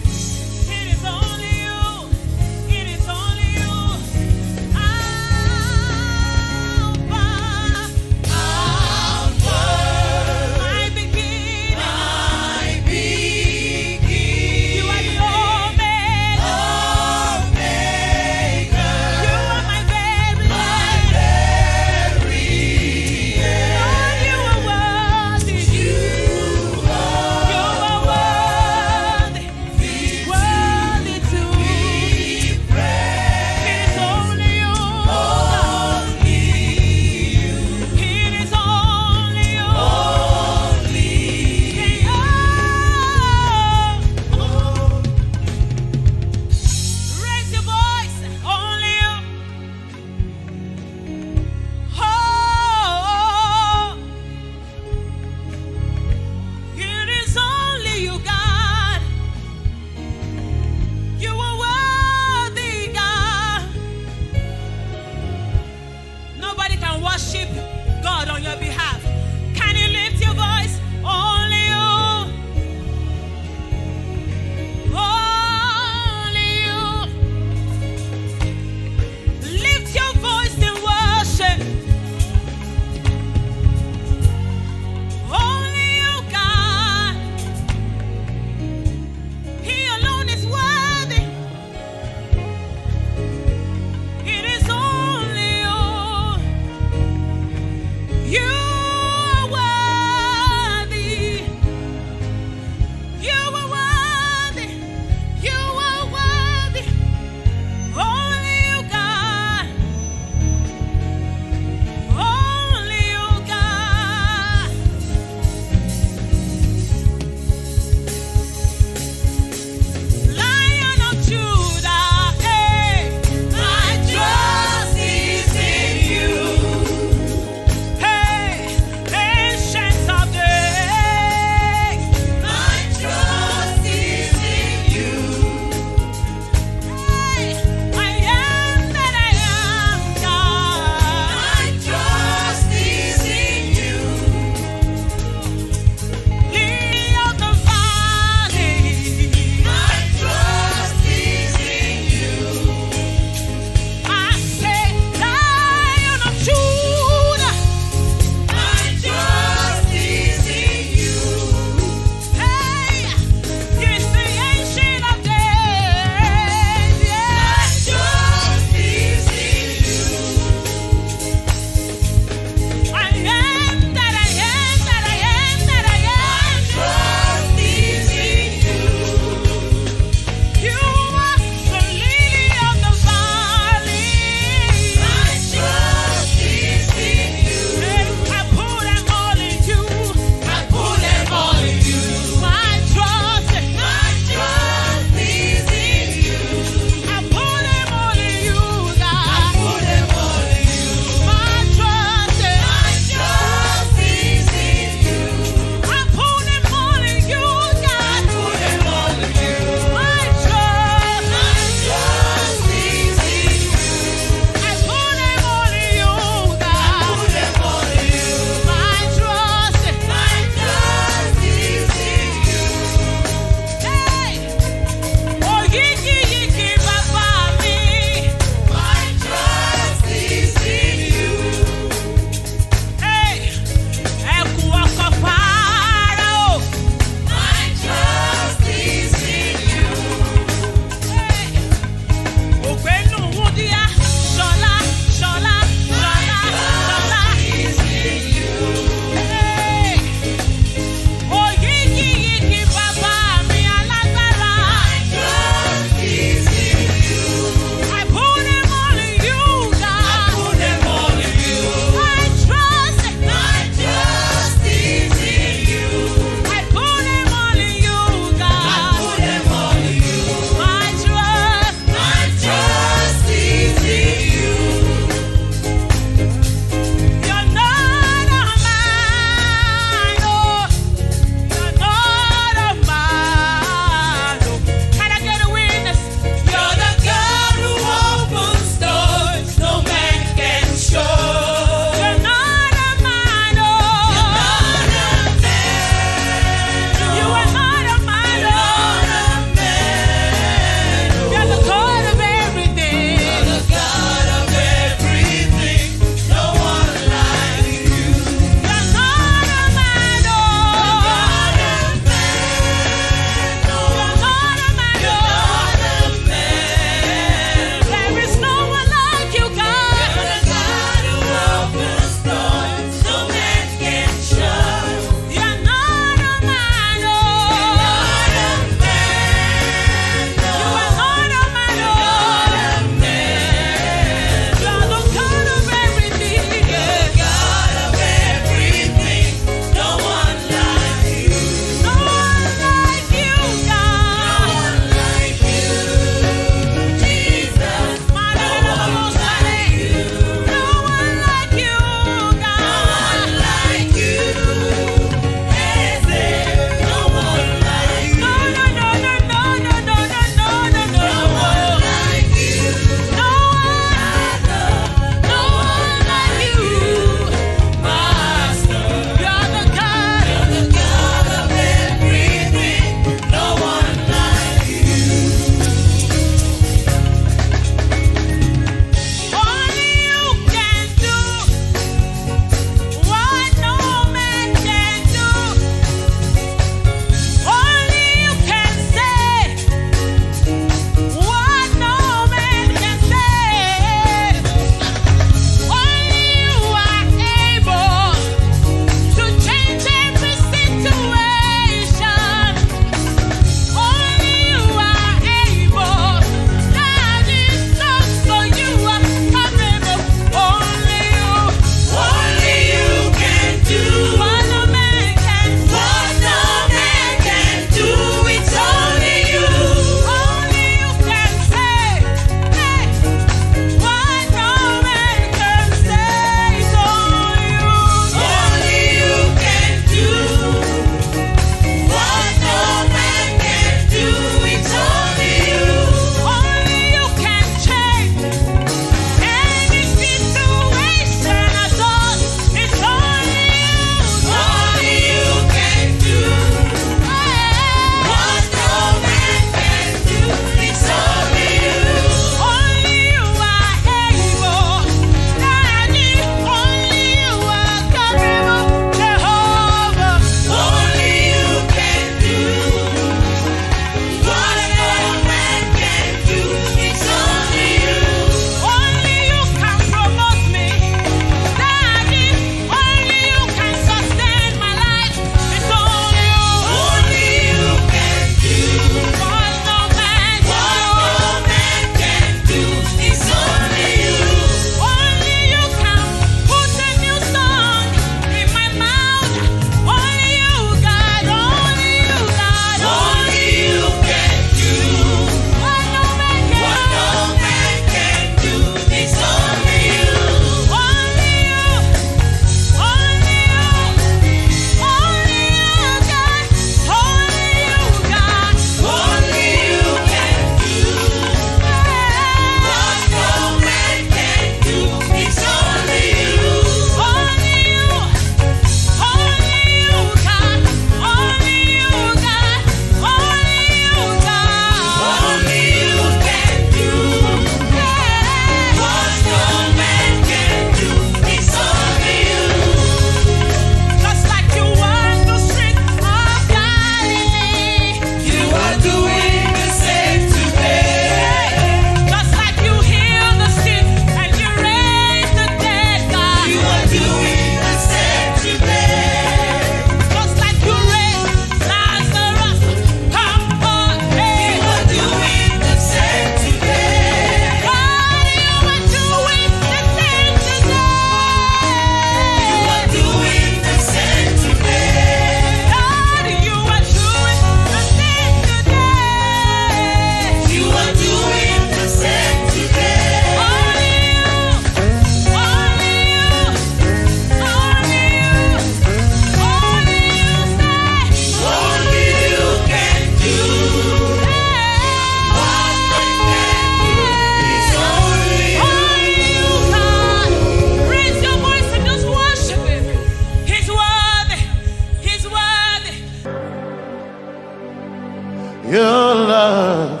Your love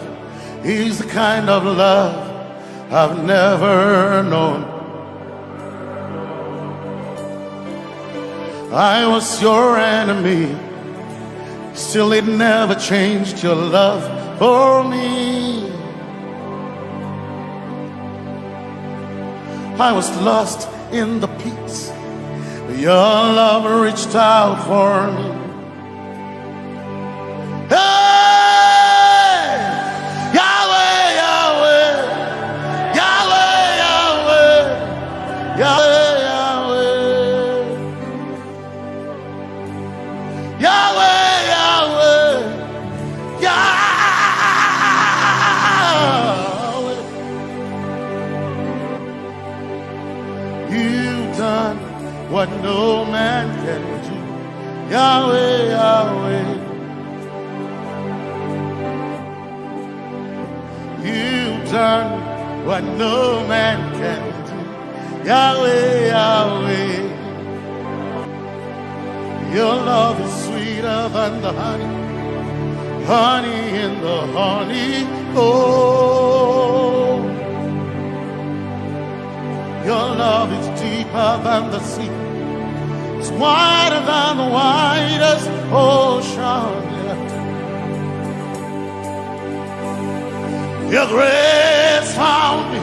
is the kind of love I've never known. I was your enemy, still it never changed your love for me. I was lost in the pits, but your love reached out for me. Hey! Yahweh, Yahweh, Yahweh, Yahweh, Yahweh, Yahweh. Yahweh, Yahweh, Yahweh. You've done what no man can do. Yahweh, Yahweh. You've done what no man can do. Yahweh, Yahweh. Your love is sweeter than the honey, honey in the honey. Oh, your love is deeper than the sea. It's wider than the widest ocean. Your grace found me,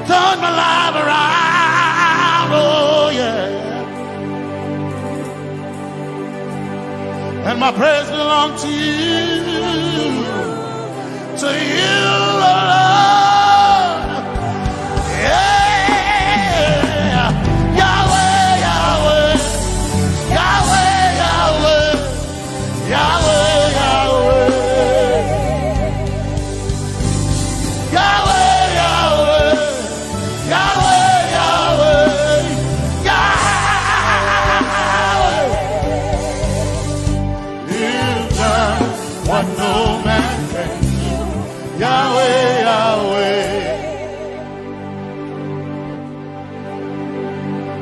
turned my life around. Oh, yeah. And my praise belongs to you, to you alone. Yeah. Yahweh, Yahweh, Yahweh, Yahweh, Yahweh, Yahweh. Yahweh, Yahweh, Yahweh, Yahweh, Yahweh. You've done what no man can do. Yahweh, Yahweh.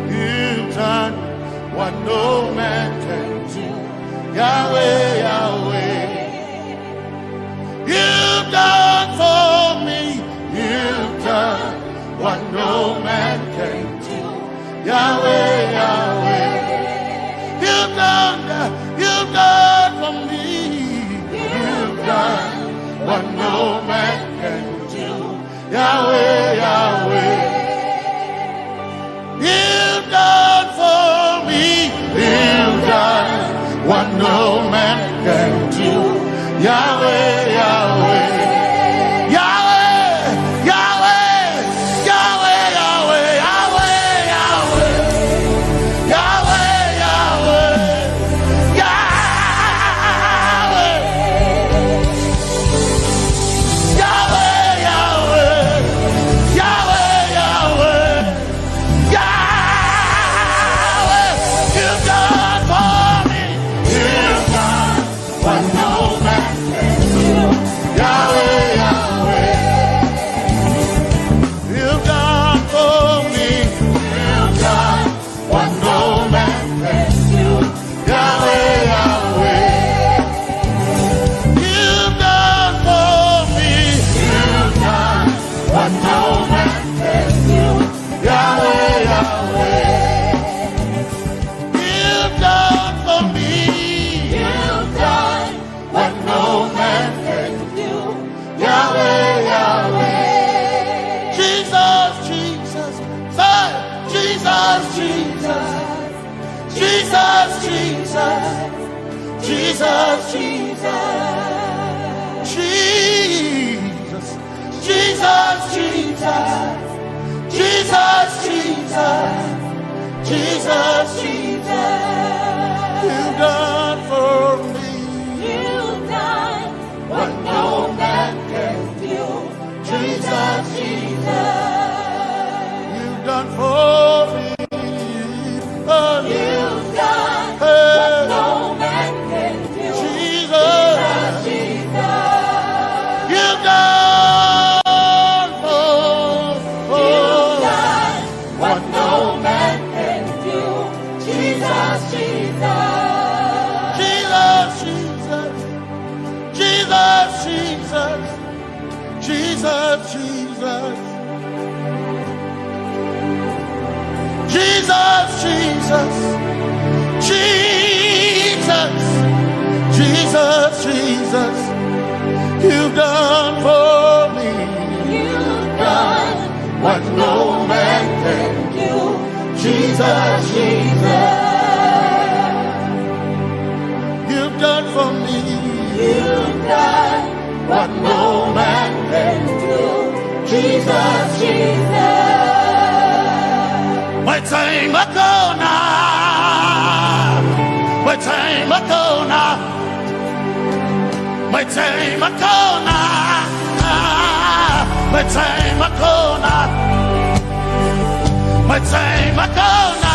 You've done what no man can do. Yahweh, Yahweh. You've done for me. You've done what no man can do. Yahweh, Yahweh. You've done, you've done for me. You've done what no man can do. Yahweh, Yahweh. You've done for me. You've done what no man can do. Yahweh, Yahweh. Yahweh, Yahweh, Yahweh, Yahweh, Yahweh. Yahweh, Yahweh, Yahweh. Yahweh, Yahweh, Yahweh, Yahweh, Yahweh. You've done for me. You've done what no man can do. Yahweh, Yahweh. You've done for me. You've done what no man can do. Yahweh, Yahweh. You've done for me. You've done what no man can do. Yahweh, Yahweh. You've done for me. You've done what no man can do. Yahweh, Yahweh. Jesus, Jesus. Say, Jesus, Jesus. Jesus, Jesus. Jesus, Jesus. Jesus, Jesus. Jesus, Jesus. Jesus, Jesus. Jesus, Jesus. You've done for me. You've done what no man can do. Jesus, Jesus. You've done for me. Oh. You've done, hey, what no man can do. Jesus. Jesus, Jesus. You've done for, for. You've done what no man can do. Jesus, Jesus. Jesus, Jesus, Jesus, you've done for me. You've done what no man can do. Jesus, Jesus, you've done for me. You've done what no man can do. Jesus, Jesus. Metsei makona. Metsei makona. Metsei makona. Metsei makona. Metsei makona.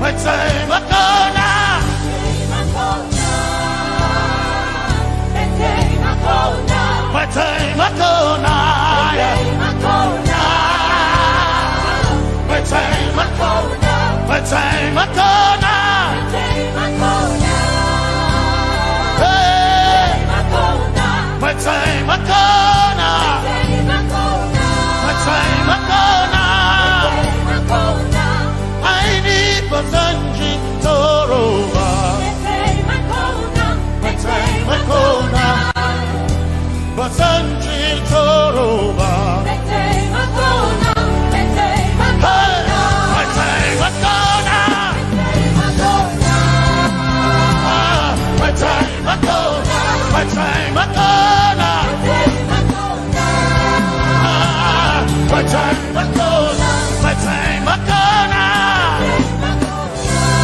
Metsei makona. Metsei makona. Metsei makona. Metsei makona. Metsei makona. Hey. Metsei makona. Metsei makona. Aini bazanji toroba. Metsei makona. Bazanji toroba. Hey. Metsei makona. Ah, metsei makona. Metsei makona. Ah, metsei makona. Metsei makona.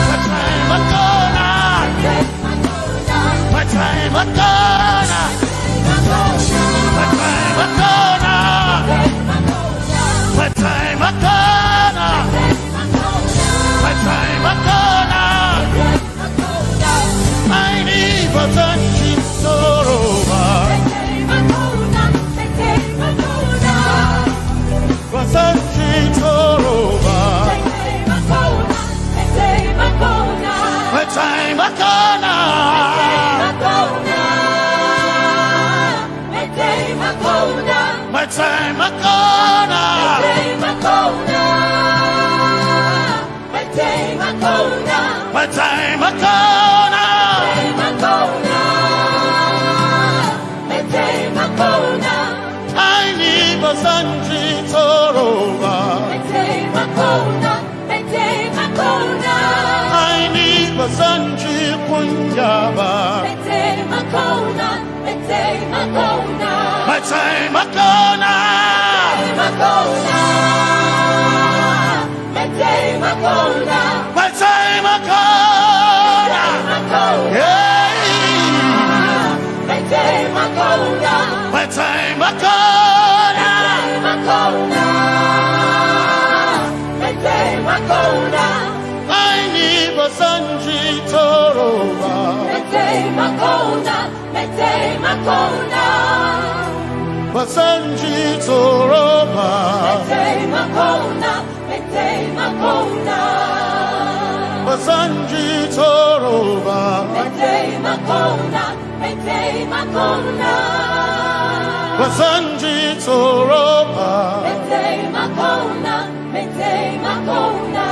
Metsei makona. Metsei makona. Metsei makona. Metsei makona. Metsei makona. Aini bazanji toroba. Bazanji toroba. Metsei makona. Metsei makona. Metsei makona. Aini bazanji toroba. Aini bazanji kunyaba. Metsei makona. Metsei makona. Metsei makona. Metsei makona. Hey. Metsei makona. Metsei makona. Metsei makona. Aini bazanji toroba. Metsei makona. Metsei makona. Bazanji toroba. Metsei makona. Metsei makona. Bazanji toroba. Metsei makona. Metsei makona. Bazanji toroba. Metsei makona. Metsei makona.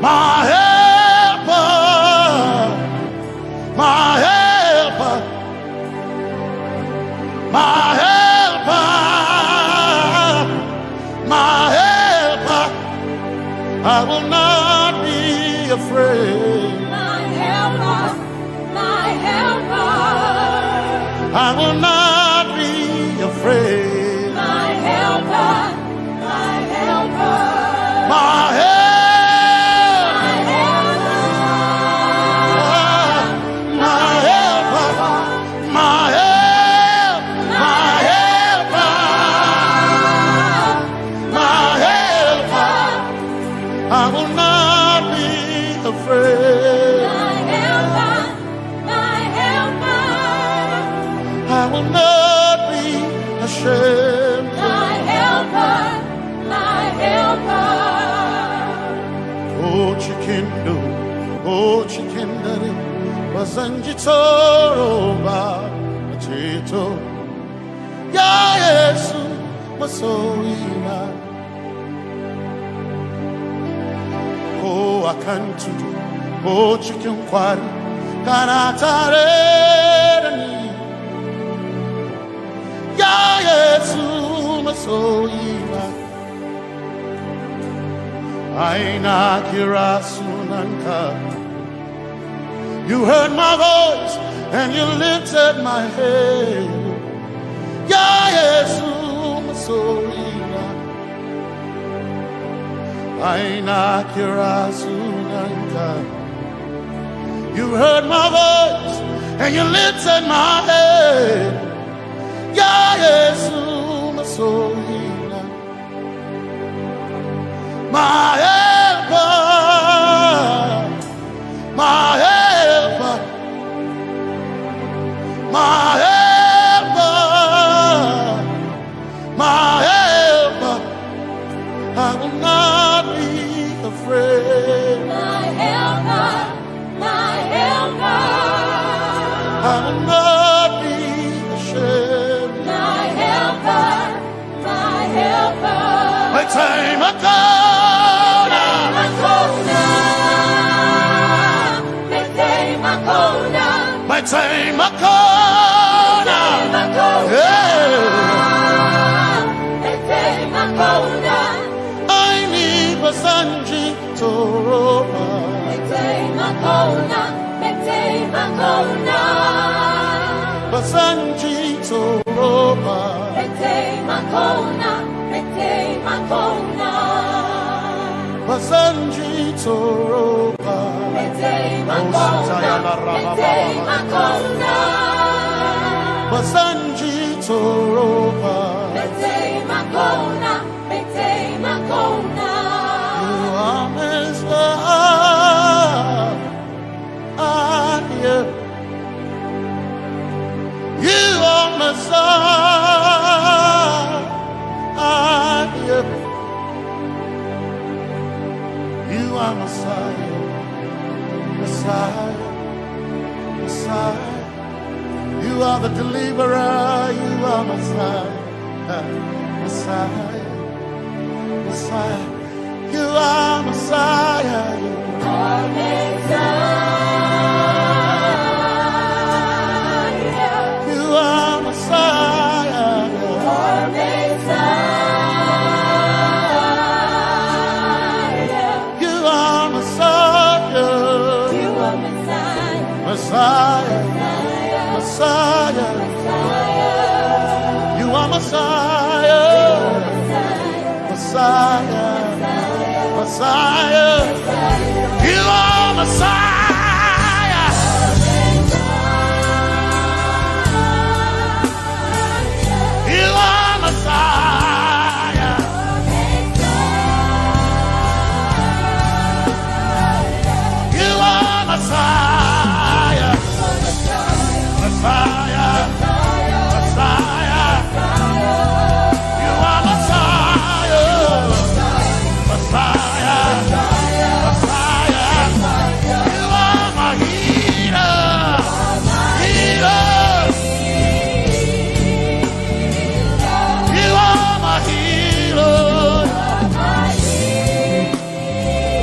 My helper. My helper, my helper, my helper, I will not be afraid. My helper, my helper, I will not be afraid. My helper, my helper. My help. My helper. My helper. My help. My helper. My helper. I will not be afraid. My helper. My helper. I will not be ashamed. My helper. My helper. Oh, chikindo, oh, chikindari, bazanji toroba, chito. Ya Yesu, masoima. Akantu, o cikin kwari, kana tare da ni. Ya Yesu masoyina, ai na kira sunanka. You heard my voice and you lifted my head. Ya Yesu masoyina, ai na kira sunanka. You heard my voice and you lifted my head. Ya Yesu masoyina, my helper, my helper, my helper, my helper. I will not be afraid. My helper, my helper. I will not be ashamed. My helper, my helper. Mai taimakauna. Mai taimakauna. Mai taimakauna. Mai taimakauna. Hey. Mai taimakauna. Ai ni ba zan ji tsoro ba. Mai taimakauna, mai taimakauna. Ba zan ji tsoro ba. Mai taimakauna, mai taimakauna. Ba zan ji tsoro ba. Mai taimakauna, mai taimakauna. Ba zan ji tsoro ba. Mai taimakauna, mai taimakauna. You are Messiah. You are Messiah. You are Messiah. Messiah. Messiah. You are the deliverer. You are Messiah. Messiah. Messiah. You are Messiah. You are Messiah. You are Messiah. You are Messiah. You are Messiah. You are Messiah. Messiah. Messiah. Messiah. You are Messiah. Messiah. Messiah. You are Messiah. You are Messiah. You are Messiah. Messiah. Messiah. You are Messiah. Messiah. Messiah. You are my healer. Healer. You are my healer.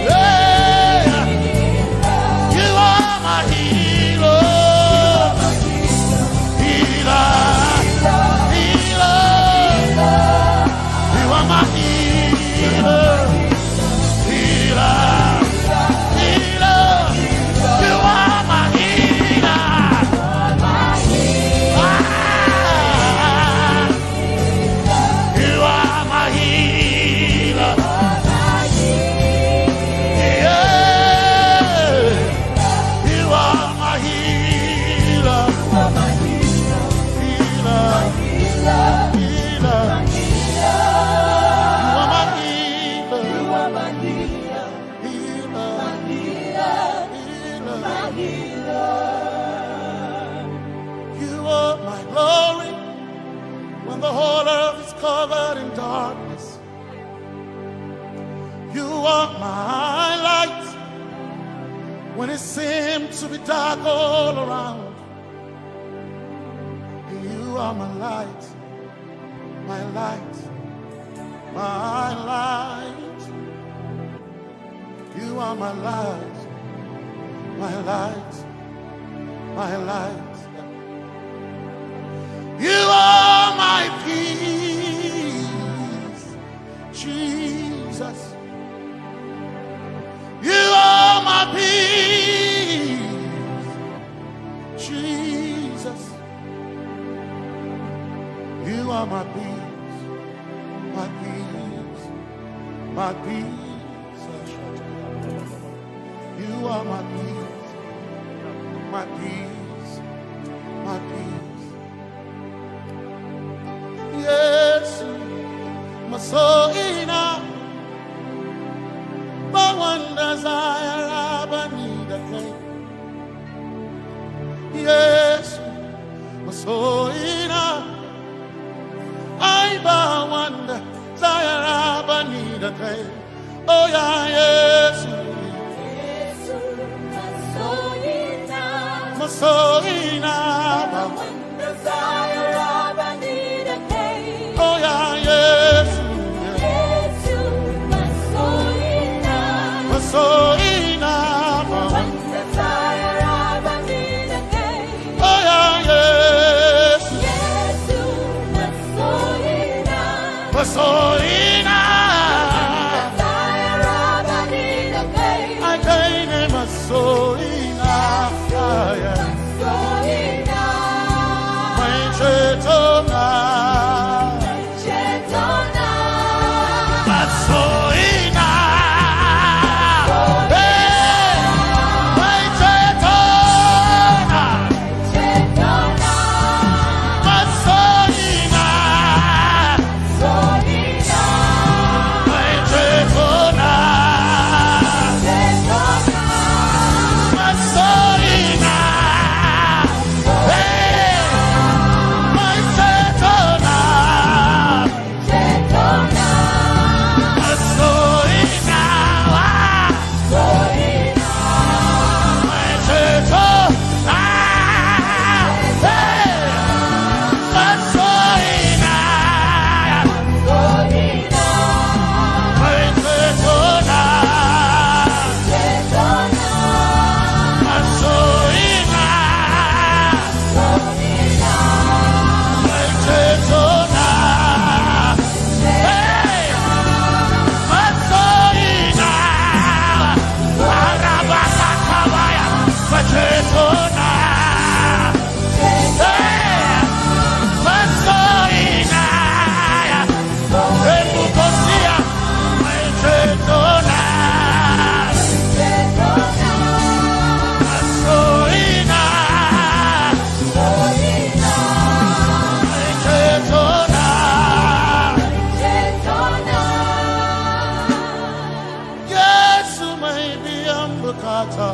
Yeah. You are my healer. Healer. Healer. You are my healer. Healer. Healer. You are my healer. Ah. You are my healer. Yeah. You are my healer. Healer. Healer. You are my healer. Healer. Healer. You are my glory when the whole earth is covered in darkness. You are my light when it seems to be dark all around. You are my light, my light, my light. You are my light, my light, my light. You are my peace, Jesus. You are my peace, Jesus. You are my peace, my peace, my peace. You are my peace, my peace, my peace. Yesu, masoina, bawanda zayara banida kai. Yesu, masoina, ai bawanda zayara banida kai. Oh yeah, Yesu, masoina, masoina, bawanda zayara banida kai. Oh yeah, Yesu, Yesu, masoina, masoina, bawanda zayara banida kai. Oh yeah, Yesu, Yesu, masoina, masoina, zayara banida kai. Ai kai ne masoina, masoina, mai cetona, mai cetona, masoina, eh, mai cetona, cetona, masoina, masoina, mai cetona, cetona, masoina, eh, mai cetona, cetona, masoina, ah, masoina, mai cetona, eh, masoina, masoina, mai cetona, cetona, masoina, masoina, mai cetona, eh, masoina, arabasakabaya, mai cetona, eh, masoina, ebukosia, mai cetona, masoina, mai cetona, Yesu mai biyan bukata,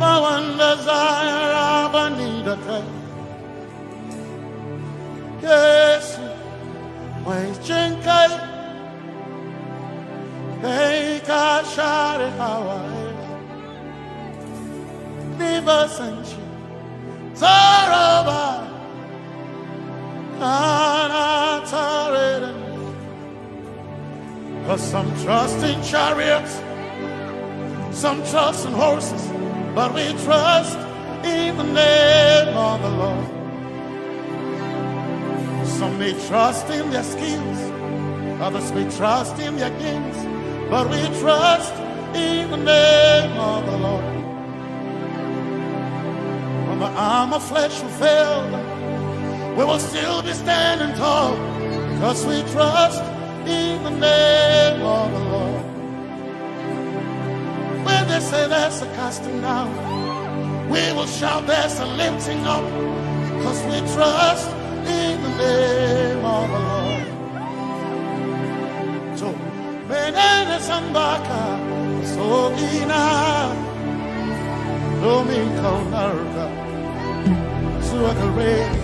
bawanda zayara banida kai. Yesu, mai jin kai, kai ka share hawaye. Ni ba san shi tsoro ba, kana tare da ni. 'Cause some trust in chariots, some trust in horses, but we trust in the name of the Lord. Some may trust in their skills, others may trust in their gifts, but we trust in the name of the Lord. When the arm of flesh will fail, we will still be standing tall, 'cause we trust in the name of the Lord. When they say there's a casting down, we will shout there's a lifting up, 'cause we trust in the name of the Lord. So, menene sambaka, sogina, domin kaunarka, zuwa gare ni.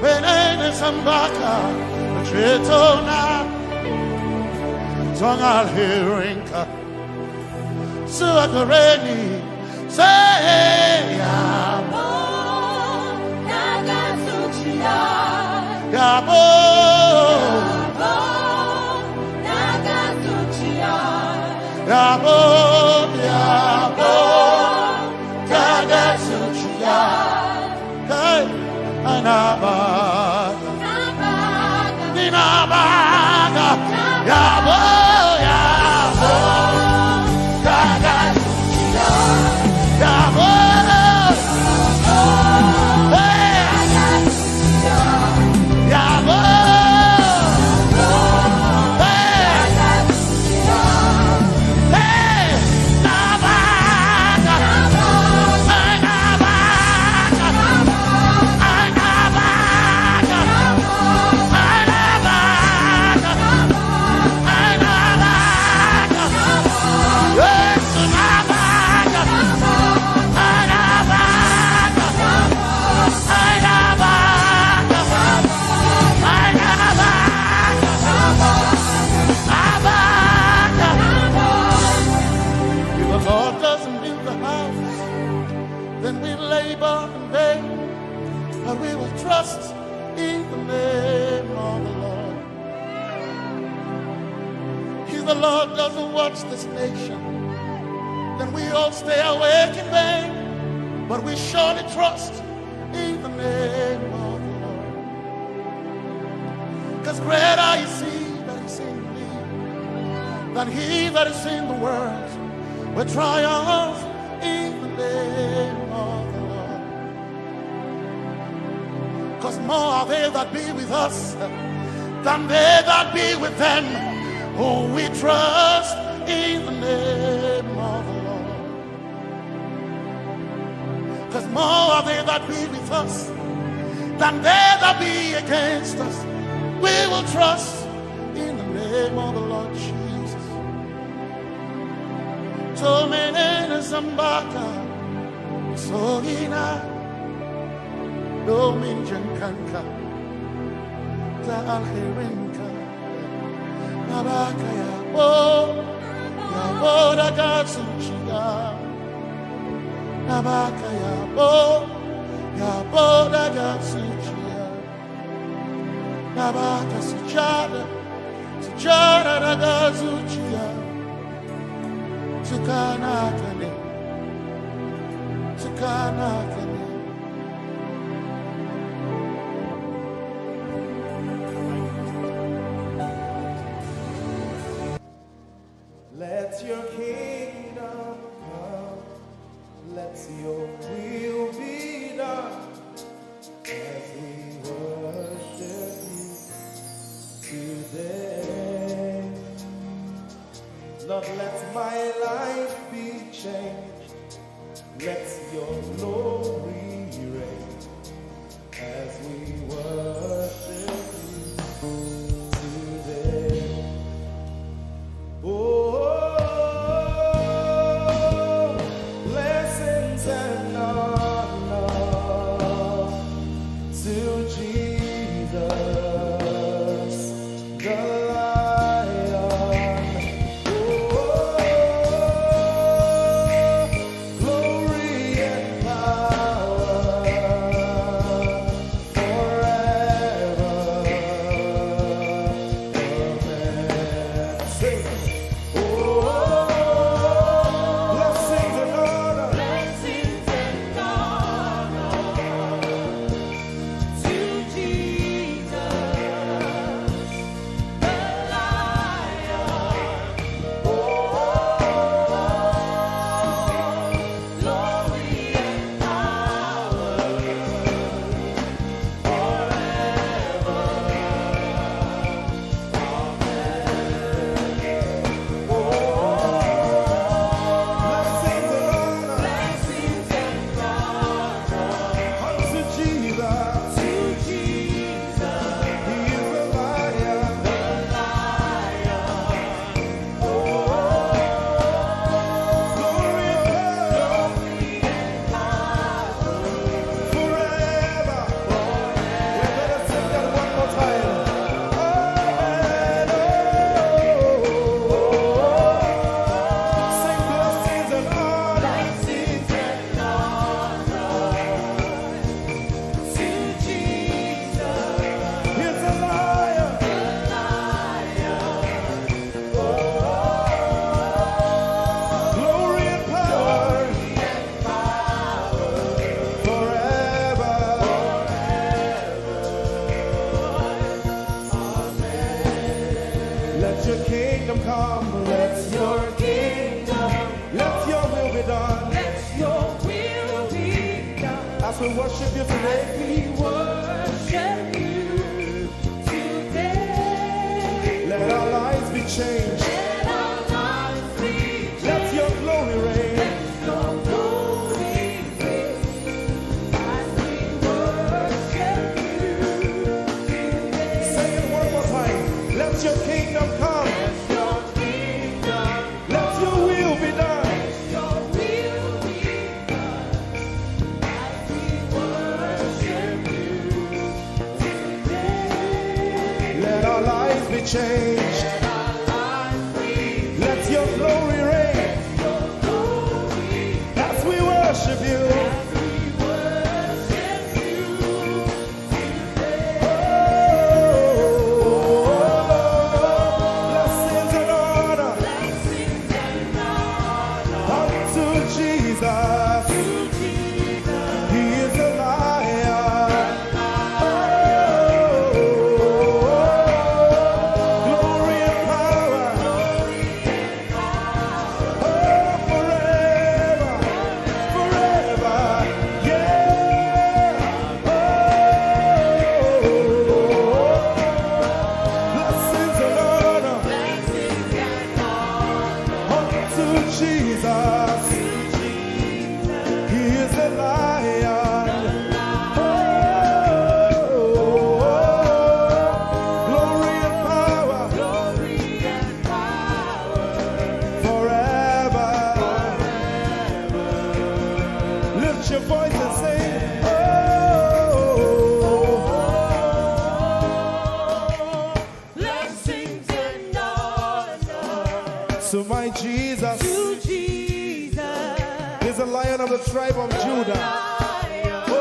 Menene sambaka, cetona, don alherinka, zuwa gare ni. Say, yabo, naga zuciya, yabo, yabo, Yabo, yabo, kaga suchiya. Hey, anaba. Ninabaga. Yabo, yabo, kaga suchiya. Yabo. Hey. If the Lord doesn't build the house, then we labor in vain, but we will trust in the name of the Lord. If the Lord doesn't watch this nation, then we all stay awake in vain, but we surely trust in the name of the Lord. Because greater is he that is in me than he that is in the world. We triumph in the name of the Lord. Because more are they that be with us than they that be with them who we trust in the name of the Lord. Because more are they that be with us than they that be against us. We will trust in the name of the Lord Jesus. Tomenene zambaka, sogina, domin jankanka, ta alherinka. Nabaka yabo, yabo daga zuciya. Nabaka yabo, yabo daga zuciya. Nabaka sujada, sujada daga zuciya. Tukana kane, tukana kane. Let your kingdom come, let your will be done as we worship you today. Lord, let my life be changed, let your glory reign as we worship you today. Oh, blessings and honor to Jesus, the Lion. Oh, glory and power forever. We worship you today. We worship you today. Let our lives be changed. Let our lives be changed. Let your glory reign. Let your glory reign as we worship you today. Say it one more time. Let your kingdom come. Let your kingdom come. Let your will be done. Let your will be done. Let our lives be changed. Let your glory reign as we worship you. Oh, blessings and honor unto Jesus. He is a lion. Oh, glory and power. Oh, forever, forever, yeah. Oh, blessings and honor unto Jesus. He is a lion. Oh, glory and power forever. Lift your voice and sing. Oh, blessings and honor to my Jesus. To Jesus. He's the Lion of the tribe of Judah. Lion. Oh,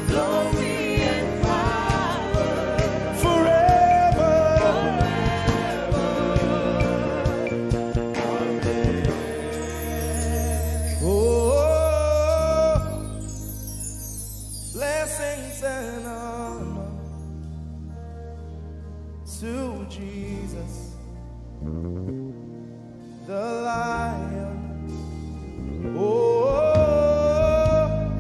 glory and power forever. Forever. Oh, blessings and honor to Jesus, the Lion. Oh,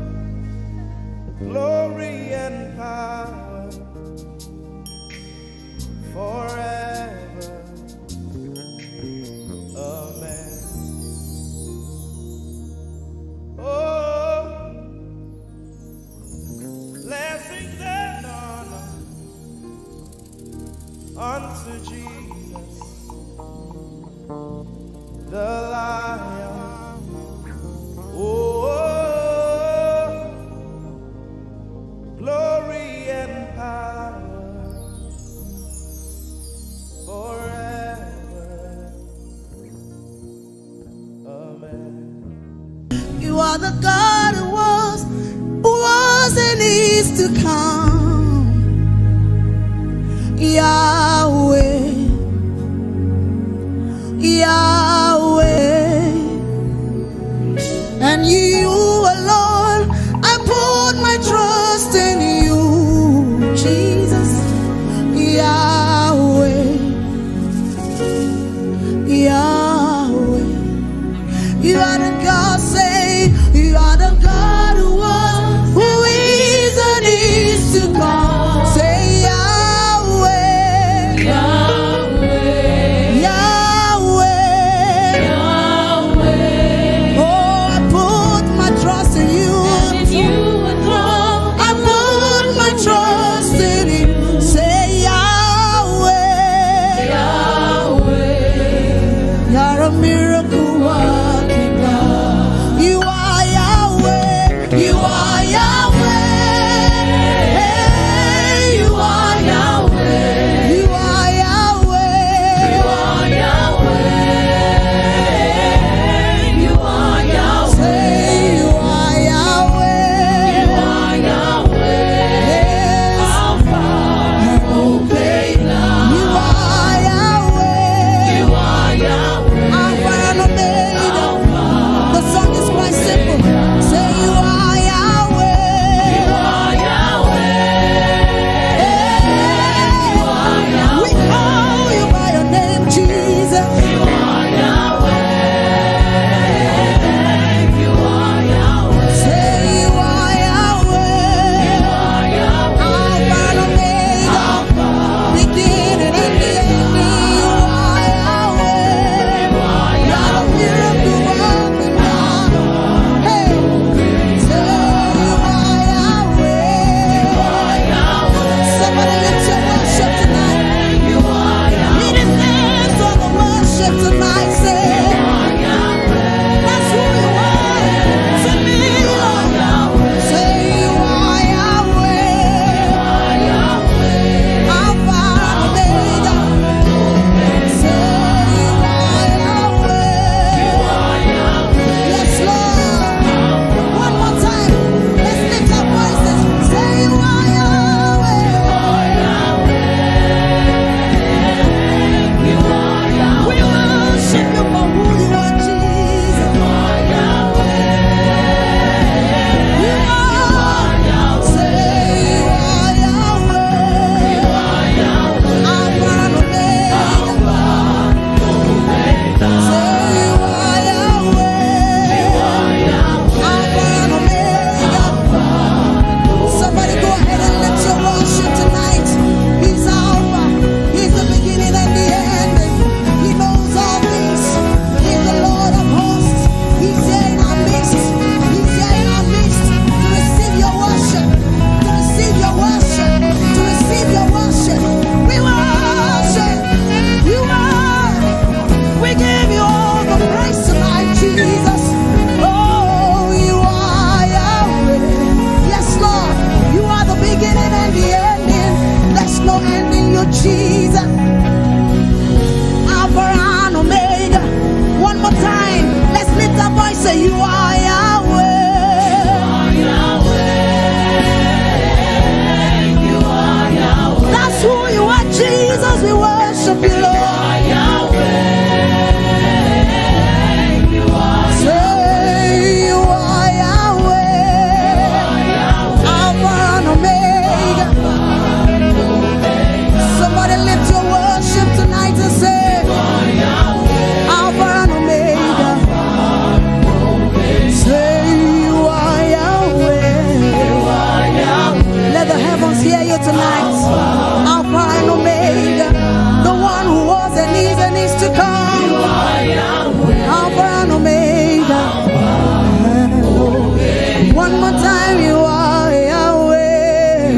glory and power forever. Amen. Oh, blessings and honor unto Jesus, the Lion. Oh, glory and power forever. Amen. You are the God who was, who was and is to come. Yahweh, Yahweh. And you alone, I put my trust in you, Jesus. Yahweh, Yahweh. You are the God, say, you are the God who was, who is, and is to come. Say, Yahweh, Yahweh, Yahweh. Lord. Say you are Yahweh, Alpha and Omega. Somebody lift your worship tonight and say, Alpha and Omega. Say you are Yahweh. Let the heavens hear you tonight. Alpha and Omega, the one who was and is and is to come. Alpha and Omega. One more time, you are Yahweh.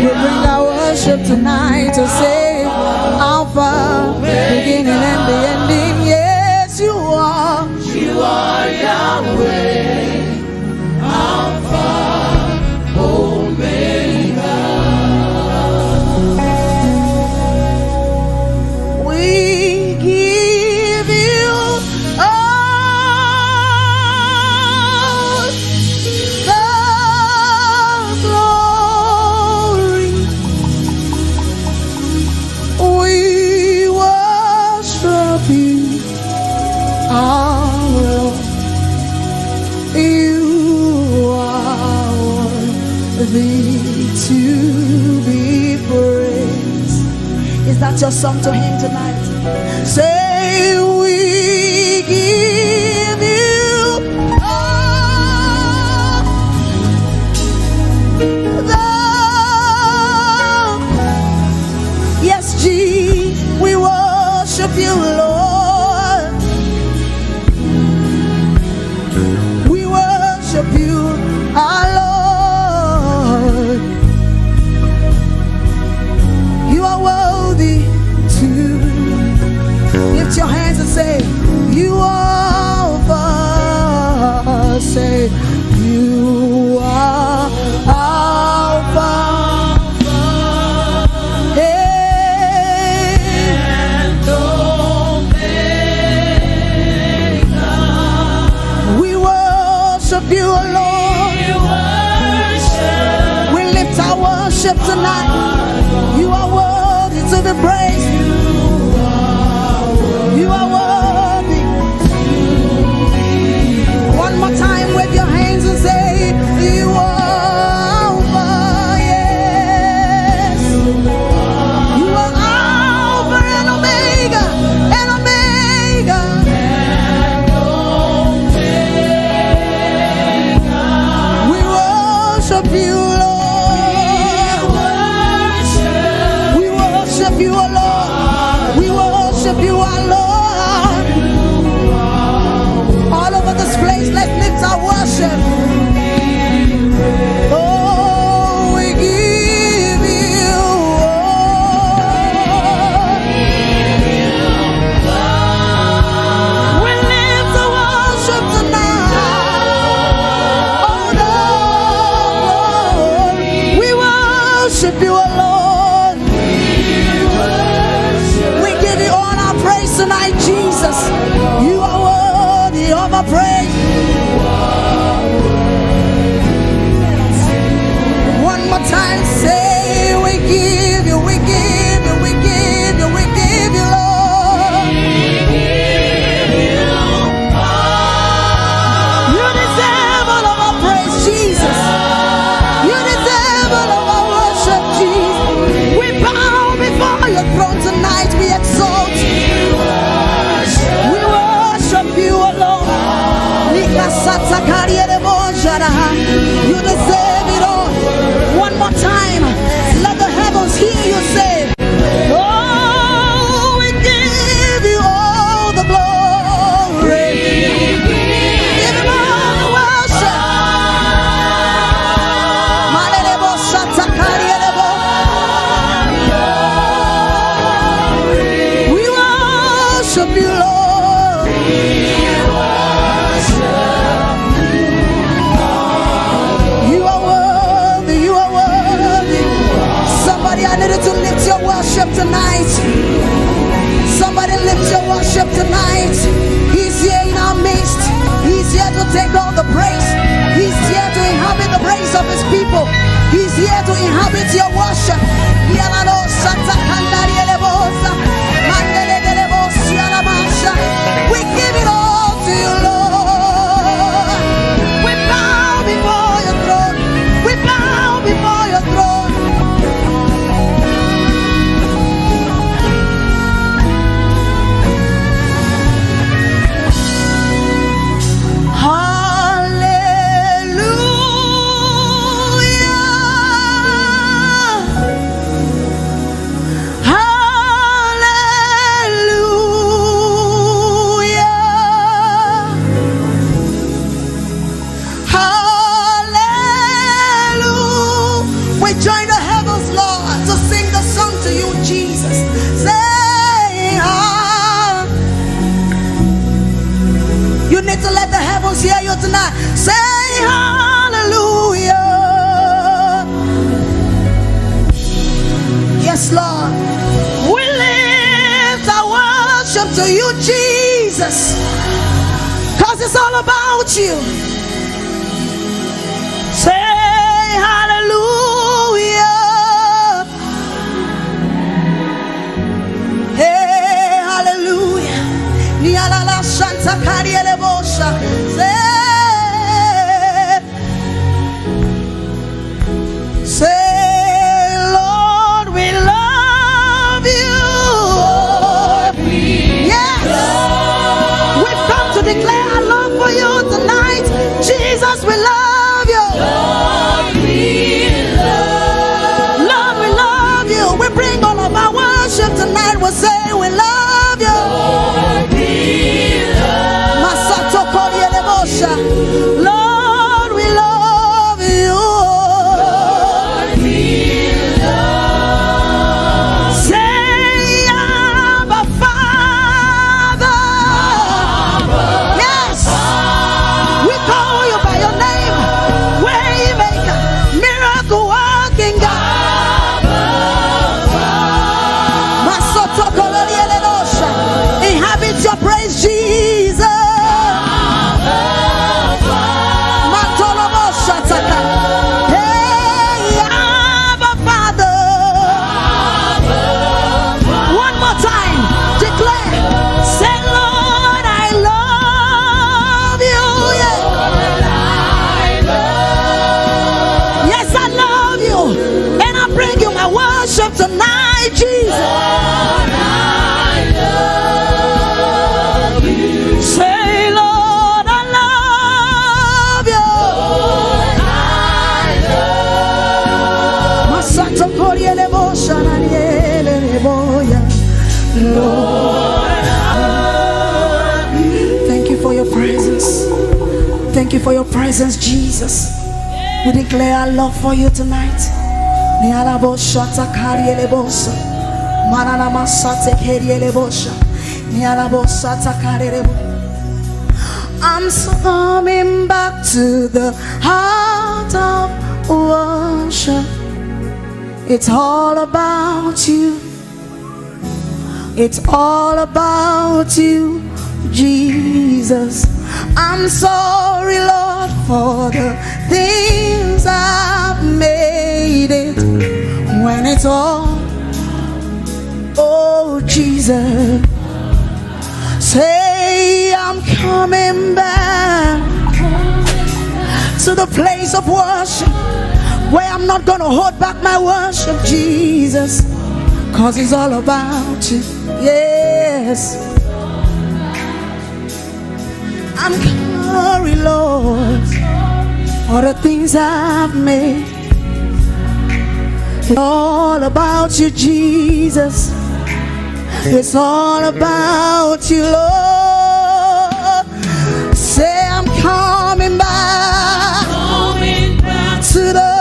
We bring our worship tonight to say, Alpha, beginning and the ending. Yes, you are. You are Yahweh. Alpha, Omega. We give you all the glory. We worship you, our Lord. You are worthy to be praised. Is that your song to him tonight? Say, we give you all the, yes, G, we worship you, Lord. We worship you, our Lord. You are worthy to lift your hands and say, you are Alpha. Say, you are Alpha. Hey. We worship you, O Lord. We lift our worship tonight. You are worthy to be praised. You are worthy. One more time, wave your hands and say, you are Alpha, yes. You are Alpha and Omega, and Omega. We worship you, Lord. We worship you, O Lord. We worship you, our Lord. All over this place, let's lift our worship. Oh, we give you all. We lift our worship tonight. Oh, Lord, we worship you, O Lord. We give you all our praise tonight, Jesus. You are worthy of our praise. One more time, say, we give you, we give you, we give you, we give you, Lord. You deserve all of our praise, Jesus. You deserve all of our worship, Jesus. We bow before your throne tonight. We exalt you. We worship you alone. Nikasata kariere bojara. You deserve it all. One more time. Let the heavens hear you say, oh, we give you all the glory. Give him all the worship. Malerebo satakarielebo. We worship you, Lord. You are worthy, you are worthy. Somebody, I need you to lift your worship tonight. Somebody lift your worship tonight. He's here in our midst. He's here to take all the praise. He's here to inhabit the praise of his people. He's here to inhabit your worship. Yalalo sata kandari elebosa. tonight. Say hallelujah. Yes, Lord. We lift our worship to you, Jesus. Because it's all about you. Say hallelujah. Hey, hallelujah. Nialala Santa Kariele Bosha. Say, say, Lord, we love you. Yes. We've come to declare our love for you tonight. Jesus, we love you. Lord, we love you. We bring all of our worship tonight. We say we love you. Masato Koriele Bosha. Lord, we love you. Say, Abba Father. Yes. We call you by your name. Waymaker, miracle working God. Masotokolonieledosha. Inhabit your praise, Jesus. Matoloboshataka. Hey, Abba Father. One more time. Declare. Say, Lord, I love you. Yeah. Yes, I love you. And I bring you my worship tonight, Jesus. Say, Lord, I love you. Masato koriele bosha na niele boya. Lord, thank you for your presence. Thank you for your presence, Jesus. We declare our love for you tonight. Niala bosha takariele bosha. Manana masate keriele bosha. Niala bosha takarele bo-, I'm coming back to the heart of worship. It's all about you. It's all about you, Jesus. I'm sorry, Lord, for the things I've made it. When it's all, oh, Jesus. Say, I'm coming back to the place of worship where I'm not gonna hold back my worship, Jesus. 'Cause it's all about you. Yes. I'm sorry, Lord, for the things I've made. It's all about you, Jesus. It's all about you, Lord. Say, I'm coming back, coming back to the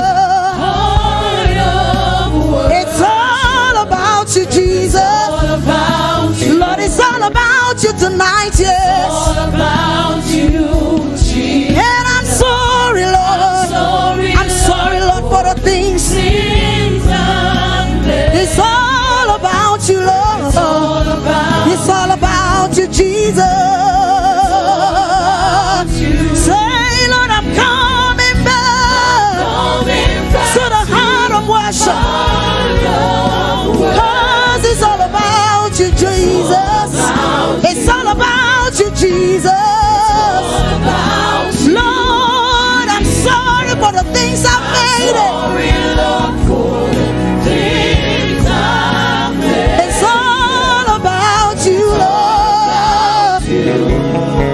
heart of worship. It's all about you, Jesus. All about you. Lord, it's all about you tonight, yes. All about you, Jesus. And I'm sorry, Lord. I'm sorry, I'm sorry, Lord, for the things. Things I've done. It's all about you, Lord. It's all about, it's all about you, Jesus. It's all about you. Say, Lord, I'm coming back, coming back to the heart of worship. Heart of worship. 'Cause it's all about you, Jesus. It's all about you, Jesus. Lord, I'm sorry for the things I've made it. It's all about you, Lord.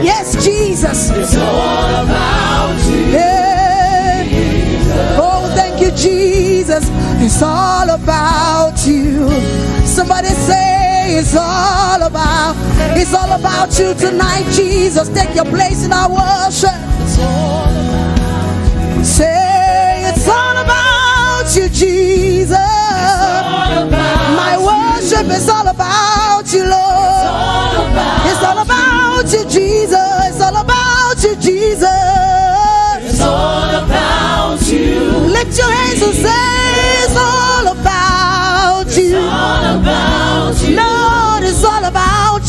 Yes, Jesus. It's all about you. Yeah. Oh, thank you, Jesus. It's all about you. Somebody say, it's all about, it's all about you tonight, Jesus. Take your place in our worship. Say, it's all about you, Jesus. My worship is all about you, Lord. It's all about you, Jesus. It's all about you, Jesus.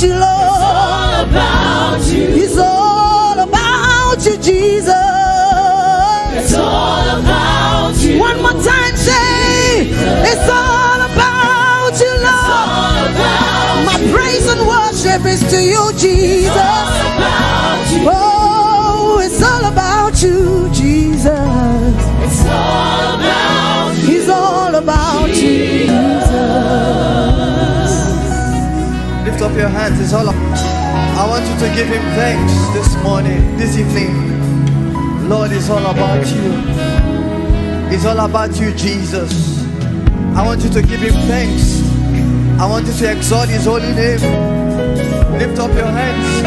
you, Lord. It's all about you, Jesus. It's all about you. One more time, say, it's all about you, Lord. My praise and worship is to you, Jesus. Oh, it's all about you, Jesus. It's all about you. It's all about you, Jesus. Lift up your hands. It's all. I want you to give him thanks this morning, this evening. Lord, it's all about you. It's all about you, Jesus. I want you to give him thanks. I want you to exalt his holy name. Lift up your hands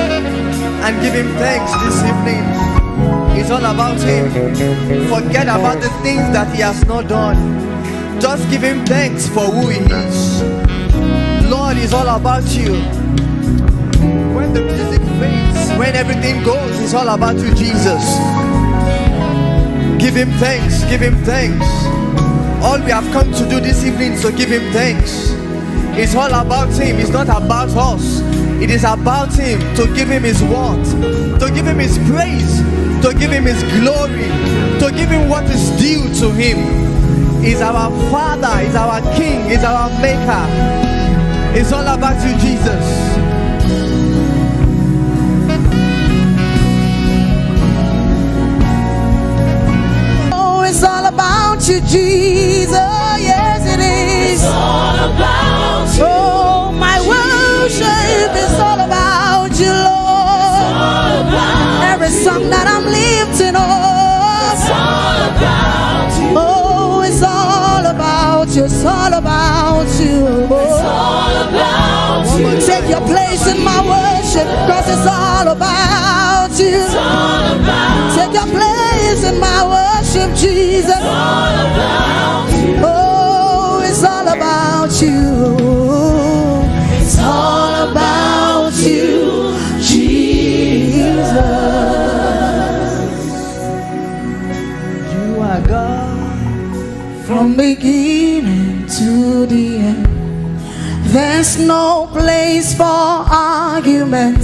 and give him thanks this evening. It's all about him. Forget about the things that he has not done. Just give him thanks for who he is. Lord, it's all about you. When the music fades, when everything goes, it's all about you, Jesus. Give him thanks, give him thanks. All we have come to do this evening is to give him thanks. It's all about him, it's not about us. It is about him, to give him his worth, to give him his praise, to give him his glory, to give him what is due to him. He's our Father, he's our King, he's our Maker. It's all about you, Jesus. Oh, it's all about you, Jesus. Yes, it is. It's all about you. Oh, my worship is all about you, Lord. Every song that I'm lifting up, it's all about you. Oh, it's all about you. It's all about you. It's all about you. Take your place in my worship, 'cause it's all about you. It's all about you. Take your place in my worship, Jesus. It's all about you. Oh, it's all about you. It's all about you, Jesus. You are God from beginning to the end. There's no place for argument.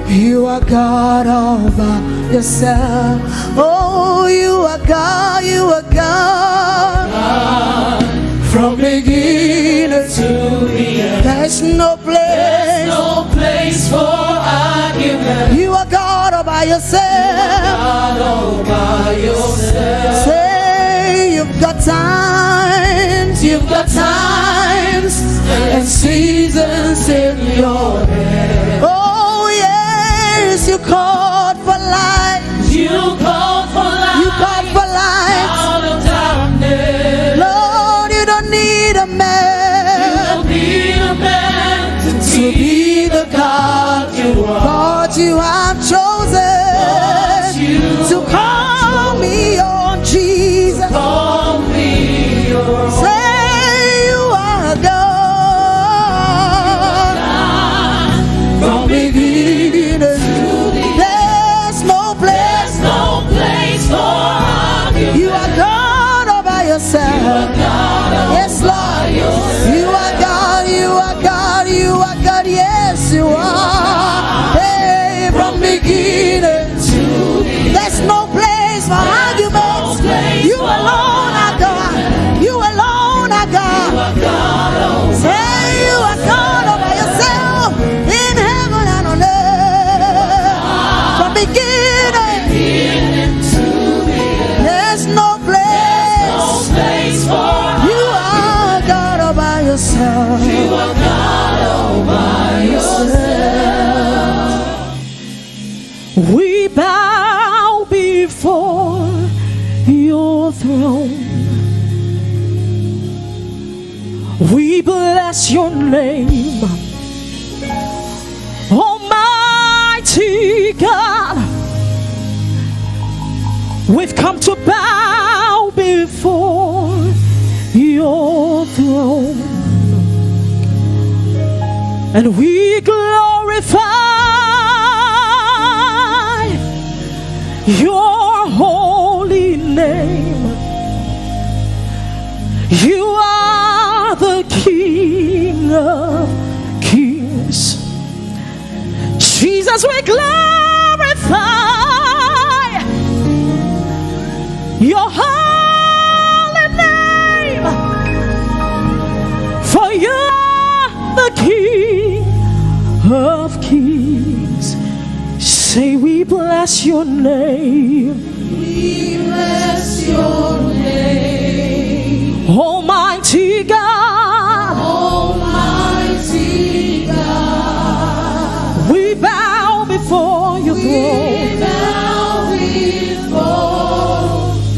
You are God all by yourself. Oh, you are God, you are God. God, from beginning to the end. There's no place. There's no place for argument. You are God all by yourself. You are God all by yourself. Say you've got times, you've got times and seasons in your hand. Oh yes, you called for light. You called for light. You called for light out of darkness. Lord, you don't need a man. You don't need a man to be the God you are. But you have chosen to call me your Jesus. Call me your. Say you are God. From beginning to the end. There's no place. There's no place for argument. You are God all by yourself. You are God all by yourself. Yes, Lord. You are God, you are God, you are God. Yes, you are. Hey, from beginning to the end. There's no place for arguments. You alone are God. You alone are God. Say you are God all by yourself in heaven and on earth. From beginning, there's no place. You are God all by yourself. You are God all by yourself. We bow before your throne. We bless your name, Almighty God. We've come to bow before your throne, and we glorify your holy name. You are the King of kings. We glorify your holy name, for you are the King of kings. Say, we bless your name. We bless your name. Almighty God. Almighty God. We bow before your throne. We bow before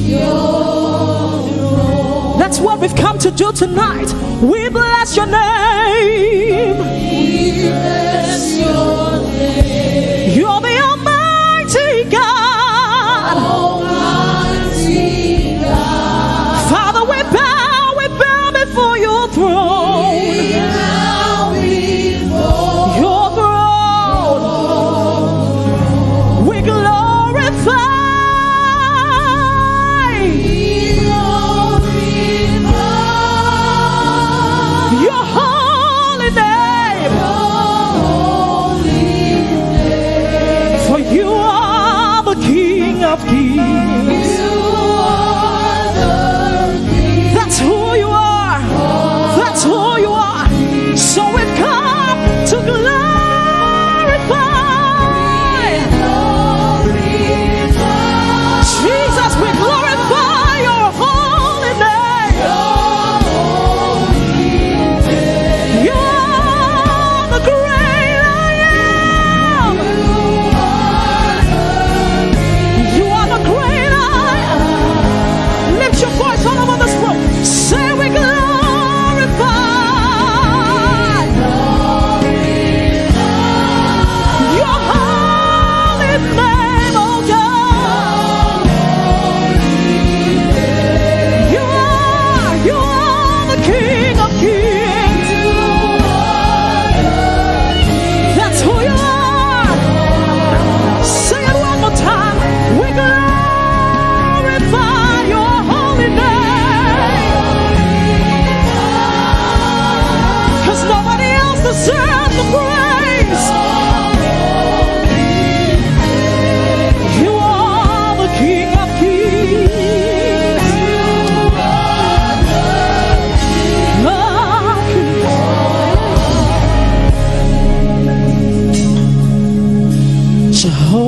your throne. That's what we've come to do tonight. We bless your name. We bless your name. You're the Almighty God. Almighty God. Father, we bow, we bow before your throne. We bow before your throne. We glorify. We glorify your holy name. Your holy name. For you are the King of kings. You are the King. That's who you are. That's who you are. So we've come to glorify. Jesus, we glorify your holy name. You are the great I am. You are the great I am. Lift your voice all over this room. Say, we glorify your holy name, oh God. You are, you are the King of kings. That's who you are. Say it one more time. We glorify your holy name. 'Cause nobody else deserves the praise. You are the King of kings.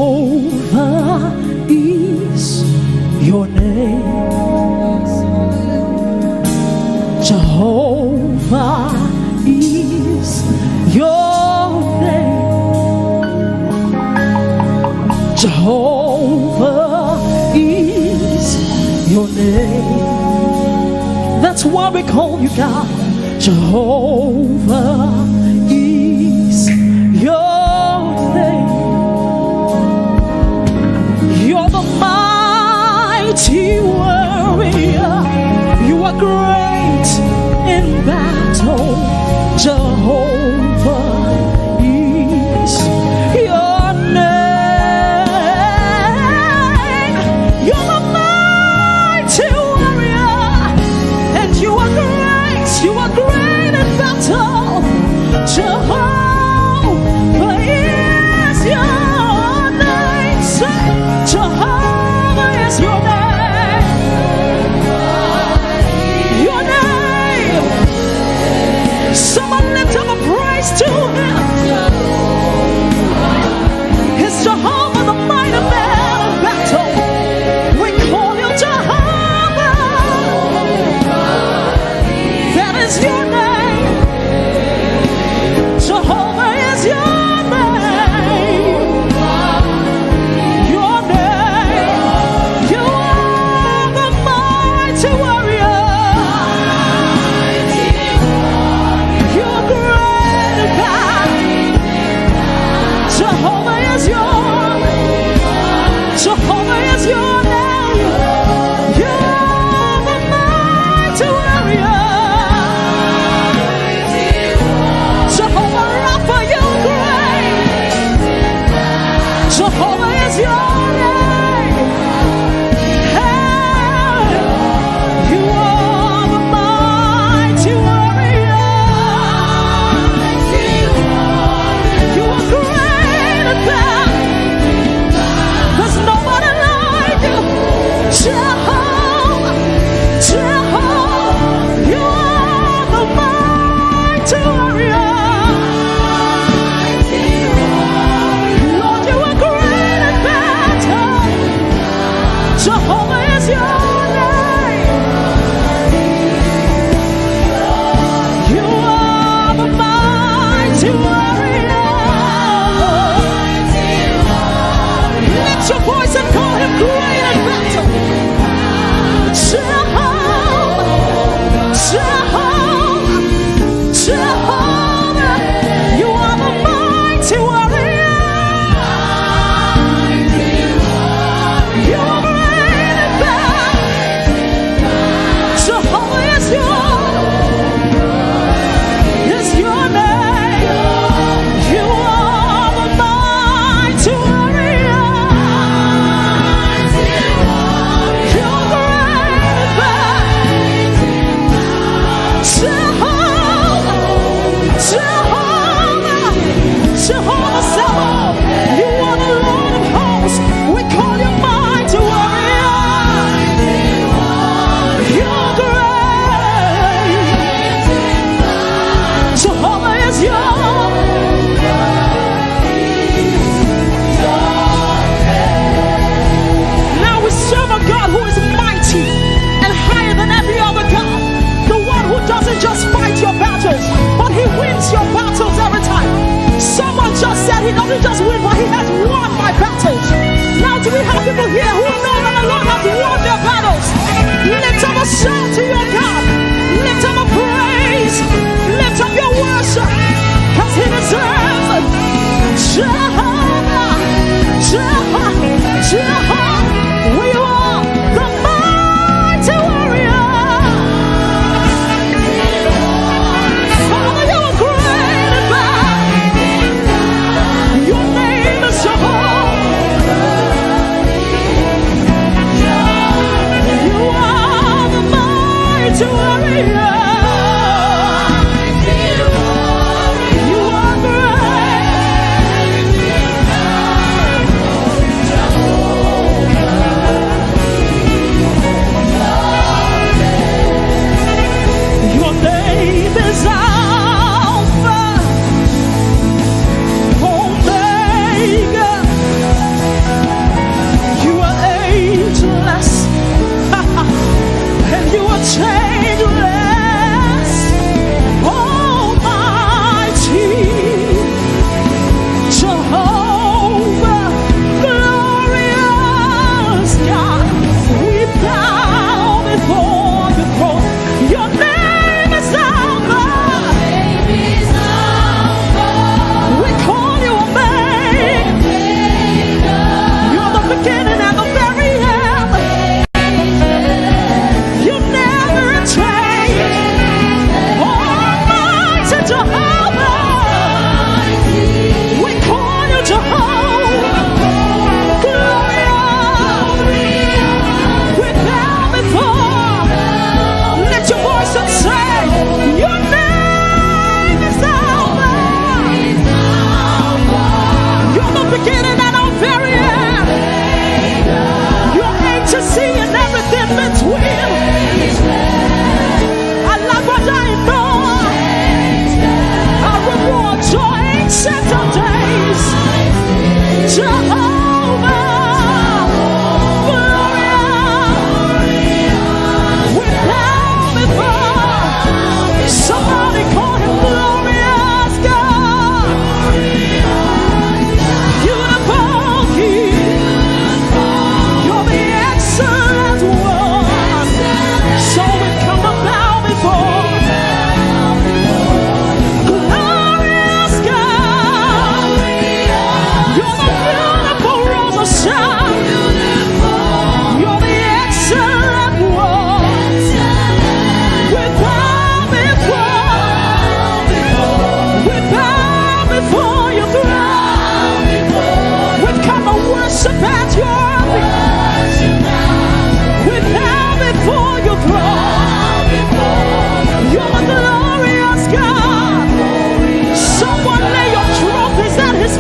Jehovah is your name. Jehovah is your name. Jehovah is your name. That's why we call you God. Jehovah is your name. You're the mighty warrior. You are great in battle. Jehovah is your name. You're the mighty warrior, and you are great. You are great in battle.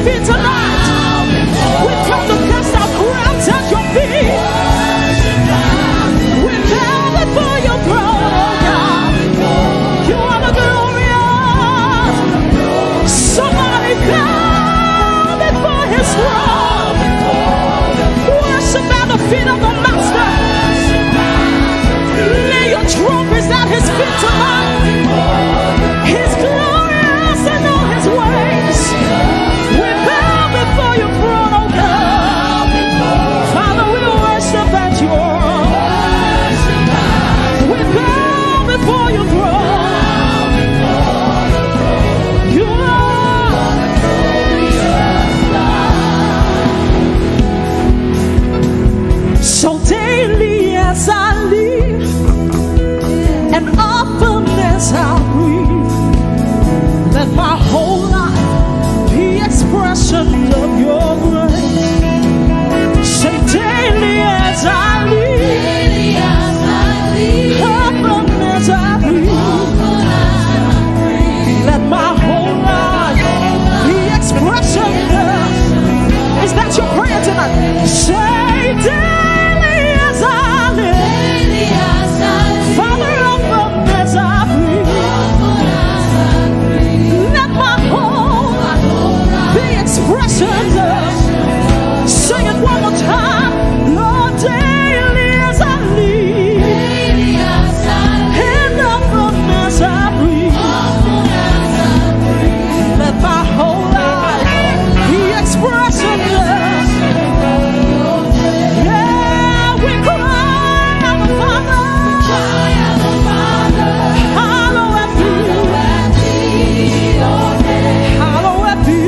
feet tonight. We come to cast our crowns at your feet. We bow before your throne, oh God. You are the glorious. Somebody bow before his throne. Worship at the feet of the Master. Lay your trophies at his feet tonight. He's glorious in all his ways. We bow before your throne, oh God. Father, we worship at your. We bow before your throne. You are. So daily as I live and often as I breathe, let my whole life be expression of your grace. Say daily as I live, often as I breathe, let my whole life be expression of. Is that your prayer tonight? Say daily as I live, Father, often as I breathe, let my whole life be expression of. Sing it one more time. Lord, daily as I live, and often as I breathe, let my whole life be expression of. Yeah, we cry, Abba Father. Hallowed be. Hallowed be.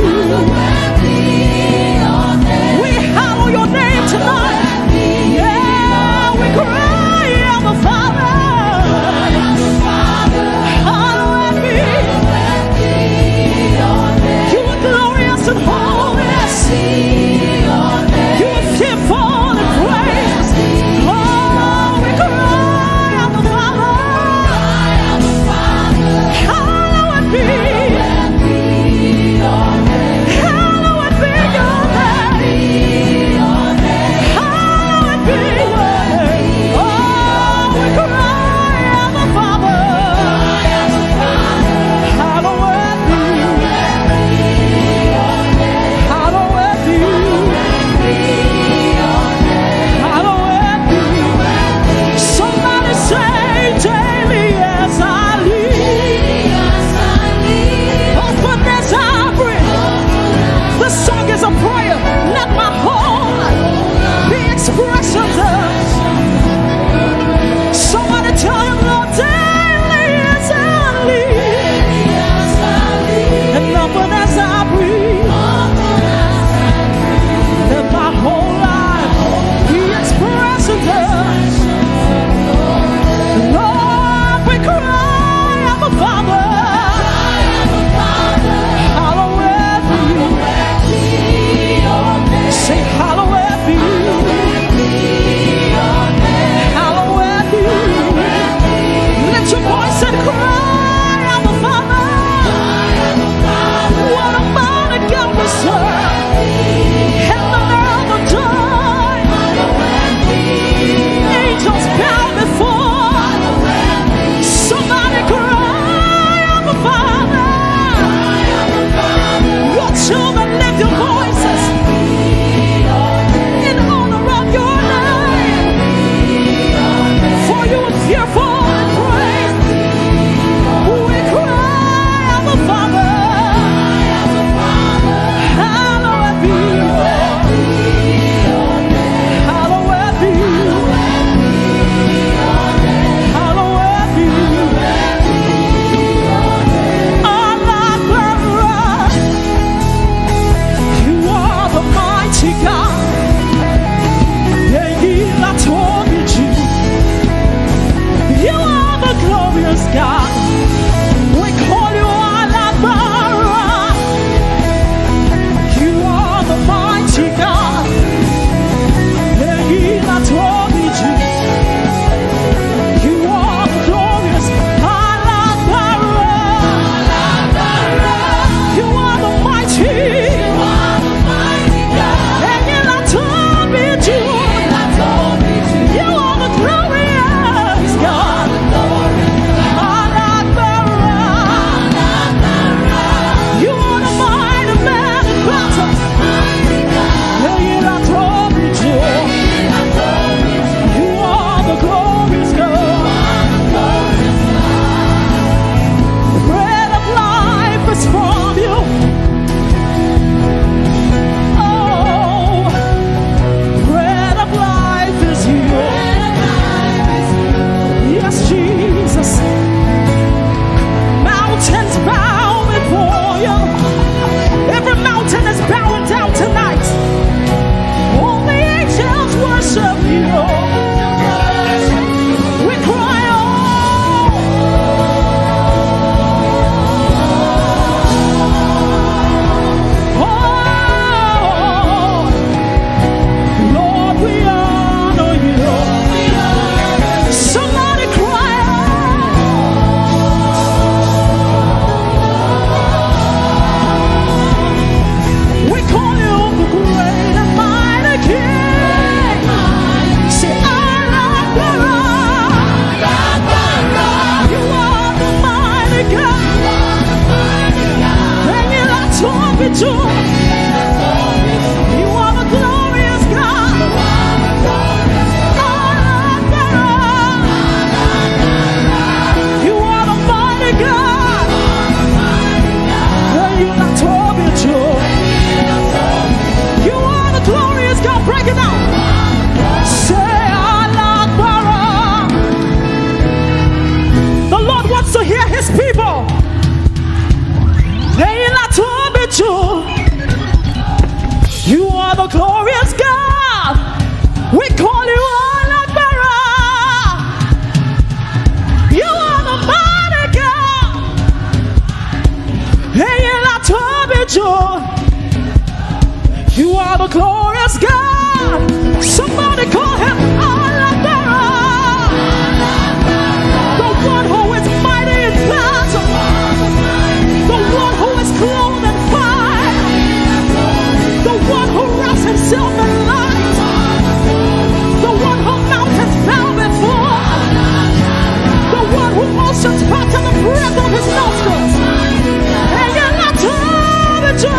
You are the glorious God. You are the mighty God. You are the glorious God. Break it down. Say, "Alágbára." The Lord wants to hear his people. Èyí la tóbi jù. You are the glorious God. We call you Alágbára. You are the mighty God. Èyí la tóbi jù. You are the glorious God. Somebody call him Alágbára. The one who is mighty in battle. The one who is clothed in fire. The one who wraps himself in light. The one who mountains bow before. The one who oceans part to the breath of his nostrils. Èyí la tóbi jù.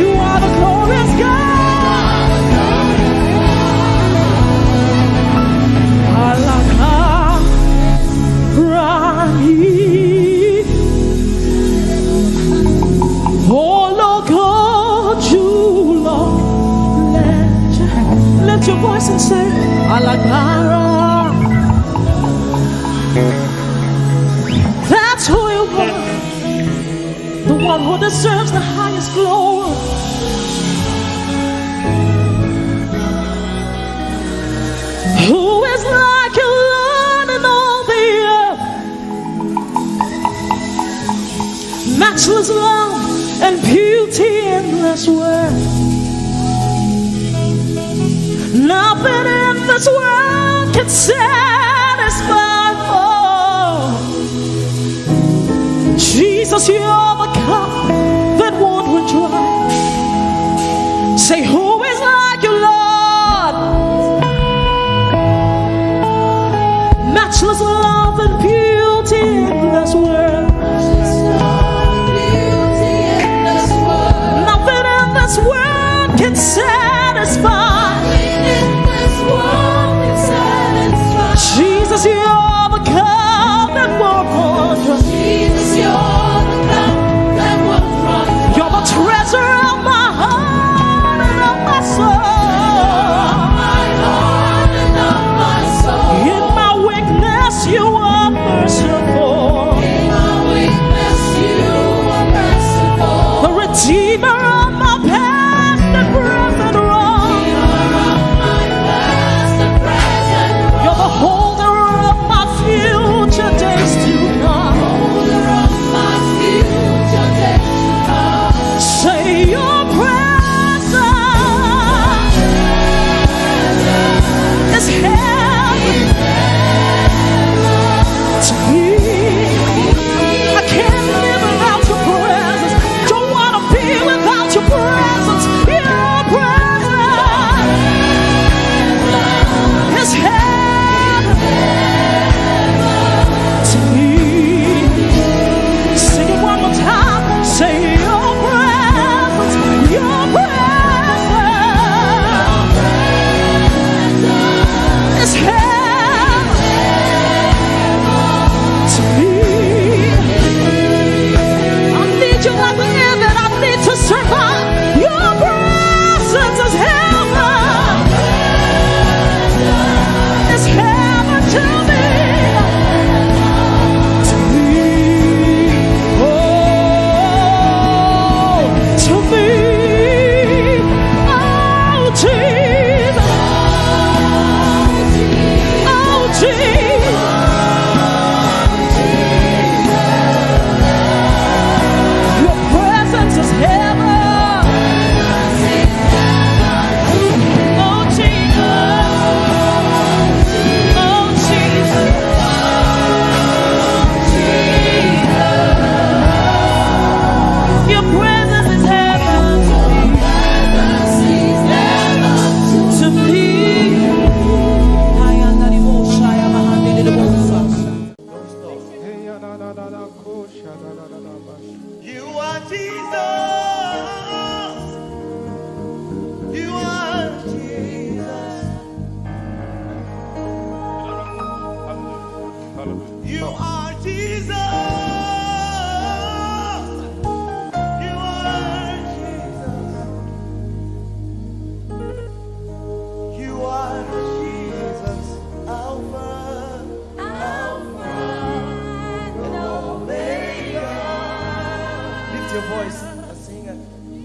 You are the glorious God. Alágbára ni. Ológo jùlọ. Lift your, lift your voice and say, "Alágbára." That's who you are. The one who deserves the highest glory. Who is like you, Lord, in all the earth? Matchless love and beauty in this world. Nothing in this world can satisfy. Oh, Jesus, you're the cup that won't run dry. Say, "Who is like you, Lord?" Matchless love and beauty in this world. Nothing in this world can satisfy. Jesus, you're the cup that won't run dry. You're the treasure of my heart and of my soul. In my weakness, you are merciful. The redeemer of my past and present wrong. You're the holder of my future days to come. Say, your presence is heaven to me. I can't live without your presence. Don't wanna be without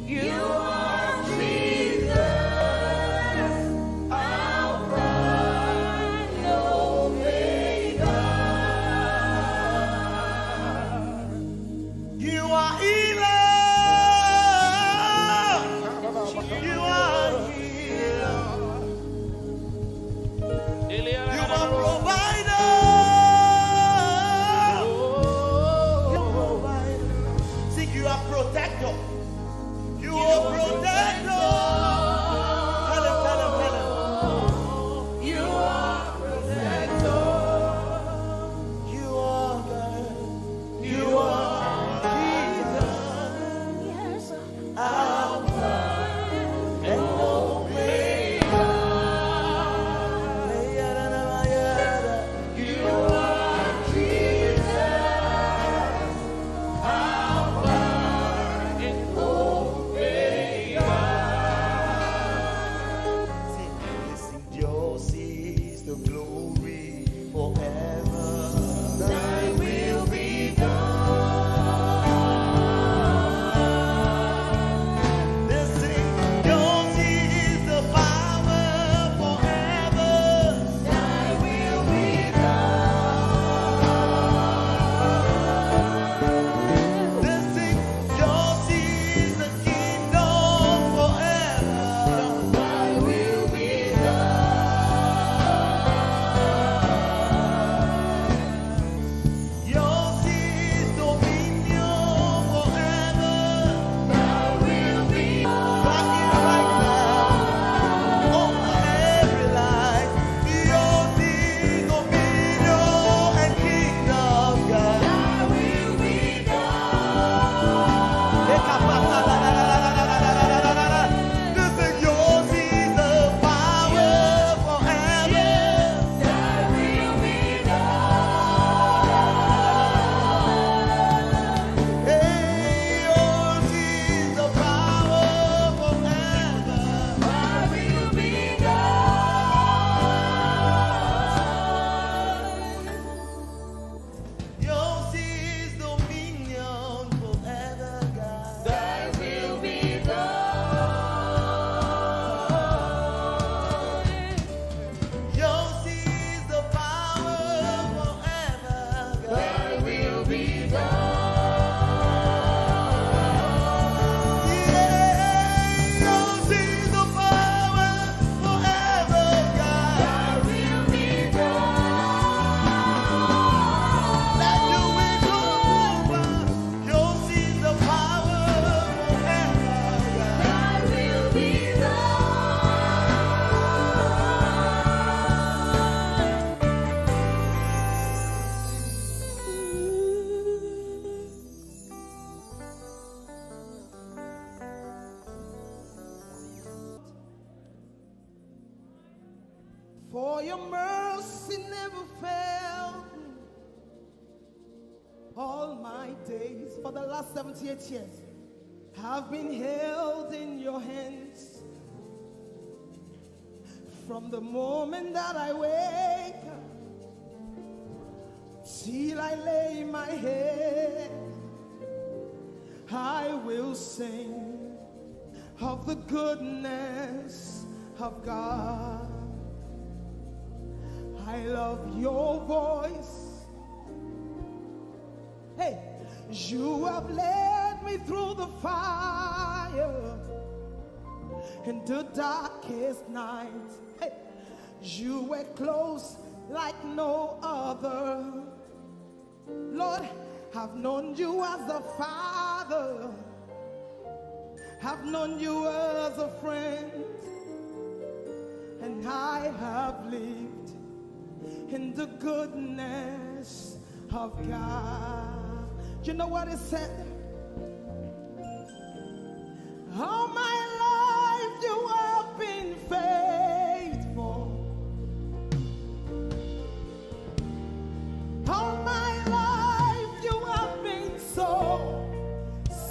You are Jesus, Alpha and Omega. You are healer. You are healer. You are provider. You are provider. Sing, you are protector. You are protector. Tell him, tell him, tell him. You are protector. You are God. You are Jesus. Alpha and Omega. You are Jesus. Alpha and Omega. Sing, listen, yours is the glory forever. Thy will be done. Listen, yours is the power forever. Thy will be done. Listen, yours is the kingdom forever. Thy will be done. Yours is dominion forever. Thy will be done. Right here, right now, over every life. Yours is dominion and kingdom, God. Thy will be done. Listen, yours is the power forever. Thy will be done. Hey, yours is the power forever. Thy will be done. Yours is dominion forever, God. Thy will be done. Yours is the power forever, God. Thy will be done. Yeah, yours is the power forever, God. Thy will be done. Let your will go over. Yours is the power forever, God. Thy will be done. For your mercy never failed me all my days. For the last seventy-eight years, I've been held in your hands. From the moment that I wake up till I lay my head, I will sing of the goodness of God. I love your voice. Hey, you have led me through the fire and the darkest night. Hey, you were close like no other. Lord, I've known you as a father. I've known you as a friend. And I have lived in the goodness of God. You know what it said? All my life you have been faithful. All my life you have been so,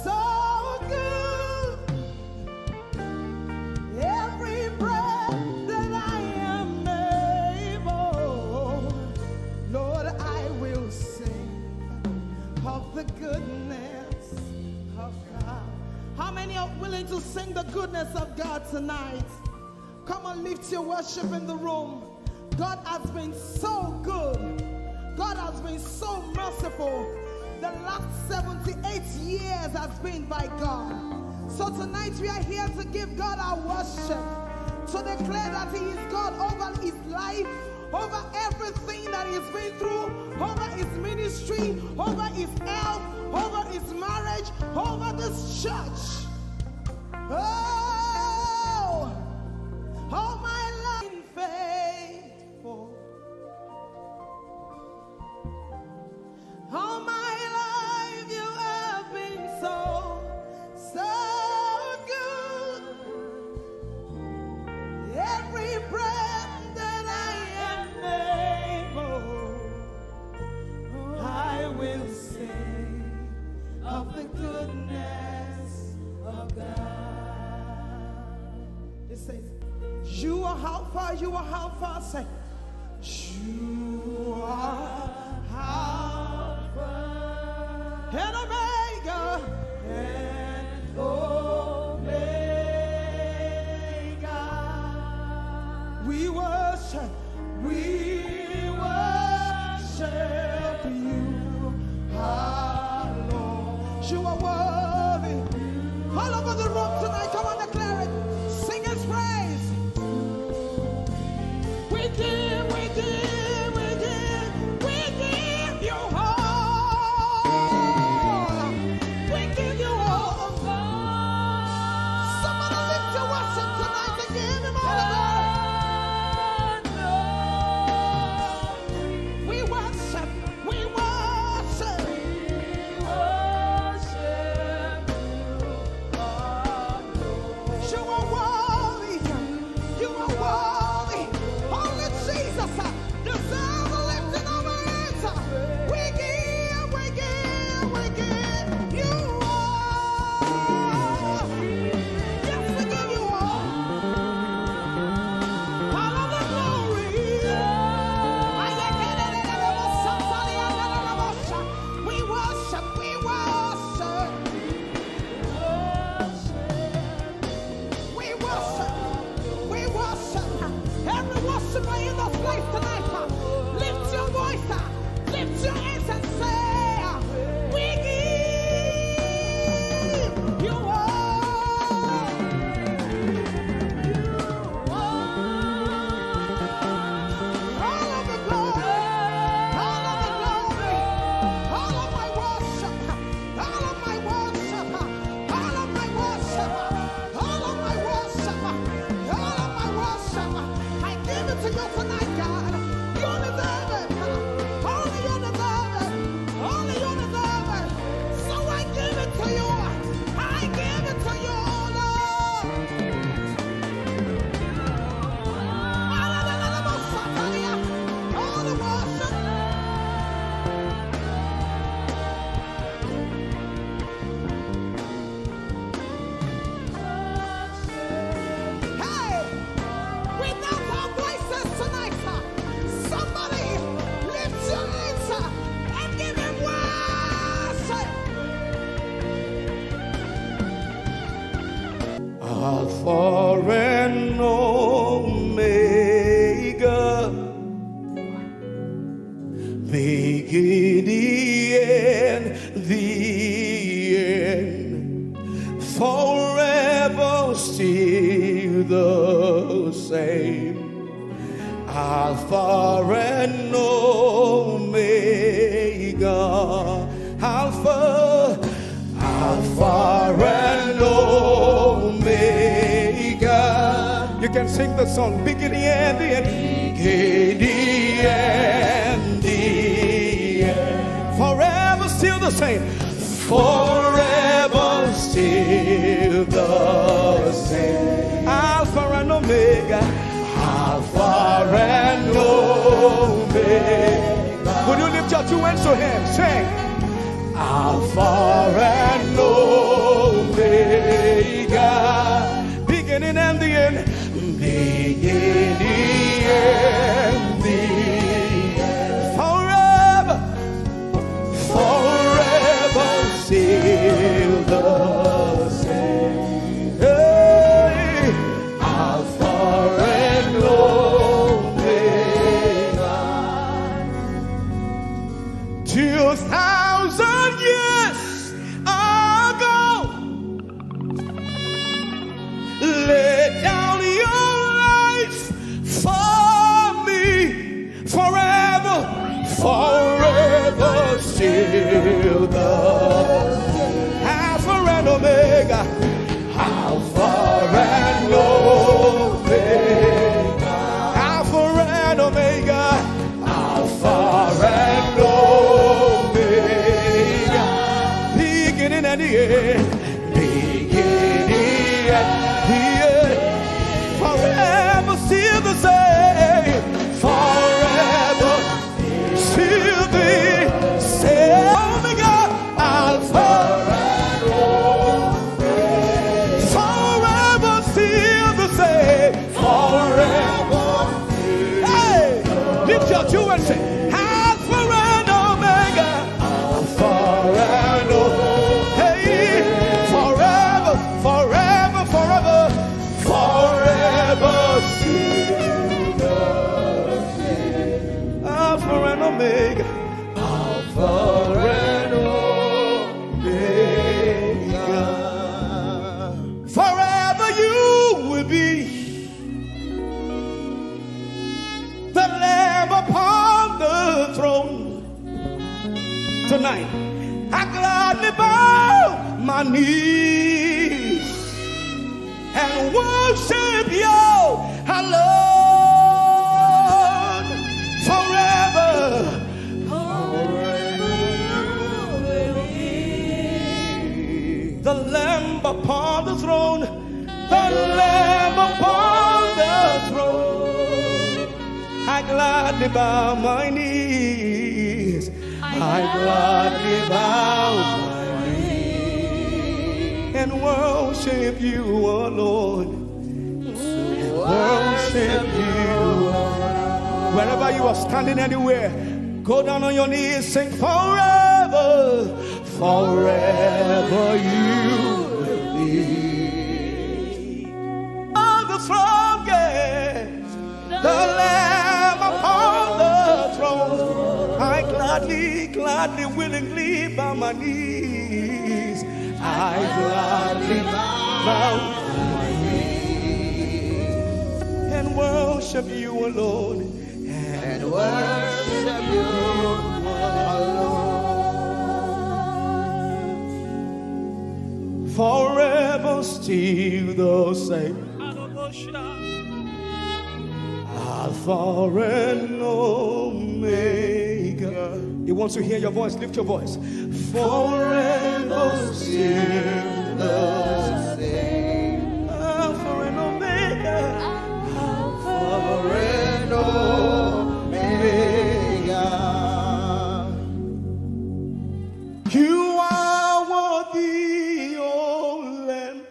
so good. Every breath that I am able, Lord, I will sing of the goodness How many are willing to sing the goodness of God tonight? Come on, lift your worship in the room. God has been so good. God has been so merciful. The last seventy-eight years has been by God. So tonight we are here to give God our worship, to declare that He is God over his life, over everything that he's been through, over his ministry, over his health, over his marriage, over this church. Oh, all my life faithful. All my life you have been so, so good. Every breath that I am able, I will sing of the goodness of God. It says, you are Alpha, you are Alpha. Say, you are Alpha and Omega. And Omega. We worship, we worship you, our Lord. You are worthy. All over the room tonight, come on, declare it. Sing his praise. We give, we give, we give, we give you all. We give you all. Somebody lift your worship tonight and give him all the glory. We worship, we worship. We worship you, our Lord. You are worthy. You are worthy. Only Jesus, uh, deserve the lifting of our hands, uh. We give, we give, we give you all. Yes, we give you all. All of the glory. We worship, we worship. We worship. We worship. Every worshiper in this place tonight, uh, lift your voice, uh, lift your hands and say, uh, we give you all. All of the glory, all of the glory, all of my worship, all of my worship, all of my worship, all of my worship, all of my worship. I give it to you tonight, God. You deserve it. Only you deserve it. Only you deserve it. So I give it to you. I give it to you, Lord. All the worship. Hey! We now have voices tonight. Somebody lift your hands and give him worship. Alpha and Omega, beginning and the end, forever still the same. Alpha and Omega, Alpha, Alpha and Omega. You can sing the song, beginning and the end. Beginning and the end. Forever still the same. Forever still the same. Alpha and Omega. Alpha and Omega. Would you lift your two hands to him? Sing. Alpha and Omega. Beginning and the end. Beginning and the end. Forever, forever still the same. Alpha and Omega. Alpha and Omega. Alpha and Omega. Beginning and the end. Beginning and the end. Forever still the same. Forever still the same. Omega, Alpha and Omega. Forever still the same. Forever. Hey, lift your two and say, Alpha and Omega. Alpha and Omega. Hey, forever, forever, forever, forever still. Alpha and Omega. Alpha and Omega. Forever you will be the Lamb upon the throne. Tonight, I gladly bow my knees and worship you alone forever. The Lamb upon the throne, the Lamb upon the throne. I gladly bow my knees. I gladly bow my knees and worship you, O Lord. Worship you. Wherever you are standing, anywhere, go down on your knees, sing forever, forever you will be on the throne, yeah. The Lamb upon the throne. I gladly, gladly, willingly bow my knees. I gladly bow my knees and worship you alone. And worship you alone. Forever still the same. Alpha and Omega. He wants to hear your voice. Lift your voice. Forever still the same. Alpha and Omega. Alpha and Omega. You are worthy, O Lamb.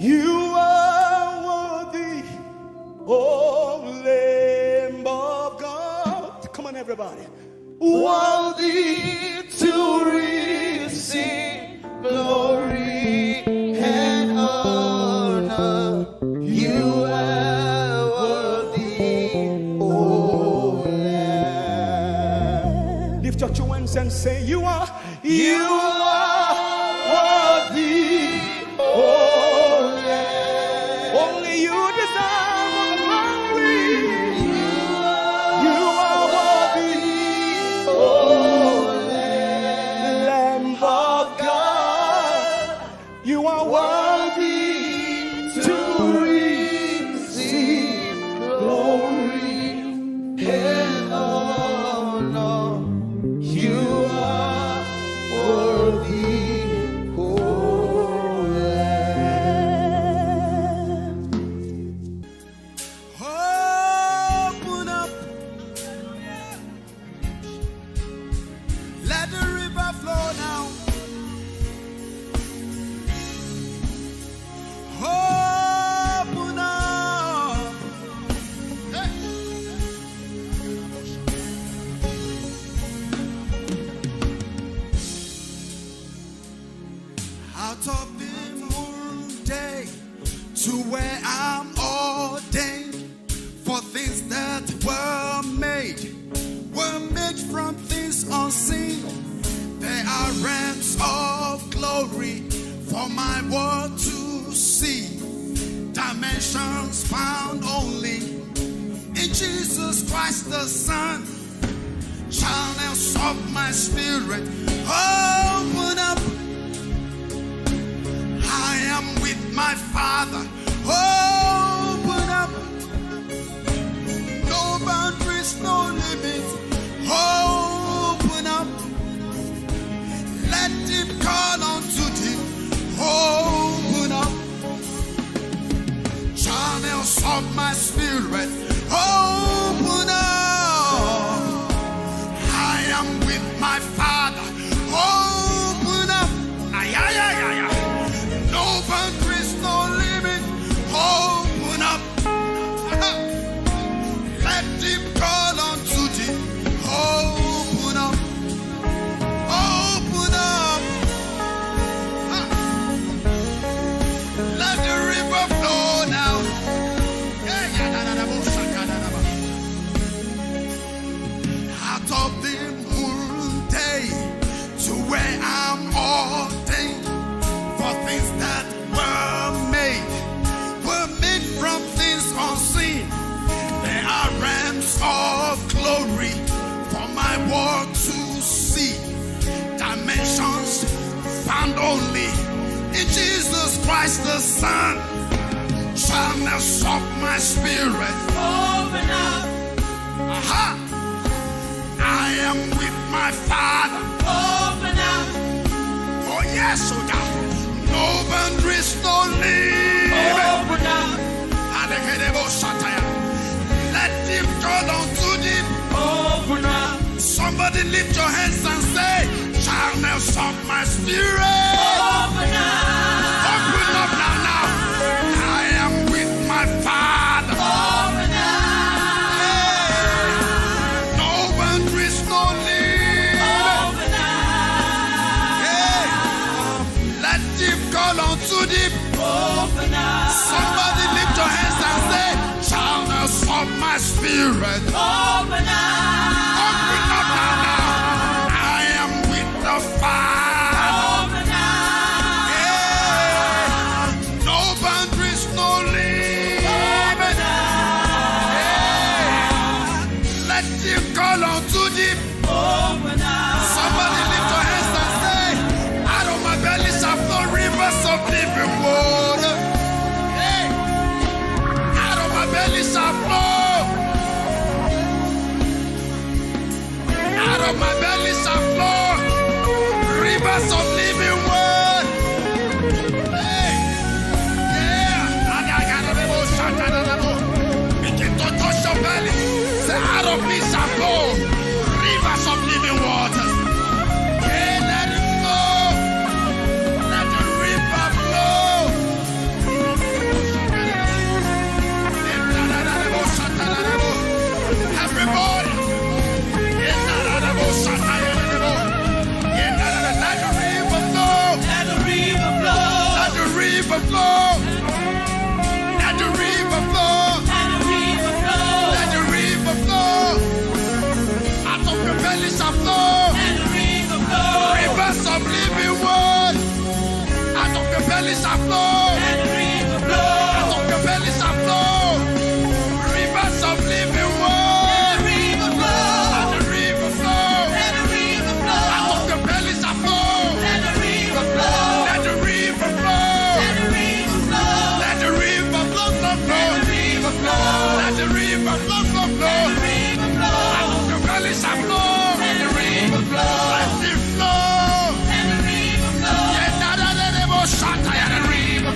You are worthy, O Lamb of God. Come on, everybody. Worthy to receive glory and honor. You are worthy, O Lamb. Lift your two hands and say, you are, you are worthy, O Lamb. Only you deserve all the glory. You are worthy, O Lamb of God. You are worthy to receive glory and honor. You are worthy, O Lamb. Open up. Let the river flow now. Open up. Hey. Out of the moon day to where I'm ordained. For things that were made were made from things unseen. There are realms of glory for my world to see. Dimensions found only in Jesus Christ the Son. Channels of my spirit open up. Open up. No boundaries, no limits. Open up. Let deep call unto deep. Open up. Channels of my spirit. Open up. I am with my Father. Open up. Ay, ay, ay, ay, ay. No boundaries, no limit. Open up. Let deep call unto deep. Open up. Open up. Ah. Let the river flow now. Yeah, yeah, da, da, da, bo, shaka, da, da, ba. Out of the moon day to where I'm ordained for things that were made, were made from things unseen. There are realms of glory for my world to see. Dimensions found only in Jesus Christ the Son. Channels of my spirit. Open up. Aha! I am with my Father. Open up. Oh yes, oh God. No boundaries, no limit. Open up. Adekedebo sataya. Let deep call unto deep. Open up. Somebody lift your hands and say, channels of my spirit. Open up. Open up now, now. I am with my Father. Open up. Hey. No boundaries, no limit. Open up. Hey. Let deep call unto deep. Open up. Somebody lift your hands and say, channels of my spirit. Open up. Open up now, now. I am with the Father. Open up. Yeah. No boundaries, no limit. Open up. Let deep call unto deep. Open up. Somebody lift your hands and say, out of my belly shall flow rivers of living water. Hey. Out of my belly shall flow. Out of my belly shall flow rivers of living water. Hey. Yeah. Begin to touch your belly. Say, out of me shall flow rivers of living waters. Yeah, let it flow. Let the river flow. Everybody. Let the river flow. Let the river flow. Let the river flow. Let the river flow. Out of your belly shall flow. Rivers of living water. Out of your belly shall flow. Out of your belly shall flow. Rivers of living water. Let the river flow. Out of your belly shall flow. Let the river flow. Let the river flow. Let the river flow, flow, flow. Let the river flow, flow, flow. Out of your belly shall flow. Let it flow. Yeah, da, da, da, da, bo, shata, yeah, let the river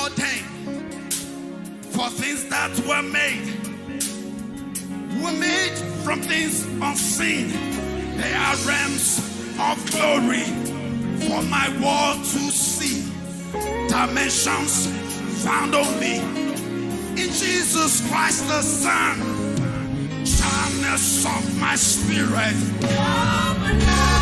ordained for things that were made, were made from things unseen. They are realms of glory for my world to see. Dimensions found only in Jesus Christ the Son. Channels of my spirit. Hallelujah.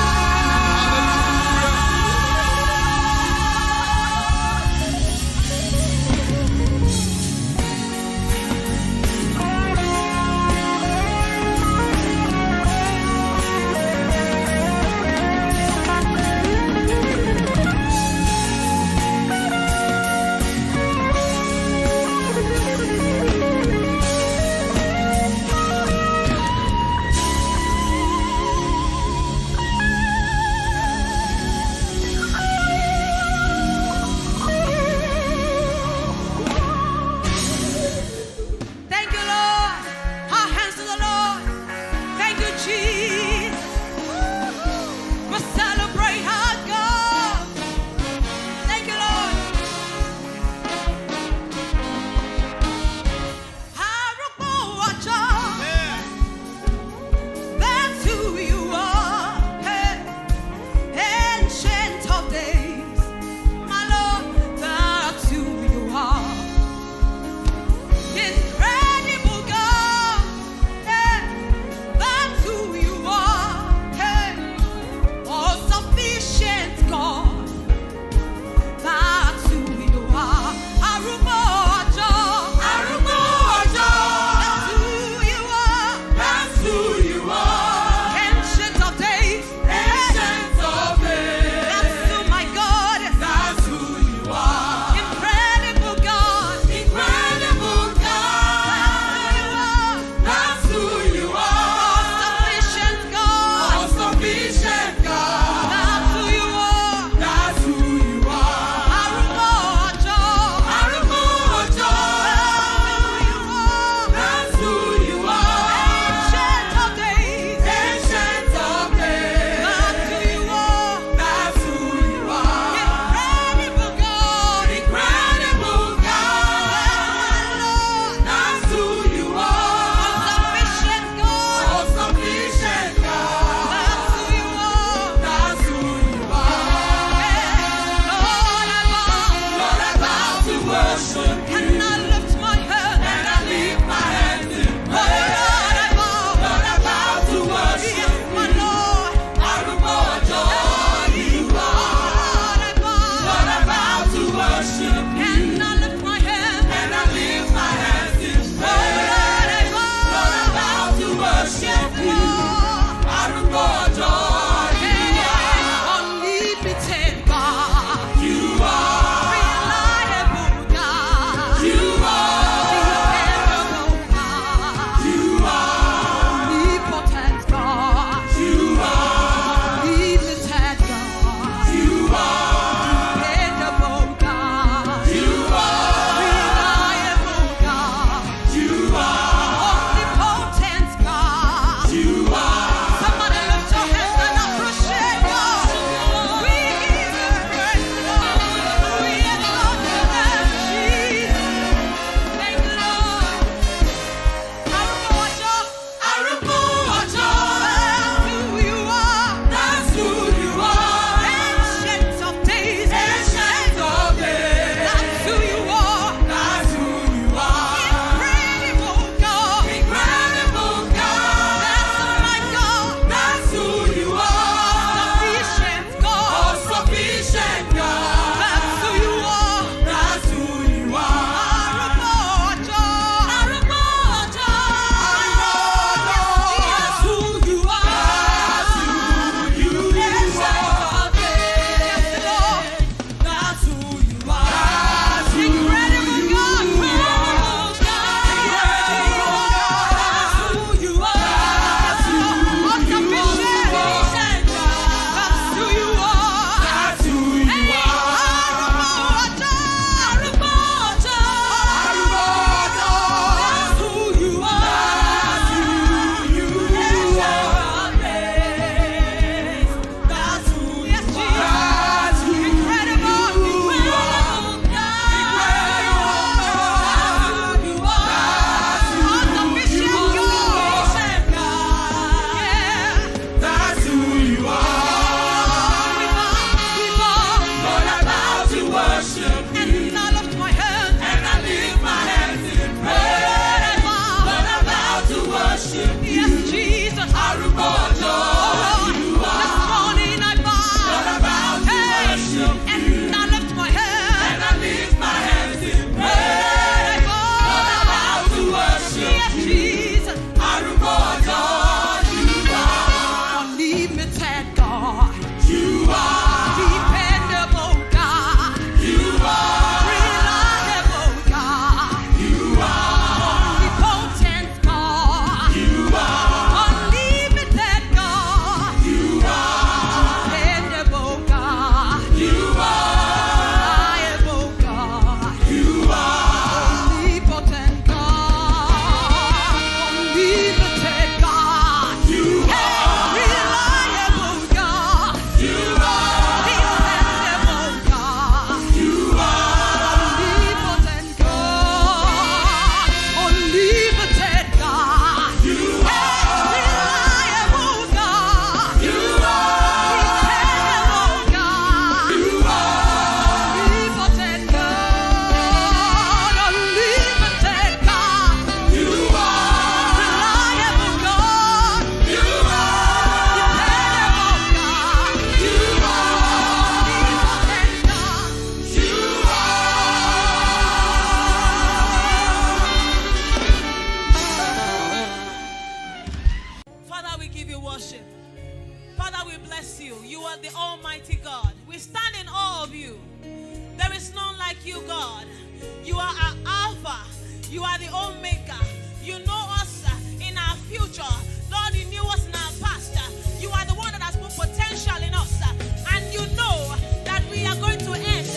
You are the Omega. You know us uh, in our future. Lord, you knew us in our past. Uh, You are the one that has put potential in us. Uh, And you know that we are going to end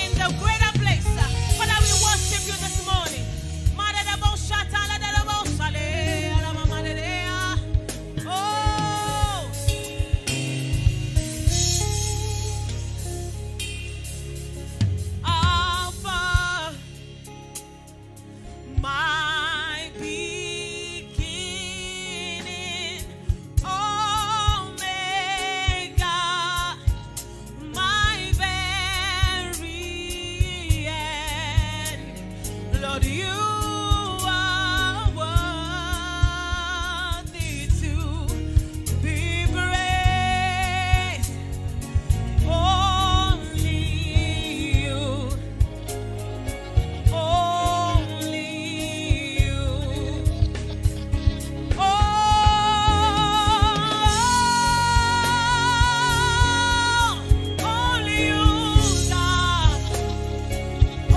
in the greater place. Uh, Father, we worship you this morning. Oh, Alpha, my beginning, Omega, my very end. Lord, you are worthy to be praised. Only you, only you. Oh, only you, God. Oh,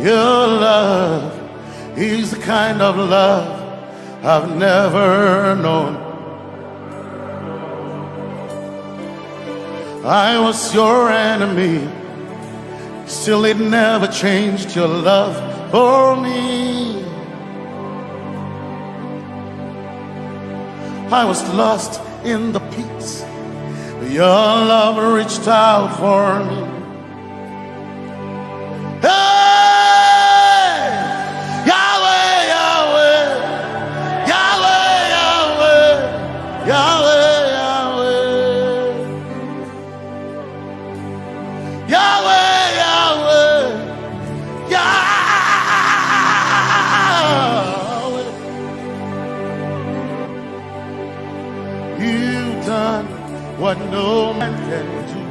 Your love is the kind of love I've never known. I was your enemy, still it never changed your love for me. I was lost in the pits, but your love reached out for me. Hey! Yahweh, Yahweh, Yahweh, Yahweh, Yahweh, Yahweh. Yahweh, Yahweh, Yahweh. You've done what no man can do.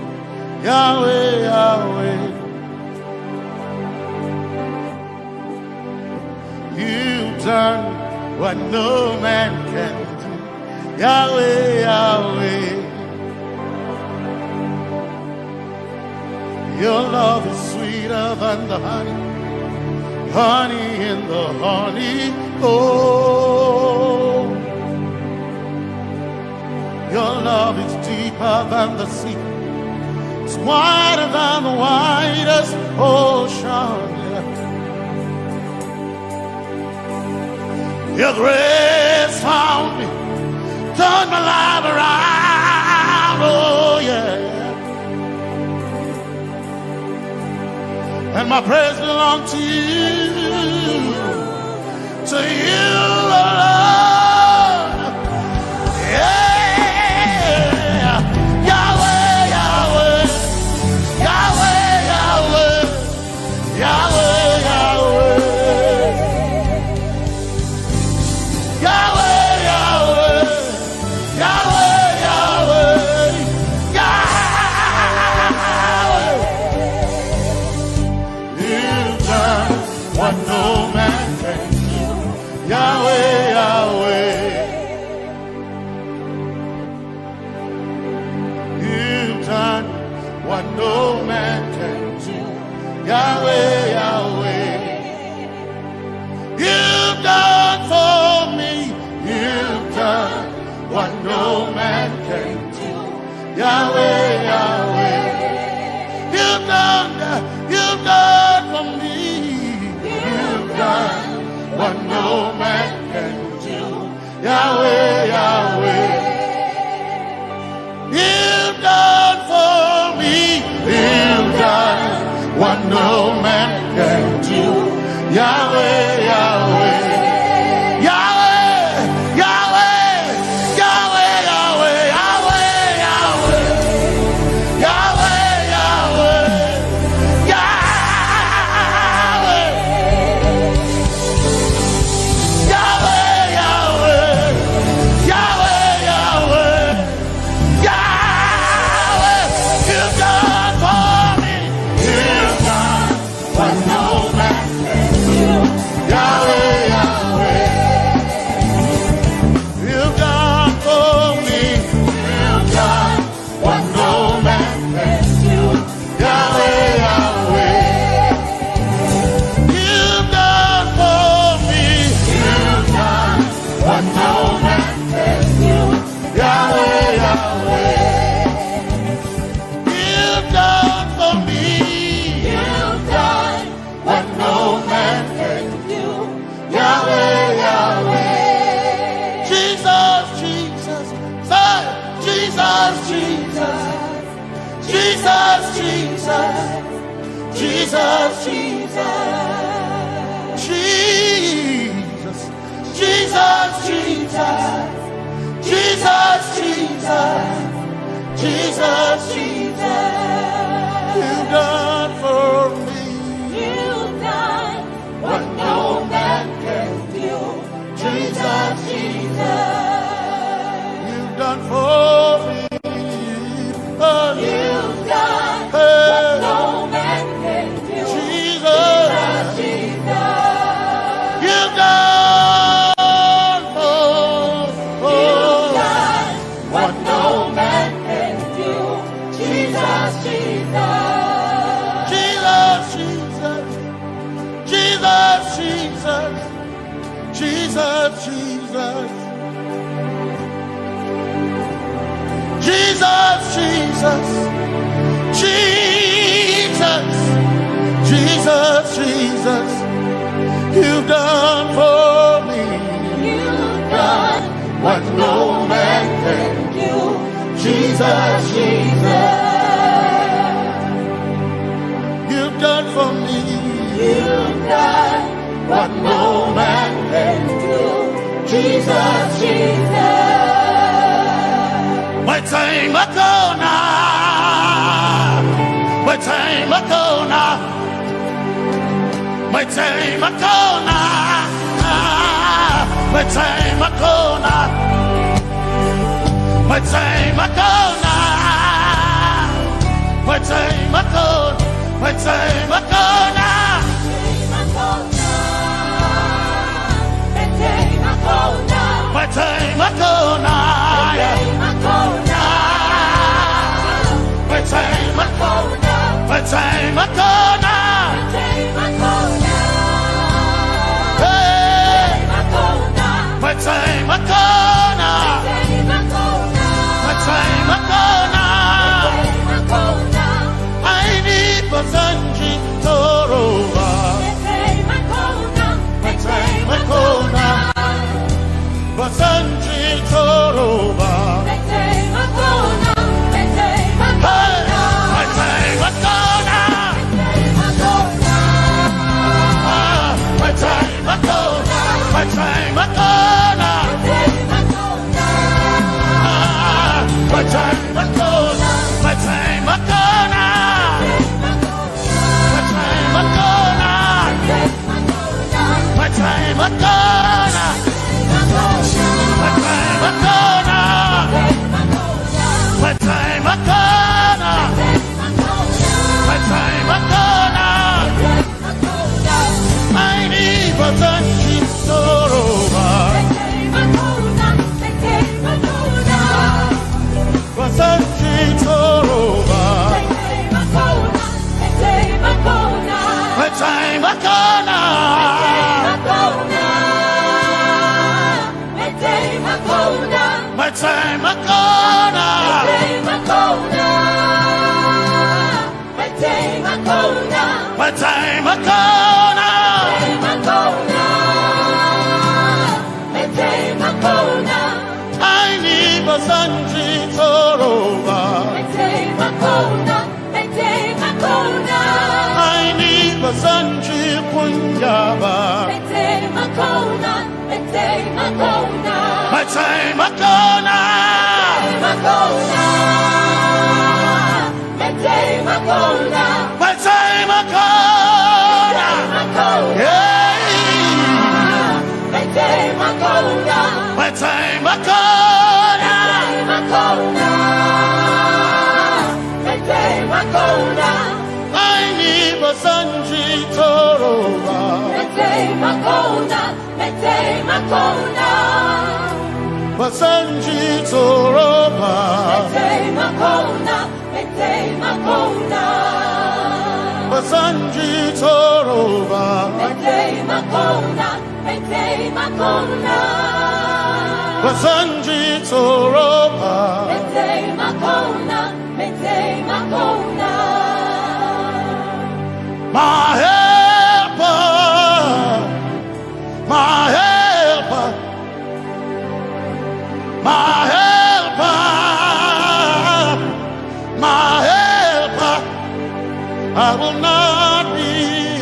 Yahweh, Yahweh. You've done what no man can do. Yahweh, Yahweh. Your love is sweeter than the honey, honey in the honeycomb. Your love is deeper than the sea. It's wider than the widest ocean. Your grace found me, turned my life around. Oh yeah. And my praise belongs to you, to you alone. Yeah. Yahweh, Yahweh, Yahweh, Yahweh, Yahweh, Yahweh, Yahweh, Yahweh, Yahweh, Yahweh, Yahweh. You've done what no man can do. Yahweh, Yahweh. You've done what no man can do. Yahweh, Yahweh. You've done for me. You've done what no man can do. Yahweh, Yahweh. You've done, you've done for me. You've done what no man can do. Yahweh, Yahweh. You've done for me. You've done what no man can do. Yahweh, Yahweh. Yahweh, Yahweh. Yahweh, Yahweh, Yahweh, Yahweh. Yahweh, Yahweh. Yahweh. Yahweh, Yahweh. Yahweh, Yahweh. Yahweh, you've done for me. You've done what no man can do. Yahweh, Yahweh. You've done for me. You've done what no man can do. Yahweh, Yahweh. You've done for me. You've done what no man can do. Yahweh, Yahweh. You've done for me. You've done what no man can do. Yahweh, Yahweh. Jesus, Jesus. Say, Jesus, Jesus. Jesus, Jesus. Jesus, Jesus. Jesus. Jesus, Jesus. Jesus, Jesus. Jesus, Jesus. You've done for me. You've done what no man can do. Jesus, Jesus. You've done for me. Oh. You've done, hey, what no man can do. Jesus. Jesus, Jesus. You've done for, oh. You've done what no man can do. Jesus, Jesus. Jesus, Jesus. Jesus, Jesus. Jesus, Jesus, Jesus, Jesus, you've done for me. You've done what no man can do. Jesus, Jesus, you've done for me. You've done what no man can do. Jesus, Jesus. Metsei makona. Metsei makona. Metsei makona. Metsei makona. Metsei makona. Metsei makona. Metsei makona. Metsei makona. Metsei makona. Metsei makona. Metsei makona. Hey. Metsei makona. Metsei makona. Aini basanji toroba. Metsei makona. Basanji toroba. Hey. Metsei makona. Ah, metsei makona. Metsei makona. Ah, metsei makona. Metsei makona. Metsei makona. Metsei makona. Metsei makona. Metsei makona. Metsei makona. Aini basanji toroba. Basanji toroba. Metsei makona. Metsei makona. Metsei makona. Metsei makona. Aini basanji toroba. Aini basanji kunyaba. Metsei makona. Metsei makona. Metsei makona. Metsei makona. Metsei makona. Hey. Metsei makona. Metsei makona. Metsei makona. Metsei makona. Aini basanji toroba. Metsei makona. Metsei makona. Basanji toroba. Metsei makona. Metsei makona. Basanji toroba. Metsei makona. Metsei makona. Basanji toroba. Metsei makona. Metsei makona. My helper. My helper, my helper, my helper, I will not be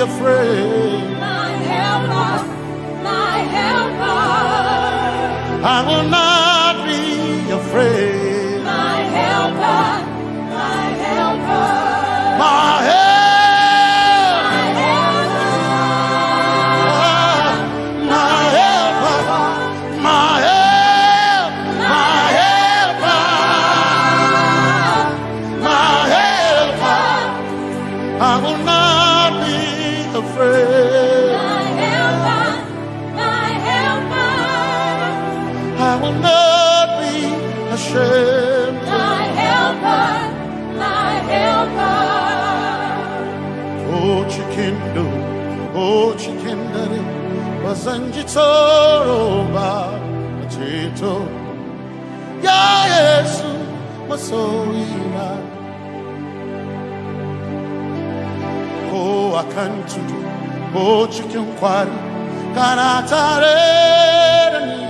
afraid. My helper, my helper, I will not be afraid. My helper, my helper. My help. My helper. My helper. My help. My helper. My helper. I will not be afraid. My helper. My helper. I will not be ashamed. My helper. My helper. Oh, chikindo. Oh, chikindare. Ba zan ji tsoro ba, a ceto. Ya Yesu, masoyina. Ko a kan tudu, ko cikin kwari, kana tare da ni.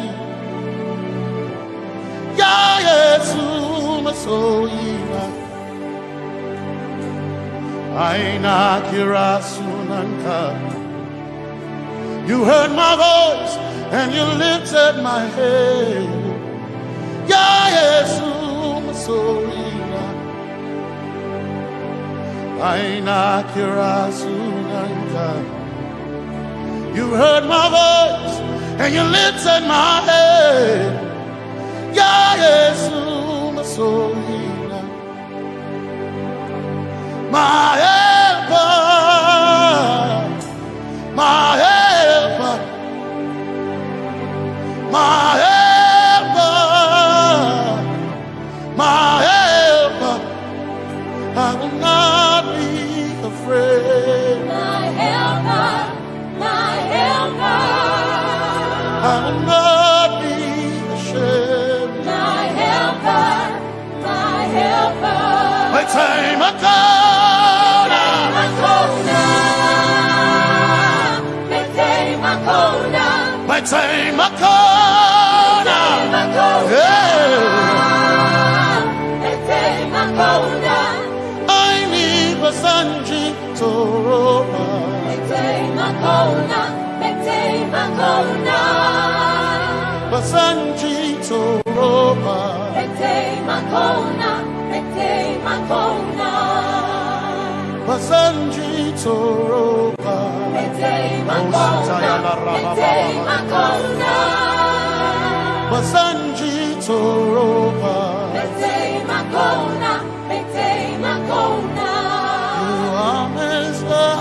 Ya Yesu, masoyina. Ai na kira sunanka. You heard my voice and you lifted my head. Ya Yesu, masoyina. Ai na kira sunanka. You heard my voice and you lifted my head. Ya Yesu, masoyina. My helper, my helper, my helper, my helper. I will not be afraid. My helper, my helper. I will not be ashamed. My helper, my helper. Mai taimako na. Mai taimako na. Mai taimako na. Mai taimako na. Mai taimako na. Yeah. Mai taimako na. Ai ni ba zan ji tsoro ba. Mai taimako na, mai taimako na. Ba zan ji tsoro ba. Mai taimako na, mai taimako na. Ba zan ji tsoro ba. Mai taimako na, mai taimako na. Ba zan ji tsoro ba. Mai taimako na, mai taimako na. You are Messiah.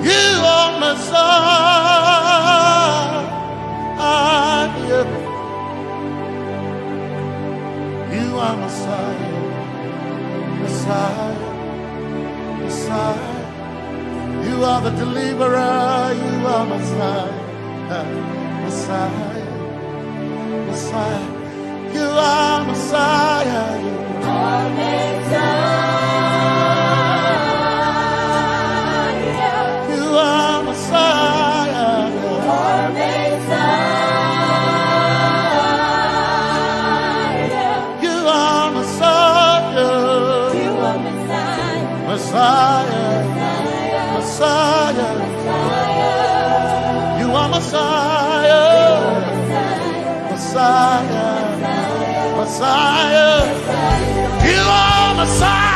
You are Messiah. You are Messiah. Messiah. Messiah. You are the deliverer. You are Messiah. Messiah. Messiah. You are Messiah. You are Messiah. You are Messiah. You are Messiah. You are Messiah. You are Messiah. Messiah. Messiah. Messiah. You are Messiah. Messiah. Messiah. You are Messiah.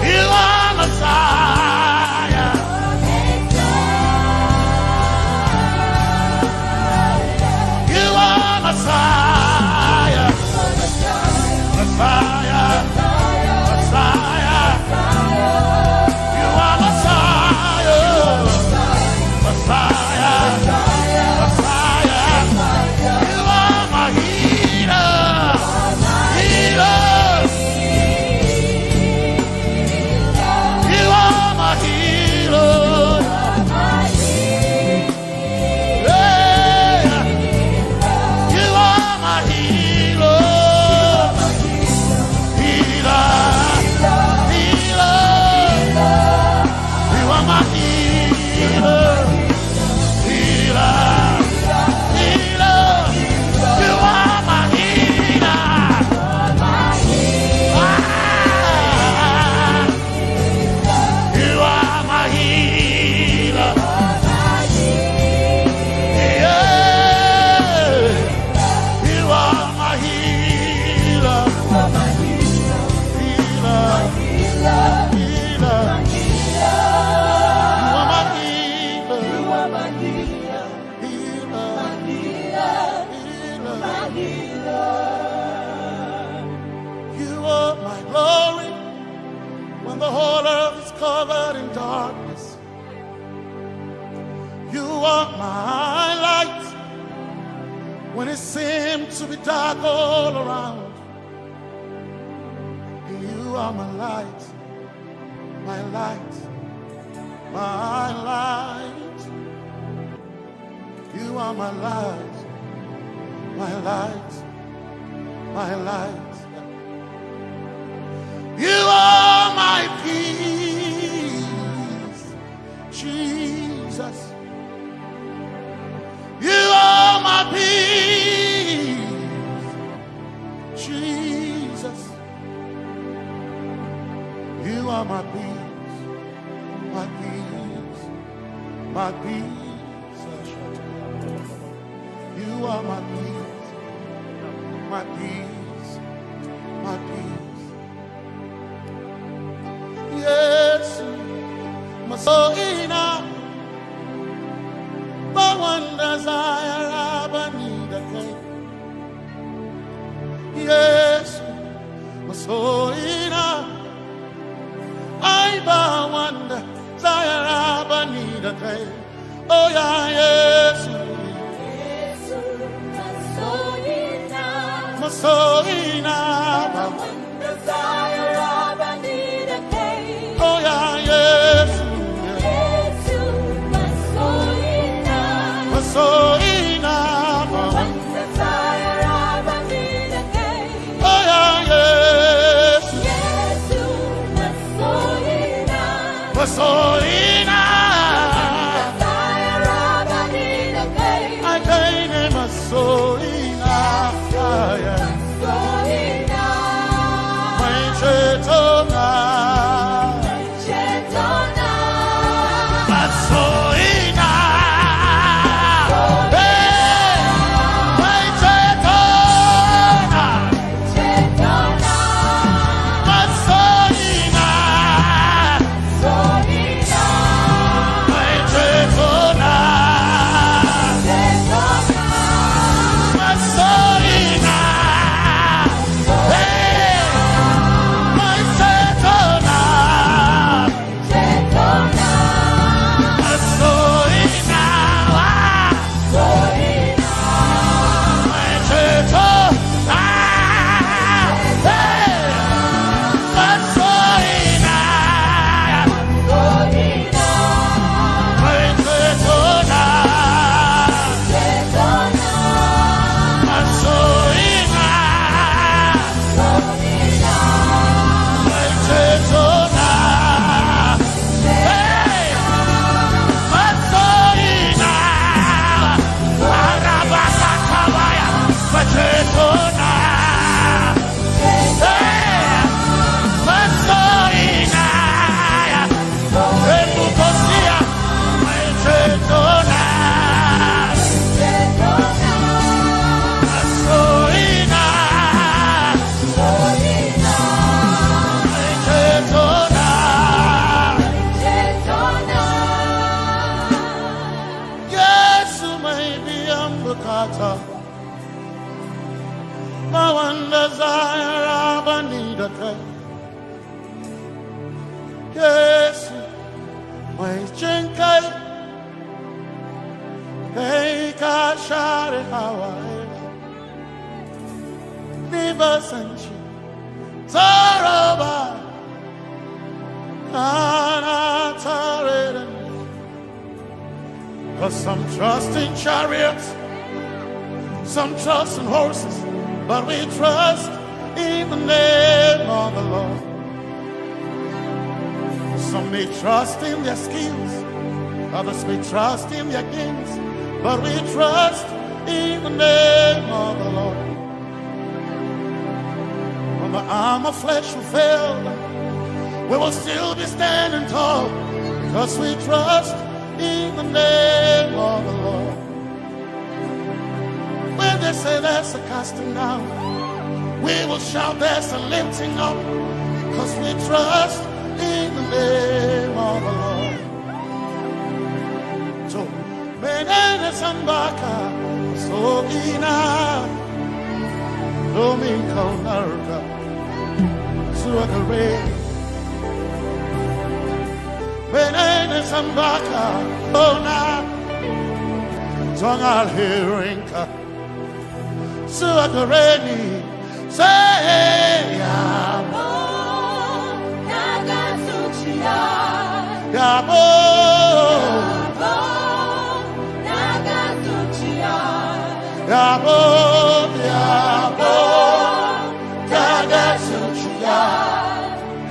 You are Messiah. You are Messiah. Messiah. Messiah. You are Messiah. Messiah. Messiah. You are my healer. Healer. You are my healer. Yeah. You are my healer. Healer. Healer. You are my healer. Healer. Healer. You are my healer. Ah. You are my healer. Yeah. You are my healer. Healer. Healer. You are my healer. Healer. Healer. You are my glory when the whole earth is covered in darkness. You are my light When it seems to be dark all around, you are my light, my light, my light. You are my light, my light, my light. You are my peace, Jesus. You are my peace, Jesus. You are my peace, my peace, my peace. You are my peace, my peace, my peace. Yesu, masoina, bawanda zayara banida kai. Yesu, masoina, ai bawanda zayara banida kai. Oh yeah, Yesu. Yesu, masoina. Masoina. Bawanda zayara banida kai. Oh yeah, Yesu. Yesu, masoina. Masoina. Bawanda zayara banida kai. Oh yeah, Yesu. Yesu, masoina. Masoina. Zayara banida kai. Ai kai ne masoina. Masoina. Mai cetona. Cetona. Masoina. Hey. Mai cetona. Cetona. Masoina. Soina. Mai cetona. Cetona. Masoina. Hey. Mai cetona. Yesu mai biyan bukata. Ba wanda zayara banida kai. Yesu mai jin kai. Kai ka share hawaye. Ni ba san shi tsoro ba. Kana tare da ni. 'Cause some trust in chariots, some trust in horses, but we trust in the name of the Lord. Some may trust in their skills, others may trust in their gains, but we trust in the name of the Lord. When the arm of flesh will fail, we will still be standing tall, 'cause we trust in the name of the Lord. When they say there's a casting down, we will shout there's a lifting up, 'cause we trust in the name of the Lord. So, menene zan baka, masoina, domin kaunarka zuwa gare ni. Menene zan baka, kauna, don alherinka. Suagareni, say, Yabo, Yabo, Yabo, Yabo, Yabo,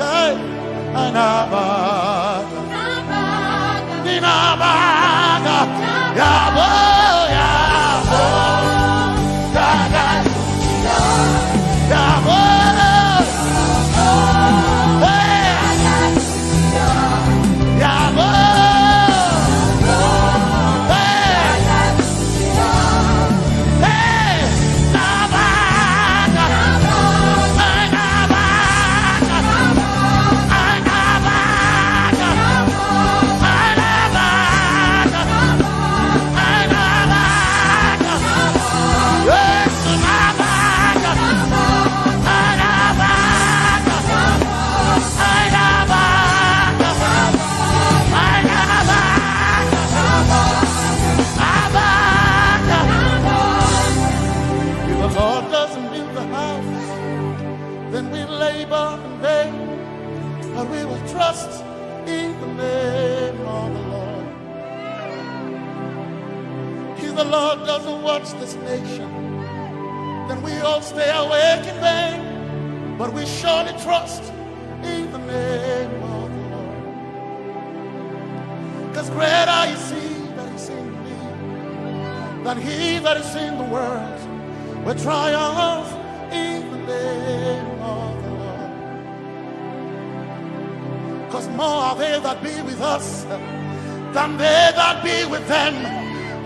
Hey, Anaba. Ninabaga, yabo, yabo, yaga, yabo, hey, yabo, hey, hey, nabaga, nabaga, nabaga. If the Lord doesn't build the house, then we labor in vain, but we will trust in the name of the Lord. If the Lord doesn't watch this nation, then we all stay awake in vain, but we surely trust in the name of the Lord. Because greater is he that is in me than he that is in the world. We triumph in the name of the Lord. Because more are they that be with us than they that be with them.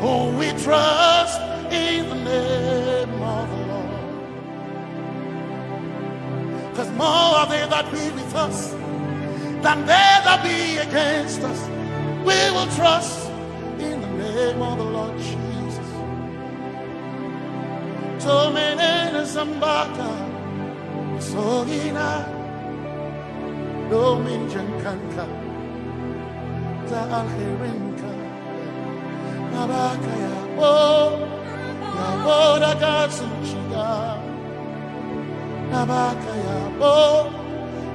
Oh, we trust in the name of the Lord. Because more are they that be with us than they that be against us. We will trust in the name of the Lord Jesus. Tomenene zambaka, sogina, domin jankanka, ta alherinka, nabaka yabo, yabo da gazuciya, nabaka yabo,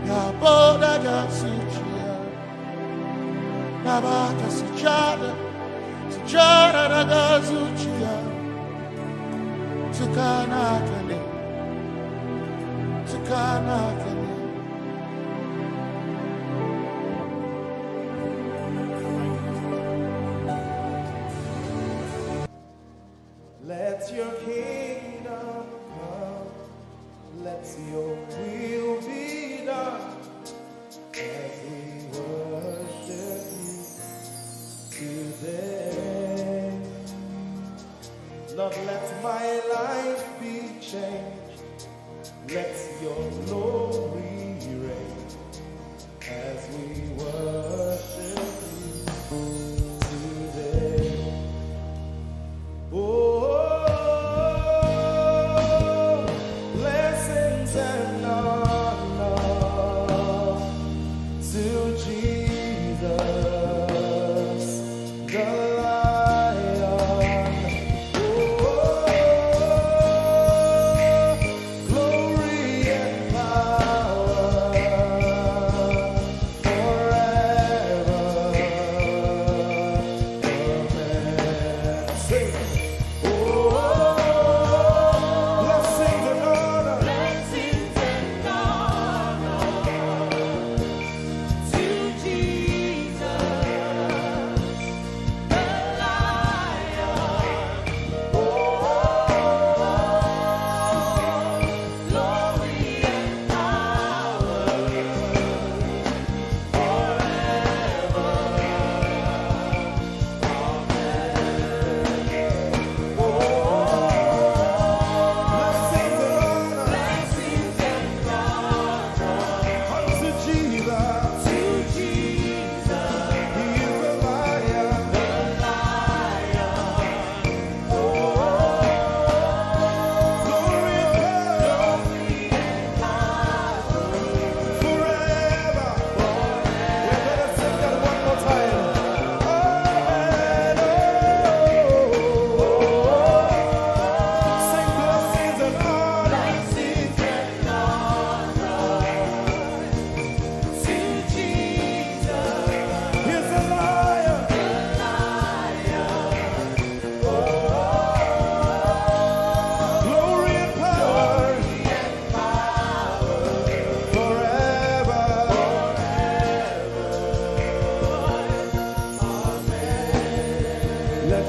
yabo da gazuciya, nabaka sujada, sujada da gazuciya. Tukana kane, tukana kane. Let your kingdom come, let your will be done as we worship you today. Lord, let my life be changed. Let your glory reign as we worship you today. Oh, blessings and honor to Jesus, the Lion. Oh, glory and power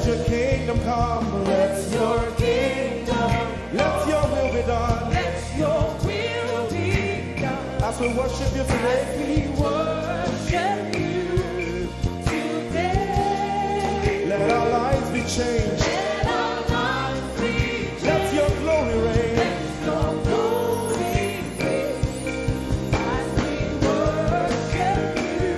Your kingdom come. Let your kingdom. Let your will be done. Let your will be done. As we worship you today. As we worship you today. Let our lives be changed. Let our lives be changed. Let your glory reign. Let your glory reign. As we worship you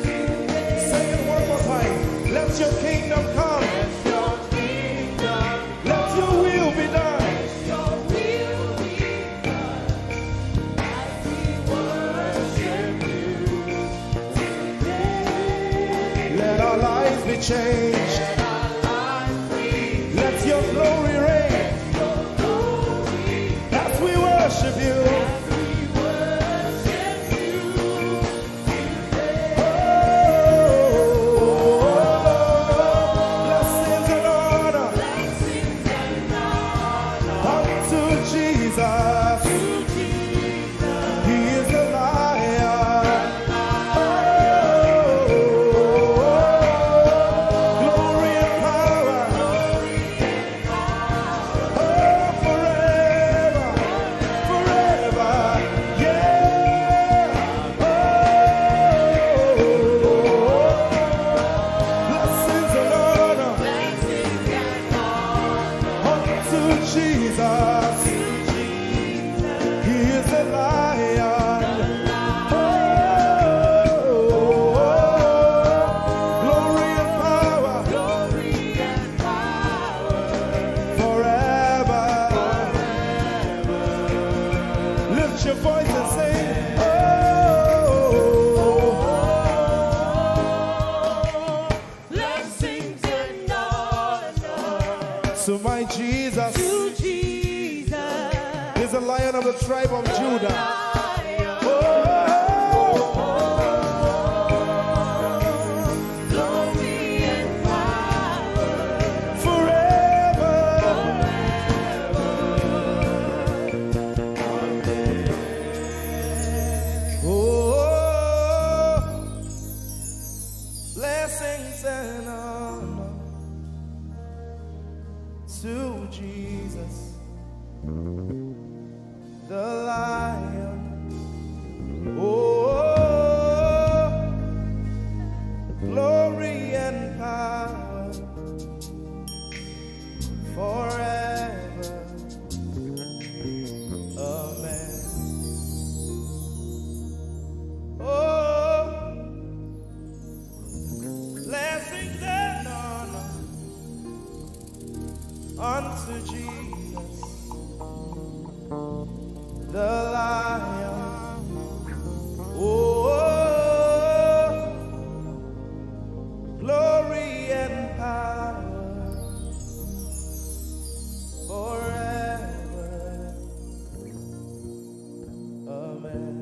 today. Say it one more time. Let your kingdom come. Let your kingdom. Let your will be done. Let your will be done. As we worship you today. Let our lives be changed. Let our lives be changed. Let your glory reign. Let your glory. As we worship you. As we worship you. Blessings and honor unto Jesus. He is the Lion. Oh, glory and power. Oh, forever, forever, yeah. Oh, blessings and honor unto Jesus. He is the Lion. Oh, glory and power. Forever. Lift your voice and sing. Oh, blessings and honor to my Jesus. To Jesus. He's the Lion of the tribe of Judah. Oh, glory and power. Forever. Oh, blessings and honor to Jesus, the Lion. Oh, glory and power forever. Amen. Oh, blessings and honor unto Jesus, the Lion. Oh, glory and power forever. Amen.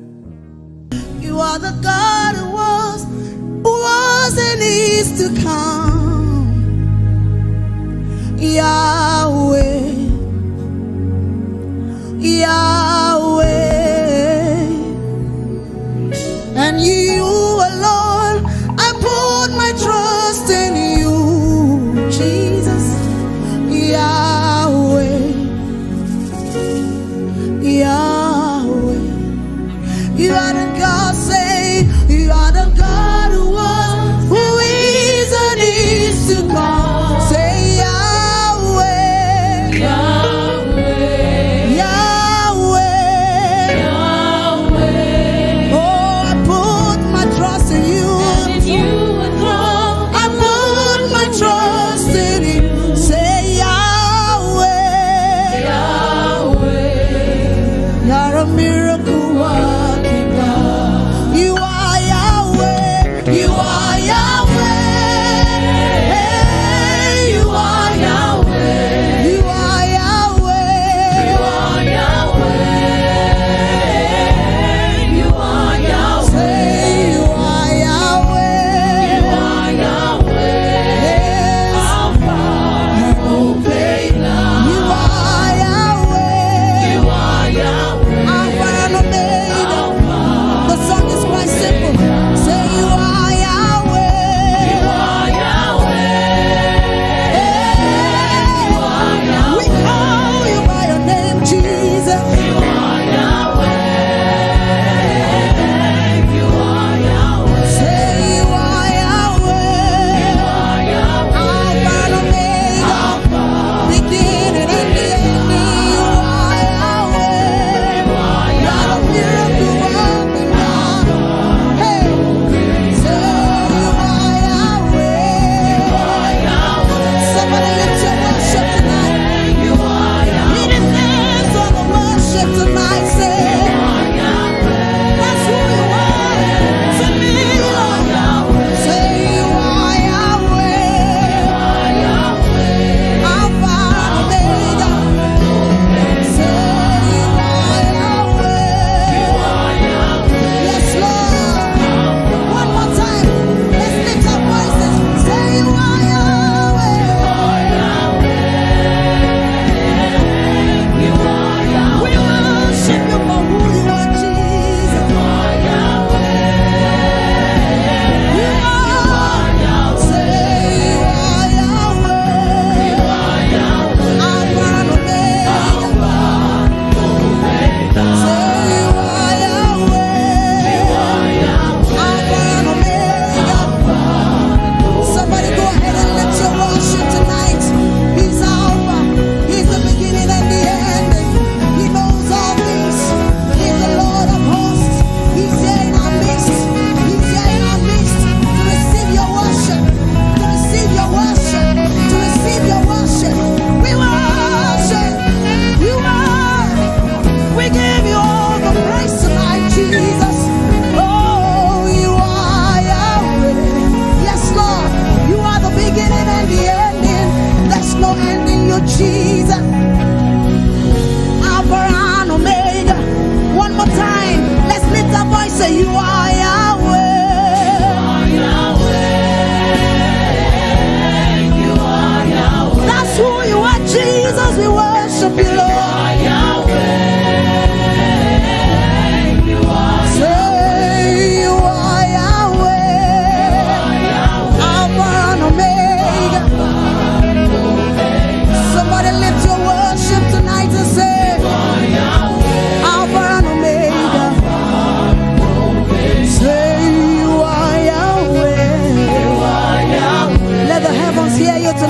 You are the God who was, who was and is to come. Yahweh, Yahweh. And you alone, I put my trust in you, Jesus. Yahweh, Yahweh. You are the God, say, you are the God who was, who is, and is to come. Say, Yahweh.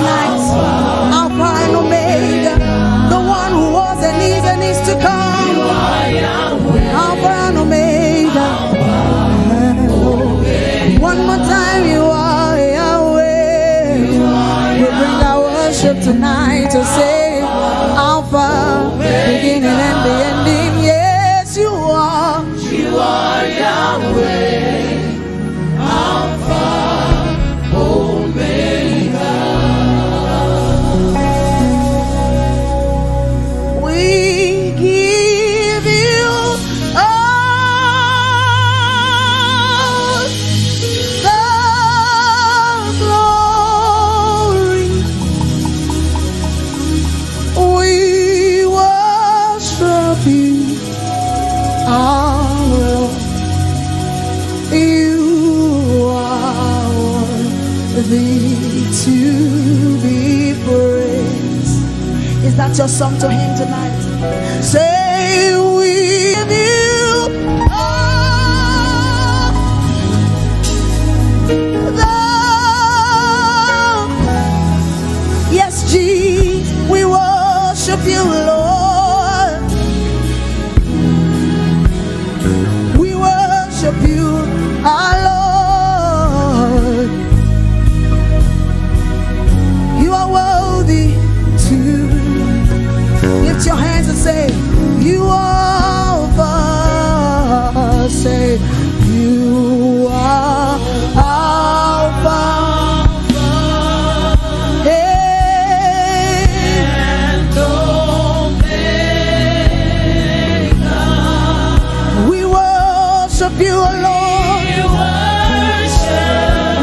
Alpha and Omega, the one who was and is and is to come. Alpha and Omega. One more time, you are Yahweh. We bring our worship tonight to say, Alpha, beginning and the ending. Yes, you are. You are Yahweh. Alpha, Omega. We give you all the glory. We worship you, our Lord. You are worthy to be praised. Is that your song to him tonight? Say, we give you all the, yes, Jesus, we worship you, Lord. We worship you, our Lord. You are worthy to lift your hands and say, you are Alpha. Say, you are Alpha. Hey. We worship you, O Lord.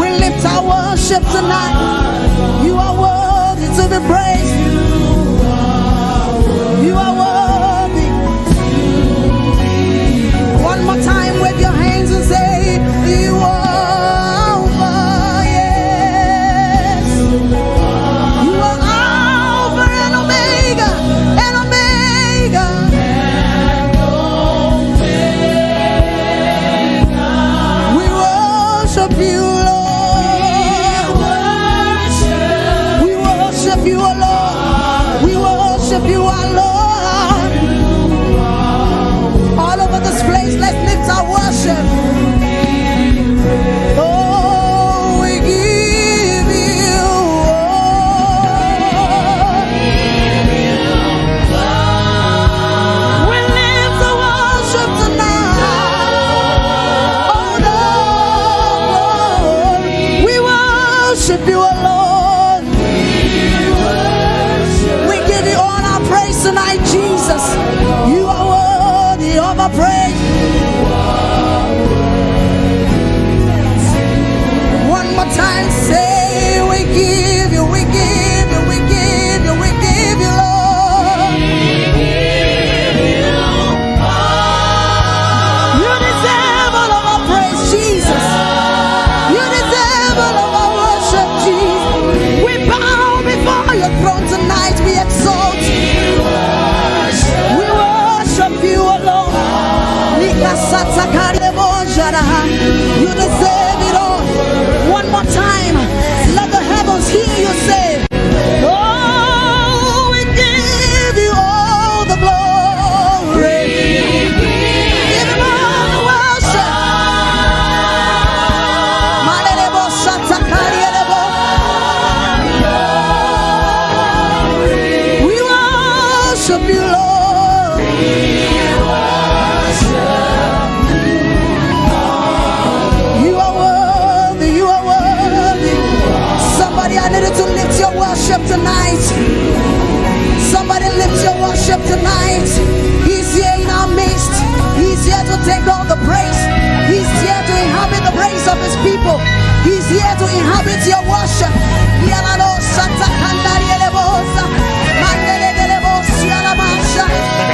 We lift our worship tonight. You are worthy to be praised. You are worthy. One more time, wave your hands and say, you are Alpha, yes. You are Alpha and Omega, and Omega. We worship you, Lord. We worship you, O Lord. We worship you, our Lord. All over this place, let's lift our worship. Oh, we give you all. We lift the worship tonight. Oh, Lord, we worship you, O Lord. We give you all our praise tonight, Jesus. You are worthy of our praise. One more time, say, we give you, we give you, we give you, we give you, Lord. You deserve all of our praise, Jesus. You deserve all of our worship, Jesus. We bow before your throne tonight. We exalt you. We worship you alone. Nikasatakarebojara. You deserve it all. One more time. Let the heavens hear you say, oh, we give you all the glory. Give him all the worship. Malerebo shatakarielebo. We worship you, Lord. You are worthy, you are worthy. Somebody, I need you to lift your worship tonight. Somebody lift your worship tonight. He's here in our midst. He's here to take all the praise. He's here to inhabit the praise of his people. He's here to inhabit your worship.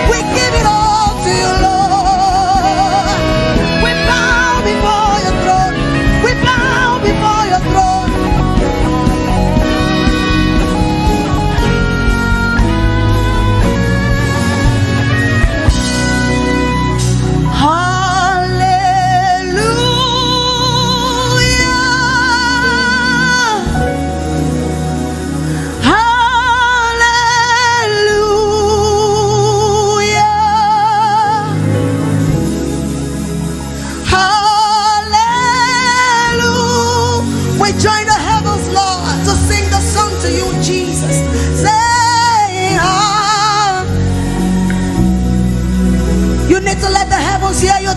We give it all to you, Lord. We bow before your throne. We bow before your throne. Hallelujah.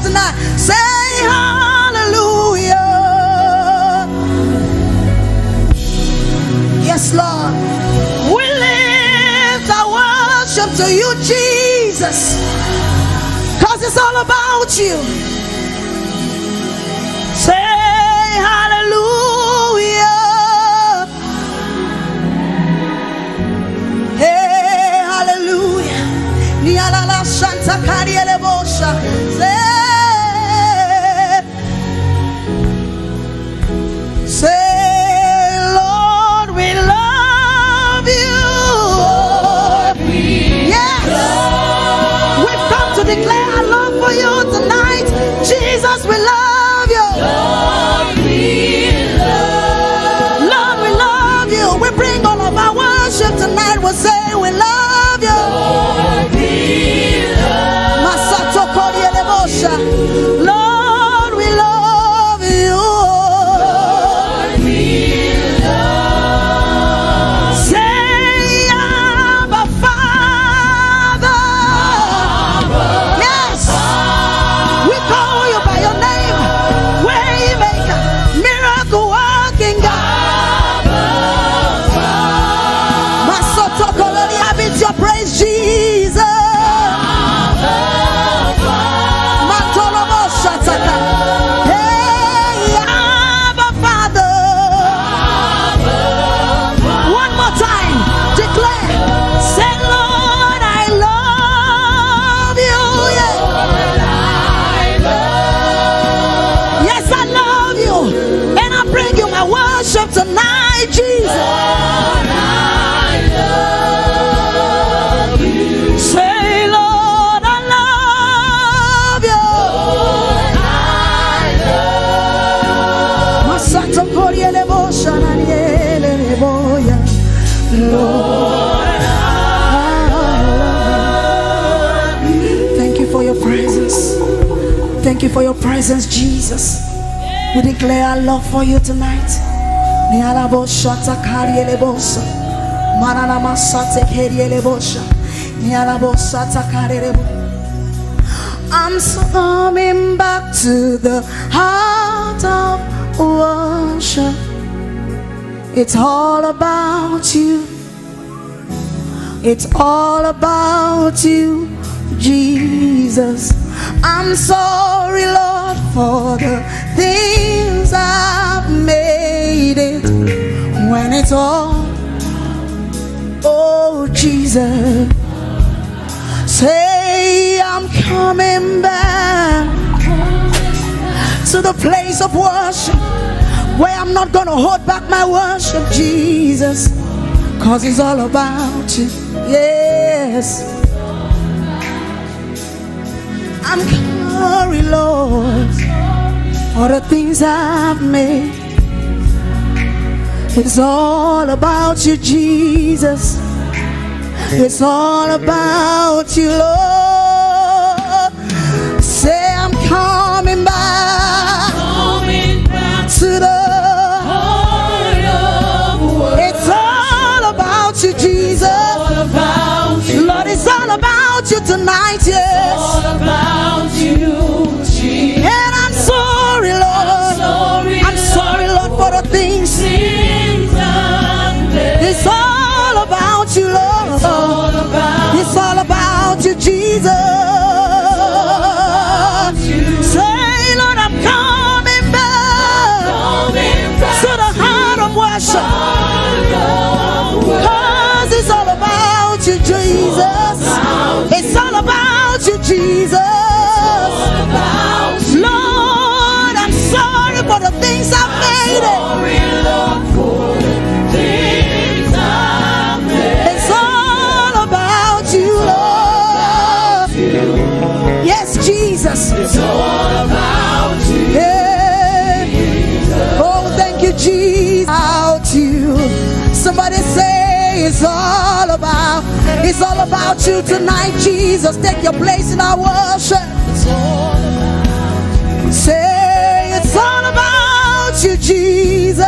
tonight. Say hallelujah. Yes, Lord. We lift our worship to you, Jesus. Because it's all about you. Say hallelujah. Hey, hallelujah. Nialala Santa Kariele Bosha. Say, say, Lord, we love you. Yes. We've come to declare our love for you tonight. Jesus, we love you. Lord, we love you. We bring all of our worship tonight. We say we love you. Masato Koriele Bosha. Lord, we love you. Say, Abba Father. Yes. We call you by your name. Waymaker, miracle working God. Masotokoloria, it's your praise, Jesus. Matoloboshataka. Hey, Abba Father. One more time, declare. Say, Lord, I love you. Yeah. Yes, I love you. And I bring you my worship tonight, Jesus. Say, Lord, I love you. Masato Koriele Bosha Naniele Boya. Lord, I love you. Thank you for your presence. Thank you for your presence, Jesus. We declare our love for you tonight. Nialabo shata kariele bosa. Manana masate keriele bosha. Nialabo sata karele bo-, I'm so coming back to the heart of worship. It's all about you. It's all about you, Jesus. I'm sorry, Lord, for the things I've made it. When it's all, oh, Jesus, say I'm coming back to the place of worship where I'm not gonna hold back my worship, Jesus, 'cause it's all about you. Yes. I'm sorry, Lord, for the things I've made. It's all about you, Jesus. It's all about you, Lord. Say I'm coming back, coming back to the heart of worship. It's all about you, Jesus. All about you. Lord, it's all about you tonight, yes. All about you, Jesus. And I'm sorry, Lord. I'm sorry, I'm sorry, Lord, for the things. Things I've done. It's all about you, Lord. It's all about, it's all about you, Jesus. Say, Lord, I'm coming back, coming back to the heart of worship. Heart of worship. 'Cause it's all about you, Jesus. It's all about you, Jesus. Lord, I'm sorry for the things I've made it. It's all about you, Lord. Yes, Jesus. It's all about you. Yeah. Oh, thank you, Jesus. About you. Somebody say, it's all about, it's all about you tonight, Jesus. Take your place in our worship. Say, it's all about you, Jesus.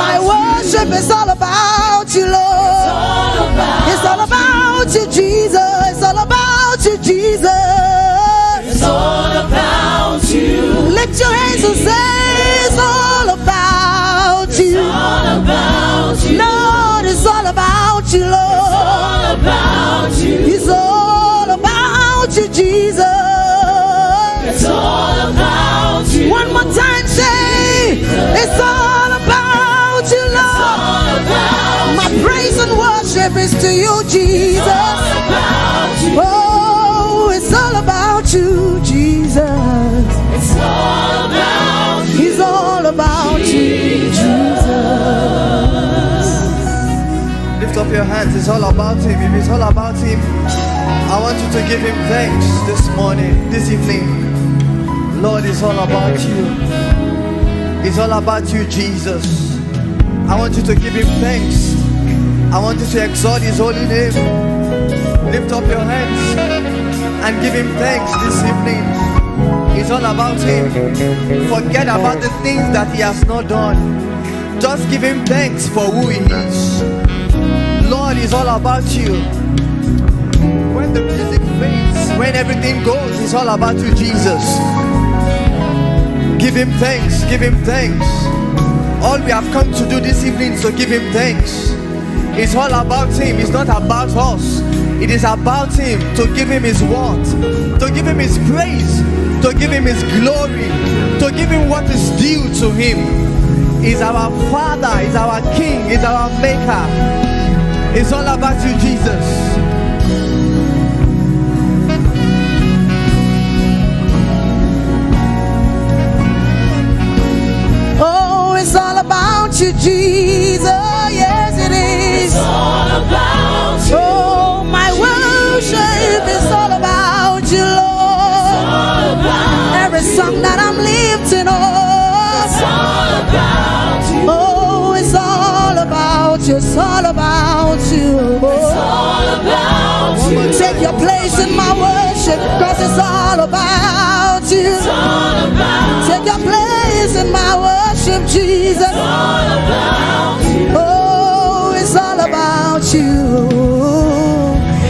My worship is all about you, Lord. It's all about you, Jesus. It's all about you, Jesus. Lord. It's all about you, Jesus. It's all about you. One more time, say, it's all about you, Lord. My praise and worship is to you, Jesus. Oh, it's all about you, Jesus. It's all about you, Jesus. Lift up your hands. It's all about him. If it's all about him, I want you to give him thanks this morning, this evening. Lord, it's all about you. It's all about you, Jesus. I want you to give him thanks. I want you to exalt his holy name. Lift up your hands and give him thanks this evening. It's all about him. Forget about the things that he has not done. Just give him thanks for who he is. Lord, it's all about you. When the music fades, when everything goes, it's all about you, Jesus. Give him thanks, give him thanks. All we have come to do this evening is to give him thanks. It's all about him, it's not about us. It is about him, to give him his worth, to give him his praise, to give him his glory, to give him what is due to him. He's our Father, he's our King, he's our Maker. It's all about you, Jesus. Oh, it's all about you, Jesus. Yes, it is. It's all about you. Oh, my worship is all about you, Lord. It's all about every song that I'm lifting up. It's all about you. Oh, it's all about you. It's all about you. It's all about you. Take your place in my worship, 'cause it's all about you. It's all about take your place in my worship, Jesus. It's all about you. Oh, it's all about you.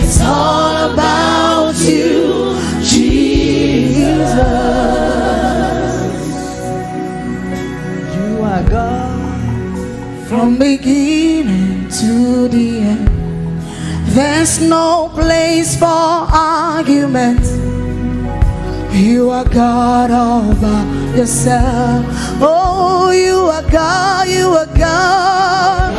It's all about you, Jesus. You are God from beginning to the end. There's no place for argument. You are God all by yourself. Oh, you are God, you are God.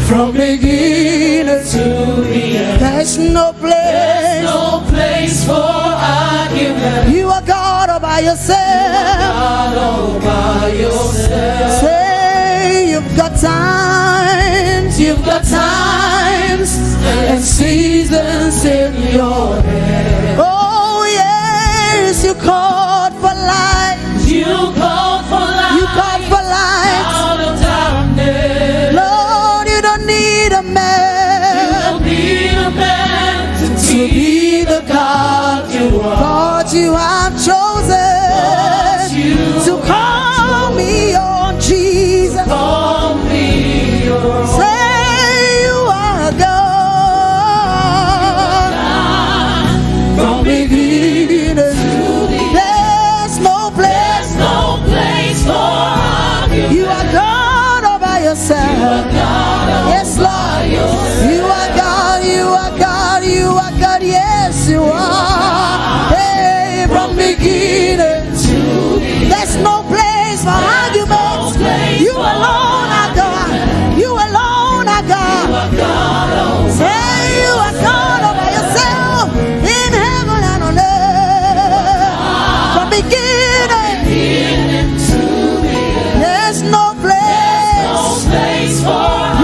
From beginning to the end. There's no place. There's no place for argument. You are God all by yourself. God all by yourself. Say you've got times, you've got times and seasons in your hand. Oh yes, you called for light. You called for light. You called for light. Out of darkness. Lord, you don't need a man. You don't need a man to be the God you are. But you have chosen to call me your Jesus. Call me your. Say you are God. From beginning to the end. There's no place. There's no place for argument. You are God all by yourself. You are God all by yourself. Yes, Lord. You are God, you are God, you are God. Yes, you are. Hey, from beginning to the end. There's no place for argument. You alone are God. You alone are God. Say you are God all by yourself in heaven and on earth. From beginning, there's no place.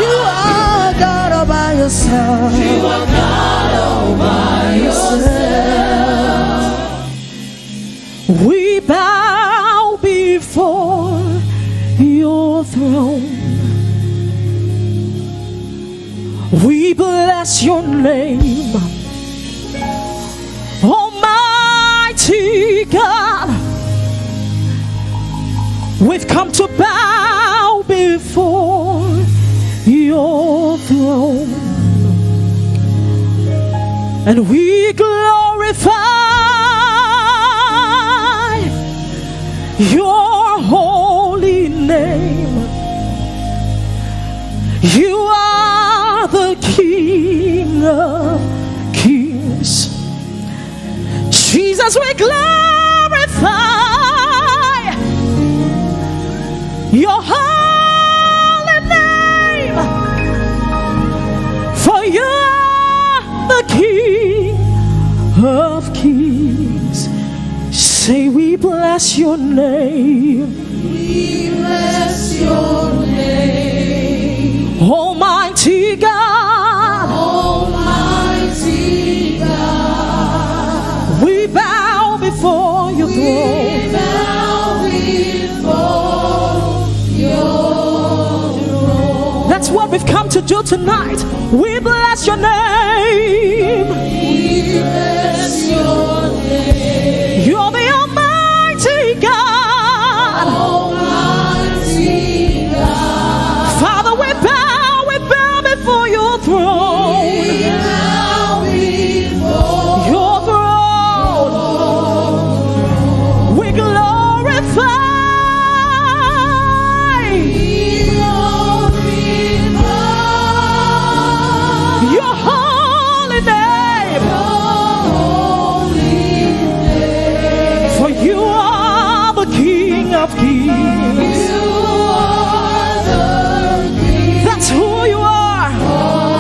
You are God all by yourself. You are God all by yourself. We bow before your throne. We bless your name, Almighty God. We've come to bow before your throne, and we glorify your holy name. You are the of Kings. Jesus, we glorify your holy name, for you are the King of Kings. Say, we bless your name. We bless your name. Almighty God. Almighty God. We bow before your throne. We bow before your throne. That's what we've come to do tonight. We bless your name. We bless your name. You're the Almighty God. Almighty God. Father, we bow, we bow before your throne. We bow before your throne. We glorify. We glorify. Your holy name. For you are the King of Kings. That's who you are.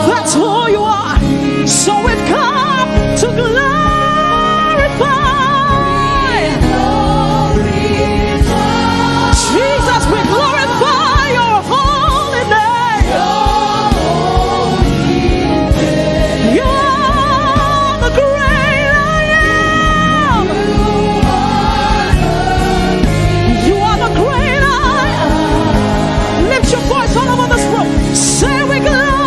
That's who you are. So we've come to glorify. Jesus, we glorify your holy name. You are the great I am. You are the great I am. Lift your voice all over this room. Say, we glorify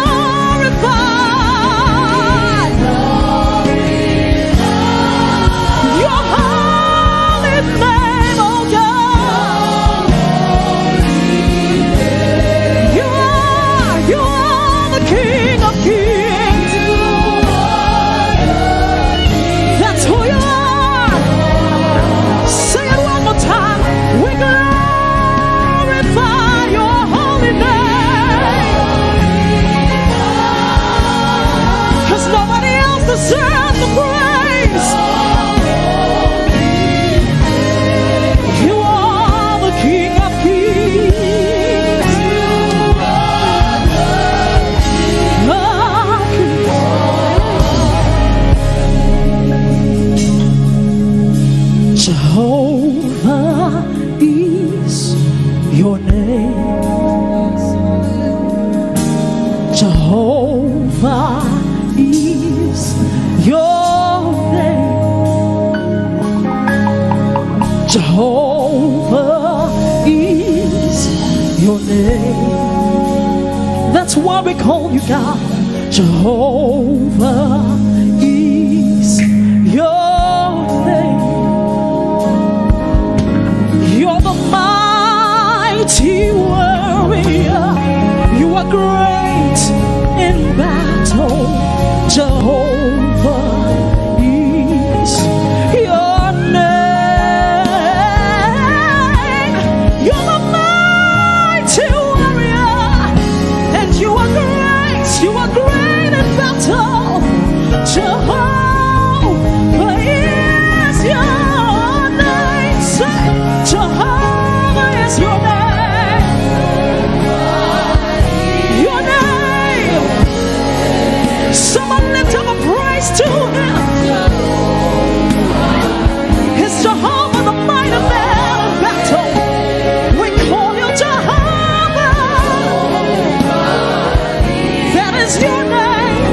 your holy name, oh God. You are, you are the King of Kings. That's who you are. Say it one more time. We glorify your holy name. 'Cause nobody else deserves the praise. You are the King of Kings. Jehovah is your name. Jehovah is your name. Jehovah is your name. That's why we call you God. Jehovah is your name. You're the mighty warrior. You are great in battle. Jehovah is your name. You're the mighty warrior, and you are great. You are great in battle. Jehovah is your name. Say, Jehovah is your name. Your name. Someone lift up a praise to him. He's Jehovah, the mighty man of battle. We call you Jehovah. That is your name.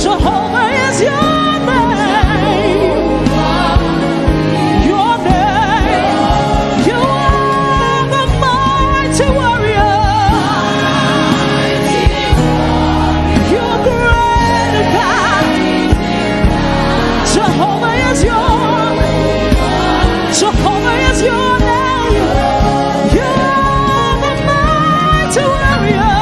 Jehovah is your name. Your name. You are the mighty warrior. You're great in battle. Jehovah is your, Jehovah is your name. You're the mighty warrior.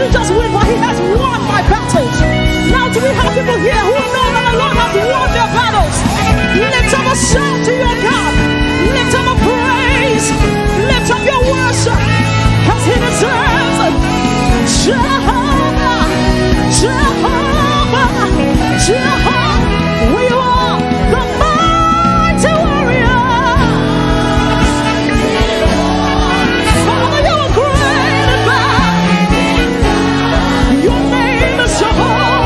He just win, but he has won my battles. Now, do we have people here who know that the Lord has won their battles? Lift up a shout to your God. Lift up a praise. Lift up your worship. Because he deserves it. Jehovah, Jehovah, Jehovah. We are the mighty warrior. Father, you are great and bad. Your name is Jehovah.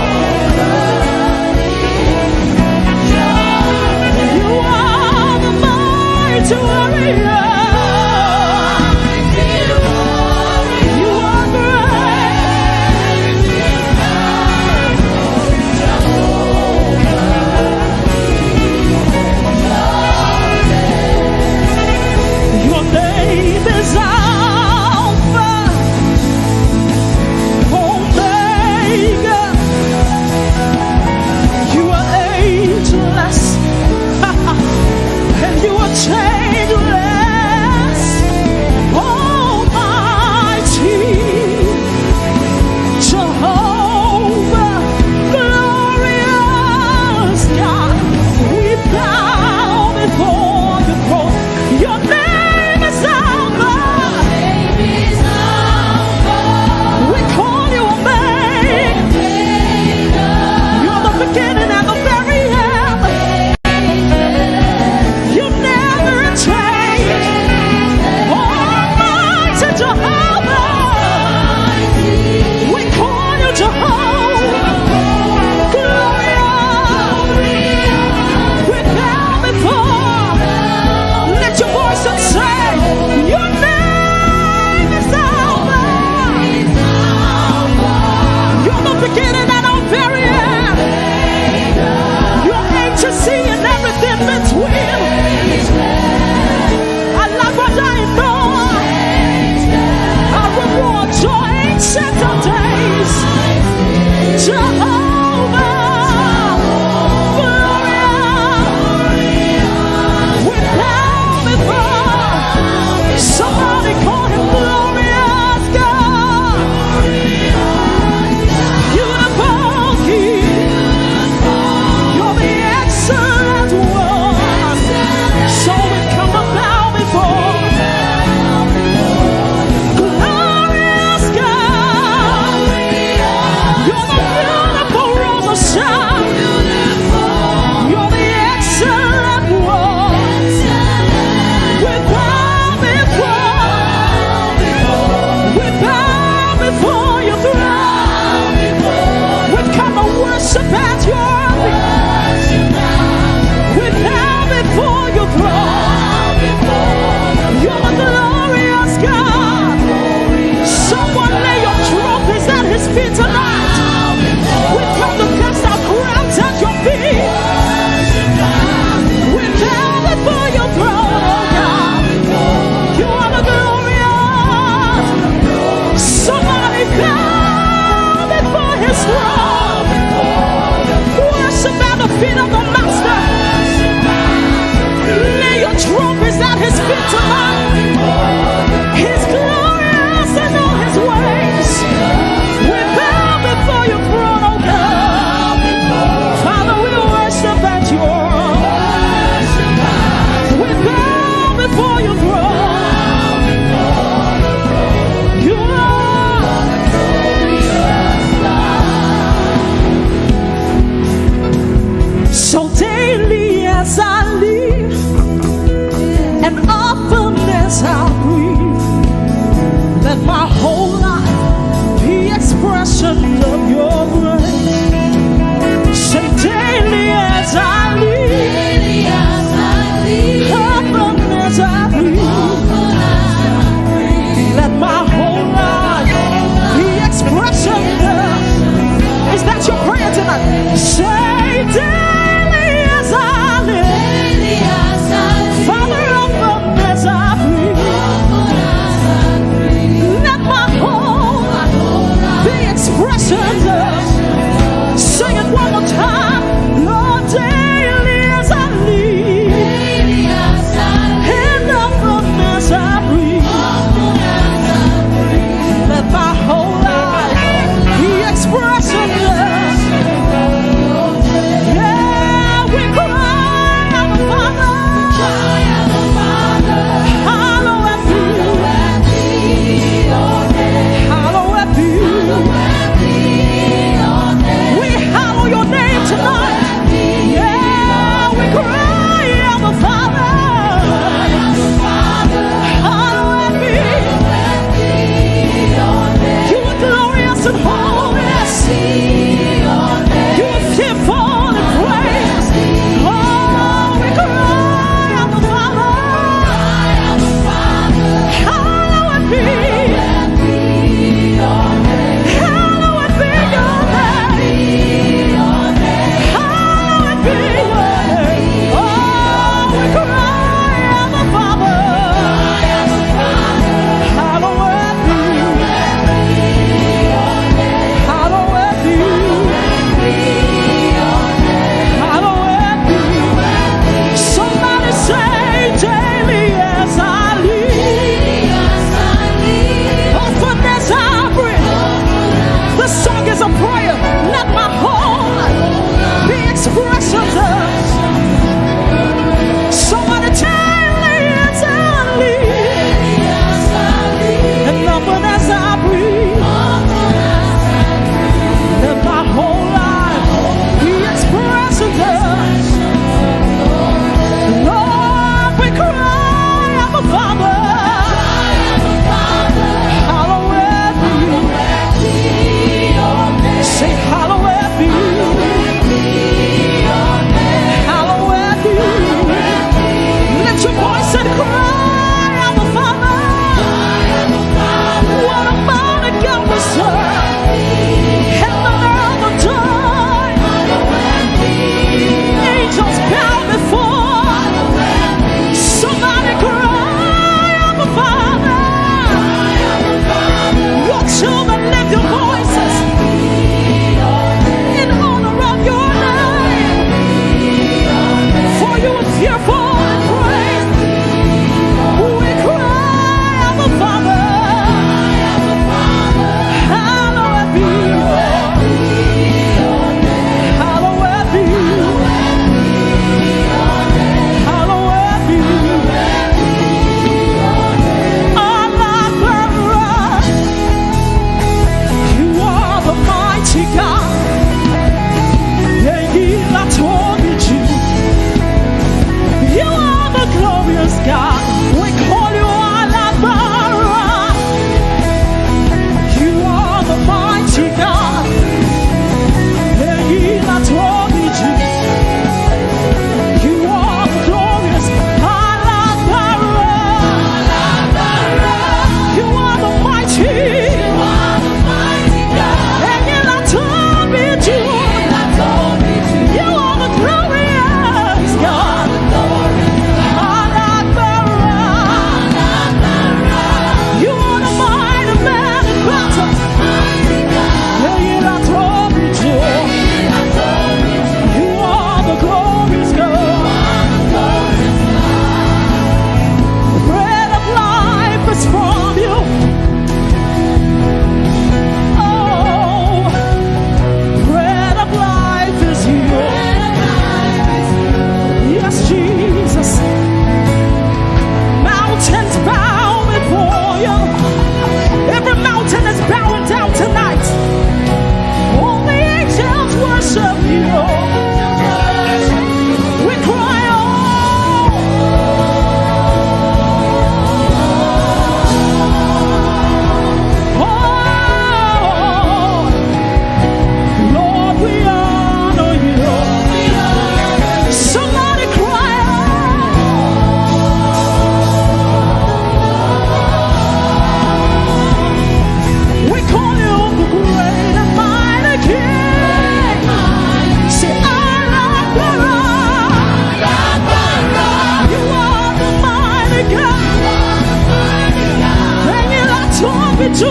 You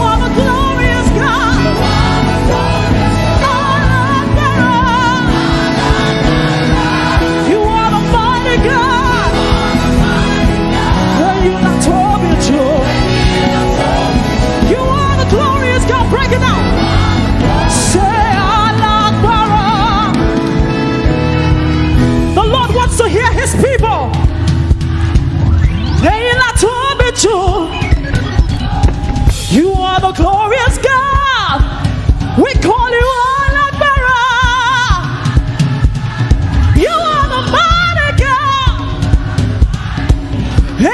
are the glorious God. You are the mighty God. You are the glorious God. Break it down. Say, "Alágbára." The Lord wants to hear his people. Èyí la tóbi jù. You are the glorious God. We call you Alágbára. You are the mighty God.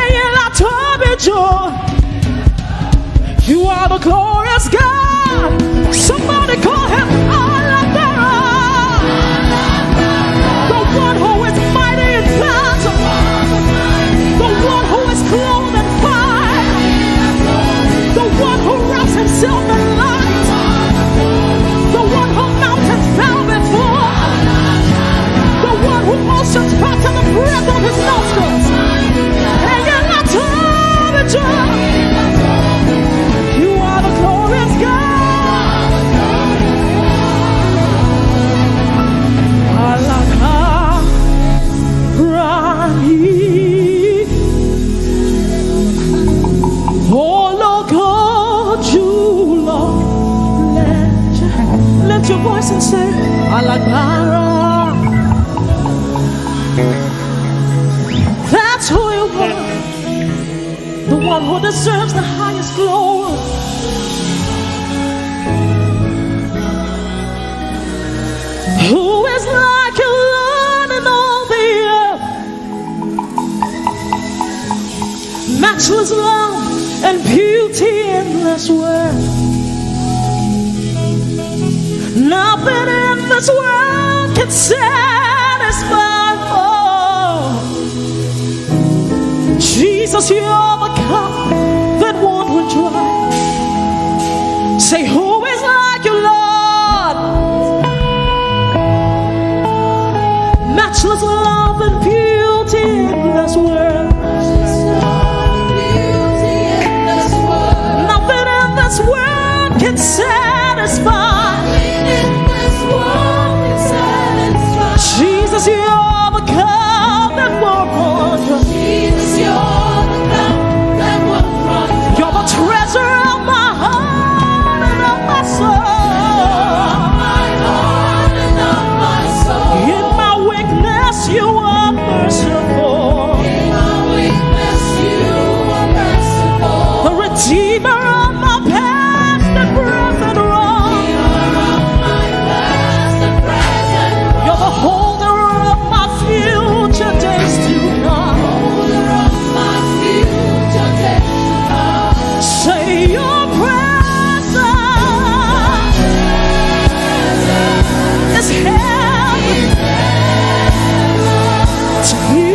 Èyí la tóbi jù. You are the glorious God. Somebody call him Alágbára. The one who is mighty in battle. The one who is clothed in fire. The one who wraps himself in light. The one who mountains bow before. The one who oceans pass in the breath of his nostrils. Èyí la tóbi jù. You are the glorious God. Alágbára ni. Ológo jùlọ. Lift your, lift your voice and say, "Alágbára." That's who you are. The one who deserves the highest glory. Who is like you, Lord, in all the earth? Matchless love and beauty in this world. Nothing in this world can satisfy. Oh, Jesus, you're the cup that won't run dry. Say, "Who is like you, Lord?" Matchless love and beauty in this world. Nothing in this world can satisfy. Jesus, you're the cup that won't run dry. You're the treasure of my heart and of my soul. In my weakness, you are merciful. The Redeemer of my past and present wrong. You're the holder of my future days to come. Say, your presence is heaven to me.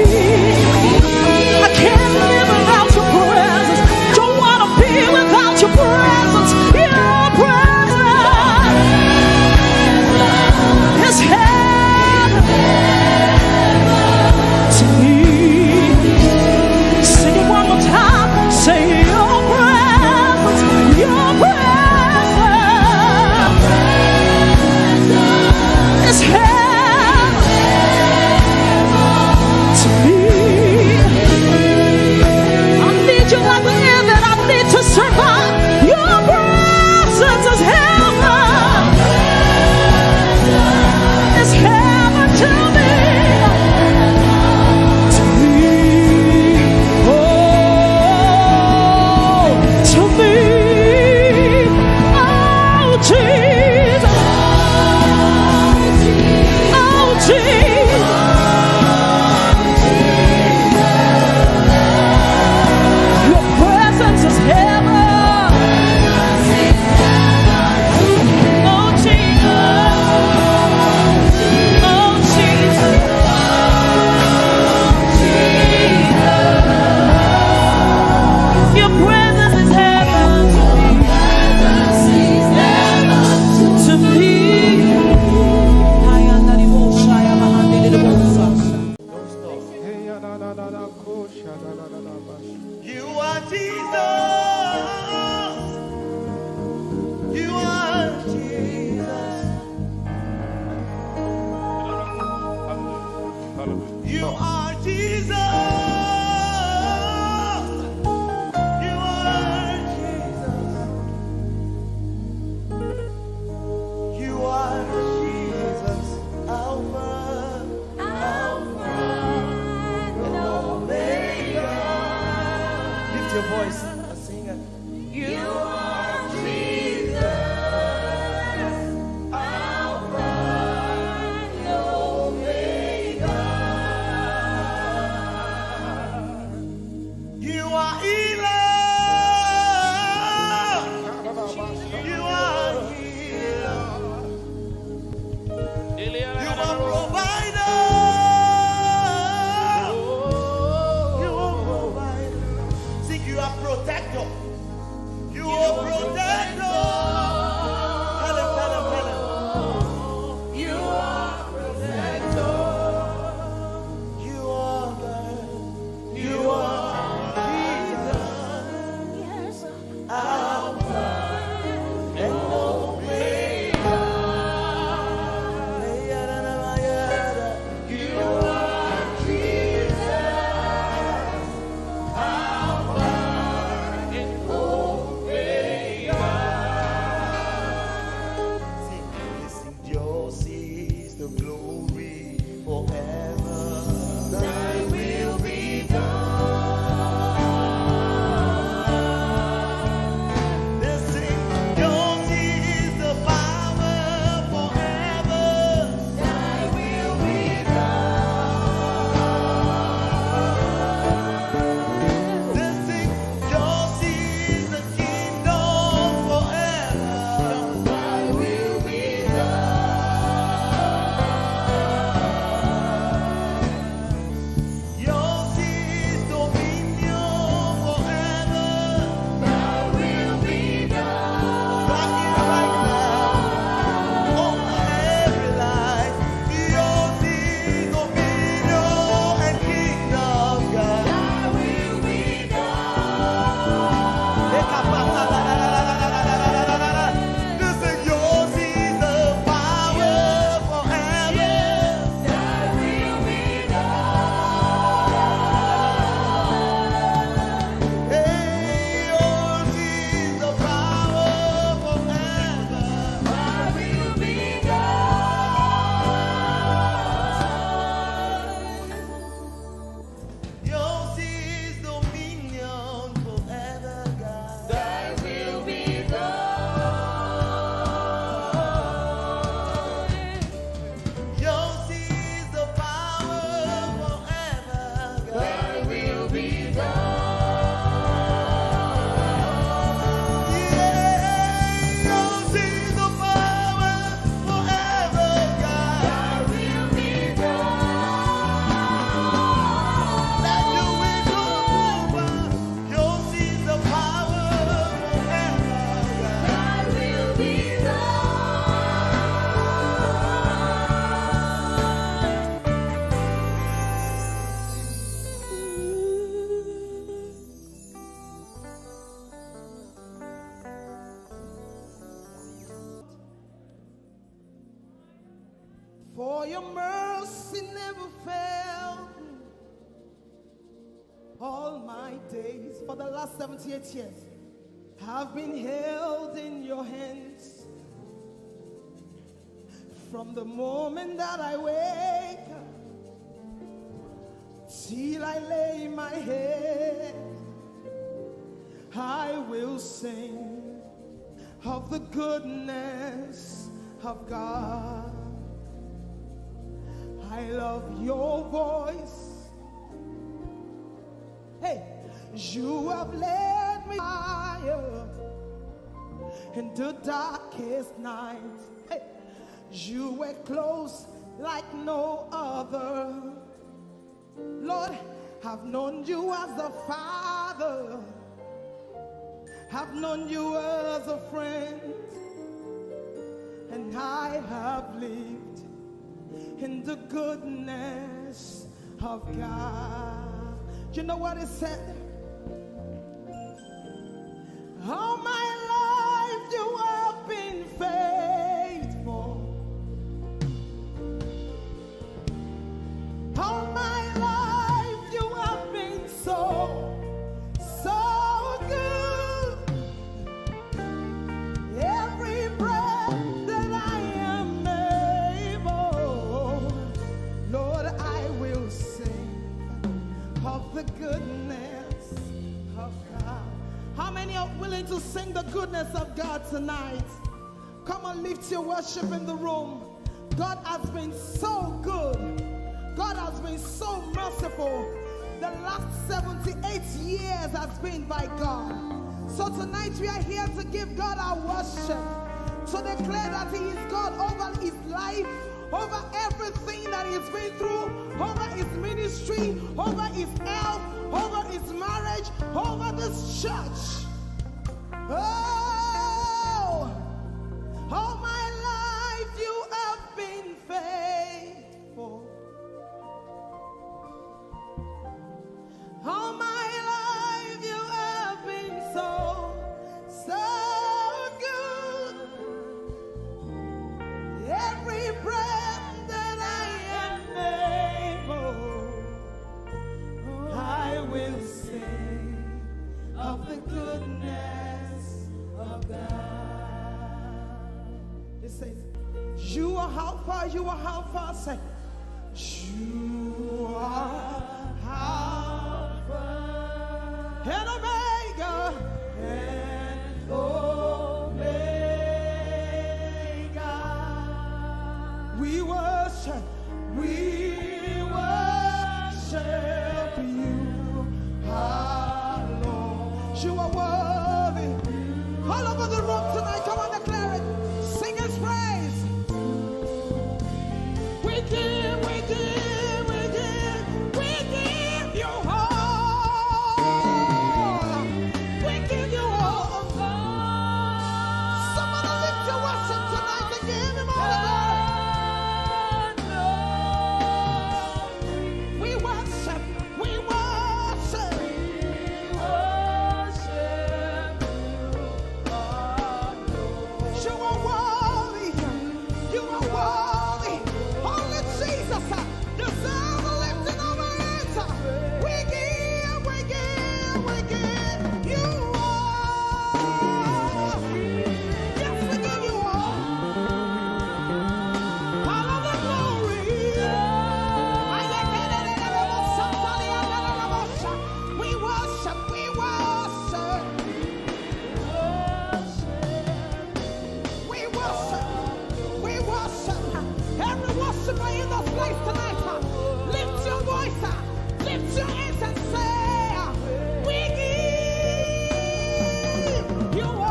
I can't live without your presence. Don't wanna be without your presence. Your presence is heaven to me. Sing it one more time. Say, your presence, your presence is heaven to me. I need you like the air that I need to survive. Your presence is heaven. It's heaven to me. To me. Oh, to me. Oh, Jesus. Oh, Jesus. Your presence is heaven. Oh, Jesus. Oh, Jesus. Your presence is heaven to me. You are Jesus. You are Jesus. You are Jesus. You are Jesus. You are Jesus. Alpha. Alpha and Omega. Lift your voice and sing it. You are Jesus, Alpha and Omega. You are healer. You are healer. You are provider. You are provider. Sing, you are protector. You are protector. Tell him, tell him, tell him. You are protector. You are God. You are Jesus. Alpha and Omega. You are Jesus. Alpha and Omega. Sing, sing, yours is the glory forever. Thy will be done. They sing, yours is the power forever. Thy will be done. They sing, yours is the kingdom forever. Thy will be done. Yours is dominion forever. Thy will be done. Right here, right now, over every life. Yours is dominion and kingdom, God. Thy will be done. This is yours is the power forever. Thy will be done. Hey, yours is the power forever. Thy will be done. Yours is dominion forever, God. Thy will be done. Yours is the power forever, God. Thy will be done. Yeah, yours is the power forever, God. Thy will be done. Let your will come over. Yours is the power forever, God. Thy will be done. For your mercy never failed me. All my days, for the last seventy-eight years, have been held in your hands. From the moment that I wake up till I lay my head, I will sing of the goodness of God. I love your voice. Hey, you have led me higher in the darkest night. Hey, you were close like no other. Lord, I've known you as a father. I've known you as a friend. And I have lived in the goodness of God. You know what he said? All my life you have been faithful. All my life you have been so, so good. Every breath that I am able, Lord, I will sing of the goodness of God. How many are willing to sing the goodness of God tonight? Come on, lift your worship in the room. God has been so good. God has been so merciful. The last seventy-eight years has been by God. So tonight we are here to give God our worship, to declare that He is God over his life, over everything that he's been through, over his ministry, over his health, over his marriage, over this church. Oh, all my life you have been faithful. All my life you have been so, so good. Every breath that I am able, I will sing of the goodness of God. It says, you are Alpha, you are Alpha. Say, you are Alpha and Omega. And Omega. We worship, we worship you, our Lord. You are worthy. All over the room tonight, come on, declare it. Sing his praise. We give, we give, we give, we give you all. We give you all. Somebody lift your worship tonight and give him all the glory. We worship, we worship. You are worthy. You are worthy. Only Jesus, uh, deserve the lifting of our hands, uh. We give, we give, we give you all. Yes, we give you all. All of the glory. We worship, we worship. We worship. We worship. Every worshiper in this place tonight, uh, lift your voice, uh, lift your hands and say, uh, we give you all.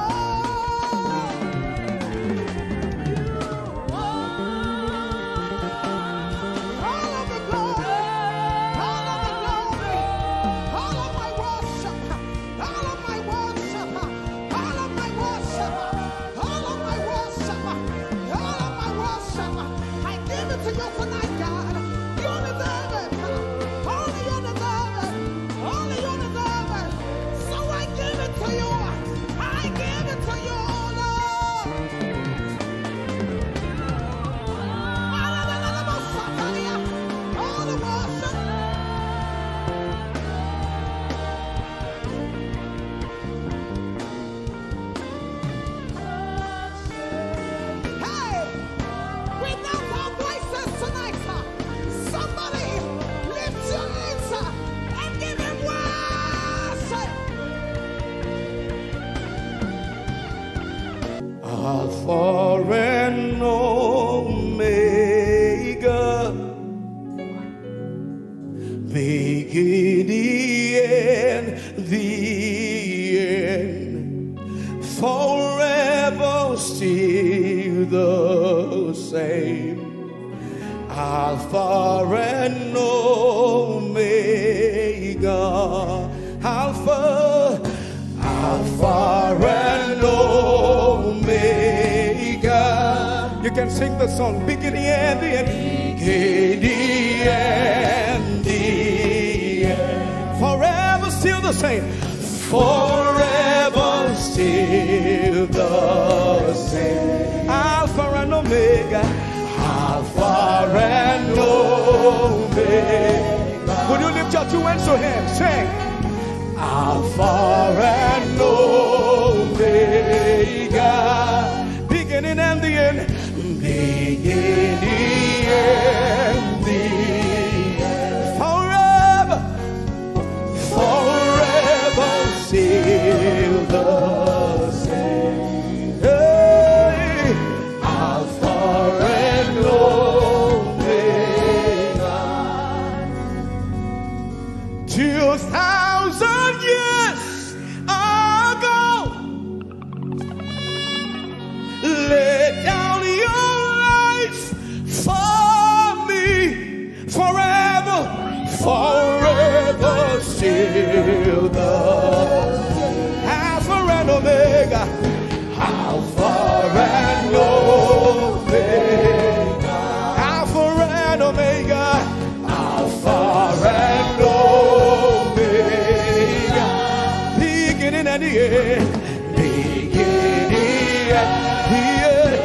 All of the glory, all of the glory, all of my worship, all of my worship, all of my worship, all of my worship, all of my worship. I give it to you tonight, God. You deserve it. Only you deserve it. Only you deserve it. So I give it to you. I give it to you, oh Lord. All the worship. Hey! We lift our voices tonight, uh. Somebody lift your hands, uh, and give him worship. Alpha and Omega, beginning and the end, forever still the same. Alpha and Omega, Alpha, Alpha and Omega. You can sing the song, beginning and the end. Beginning and the end. Same. Forever still the same. Alpha and Omega. Alpha and Omega. Would you lift your two hands to him? Sing. Alpha and Omega. Beginning and the end. Beginning and the end. Forever, forever still the same. Hey, Alpha and Omega. Two thousand years ago, lay down your life for me. Forever, forever still the Alpha and Omega. Alpha and Omega. Alpha and Omega. Alpha and Omega. Beginning and the end. Beginning and the end.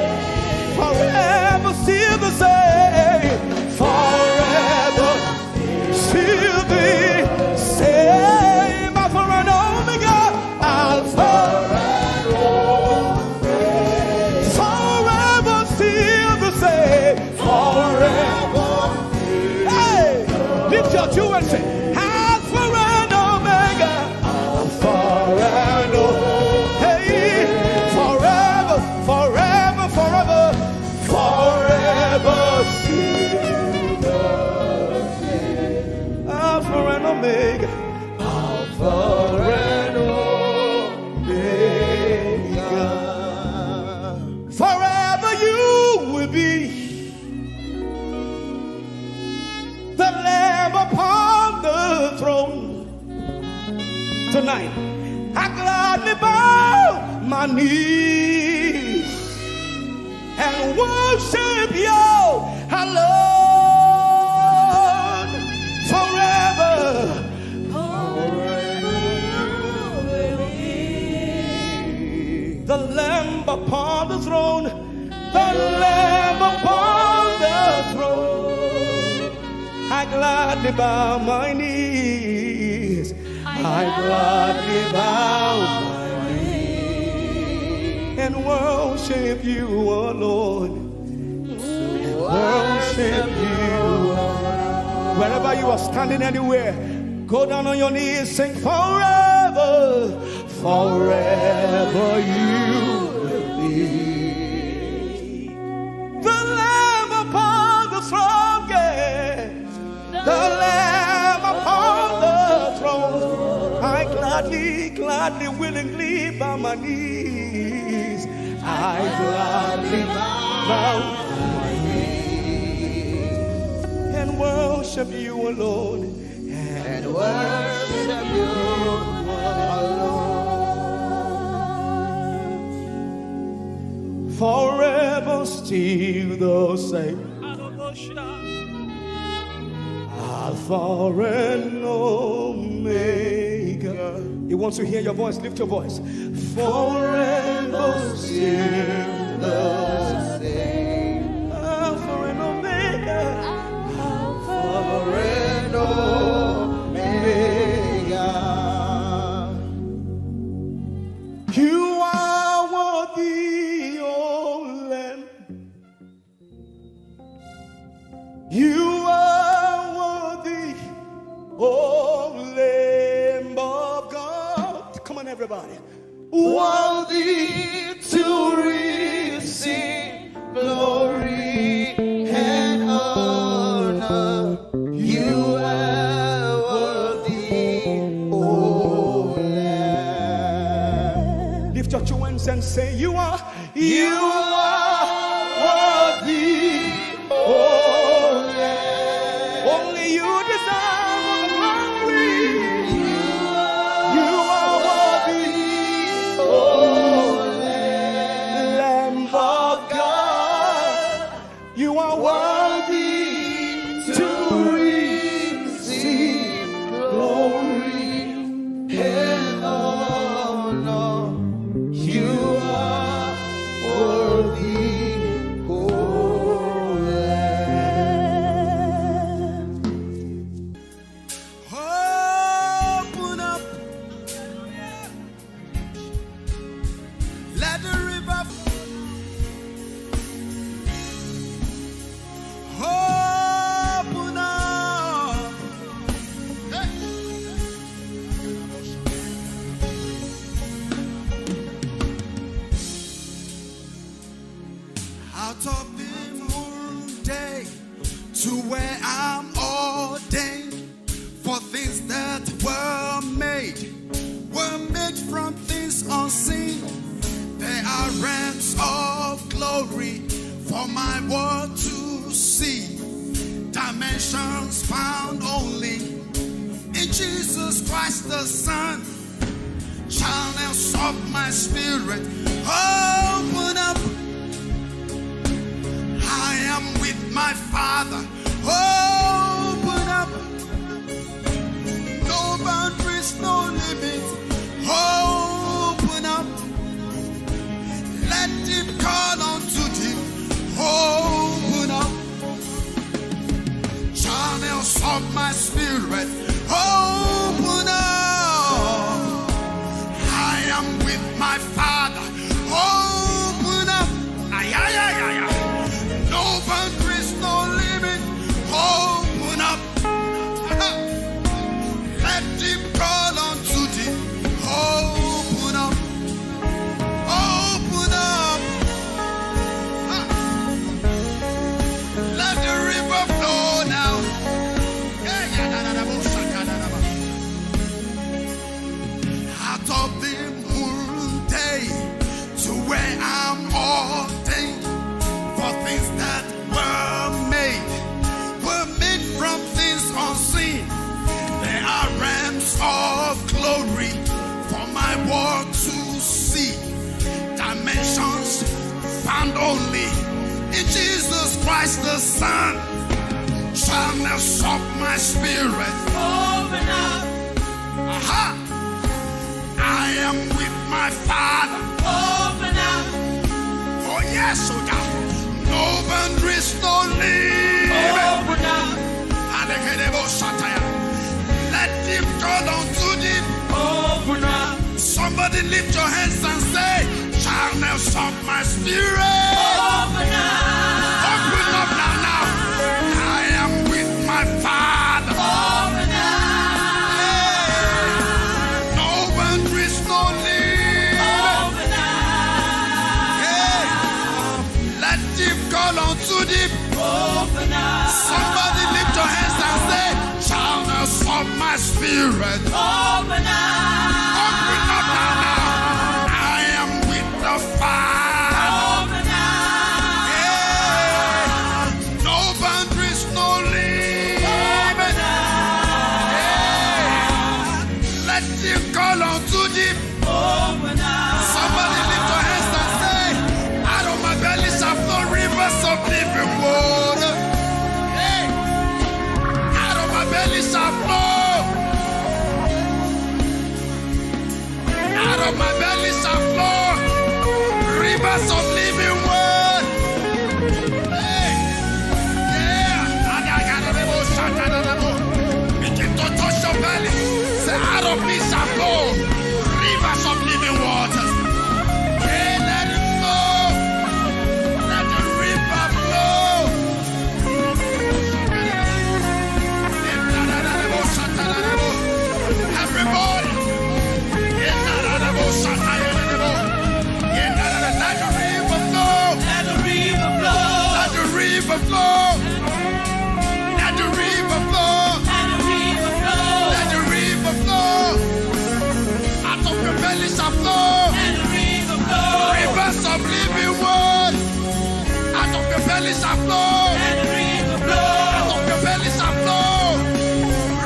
Forever still the same. Forever still the same. Alpha and Omega. Alpha and Omega. Forever still the same. Forever. Hey, lift your two and say, Alpha and Omega. Alpha and Omega. Hey, forever, forever, forever, forever. Alpha and Omega. Alpha and Omega. Forever you will be the Lamb upon the throne. Tonight, I gladly bow my knees and worship you alone forever. The Lamb upon the throne, the Lamb upon the throne. I gladly bow my knees. I gladly bow my knees and worship you, O Lord. And worship you. Wherever you are standing, anywhere, go down on your knees, sing forever. Forever you will be the Lamb upon the throne, yeah. The Lamb upon the throne. I gladly, gladly, willingly bow my knees. I gladly bow my knees and worship you alone. And worship you alone. Forever still the same. Alpha and Omega. He wants to hear your voice. Lift your voice. Forever still the same. Alpha and Omega. Alpha and Omega. You are worthy, oh Lamb. You are worthy, oh Lamb of God. Come on, everybody. Worthy to receive glory and honor. You are worthy, oh Lamb. Lift your two hands and say, you are, you are worthy, oh Lamb. Only you deserve all the glory. You are worthy, oh Lamb of God. You are worthy to receive glory From things unseen, there are realms of glory for my world to see. Dimensions found only in Jesus Christ the Son. Channels of my spirit open up. I am with my Father. Open up. No boundaries, no limits. Open up. Let deep call unto deep. Open up. Channels of my spirit. Open up. I am with my Father. Open up. Ay, ay, ay, ay, ay. No boundaries, no limit. Open up. Let deep call unto deep. Open up. Open up. Ah. Let the river flow now. Yeah, yeah, da, da, da, bo, shaka, da, da, ba. Out of the moon day to where I'm ordained for things that were made, were made from things unseen. There are realms of glory for my world to see. Dimensions found only in Jesus Christ the Son. Channels of my spirit. Open up. Aha! I am with my Father. Open up. Oh yes, oh yeah. No boundaries, no limit. Open up. Alekedebo sataya. Let deep call unto deep. Open up. Somebody lift your hands and say, channels of my spirit. Open up. Open up now, now. I am with my Father. Open up. No boundaries, no limit. Open up. Hey. Let deep call unto deep. Open up. Somebody lift your hands and say, channels of my spirit. Open up. Open up now, now. I am with the Father. Open up. Yeah. No boundaries, no limit. Open up. Yeah. Let deep call unto deep. Open up. Somebody lift your hands and say, out of my belly shall flow rivers of living water. Hey. Out of my belly shall flow. Out of my belly shall flow rivers of living water. Hey. Yeah. Begin to touch your belly. Say, out of me shall flow rivers of living waters. Hey, let it flow. Let the river flow. Everybody. Let the river flow. Let the river flow. Let the river flow. Let the river flow. Let the river flow. Let the river flow. Out of your belly shall flow. Let the river flow. Rivers of living water. Out of your belly shall flow. Let the river flow. Out of your belly shall flow.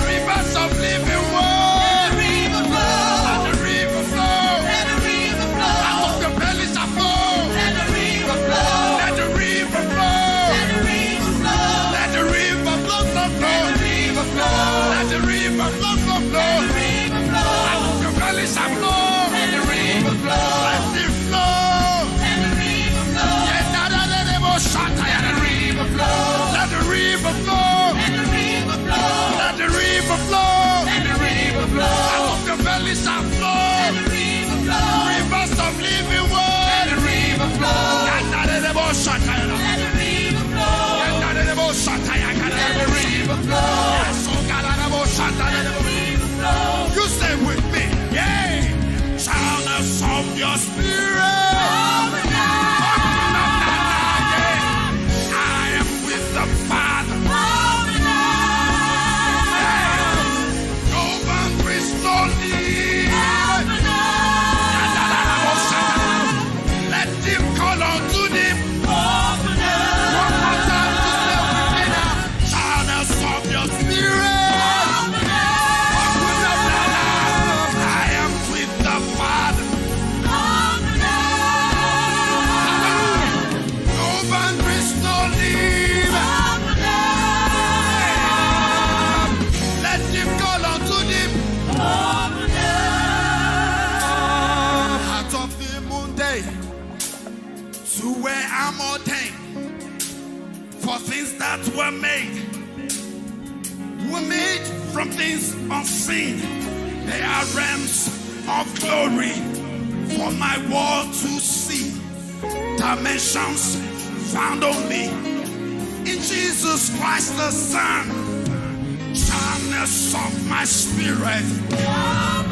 Rivers of living water. Let the river flow. Let the river flow. Let the river flow. Out of your belly shall flow. Let the river flow. Let the river flow. Let the river flow. Let the river flow, flow, flow. Let the river flow. Let the river flow, flow, flow. Let the river flow. Out of your belly shall flow. Let the river flow. Let it flow. Let the river flow. Yeah, da, da, da, da, bo, shata, yeah, da, da. Let the river flow. Let the river flow. Let the river flow. Let the river flow. Let the river flow. Out of your belly shall flow. Let the river flow. Rivers of living water. Let the river flow. Let the river flow. Let the river flow. You say with me, yeah. Channels of your spirit. Open up. Open up now, yeah. I am with the Father. Open up. Hey. No boundaries, no limit. Open up. that were made were made from things unseen. They are realms of glory for my world to see. Dimensions found only in Jesus Christ the Son. Channels of my spirit.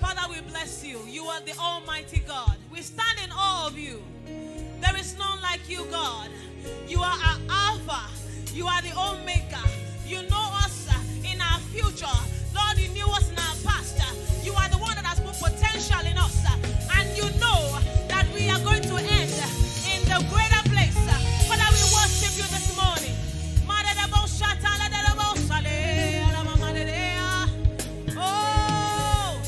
Father, we bless you. You are the Almighty God. We stand in awe of you. There is none like you, God. You are our Alpha. You are the Omega. You know us, uh, in our future. Lord, you knew us in our past. Uh, You are the one that has put potential in us. Uh, And you know that we are going to end in the greater place. Uh, Father, we worship you this morning. Oh,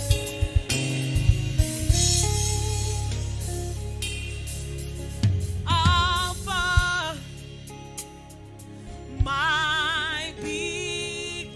Alpha, my beginning,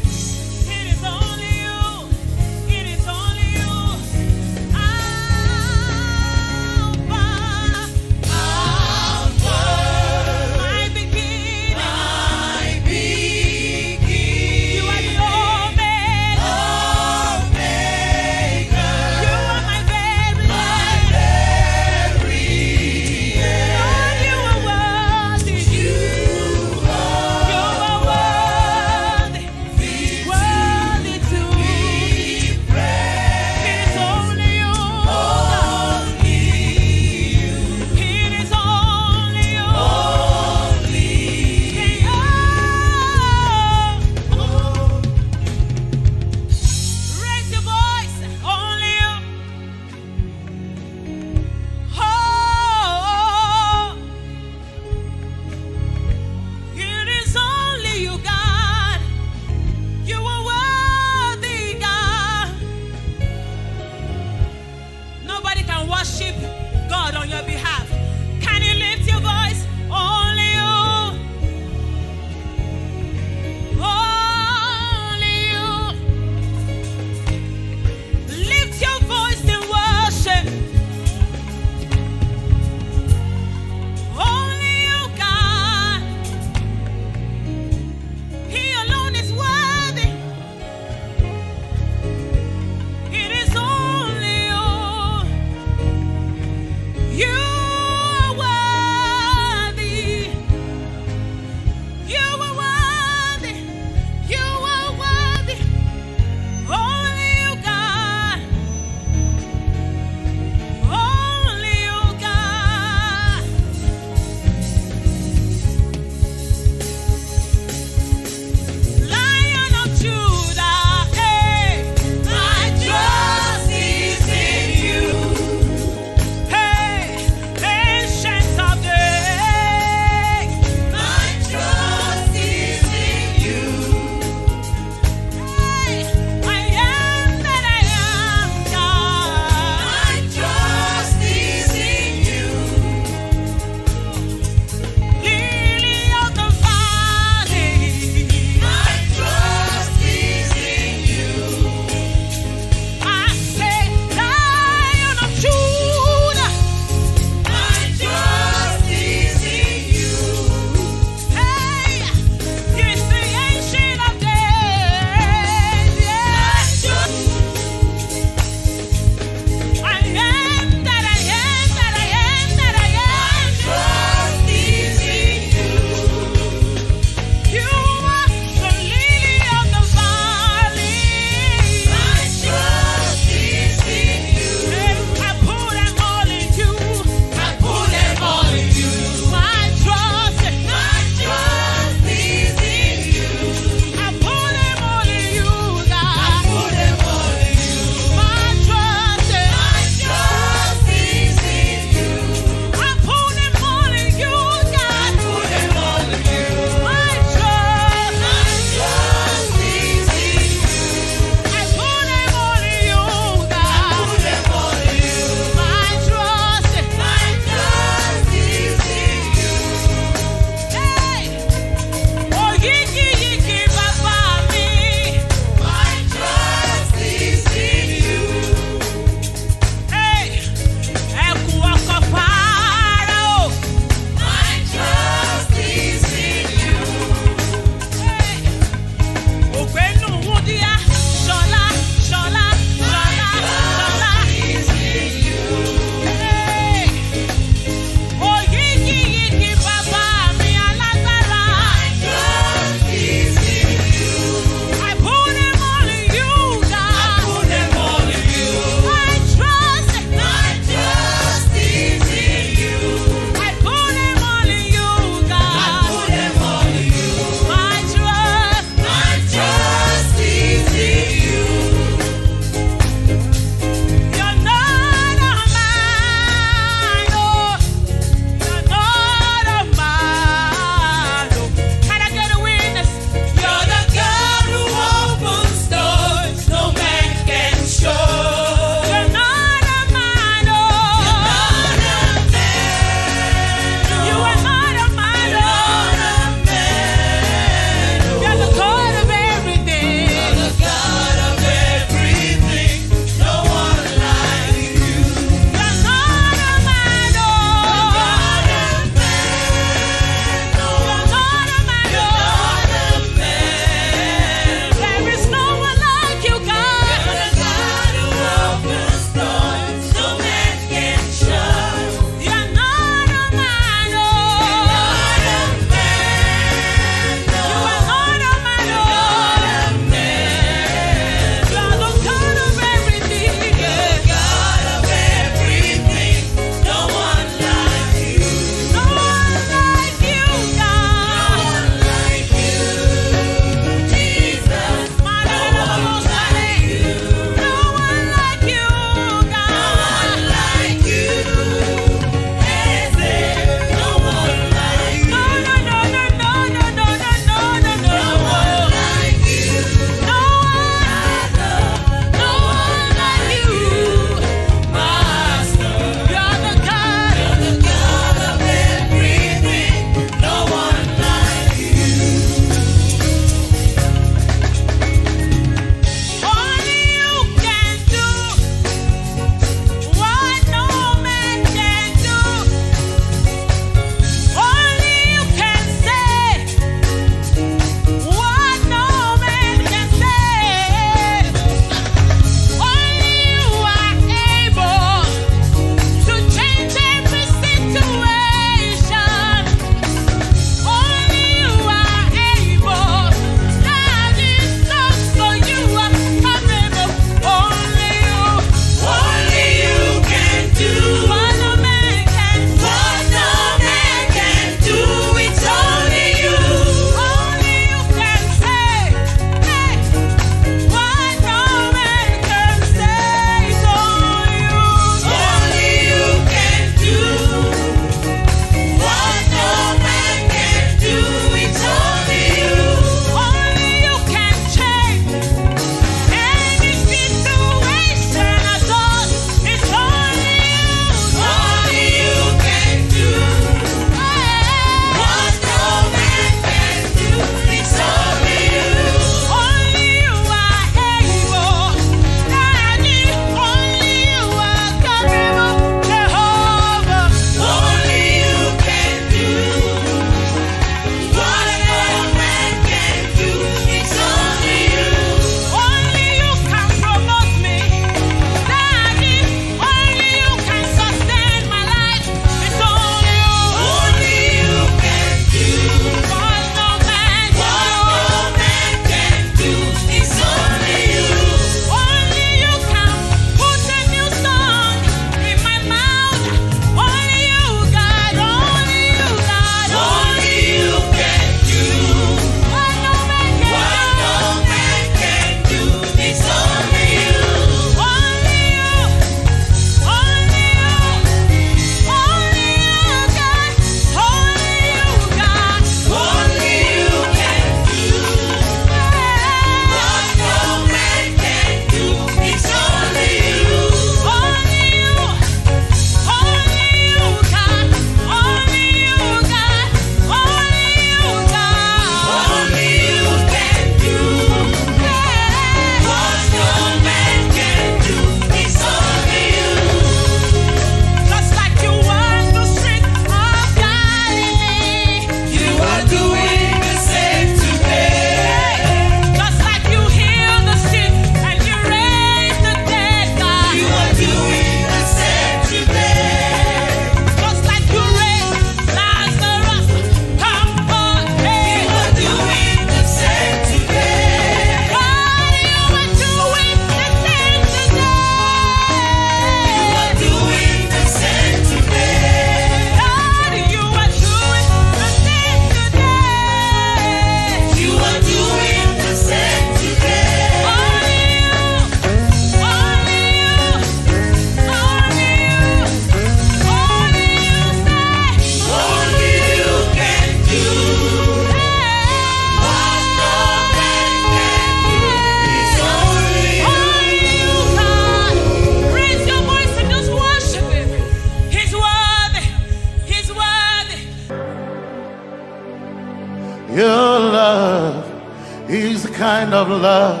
kind of love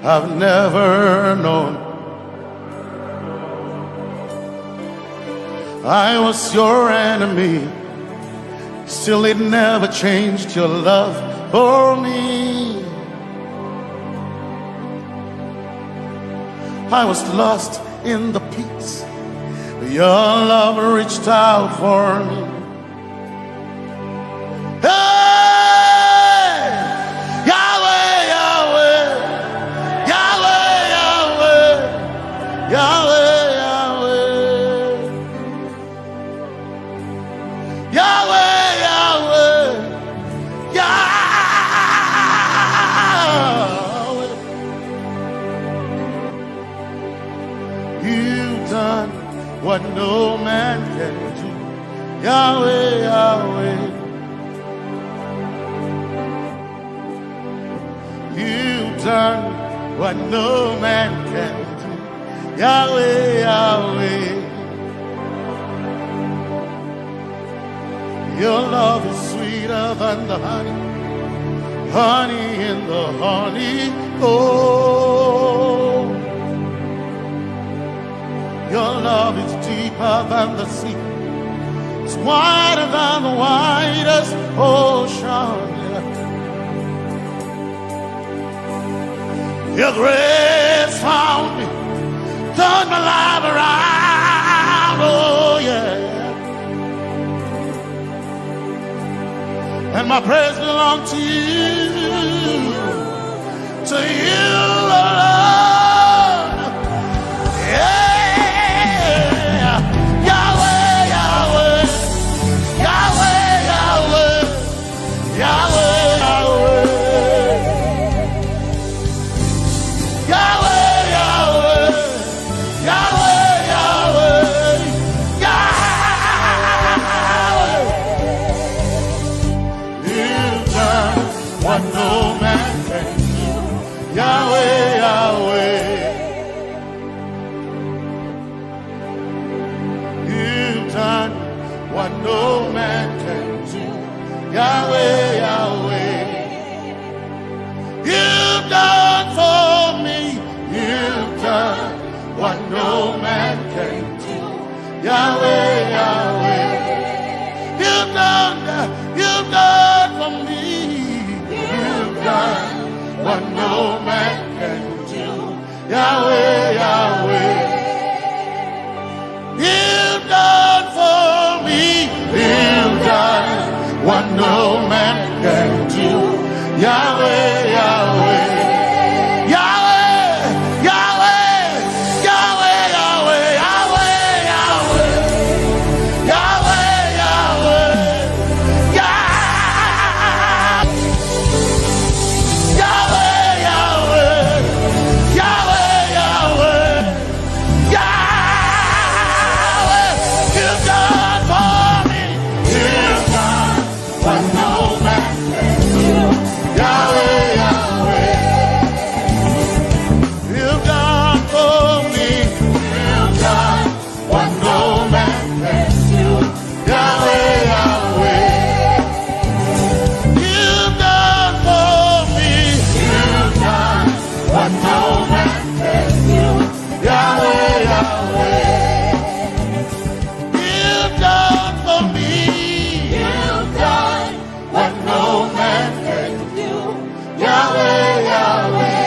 I've never known. I was your enemy, still it never changed your love for me. I was lost in the pits, but your love reached out for me. Hey! Yahweh, Yahweh, Yahweh, Yahweh, Yahweh, Yahweh. Yahweh, Yahweh, Yahweh. You've done what no man can do. Yahweh, Yahweh. You've done what no man can do. Yahweh, Yahweh. Your love is sweeter than the honey, honey in the honeycomb. Your love is deeper than the sea. It's wider than the widest ocean. Your grace found me, turned my life around. Oh yeah. And my praise belongs to you, to you alone. Yeah. Yahweh, Yahweh, Yahweh, Yahweh, Yahweh, Yahweh, Yahweh, Yahweh, Yahweh, Yahweh, Yahweh. You've done what no man can do. Yahweh, Yahweh. You've done what no man can do. Yahweh, Yahweh. You've done for me. You've done what no man can do. Yahweh, Yahweh. You've done, you've done for me. You've done what no man can do. Yahweh, Yahweh. You've done for me. You've done what no man can do. Yahweh, Yahweh. Yahweh, Yahweh, Yahweh, Yahweh, Yahweh, Yahweh. Yahweh, Yahweh, Yah-, Yahweh, Yahweh, Yahweh, Yahweh, Yahweh. You've done for me. You've done what no man can do. Yahweh, Yahweh. You've done for me. You've done what no man can do. Yahweh, Yahweh. You've done for me. You've done what no man can do. Yahweh, Yahweh. You've done for me. You've done what no man can do. Yahweh, Yahweh.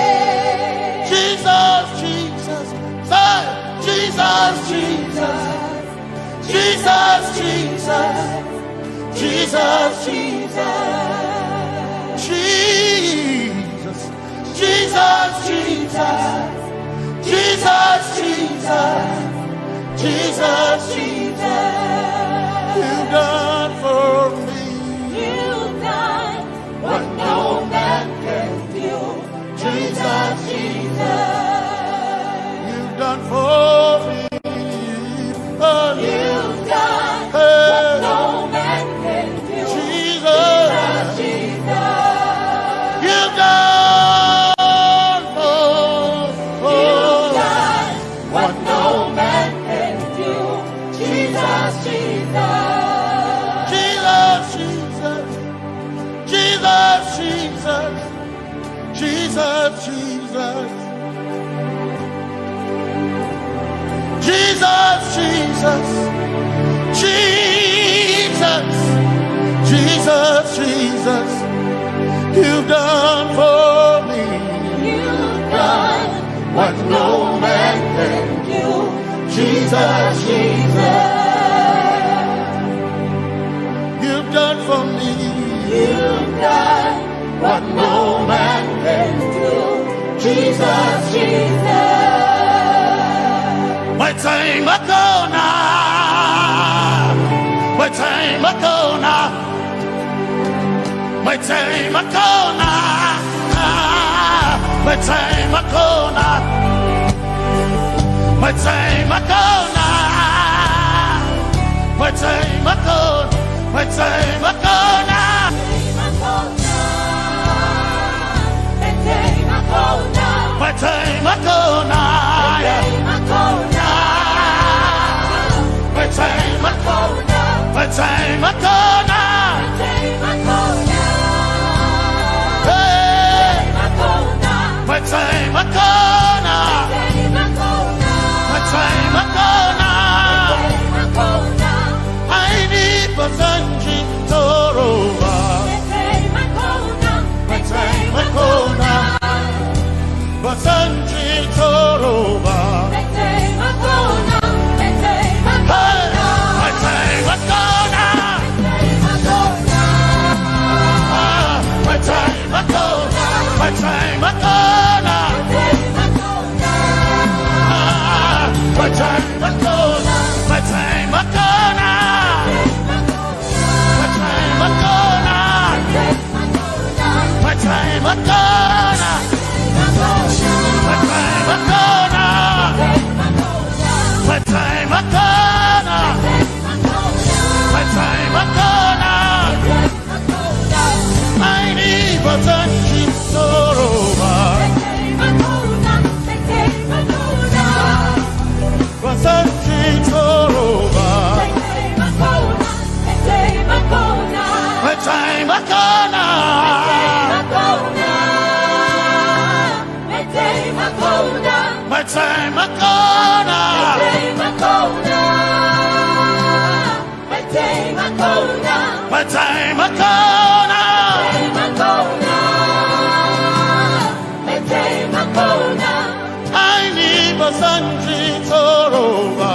Jesus, Jesus, say, Jesus, Jesus. Jesus, Jesus, Jesus, Jesus, Jesus, Jesus, Jesus, Jesus, Jesus, Jesus, Jesus. You've done for me. You've done what no man can do. Jesus, Jesus. You've done for me. Oh, you've done, hey, what no man can do. Jesus. Jesus, Jesus. You've done for, for, you've done what no man can do. Jesus, Jesus. Jesus, Jesus. Jesus, Jesus. Jesus, Jesus, Jesus, Jesus, you've done for me. You've done what no man can do. Jesus, Jesus, you've done for me. You've done what no man can do. Jesus, Jesus. Metsei makona. Metsei makona. Metsei makona. Metsei makona. Metsei makona. Metsei makona. Metsei makona. Metsei makona. Metsei makona. Metsei makona. Hey. Metsei makona. Metsei makona. Aini basanji toroba. Metsei makona. Basanji toroba. Hey, metsei makona. Ah, metsei makona. Metsei makona. Ah, metsei makona. Metsei makona. Metsei makona. Metsei makona. Metsei makona. Metsei makona. Metsei makona. Aini basanji toroba. Basanji toroba. Metsei makona. Metsei makona. Metsei makona. Metsei makona. Aini basanji toroba.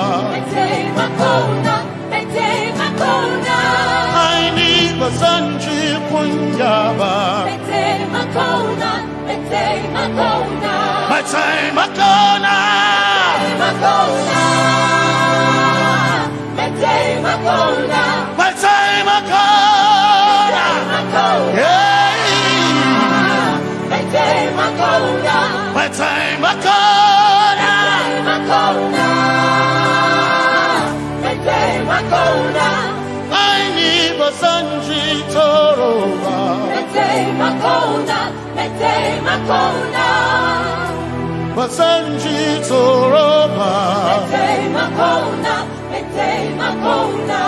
Aini basanji kunyaba. Metsei makona. Metsei makona. Metsei makona. Metsei makona. Hey. Metsei makona. Metsei makona. Metsei makona. Aini basanji toroba. Metsei makona. Metsei makona. Basanji toroba. Metsei makona. Metsei makona.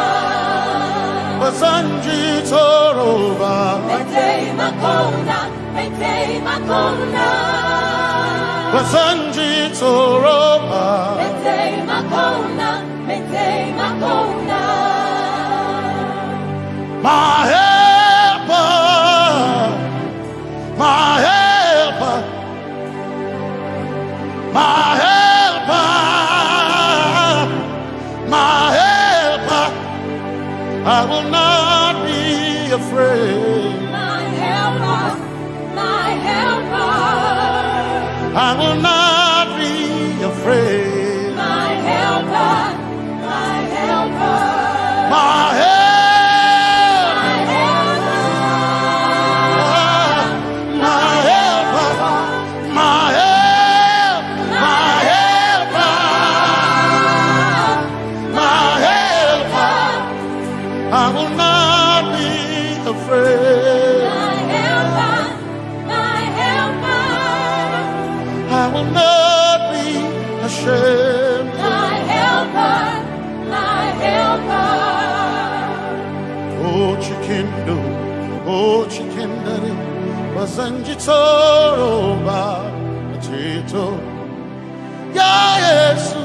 Basanji toroba. Metsei makona. Metsei makona. Basanji toroba. Metsei makona. Metsei makona. My helper. My helper, my helper, my helper, I will not be afraid. My helper, my helper, I will not be afraid. My helper, my helper. My help. My helper. My helper. My help. My helper. My helper. I will not be afraid. My helper. My helper. I will not be ashamed. My helper, my helper. Oh, chikindo, oh, chikindere, basanji toroba, tito. Ya Yesu,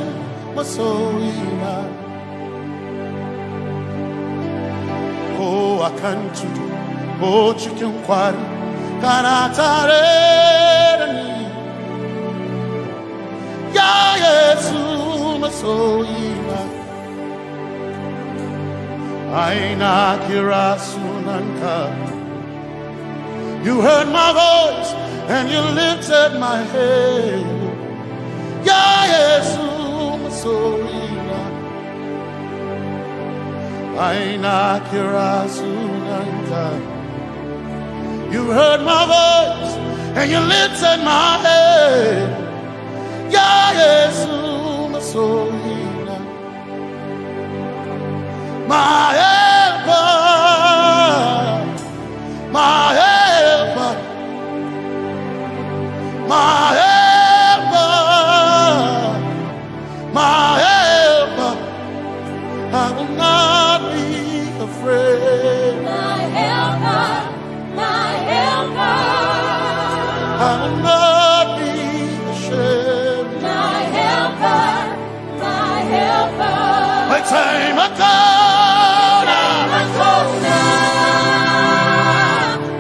masoima. Kantu, o cikin kwari, kana tare da ni. Ya Yesu masoyina, ai na kira sunanka. You heard my voice and you lifted my head. Ya Yesu masoyina, ai na kira sunanka. You heard my voice and you lifted my head. Ya Yesu masoyina, my helper, my helper, my helper, my helper. I will not be afraid. My helper, my helper. I will not be ashamed. My helper, my helper. Mai taimakauna.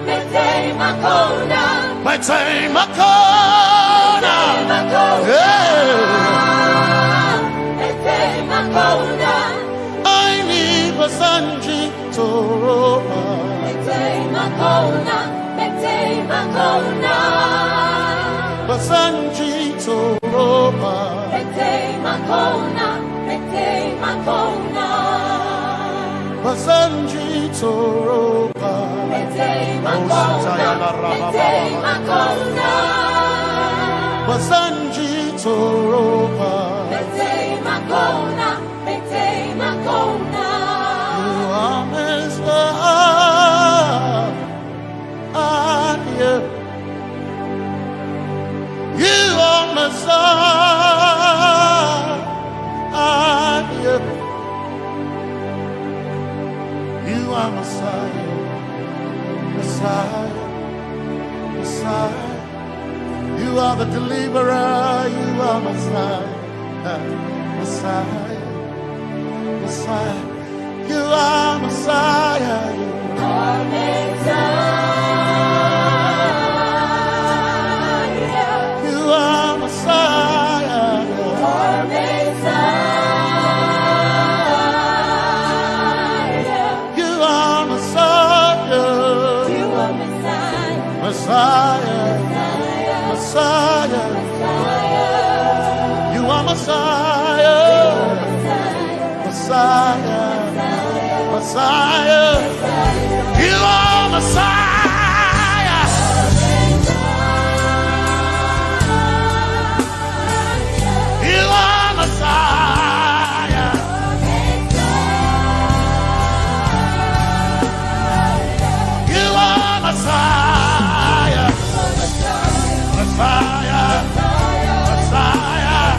Mai taimakauna. Mai taimakauna. Mai taimakauna. Yeah. Mai taimakauna. Ai ni ba zan ji tsoro ba. Mai taimakauna, mai taimakauna. Ba zan ji tsoro ba. Mai taimakauna, mai taimakauna. Ba zan ji tsoro ba. Mai taimakauna, mai taimakauna. Ba zan ji tsoro ba. Mai taimakauna, mai taimakauna. You are Messiah. You are Messiah. You are Messiah. Messiah. Messiah. You are the deliverer. You are Messiah. Messiah. Messiah. You are Messiah. You are Messiah. You are Messiah. You are Messiah. You are Messiah. Messiah. Messiah. Messiah. You are Messiah. Messiah. Messiah. You are Messiah. You are Messiah. You are Messiah. Messiah. Messiah.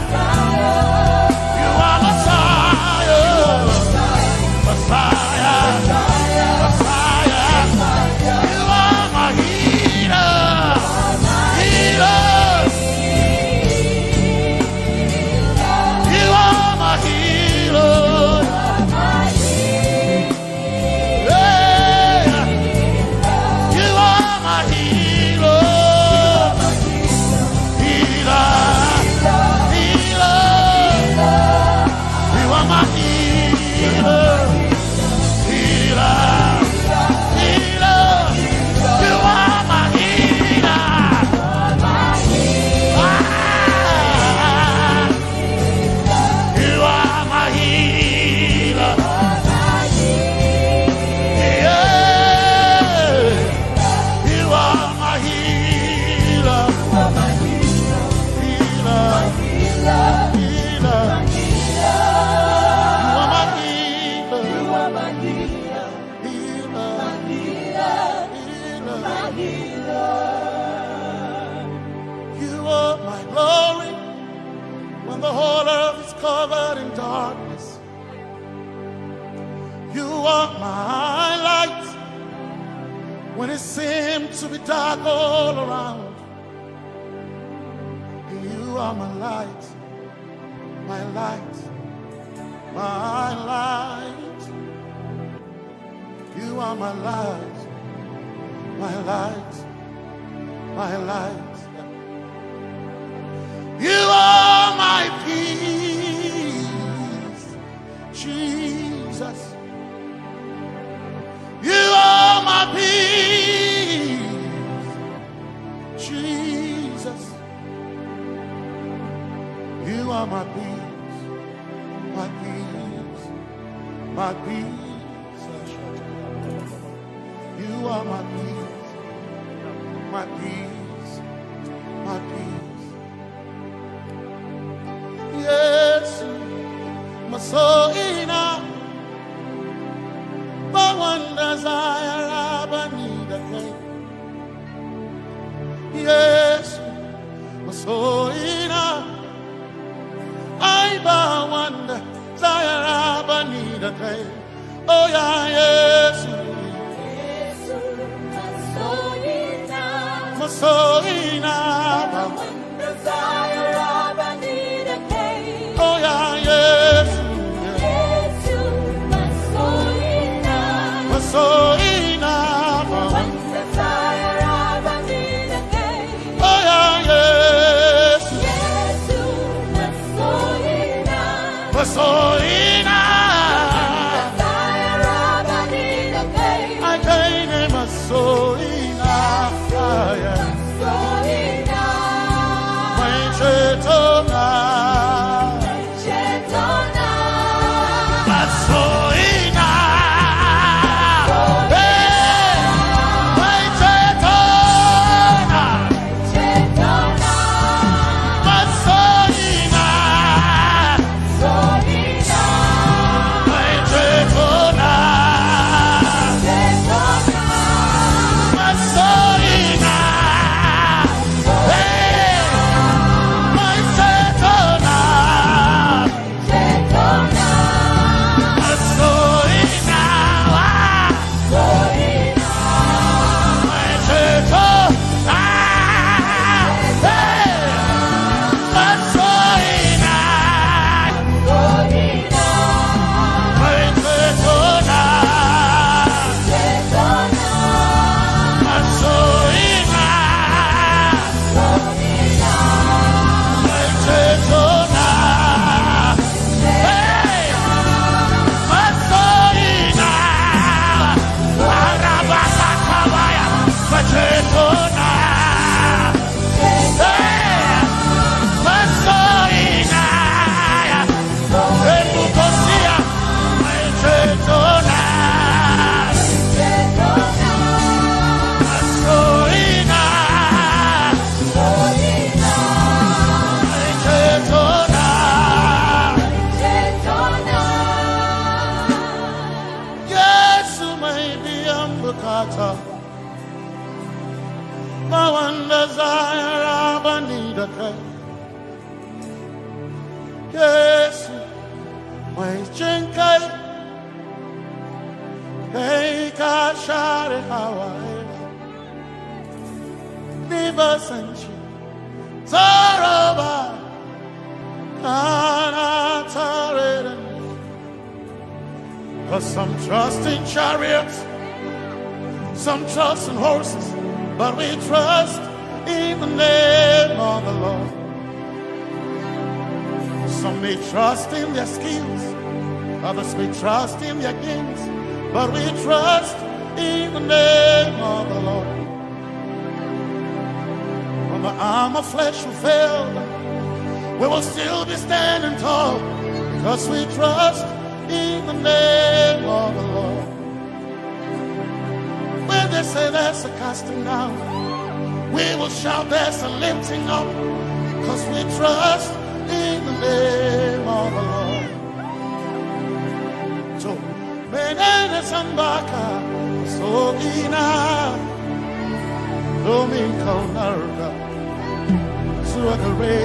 You are Messiah. Messiah. Messiah. You are my healer. Healer. You are my healer. Yeah. You are my healer. Healer. Healer. You are my healer. Healer. Healer. You are my healer. Ah. You are my healer. Yeah. You are my healer. Healer. Healer. You are my healer. Healer. Healer. You are my glory when the whole earth is covered in darkness. You are my light when it seems to be dark all around. You are my light, my light, my light. You You are my light, my light, my light. You are my peace, Jesus. You are my peace, Jesus. You are my peace, my peace, my peace. You are my peace, my peace, my peace. Yesu, masoina, bawanda zayara banida kai. Yesu, masoina, ai bawanda zayara banida kai. Oh yeah, Yesu. Yesu, masoina. Masoina. Wanda zayara banida kai. Oh yeah, Yesu. Yesu, masoina. Masoina. Wanda zayara banida kai. Oh yeah, Yesu. Yesu, masoina. Masoina. Akaine masoina. Masoina. Maichetona. Maichetona. Masoina. Hey. Maichetona. Masoina. Yesu mai biyan bukata, ba wanda za ya raba ni da kai. Yesu mai jin kai, kai ka share hawaye. Ni ba san shi tsoro ba, kana tare da ni. 'Cause some trust in chariots, some trust in horses, but we trust in the name of the Lord. Some may trust in their skills, others may trust in their gains, but we trust in the name of the Lord. When the arm of flesh will fail, we will still be standing tall, 'cause we trust in the name of the Lord. When they say there's a casting down, we will shout there's a lifting up, 'cause we trust in the name of the Lord. So, menene sambaka, sogina, domin kaunarka, zuwa gare.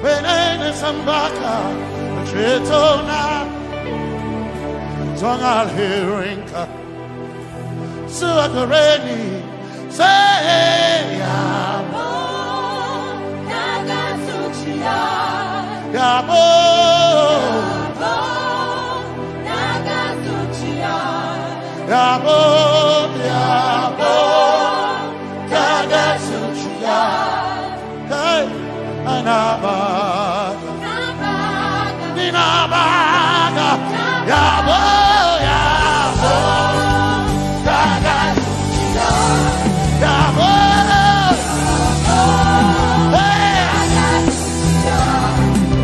Menene sambaka, cetona, don alherinka, zuwa gare ni, sai yabo. Yabo. Yabo. Ninabaga, yabo, yabo, yabo. Hey.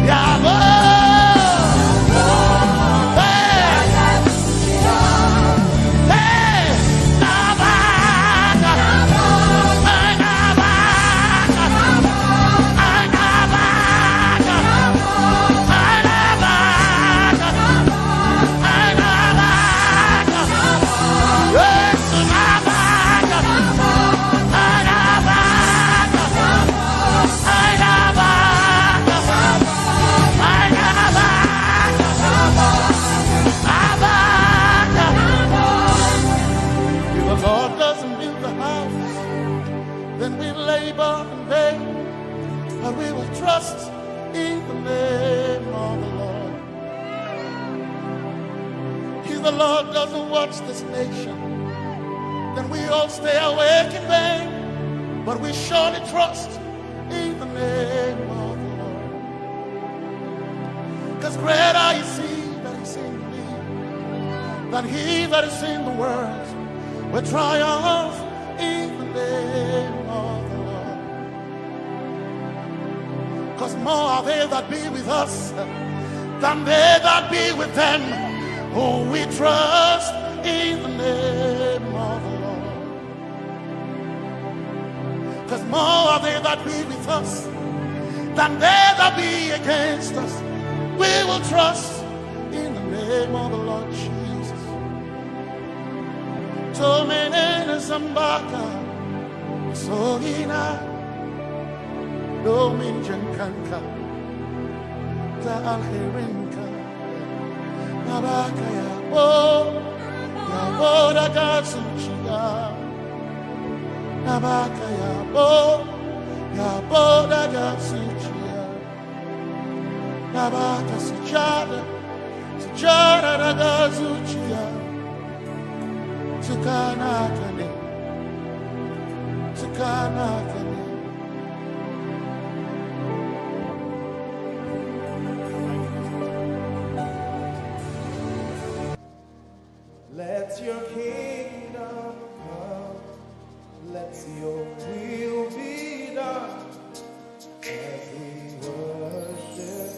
Yabo. Hey. Hey. Nabaga. Nabaga. If the Lord doesn't build the house, then we labor in vain, but we will trust in the name of the Lord. If the Lord doesn't watch this nation, then we all stay awake in vain, but we surely trust in the name of the Lord. Because greater is he that is in me than he that is in the world. We triumph in the name of the Lord. Because more are they that be with us than they that be with them. Oh, we trust in the name of the Lord. Because more are they that be with us than they that be against us. We will trust in the name of the Lord Jesus. Tomenene zambaka, sohina, domin jankanka, ta alherinka, nabaka yabo, yabo daga zuciya, nabaka yabo, yabo daga zuciya, nabaka sujada, sujada daga zuciya. Tukana kane, tukana kane. Let your kingdom come. Let your will be done as we worship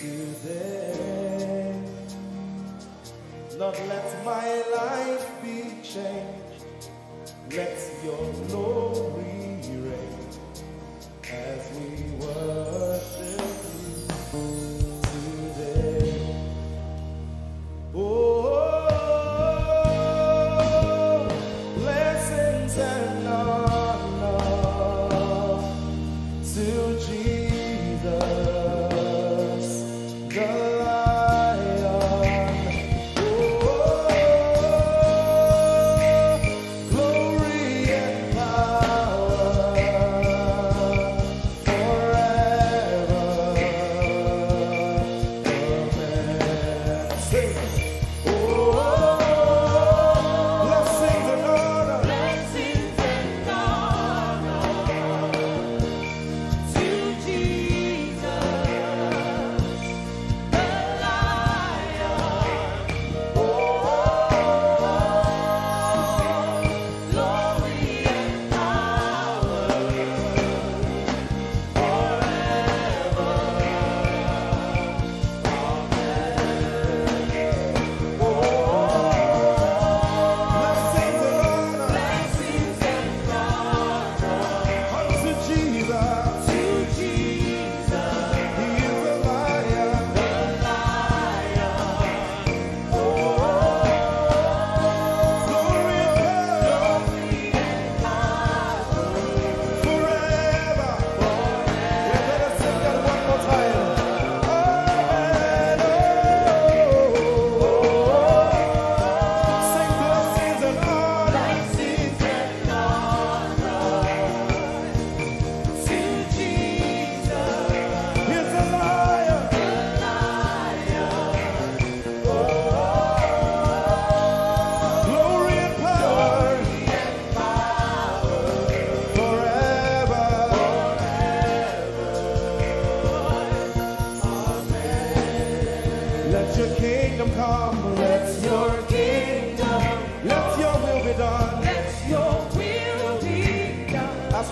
you today. Lord, let my life be changed. Let your glory reign as we worship you today. Oh, blessings and honor to Jesus, the Lion. Oh, glory and power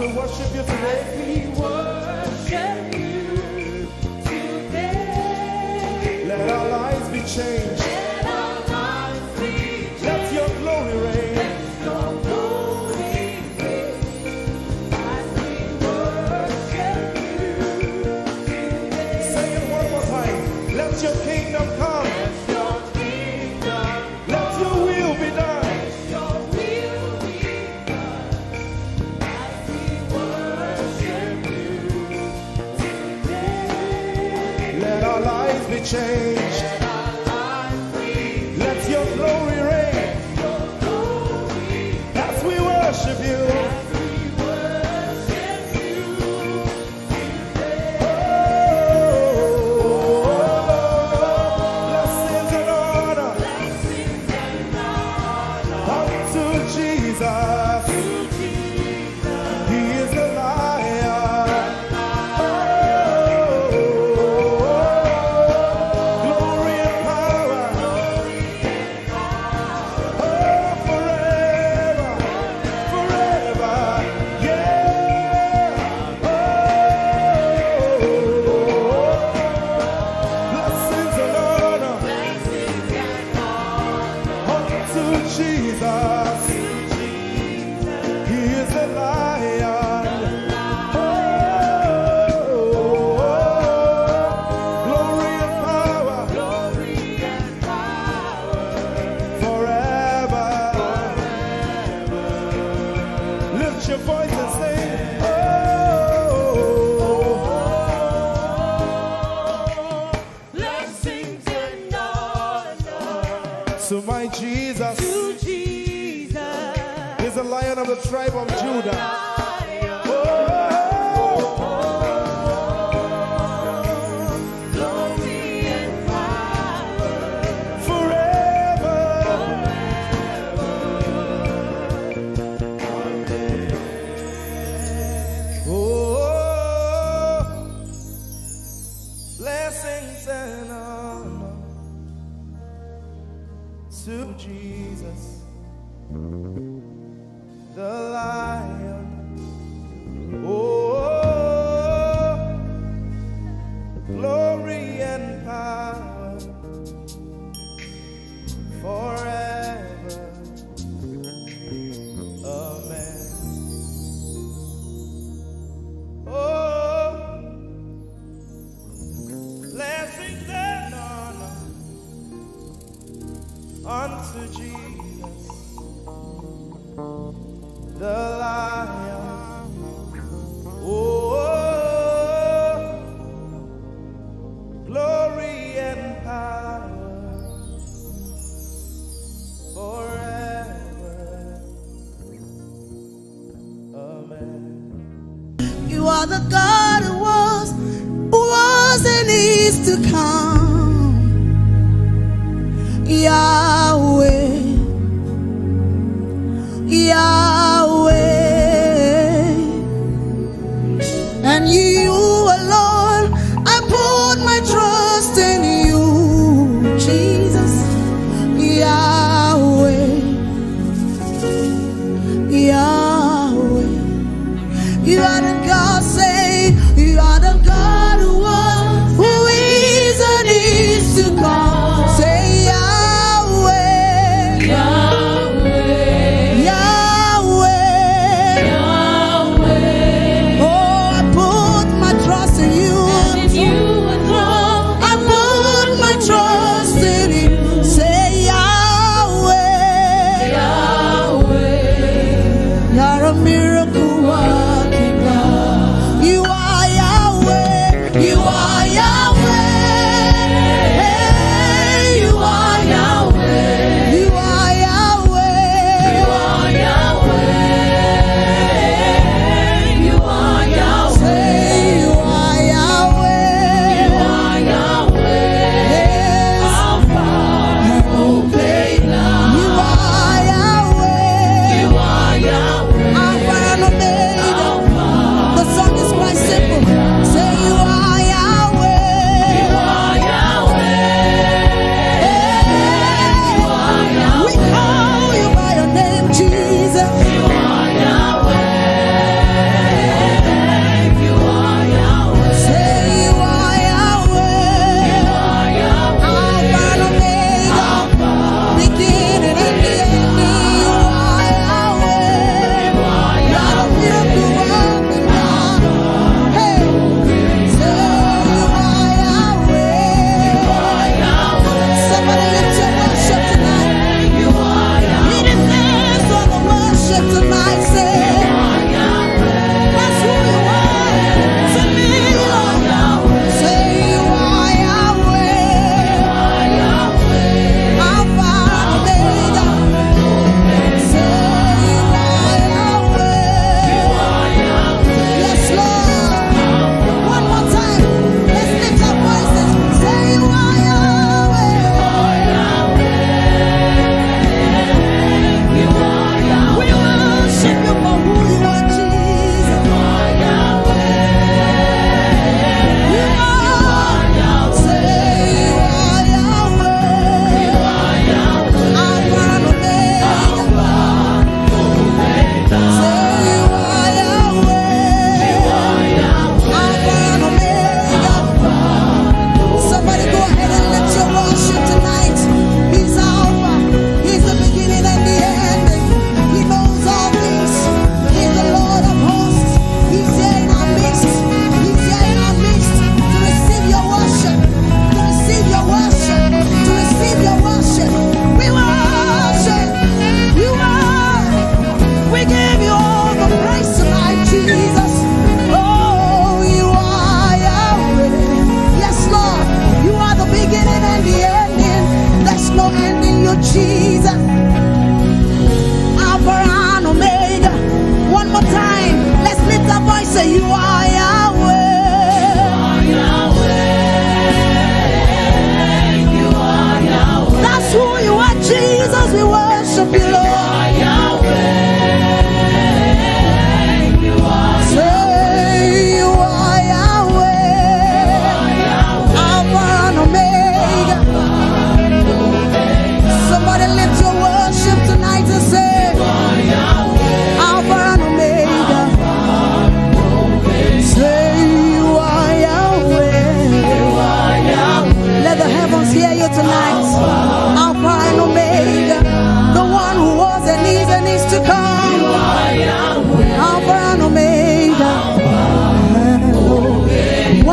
We worship you today. We worship you today. Let our lives be changed. Let our lives be changed. Let your glory reign. Let your glory reign as we worship you today. Say it one more time. Let your kingdom come. Let your kingdom Let your will be done. Let your will be done as we worship you today. Let our lives be changed. Let our lives be Let your glory reign. Let your glory as we worship you. As we worship you. Blessings and honor unto Jesus. He is the Lion. Glory and power. Oh, forever, forever, yeah. Oh, blessings and honor unto Jesus. He is the Lion. Oh, glory and power forever. Lift your voice and sing. Oh, blessings and honor to my Jesus. To Jesus. He's the Lion of the tribe of Judah. Oh, glory and power forever. Oh, blessings and honor to Jesus, the Lion. Oh, glory and power forever. Amen. Oh, blessings and honor unto Jesus, the Lion. Oh, glory and power forever. Amen. You are the God who was, who was and is to come. Yahweh, Yahweh. And you alone, I put my trust in you, Jesus. Yahweh, Yahweh. You are the God, say, you are the God who was, who is, and is to come. Say, Yahweh, Yahweh, Yahweh.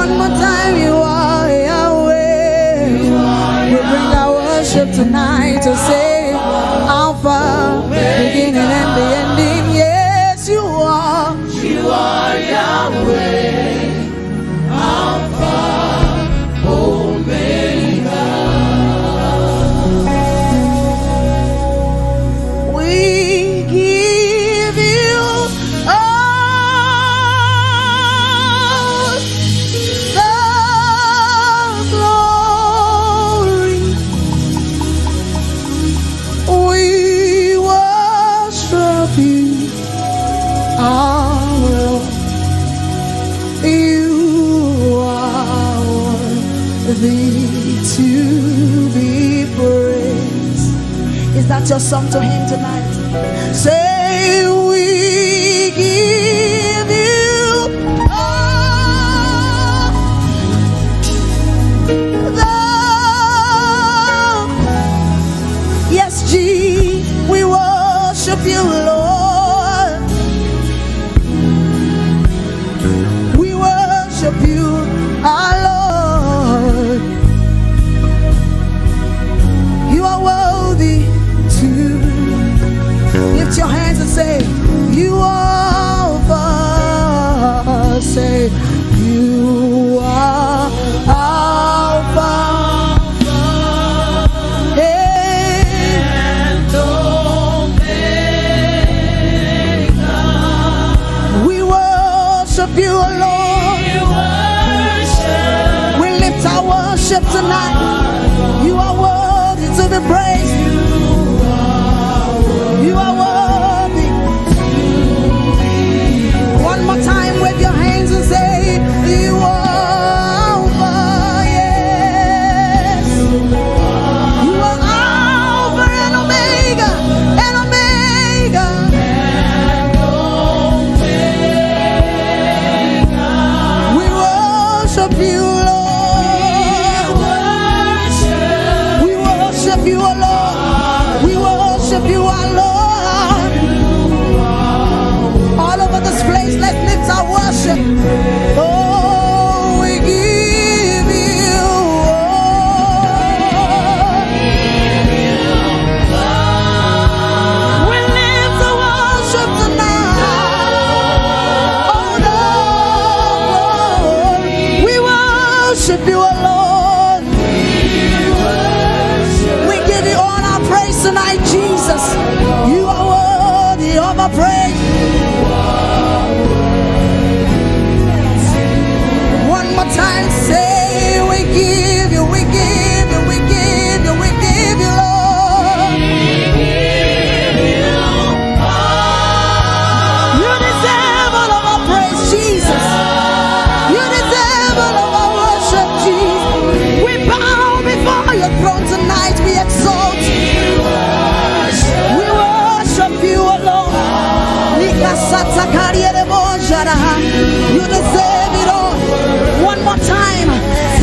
One more time, you are Yahweh. We bring our worship tonight to say, Alpha, beginning and the ending. Yes, you are. You are Yahweh, Alpha, Omega. We give you all the glory. We worship you, our Lord. You are worthy to be praised. Is that your song to him tonight? Say, we give you all the, yes, G, we worship you, Lord. We worship you, our Lord. You are worthy to lift your hands and say, you are Alpha. Say, you are Alpha and Omega. We worship you, O Lord. We worship. We lift our worship tonight. You are worthy to be praised. You are worthy. One more time, wave your hands and say, you are Alpha, yes. You are Alpha and Omega, and Omega. We worship you, Lord. We worship you, O Lord. We worship you, our Lord. All over this place, let's lift our worship. Oh, we give you all. We lift our worship tonight. Oh, Lord, we worship you, O Lord. We give you all our praise tonight, Jesus. You are worthy of our praise. One more time, say, we give you, we give you, we give you, we give you, Lord. You deserve all of our praise, Jesus. You deserve all of our worship, Jesus. We bow before your throne tonight. We exalt you. We worship you alone. Nikasata kariere bojara. You deserve it all. One more time,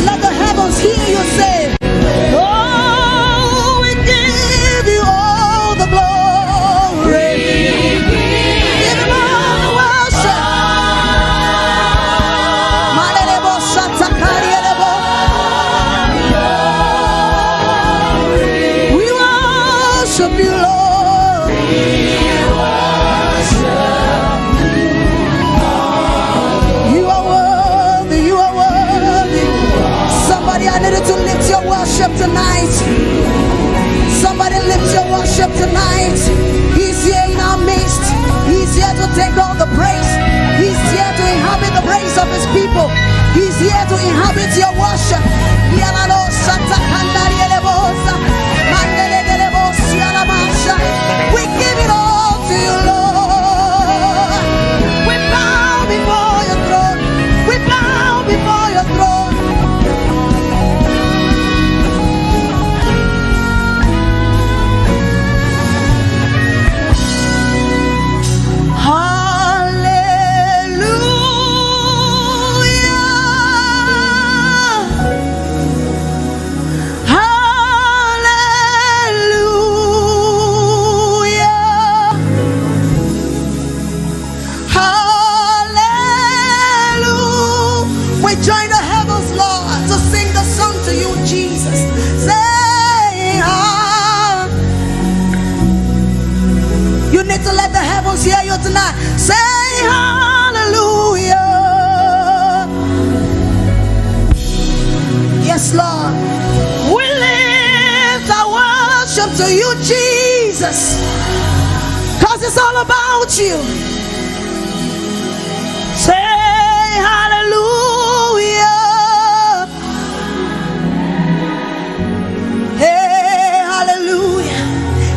let the heavens hear you say, oh, we give you all the glory. Give him all the worship. Malerebo shatakarielebo. We worship you, Lord. You are worthy, you are worthy. Somebody, I need you to lift your worship tonight. Somebody lift your worship tonight. He's here in our midst. He's here to take all the praise. He's here to inhabit the praise of his people. He's here to inhabit your worship. Yalalo sata kandari elebosa. Mandele delebosi alamasha. We give it all to you, Lord. We bow before your throne. We bow before your throne. Hallelujah. tonight. Say hallelujah. Yes, Lord. We lift our worship to you, Jesus. 'Cause it's all about you. Say hallelujah. Hey, hallelujah.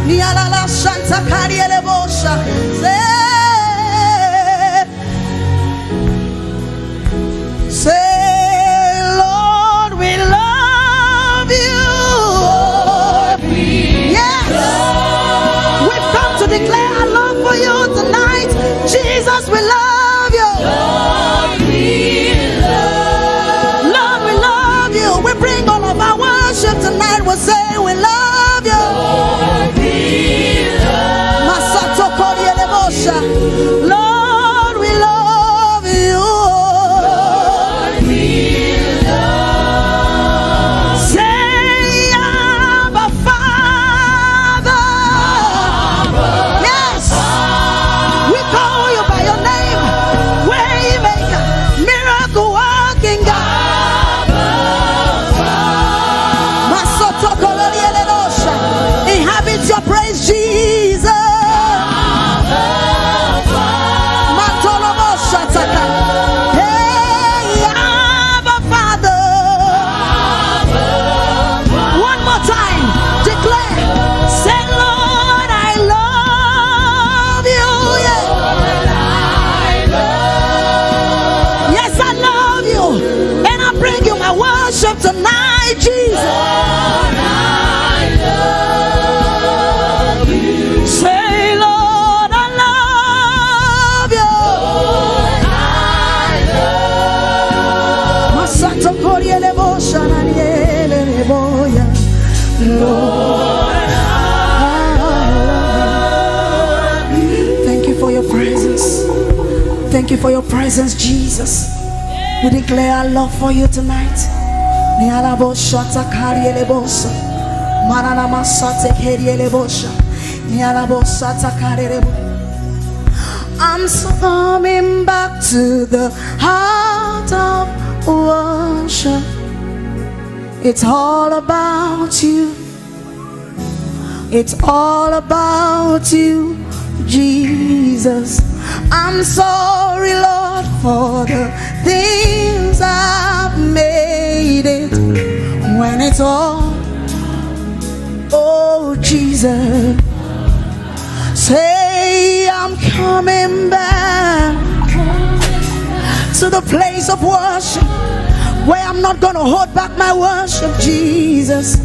Nialala Santa Kariele Bosha. Say, say, Lord, we love you. Yes. We've come to declare our love for you tonight. Jesus, we love you. Lord, we love you. We bring all of our worship tonight. We say we love you. Masato Koriele Bosha. Lord, we love you. Say, Abba Father. Yes. We call you by your name. Waymaker, miracle working God. Masotokolorielenosha. Inhabit your praise, Jesus. Matoloboshataka. Hey, Abba Father. One more time. Declare. Say, Lord, I love you. Yeah. Yes, I love you. And I bring you my worship tonight, Jesus. Say, Lord, I love you. Masato koriele bosha na niele boya. Lord, I love you. Thank you for your presence. Thank you for your presence, Jesus. We declare our love for you tonight. Niala bosha takariele bosha. Manana masate keriele bosha. Niala bosha takarele bo- I'm so coming back to the heart of worship. It's all about you. It's all about you, Jesus. I'm sorry, Lord, for the things I've made it. When it's all, oh, Jesus. Say, I'm coming back to the place of worship where I'm not gonna hold back my worship, Jesus.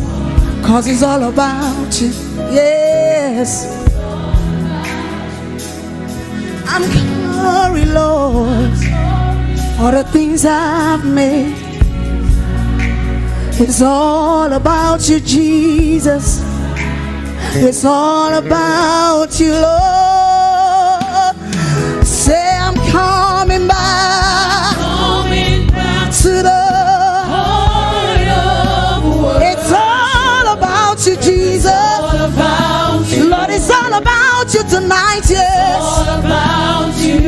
'Cause it's all about you. Yes. I'm sorry, Lord, for the things I've made. It's all about you, Jesus. It's all about you, Lord. Say, I'm coming back, coming back to the heart of worship. It's all about you, Jesus. It's all about you. Lord, it's all about you tonight, yes. It's all about you,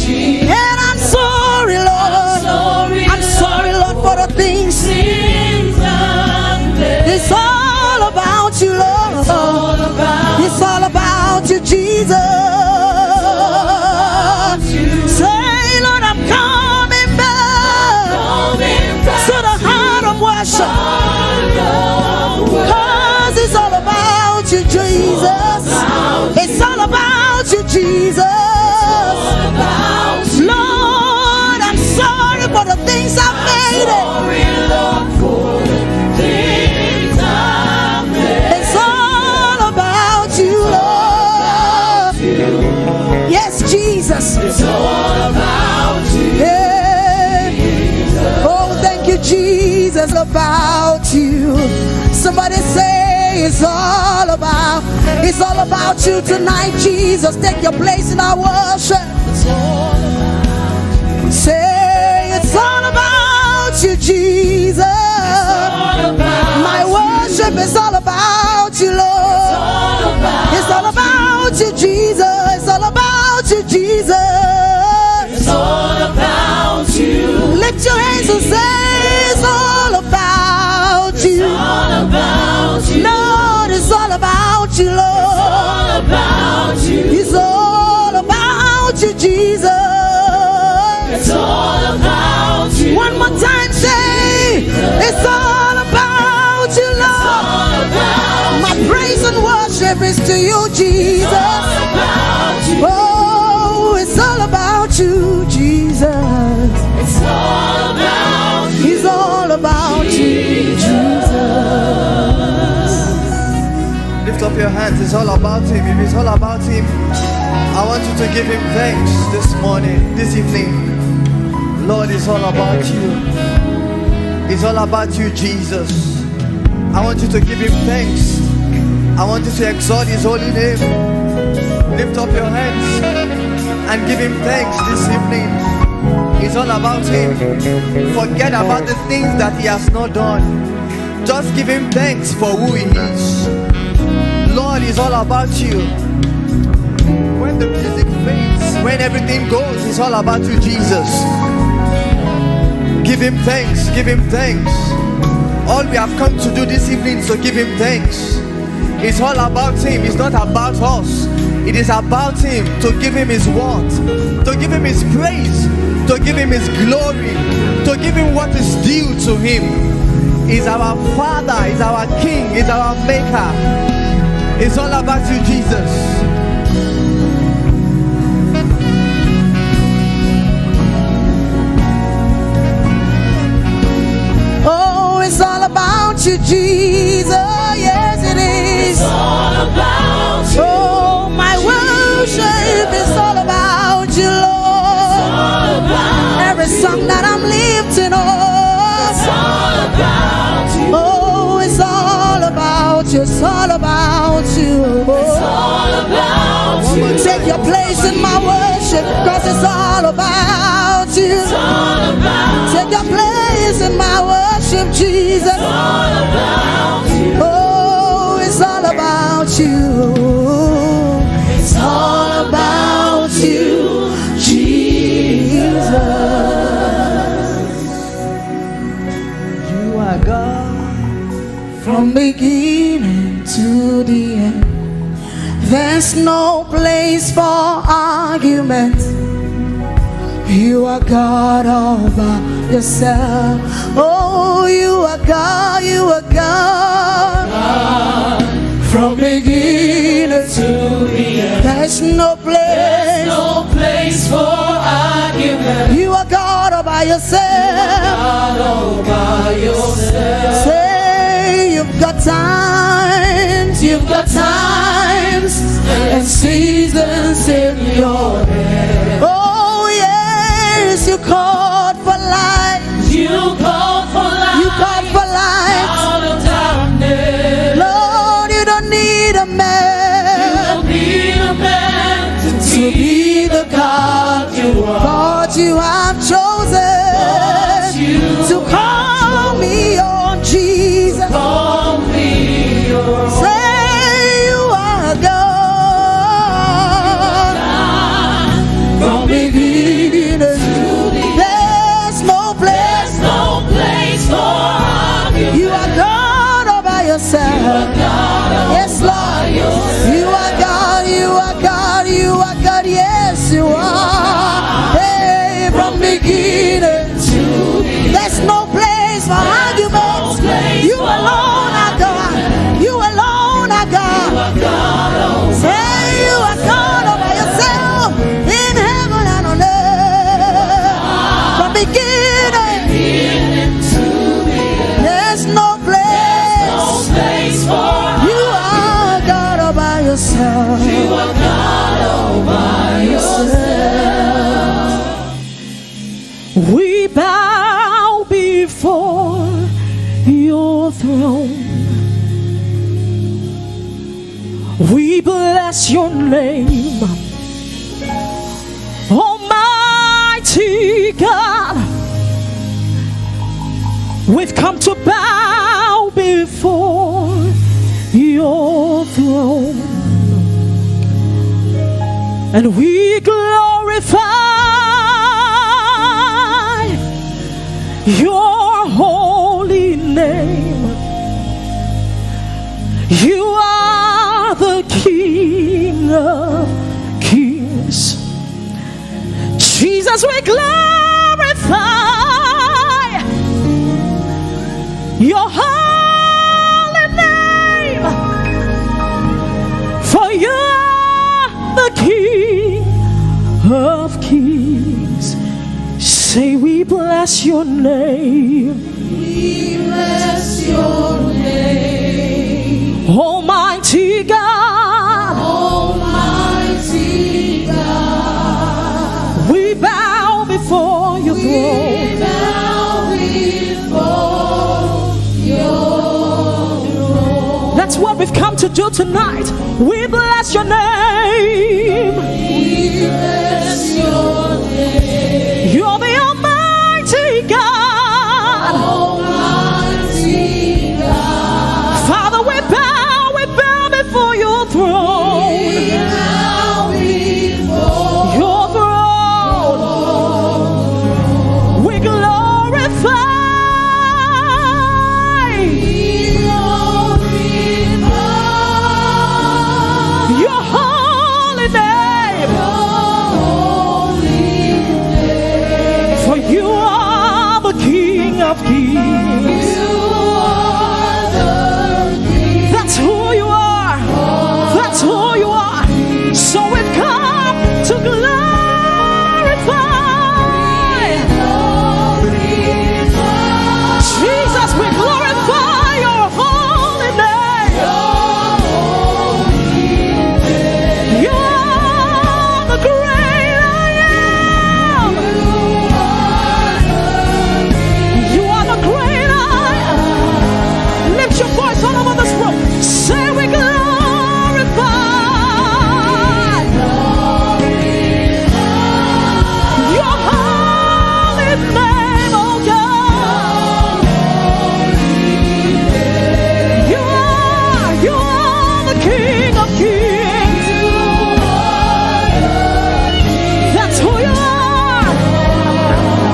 Jesus. And I'm sorry, Lord. I'm sorry, I'm sorry, Lord, for the things. Sins I've made. It's all about you, Lord. It's all about, it's all about you, Jesus. Say, Lord, I'm coming back, coming back to the heart of worship. Heart of worship. 'Cause it's all about you, Jesus. It's all about you, Jesus. Lord, I'm sorry for the things I've made. It's all about you, Lord. Yes, Jesus. It's all about you. Yeah. Oh, thank you, Jesus. About you. Somebody say, it's all about, it's all about you tonight, Jesus. Take your place in our worship. Say, it's all about you, Jesus. My worship is all about you, Lord. It's all about you, Jesus. It's all about you, It's to you, Jesus. Oh, it's all about you, Jesus. It's all about you. It's all about you, Jesus. Lift up your hands. It's all about him. If it's all about him, I want you to give him thanks this morning, this evening. Lord, it's all about you. It's all about you, Jesus. I want you to give him thanks. I want you to exalt his holy name. Lift up your hands and give him thanks this evening. It's all about him. Forget about the things that he has not done. Just give him thanks for who he is. Lord, it's all about you. When the music fades, when everything goes, it's all about you, Jesus. Give him thanks, give him thanks. All we have come to do this evening is to give him thanks. It's all about him, it's not about us. It is about him, to give him his worth, to give him his praise, to give him his glory, to give him what is due to him. He's our Father, he's our King, he's our Maker. It's all about you, Jesus. Oh, it's all about you, Jesus. Yes, it is. It's all about you. Oh, my worship is all about you, Lord. It's all about you. Every song that I'm lifting up. It's all about you. Oh, it's all about you. It's all about you. It's all about you. Take your place in my worship, 'cause it's all about you. It's all about you. Take your place in my worship, Jesus. It's all about you. Oh, it's all about you. It's all about you, Jesus. You are God from beginning to the end. There's no place for argument. You are God all by yourself. Oh, you are God, you are God. God, from beginning to the end. There's no place. There's no place for argument. You are God all by yourself. God all by yourself. Say you've got times, you've got times and seasons in your hand. Oh yes, you called for light. You called for light. You called for light. Out of darkness. Lord, you don't need a man. You don't need a man to be the God you are. But you have chosen to call me your Jesus. Call me your. Say you are God. God, from beginning to the end. There's no place. There's no place for argument. You are God all by yourself. You are God all by yourself. Yes, Lord. You are God, you are God, you are God. Yes, you are. Hey, from beginning to the end. There's no place for argument. You alone are God. You alone are God. Say you are God all by yourself in heaven and on earth. From beginning, there's no place. You are God all by yourself. You are God all by yourself. We bow before your throne. We bless your name, Almighty God. We've come to bow before your throne, and we glorify your holy name. You are the King of kings. Jesus, we glorify your holy name. your name. We bless your name. Almighty God. Almighty God. We bow before your throne. We bow before your throne. That's what we've come to do tonight. We bless your name. We bless your name. You're the Almighty God. Almighty God. Father, we bow, we bow before your throne. We bow before your throne. We glorify. We glorify your holy name. For you are the King of Kings. That's who you are. That's who you are. So we've come to glorify. Jesus, we glorify your holy name. You are the great I am. You are the great I am. Lift your voice all over this room. Say, we glorify your holy name, oh God. You are, you are the King of Kings. That's who you are.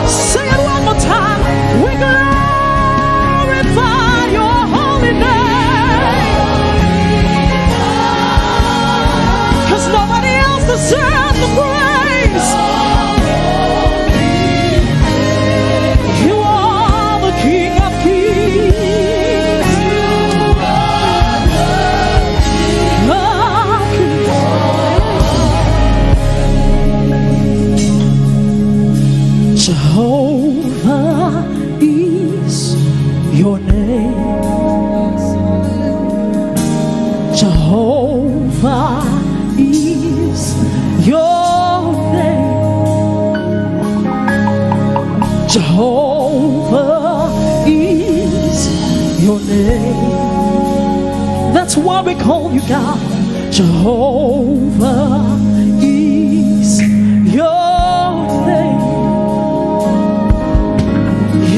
Say it one more time. We glorify your holy name. 'Cause nobody else deserves the praise. You are the King of Kings. Lord, Jehovah is your name. Jehovah is your name. Jehovah is your name. That's why we call you God. Jehovah is your name.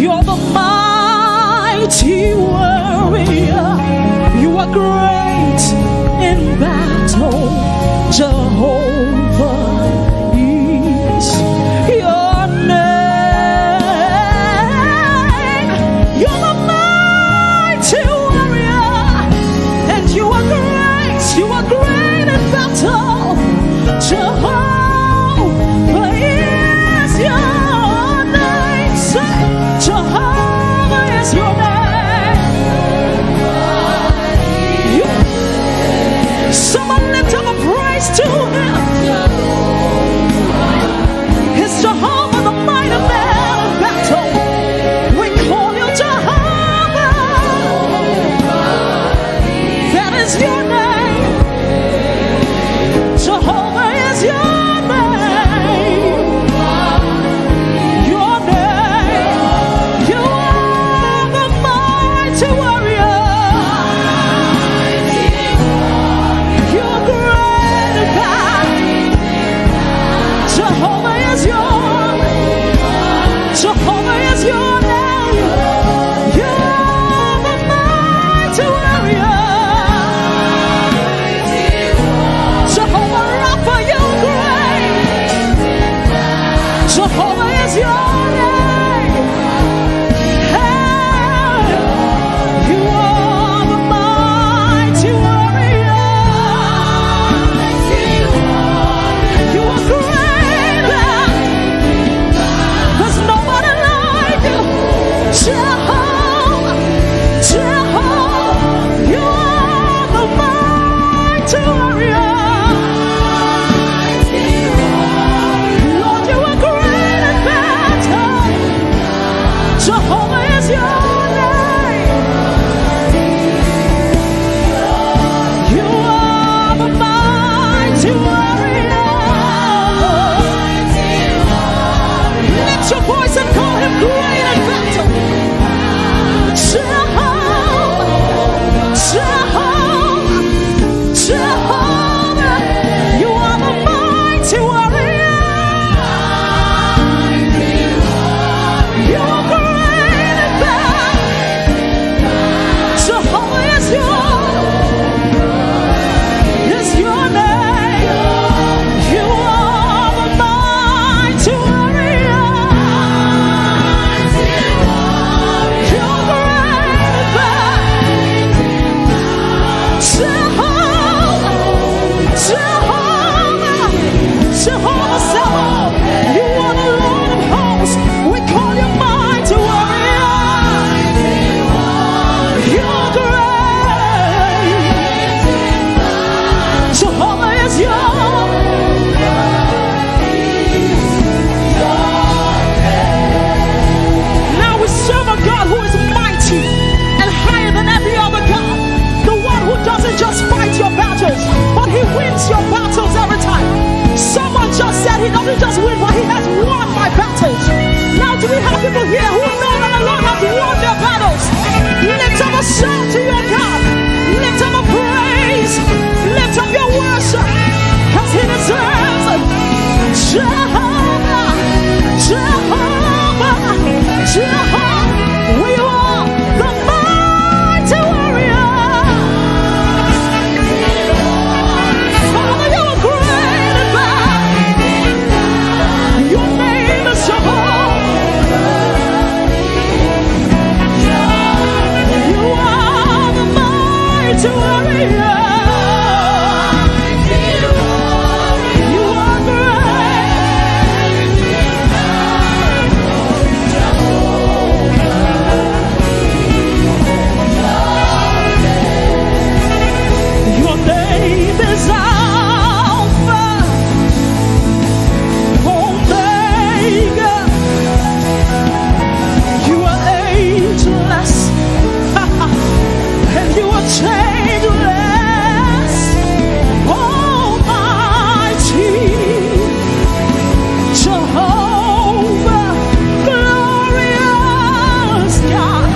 You're the mighty warrior. You are great in battle. Jehovah is your name. You're the mighty warrior, and you are great. You are great in battle. Jehovah is your name. Say, Jehovah is your name. You, someone lift up a praise to him. He's Jehovah, the mighty man of battle. We call you Jehovah. That is your name. Jehovah is your name. Your name. You are the mighty warrior. You are great God. Jehovah is your, Jehovah is your name. You are the mighty warrior. Jehovah Rapha, you are great. Jehovah is your name. Hey, you are the mighty warrior. You are greater. There's nobody like you. Jehovah, Jehovah, you are the mighty warrior. Lord, you are great in battle. your battles every time. Someone just said he doesn't just win, but he has won my battles. Now, do we have people here who know that the Lord has won their battles? Lift up a shout to your God. Lift up a praise. Lift up your worship. Because he deserves it. Jehovah, Jehovah, Jehovah. We are the mighty warrior. Father, you are great and mighty. Your name is Jehovah. You are the mighty warrior. You are great. Your name is Alpha, Omega. You are ageless, and you are changeless. Almighty Jehovah, glorious God,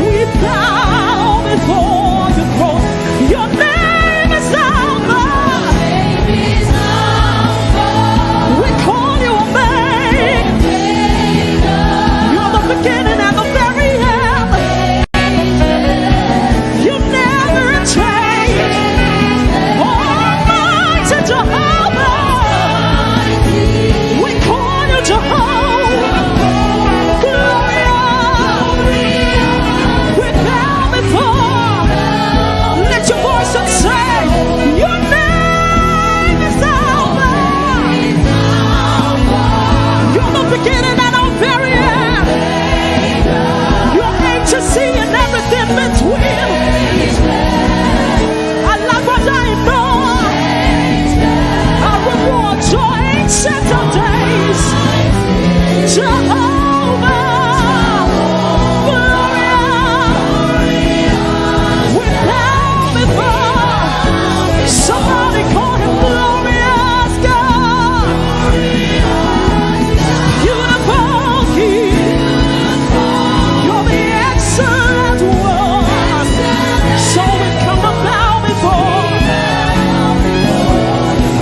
we bow before your throne. Your name is Alpha. We call you Omega. You're the beginning and the very end. You never change. Almighty Jehovah, we call you Jehovah. Glorious, we bow before. Lift your voice and say, your name is Alpha. You're the beginning and our very end. You're A to Z and everything between. Alágbádá iná, arúgbó ọjọ́, ancient of days, Jehovah, glorious, we bow before. Somebody call him glorious God. Beautiful King, you're the excellent one. So we come and bow before.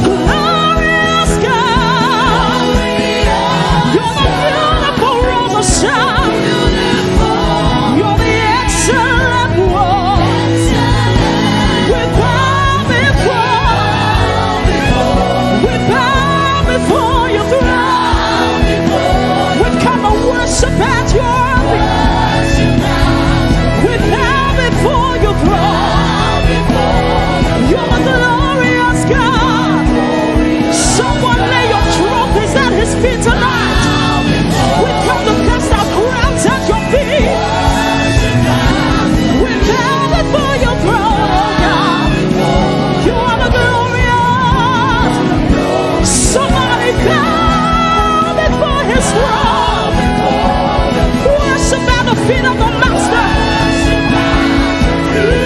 Glorious God, you're the beautiful Rose of Sharon. You're the excellent one. We bow before, we bow before your throne. We come and worship at your feet. We bow before your throne. You're a glorious God. Someone lay your trophies at his feet tonight. We come to cast our crowns at your feet. We bow before your throne, oh God. You are the glorious. Somebody bow before his throne. Worship at the feet of the Master.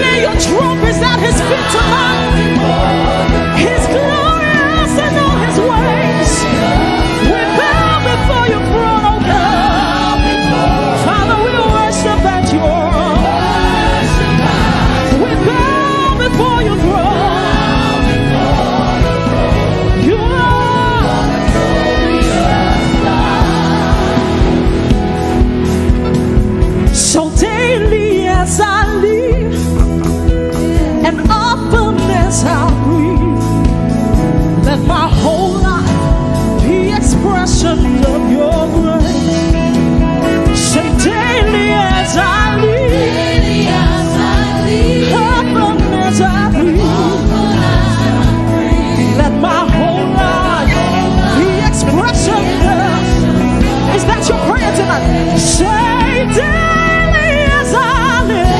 Lay your trophies at his feet tonight. He's glorious in all his ways. We bow before your throne, oh God. Father, we worship at your, we bow before your throne. You are. So daily as I live and often as I breathe, let my whole life be expression of your grace. Say daily as I live, often as I breathe, let my whole life be expression of. Is that your prayer tonight? Say daily as I live.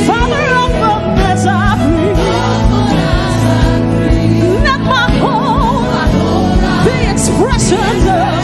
Father, often as I breathe, let my whole life be expression of.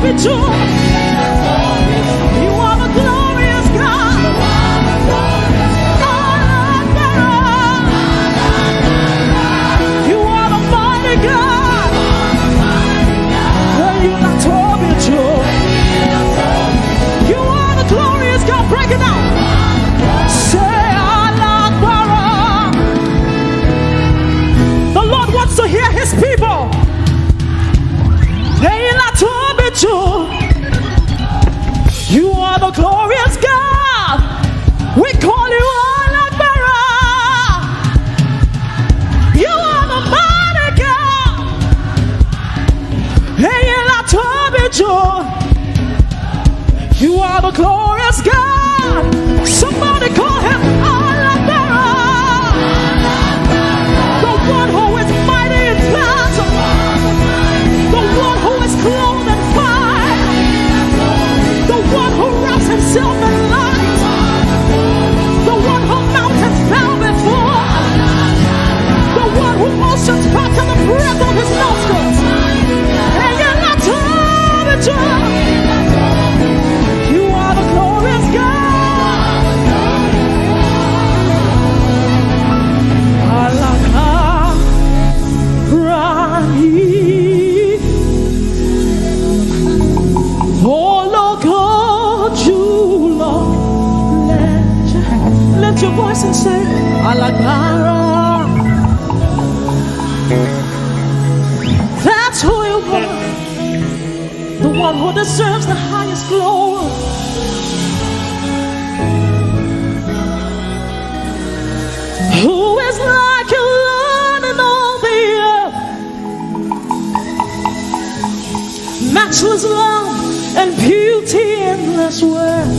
With you. You are the glorious God. You are the mighty God. Hey, you are the glorious God. Break it down. Say, "Alágbára." The Lord wants to hear his people. Hey, you are the glorious God. We call you Alágbára. You are the mighty God. Hey, you are the glorious God. Somebody call him Alágbára. The one who is mighty in battle. The one who is clothed in fire. The one who wraps himself in light. The one who mountains bow before. The one who oceans come to the breath of his nostrils. Hey, you are the glorious God. Alágbára ni. Ológo jùlọ. Lift your, lift your voice and say, "Alágbára." That's who you are. The one who deserves the highest glory. Who is like you, Lord, in all the earth? Matchless love and beauty, endless worth.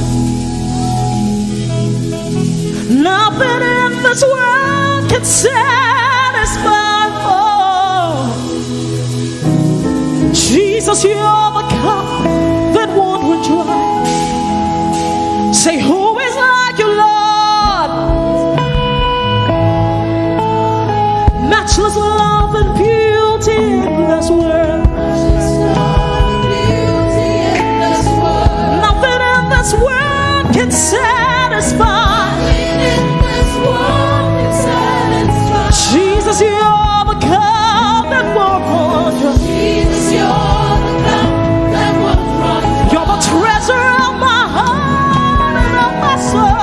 Nothing in this world can satisfy. Oh, Jesus, you're the cup that won't run dry. Say, "Who is like you, Lord?" Matchless love and beauty, endless worth. Nothing in this world can satisfy. Jesus, you're the cup that won't run dry. You're the treasure of my heart and of my soul.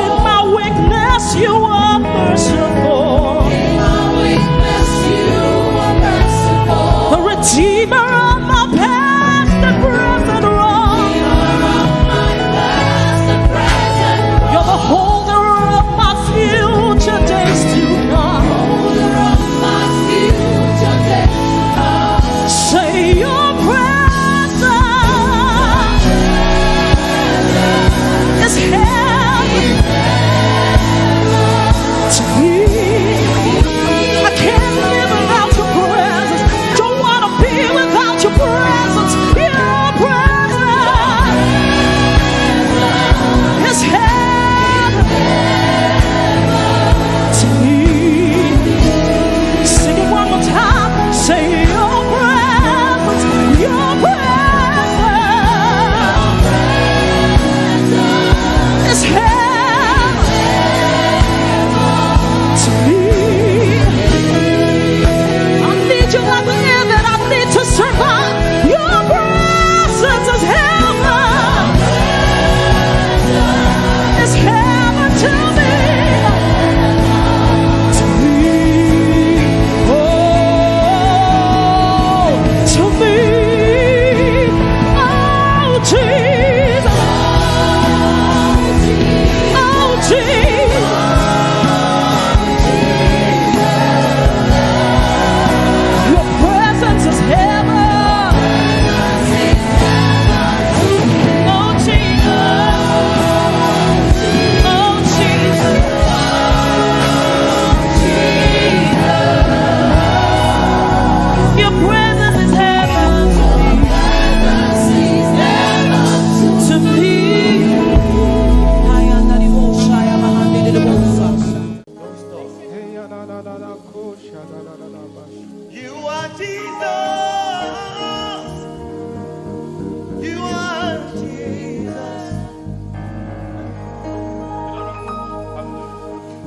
In my weakness, you are merciful. The Redeemer of my past and present wrong.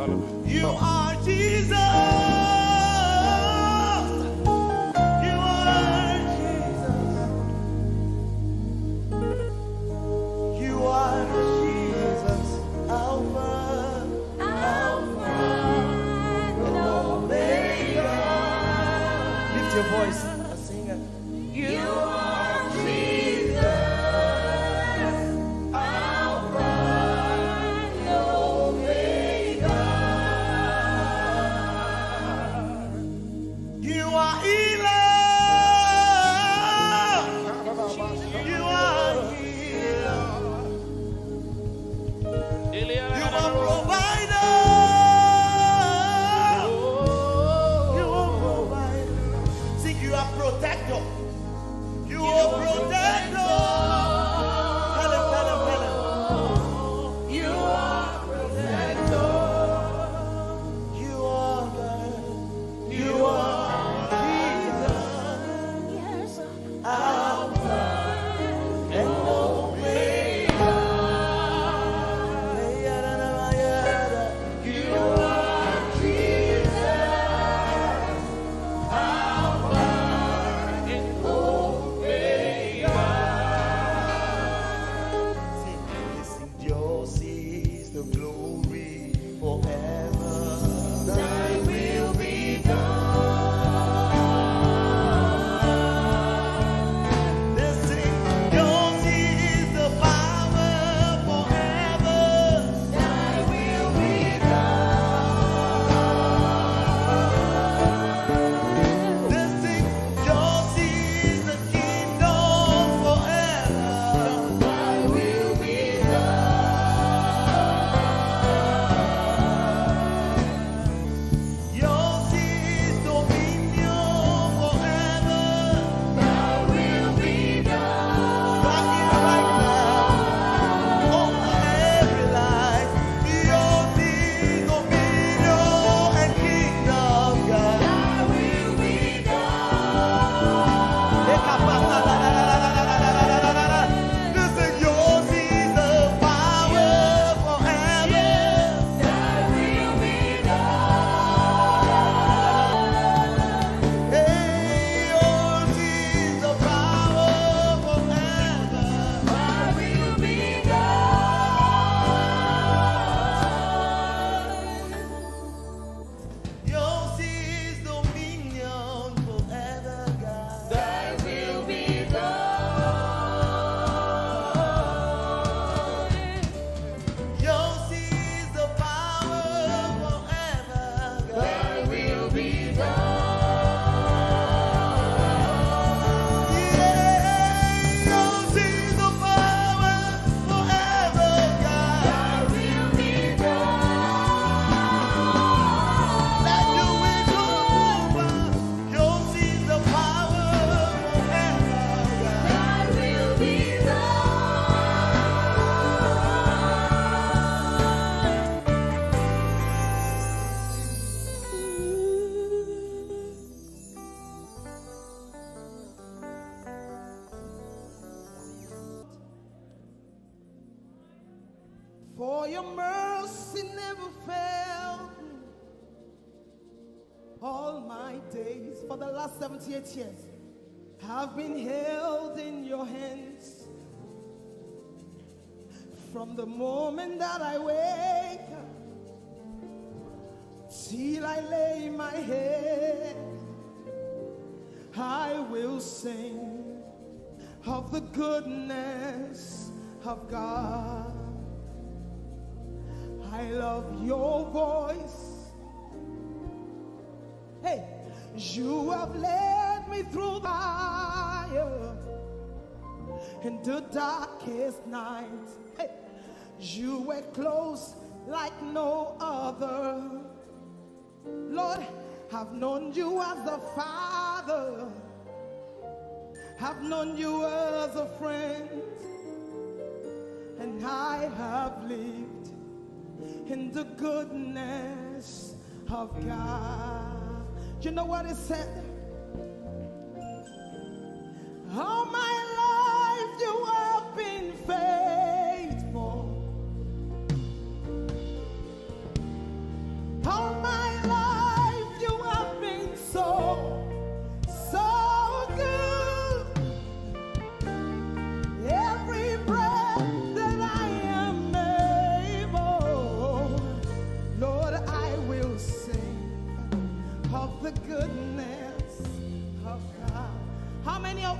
You are Jesus. You are Jesus. You are Jesus. Alpha, Alpha and Omega. Lift your voice and sing it. You are Jesus, Alpha and Omega. You are healer. You are healer. You are provider. You are provider. Sing, you are protector. You are protector. Tell him, tell him, tell him. You are protector. You are God. You are Jesus. Alpha and Omega. You are Jesus. Alpha and Omega. Sing, sing, yours is the glory forever. Thy will be done. Let's sing, yours is the power forever. Thy will be done. Let's sing, yours is the kingdom forever. Thy will be done. Yours is dominion forever. Thy will be done. Right here, right now, over every life. Yours is dominion and kingdom, God. Thy will be done. Listen, yours is the power forever. Thy will be done. Hey, yours is the power forever. Thy will be done. Yours is dominion forever, God. Thy will be done. Yours is the power forever, God. Thy will be done. Yeah, yours is the power forever, God. Thy will be done. Let your will come over. Yours is the power forever, God. Thy will be done. For your mercy never failed me all my days. For the last seventy-eight years, I've been held in your hands. From the moment that I wake up till I lay my head, I will sing of the goodness of God. I love your voice. Hey, you have led me through the fire in the darkest night. Hey, you were close like no other. Lord, I've known you as a father. I've known you as a friend. And I have lived in the goodness of God. You know what it said? All my life you have been faithful.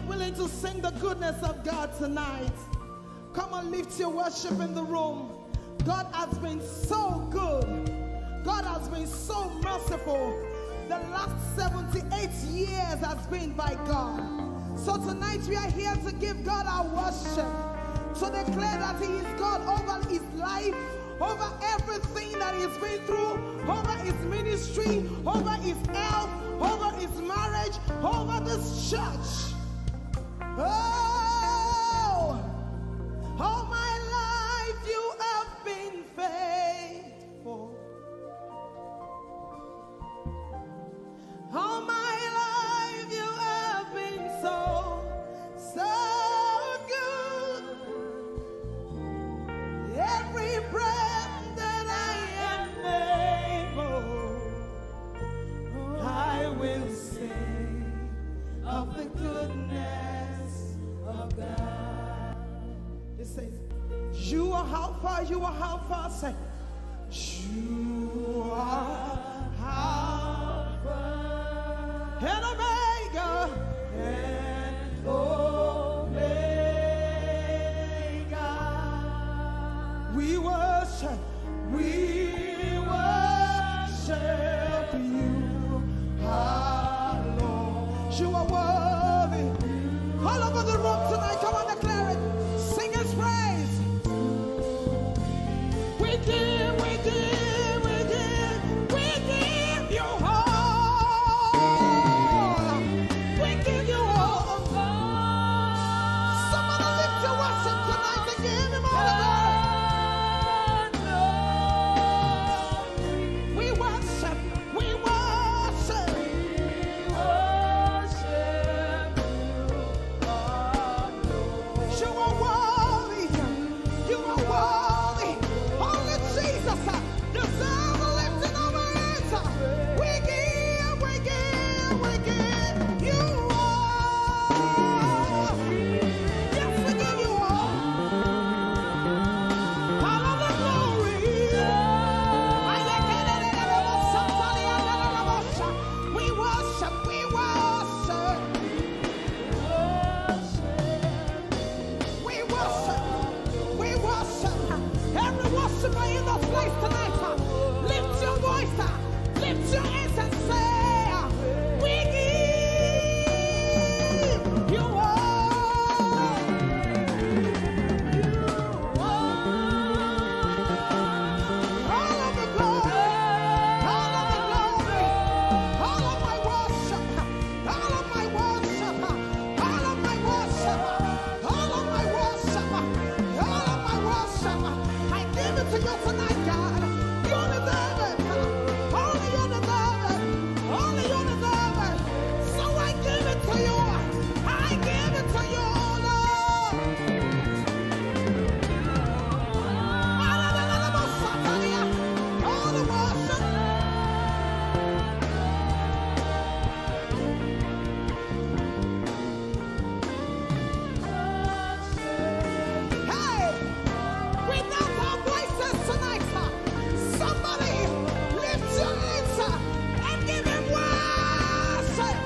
Willing to sing the goodness of God tonight. Come on, lift your worship in the room. God has been so good. God has been so merciful. The last seventy-eight years has been by God. So tonight we are here to give God our worship, to declare that He is God over his life, over everything that he's been through, over his ministry, over his health, over his marriage, over this church. Oh, all my life you have been faithful. All my life you have been so, so good. Every breath that I am able, I will sing of the goodness of God. It says, you are Alpha, you are Alpha. Say, you are Alpha and Omega. And Omega. We worship, we worship you, our Lord. You are worthy. All over the room tonight, come on, declare it. Sing his praise. We give, we give, we give, we give you all. We give you all. Somebody lift your worship tonight and give him all the glory. We worship, we worship. We worship you, our Lord. You are worthy. You are worthy. Only Jesus deserves the lifting of our hands. We give, we give, we give you all. Yes, we give you all. All of the glory. We worship, we worship. We worship. We worship. Every worshiper in the place tonight, uh, lift your voice, uh, lift your hands and say, uh, we give you all. All of the glory, all of the glory, all of my worship, all of my worship, all of my worship, all of my worship, all of my worship. I give it to you tonight, God. You deserve it. Only you deserve it. Only you deserve it. So I give it to you. I give it to you, Lord. All the worship. Hey! We lift our voices tonight, uh, somebody lift your hands, uh, and give him worship.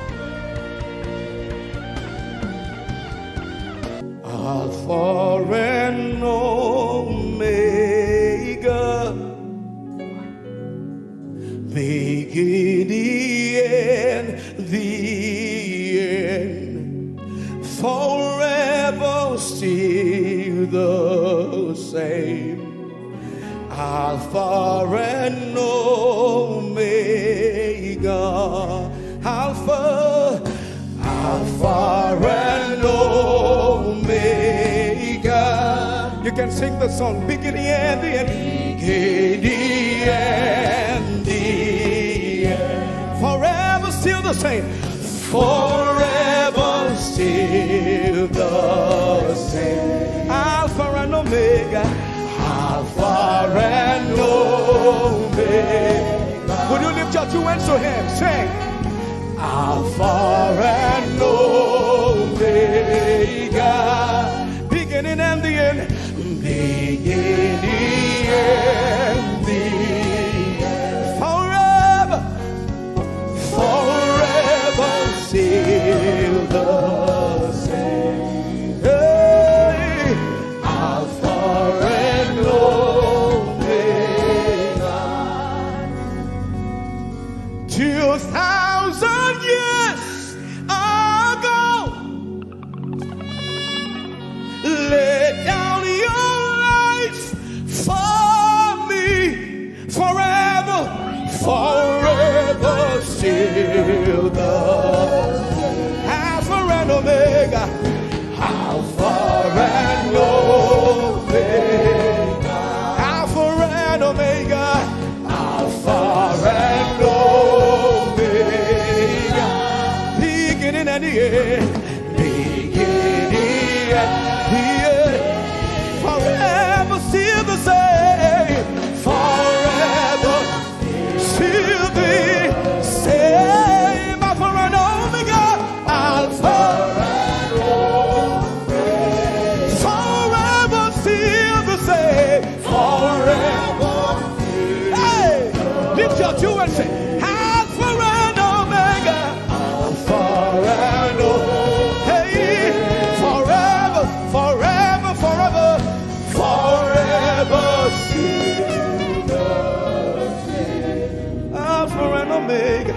Alpha and Omega, beginning and the end, forever still the same. Alpha and Omega, Alpha, Alpha and Omega. You can sing the song, beginning and the end. Beginning and the end. Forever still the same. Forever still the same. Alpha and Omega. Alpha and Omega. Would you lift your two hands to him? Sing. Alpha and Omega. Beginning and the end. Beginning and the end. Forever. Forever still the same. Your two and say, Alpha and Omega. Alpha and Omega. Hey, forever, forever, forever, forever. Alpha and Omega.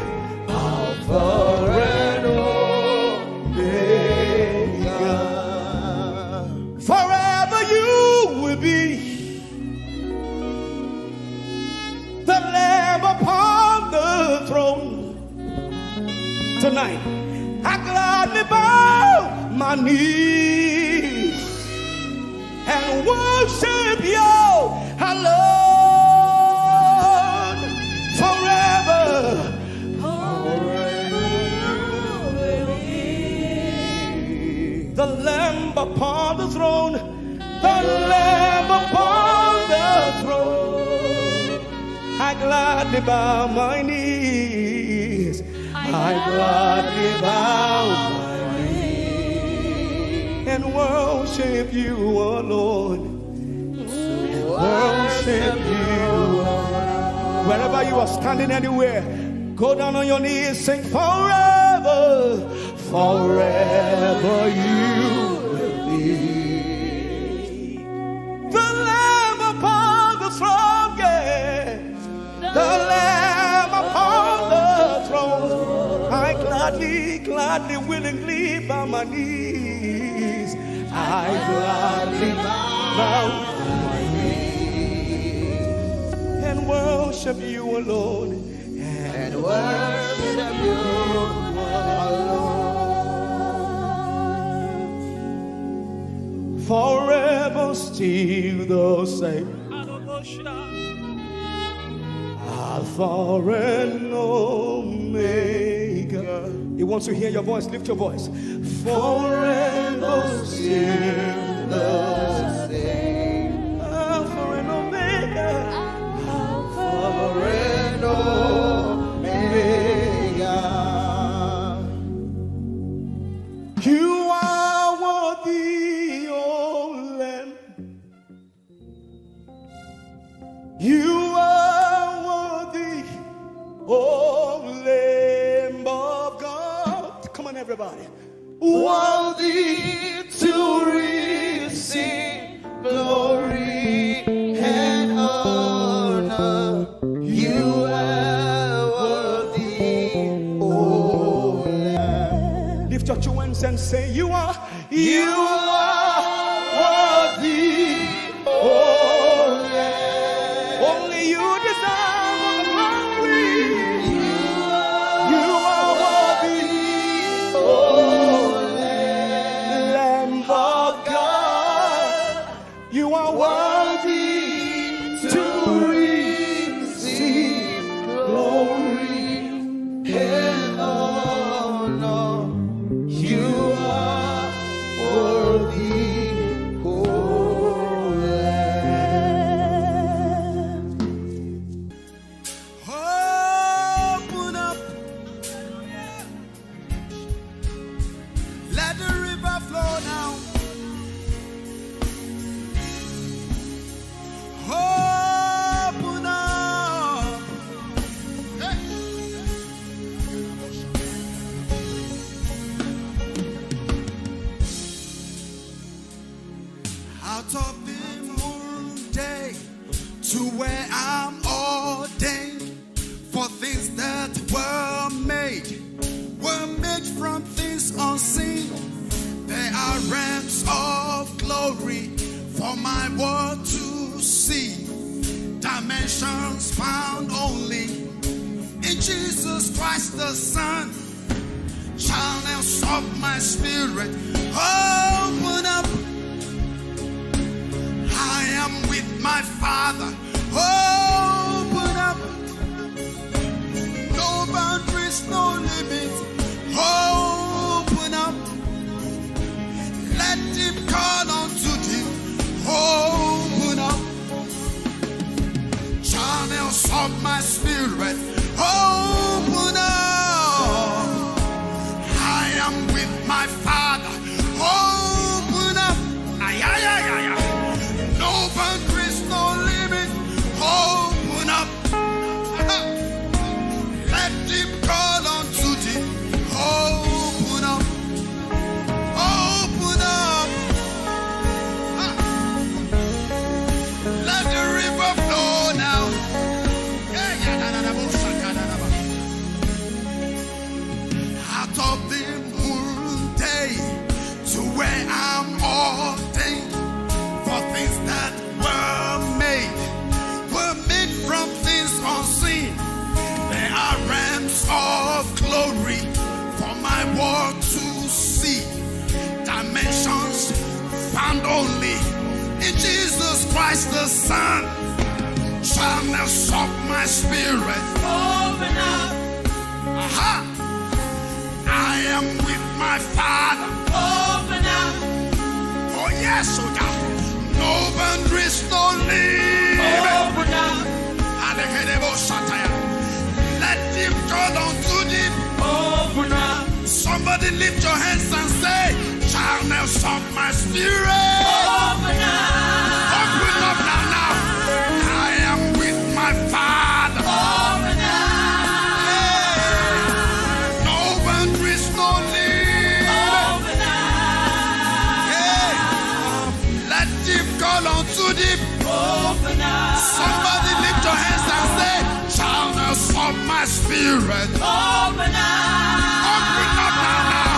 Alpha and Omega. Forever you will be the Lamb upon the throne. Tonight, I gladly bow my knees and worship you alone forever. The Lamb upon the throne, the Lamb upon the throne. I gladly bow my knees. I gladly bow my knees and worship you, O Lord. Worship you. Wherever you are standing, anywhere, go down on your knees, sing forever. Forever you will be the Lamb upon the throne, yeah. The Lamb upon the throne. I gladly, gladly, willingly bow my knees. I gladly bow my knees and worship you alone. And worship you alone. Forever still the same. Alpha and Omega. He wants to hear your voice. Lift your voice. Forever still the same. Alpha and Omega. Alpha and Omega. You are worthy, O Lamb. You are worthy, O Lamb of God. Come on, everybody. Worthy to receive glory and honor. You are worthy, O Lamb. Lift your two hands and say, You are, you are worthy, O Lamb. Only you deserve all the glory. You are worthy, O Lamb of God. You are worthy to receive glory and honor. You are worthy, O Lamb. Open up. Let the river flow now. Open up. Hey. Out of the moon day to where I'm ordained. For things that were made were made from things unseen. There are realms of glory for my world to see. Dimensions found only in Jesus Christ the Son. Channels of my spirit, open up. I am with my Father. Open up. No boundaries, no limits. Open up. Let him call unto thee. Open up. Channels of my spirit, open up. I am with my Father. Open up. Ay, ay, ay, ay, ay. No boundaries, no limit. Open up. Christ the Son shall not stop my spirit. Open up. Aha. I am with my Father. Open up. Oh yes, oh God. No boundaries, no limit. Open up. Alekedebo sataya. Let deep call unto deep. Open up. Somebody lift your hands and say, "Channels of my spirit." Open up. Open up now, now. I am with my Father. Open up. Hey. No boundaries, no limit. Open up. Hey. Let deep call unto deep. Open up. Somebody lift your hands and say, "Channels of my spirit." Open up. Open up now, now.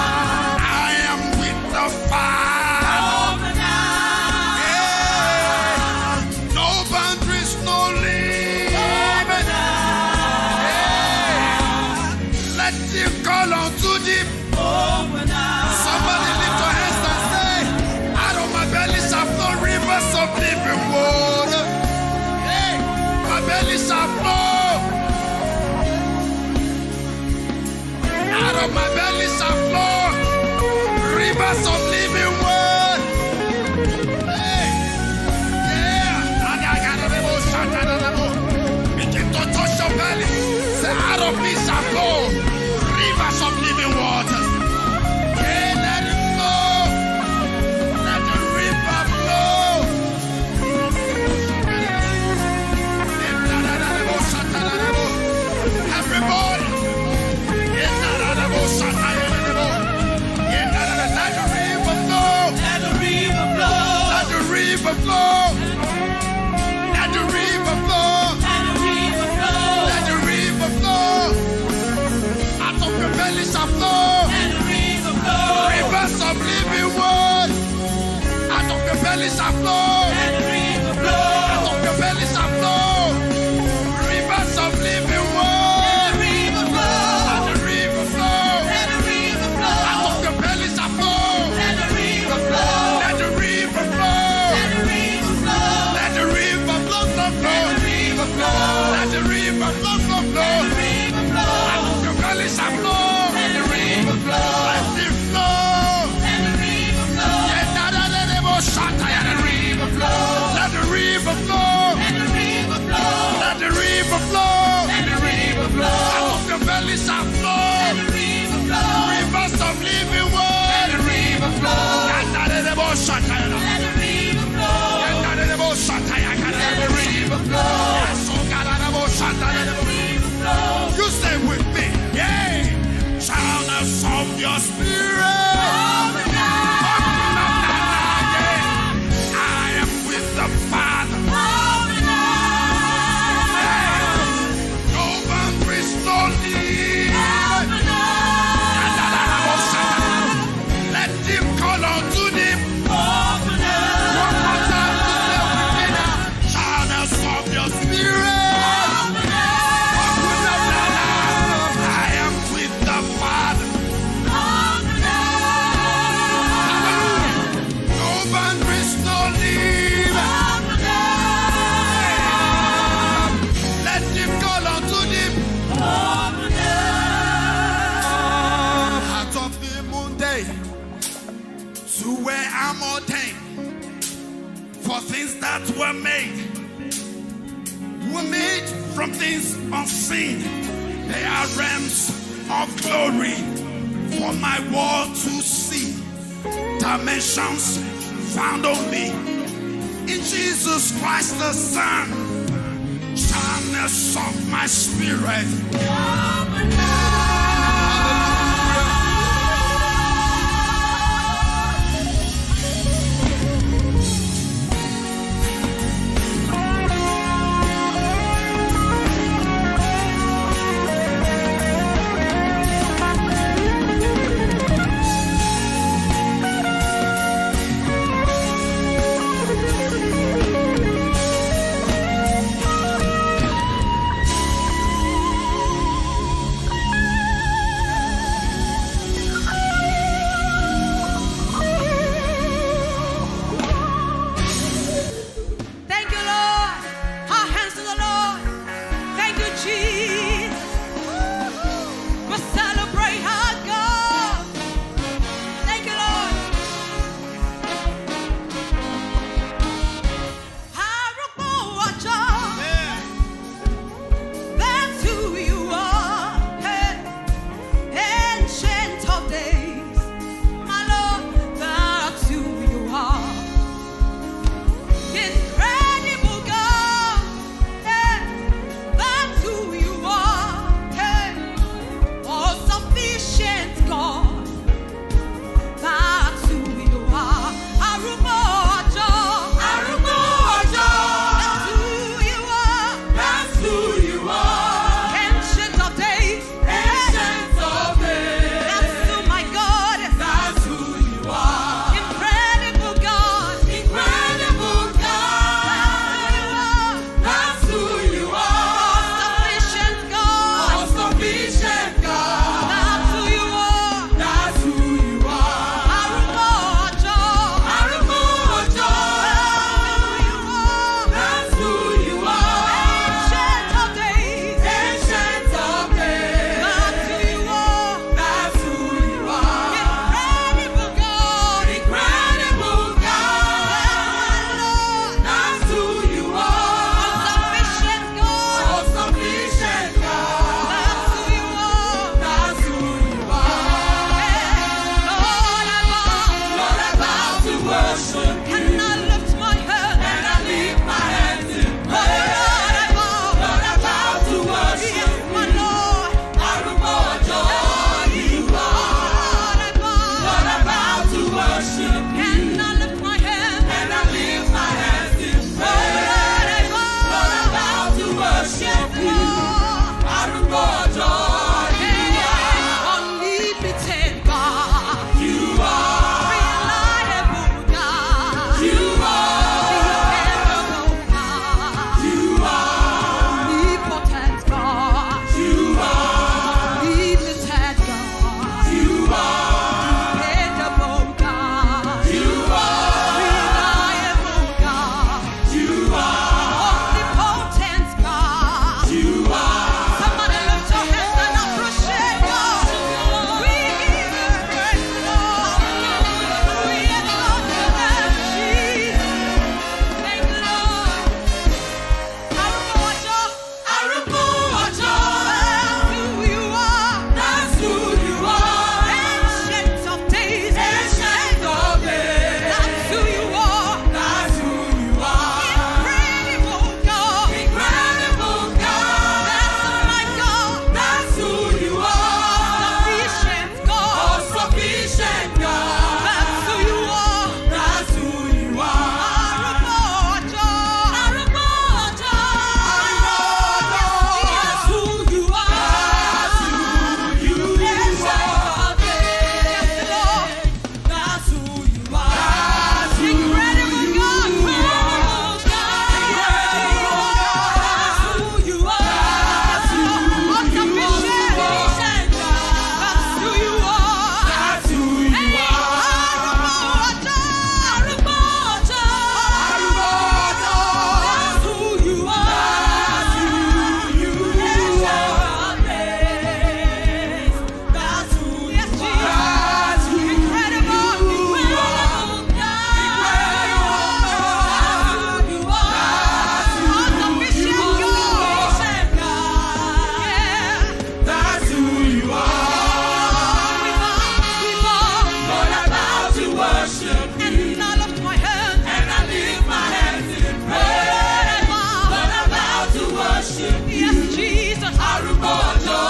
I am with the Father. Open up. Yeah. No boundaries, no limit. Open up. Yeah. Let deep call unto deep. Open up. Somebody lift your hands and say, "Out of my belly shall flow rivers of living water." Hey, my belly shall flow. Out of my belly shall flow rivers of living water. Hey, yeah. Begin to touch your belly. Say, "Out of me shall flow rivers of living waters." Yeah, let it flow. Let the river flow. Everybody. Let the river flow. Let the river flow. Let the river flow. Let the river flow. Let the river flow. Let the river flow. Out of your belly shall flow. Let the river flow. Rivers of living water. Out of your belly shall flow. Let the river flow. Out of your belly shall flow. Rivers of living water. Let the river flow. Let the river flow. Let the river flow. Out of your belly shall flow. Let the river flow. Let the river flow. Let the river flow. Let the river flow, flow, flow. Let the river flow. Let the river flow, flow, flow. Let the river flow. Out of your belly shall flow. Let the river flow. Let it flow. Let the river flow. Yeah, da, da, da, da, bo, sha, ta, ya, da, da. Let the river flow. Let the river flow. Let the river flow. Let the river flow. Out of your belly shall flow. Let the river flow. Rivers of living water. Let the river flow. Yeah, da, da, da, bo, sha, ta, ya, da. Let the river flow. Yeah, da, da, da, bo, sha, ta, ya, da, da. Let the river flow. Yeah, so, ga, da, da, bo, sha, ta, ya, da. Let the river flow. You say with me, yeah. Channels of your spirit. Open up. Open up now, yeah. I am with the Father. Open up. Yeah. No boundaries, no limit. Open up. Let deep call unto deep. Open up. One more time to say with me now. Channels of your spirit. Open up. Open up now, now. I am with the Father. Open up. Hallelujah. No boundaries, no limit. Open up. Let deep call unto deep. Open up. Out of the moon day to where I'm ordained. For things that were made were made from things unseen. They are realms of glory for my world to see. Dimensions found only in Jesus Christ the Son. Channels of my spirit. Arúgbó ọjọ́, you are. Unlimited God. You are. Reliable God. You are. Dependable God. You are. Omnipotent God. You are. Unlimited God. You are. Dependable God. You are. Reliable God. You are. Omnipotent God. You are. Somebody lift your hands and appreciate God. We give you praise, Lord. We exalt your name, Jesus. Thank you, Lord. Arúgbó ọjọ́. Arúgbó ọjọ́. That's who you are. That's who you are. Ancient of days. Ancient of days. That's who you are. That's who you are. Incredible God. Incredible God. That's my God. That's who you are. Sufficient God. All sufficient God. That's who you are. That's who you are. Arúgbó ọjọ́. Arúgbó ọjọ́. Arúgbó ọjọ́. That's who you are. That's who you are. Yes, Lord. That's who you are. Incredible God. Incredible God. That's who you are. That's who you are. That's who you are. That's who you are. Arúgbó ọjọ́. Arúgbó ọjọ́. Arúgbó ọjọ́. That's who you are. That's who you are. That's who you are. Yes, Jesus. Incredible, incredible God. Incredible God. That's who you are. All sufficient God. Yeah. That's who you are. We bow, we bow. Lord, I bow to worship you. And I lift my hand. And I lift my hands in praise. Lord, I bow. Lord, I bow to worship you. Yes, Jesus. Arúgbó ọjọ́,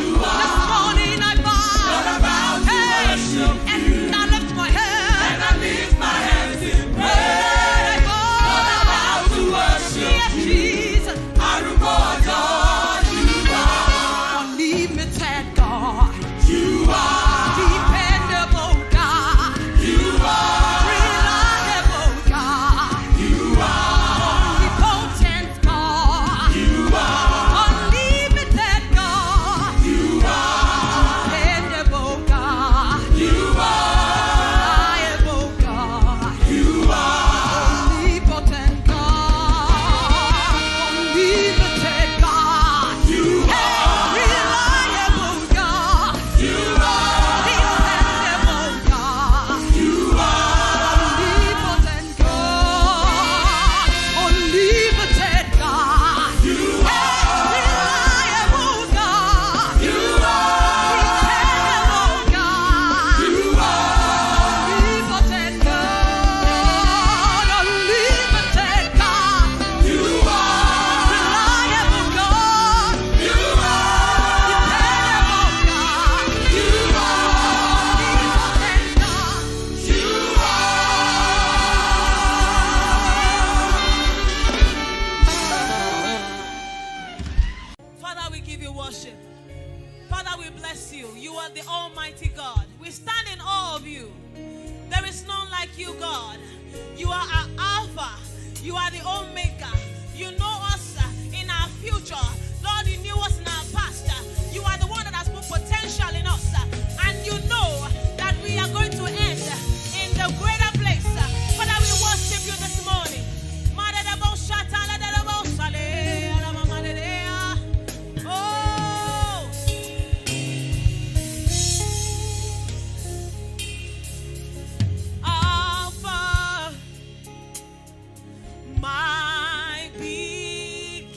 you are. This morning I bow. Lord, I bow to worship you. And I lift my hand. And I lift my hands in praise. Lord, I bow. Lord, I bow to worship you. Yes, Jesus. Arúgbó ọjọ́, you are. Unlimited God. You are. Dependable God. You are. Reliable God. You are. Omnipotent God. You are. Unlimited God. You are. Dependable God. You are. Reliable God. You are. Omnipotent God. Unlimited God. You are. Reliable God. You are. Dependable God. You are. Omnipotent God. Unlimited God. You are. Reliable God. You are. Dependable God. You are. Omnipotent God. Unlimited God. You are. Reliable God. You are. Dependable God. You are. Omnipotent God. You are. Father, we give you worship. Father, we bless you. You are the Almighty God. We stand in awe of you. There is none like you, God. You are our Alpha. You are the Omega. You know us, uh, in our future. Lord, you knew us in our past. Uh, you are the one that has put potential in us, uh, and you know that we are going to end, uh, in the greater place. Uh, Father, we worship you this morning. Madadabo shata, ladadabo sale, alamamaledea. Oh. Alpha, my beginning.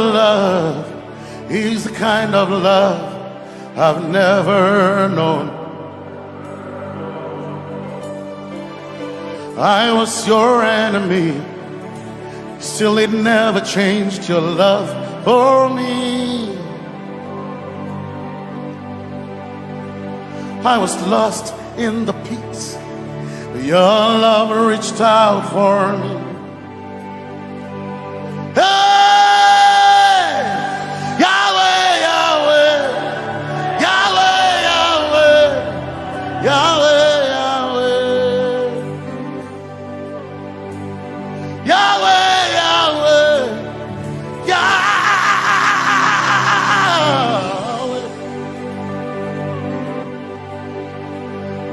love is the kind of love I've never known. I was your enemy, still it never changed your love for me. I was lost in the pits, but your love reached out for me. Hey! Yahweh, Yahweh, Yahweh, Yahweh, Yahweh, Yahweh. Yahweh, Yahweh, Yahweh.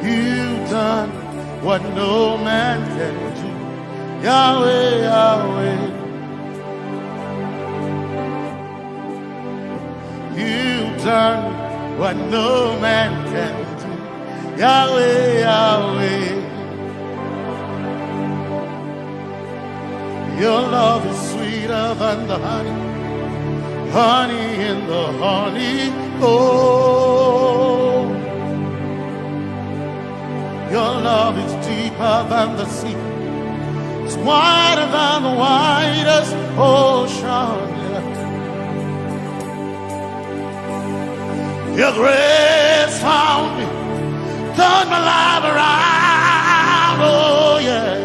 You've done what no man can do. Yahweh, Yahweh. You've done what no man can do. Yahweh, Yahweh. Your love is sweeter than the honey, honey in the honeycomb. Your love is deeper than the sea. It's wider than the widest ocean. Your grace found me, turned my life around, oh yeah.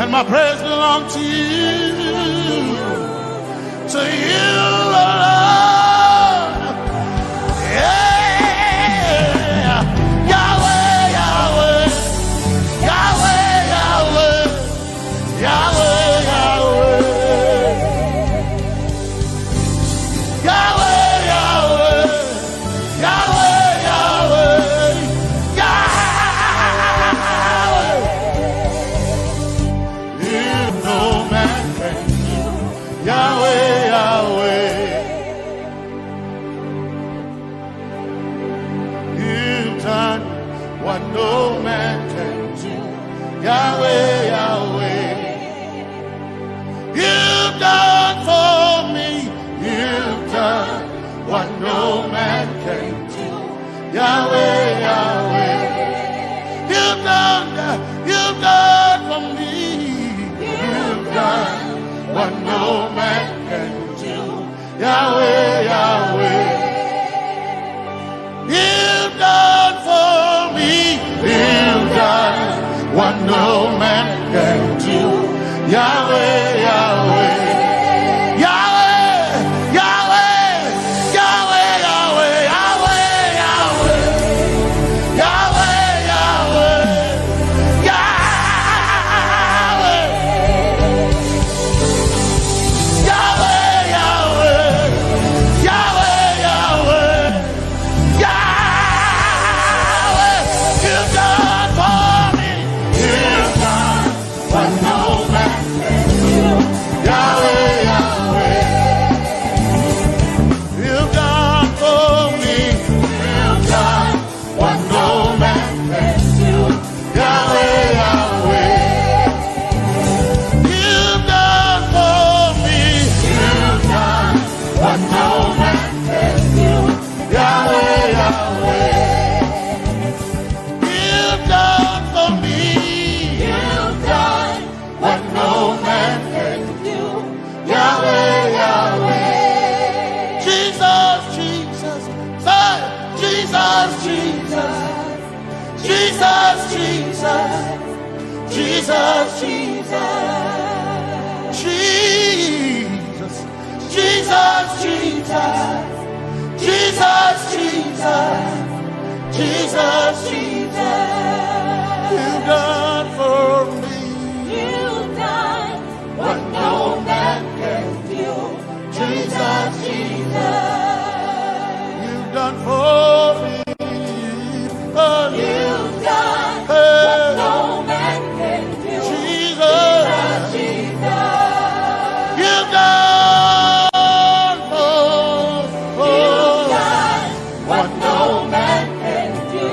And my praise belongs to you, to you alone. Yeah. Yahweh, Yahweh, Yahweh, Yahweh. Yahweh, Yahweh. Yahweh, Yahweh. Yahweh, Yahweh. Yahweh. If no man can do. Yahweh, Yahweh. You've done what no man can do. Yahweh, Yahweh. You've done for me. You've done what no man can do. Yahweh, Yahweh. You've done, you've done for me. You've done what no man can do. Yahweh, Yahweh. You've done for me. You've done what no man can do. Yahweh, Yahweh. Yahweh, Yahweh. Yahweh, Yahweh, Yahweh. Yahweh, Yahweh. Yahweh. Yahweh, Yahweh. Yahweh, Yahweh. Yahweh, you've done for me. You've done what no man can do. Yahweh, Yahweh. You've done for me. You've done what no man can do. Yahweh, Yahweh. You've done for me. You've done what no man can do. Yahweh, Yahweh. You've done for me. You've done what no man can do. Yahweh, Yahweh. Jesus, Jesus. Say, Jesus, Jesus. Jesus, Jesus. Jesus, Jesus. Jesus. Jesus, Jesus. Jesus, Jesus. Jesus, Jesus. You've done for me. You've done what no man can do. Jesus, Jesus. You've done for me. Oh, you've done what no man can do. Jesus. Jesus, Jesus. You've done for, for you've done what no man can do.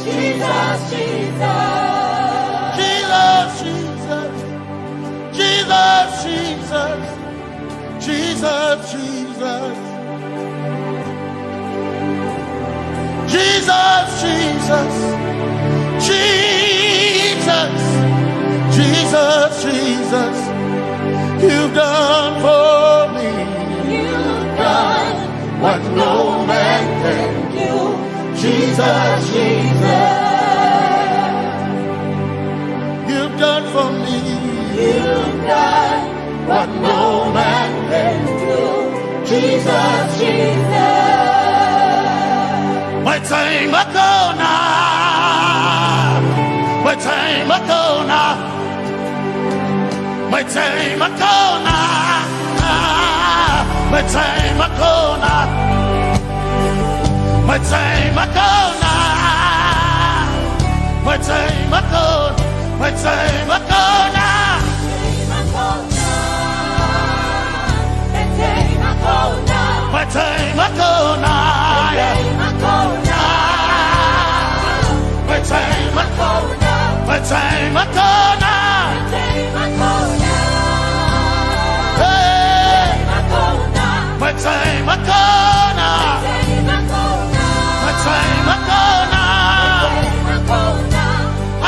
Jesus, Jesus. Jesus, Jesus. Jesus, Jesus, Jesus, Jesus, you've done for me. You've done what no man can do. Jesus, Jesus, you've done for me. You've done what no man can do. Jesus, Jesus. Metsei makona. Metsei makona. Metsei makona. Metsei makona. Metsei makona. Metsei makona. Metsei makona. Metsei makona. Metsei makona. Metsei makona. Metsei makona. Hey. Metsei makona. Metsei makona.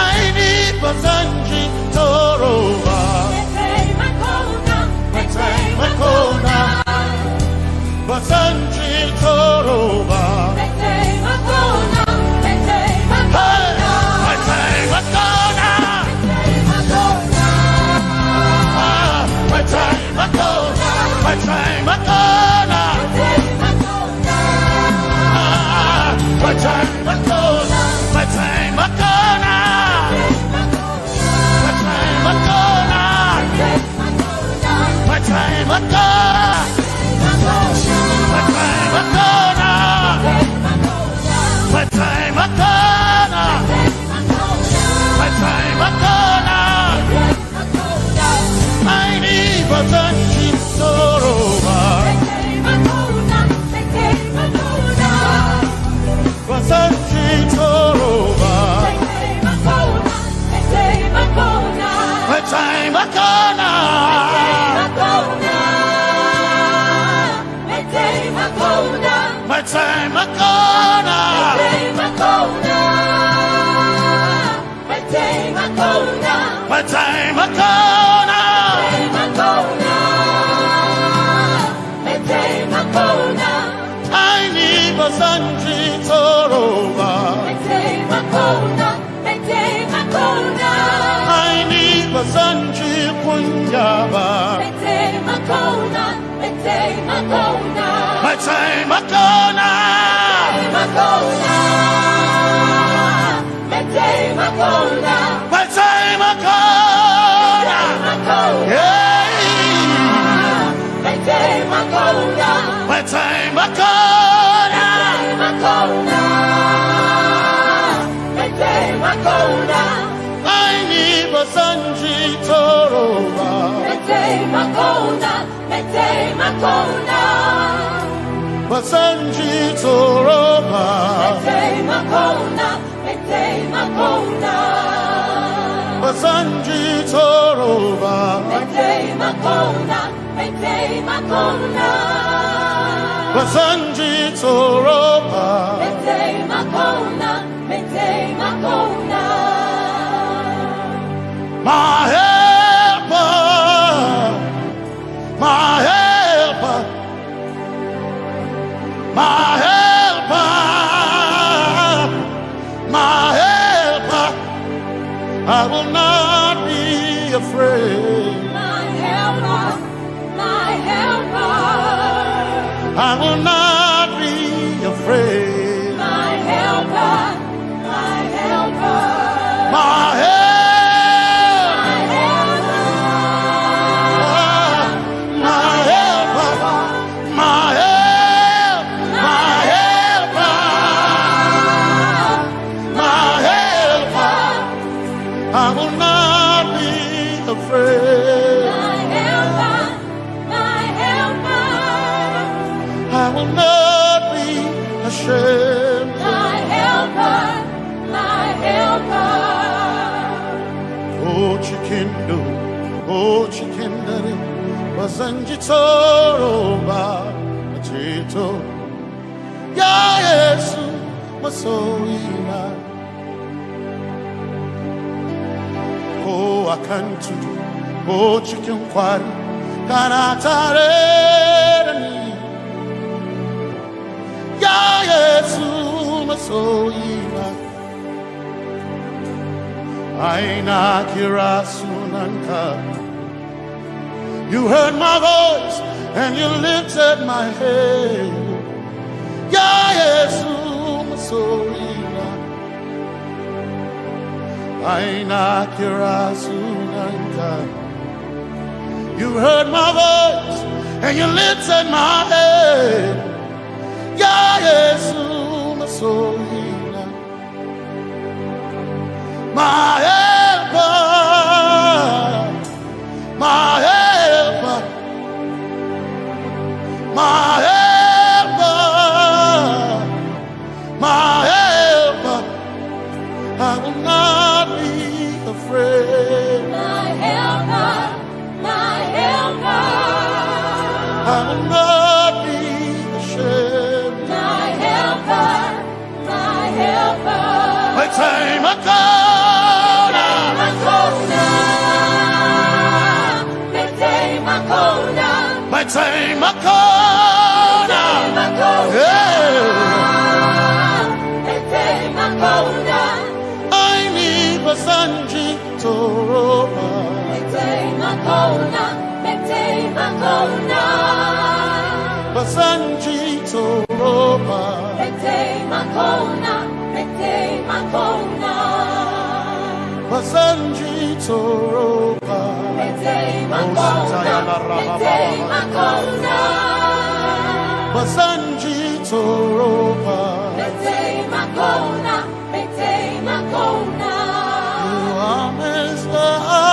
Aini bazanji toroba. Metsei makona. Bazanji toroba. Hey, metsei makona. Ah, metsei makona. Metsei makona. Ah, metsei makona. Metsei makona. Metsei makona. Metsei makona. Metsei makona. Metsei makona. Metsei makona. Aini bazanji toroba. Bazanji toroba. Metsei makona. Metsei makona. Metsei makona. Aini bazanji toroba. Aini bazanji kunyaba. Metsei makona. Metsei makona. Metsei makona. Metsei makona. Hey. Metsei makona. Metsei makona. Metsei makona. Aini bazanji toroba. Metsei makona. Metsei makona. Bazanji toroba. Metsei makona. Metsei makona. Bazanji toroba. Metsei makona. Metsei makona. Bazanji toroba. Metsei makona. Metsei makona. My helper. My helper, my helper, my helper, I will not be afraid. My helper, my helper, I will not be afraid. My helper, my helper. My help. My helper. My help. My helper. My helper. I will not be afraid. My helper. My helper. I will not be ashamed. My helper. My helper. Oh, chikindo. Oh, chikindere. Ba zan ji tsoro ba, a ceto. Ya Yesu masoyina. Ko a kan tudu, ko cikin kwari, kana tare da ni. Ya Yesu masoyina. Ai na kira sunanka. You heard my voice and you lifted my head. Ya Yesu masoyina. Ai na kira sunanka. You heard my voice and you lifted my head. Ya Yesu masoyina. My helper, my helper, my helper, my helper. I will not be afraid. My helper, my helper. I will not be ashamed. My helper, my helper. Mai taimako na. Mai taimako na. Mai taimako na. Mai taimako na. Mai taimako na. Yeah. Mai taimako na. Ai ni ba zan ji tsoro ba. Mai taimako na, mai taimako na. Ba zan ji tsoro ba. Mai taimako na, mai taimako na. Ba zan ji tsoro ba. Mai taimako na, mai taimako na. Ba zan ji tsoro ba. Mai taimako na, mai taimako na. You are Messiah.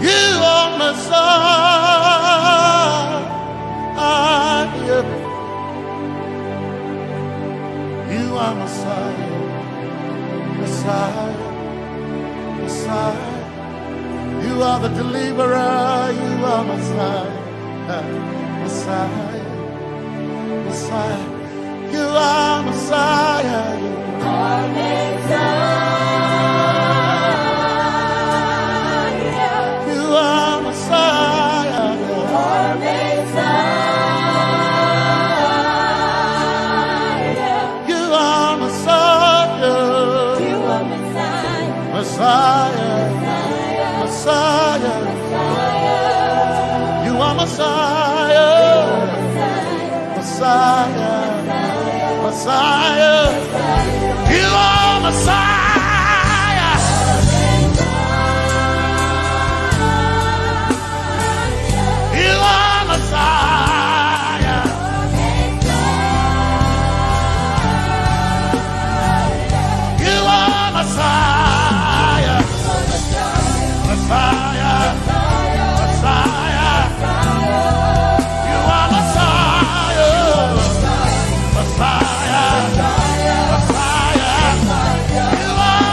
You are Messiah. You are Messiah. Messiah. Messiah. You are the deliverer. You are Messiah. Messiah. Messiah. You are Messiah. You are Messiah. You are Messiah. You are Messiah. You are Messiah. You are Messiah. Messiah. Messiah. Messiah. Messiah. You are Messiah. You are Messiah. Messiah. Messiah. You are Messiah. You are Messiah. You are Messiah. Messiah. Messiah. You are Messiah. Messiah. Messiah. You are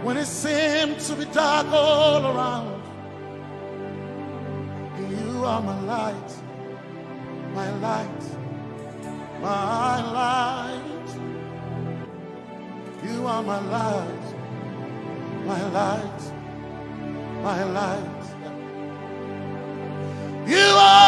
When it seems to be dark all around, you are my light, my light, my light. You are my light, my light, my light. You are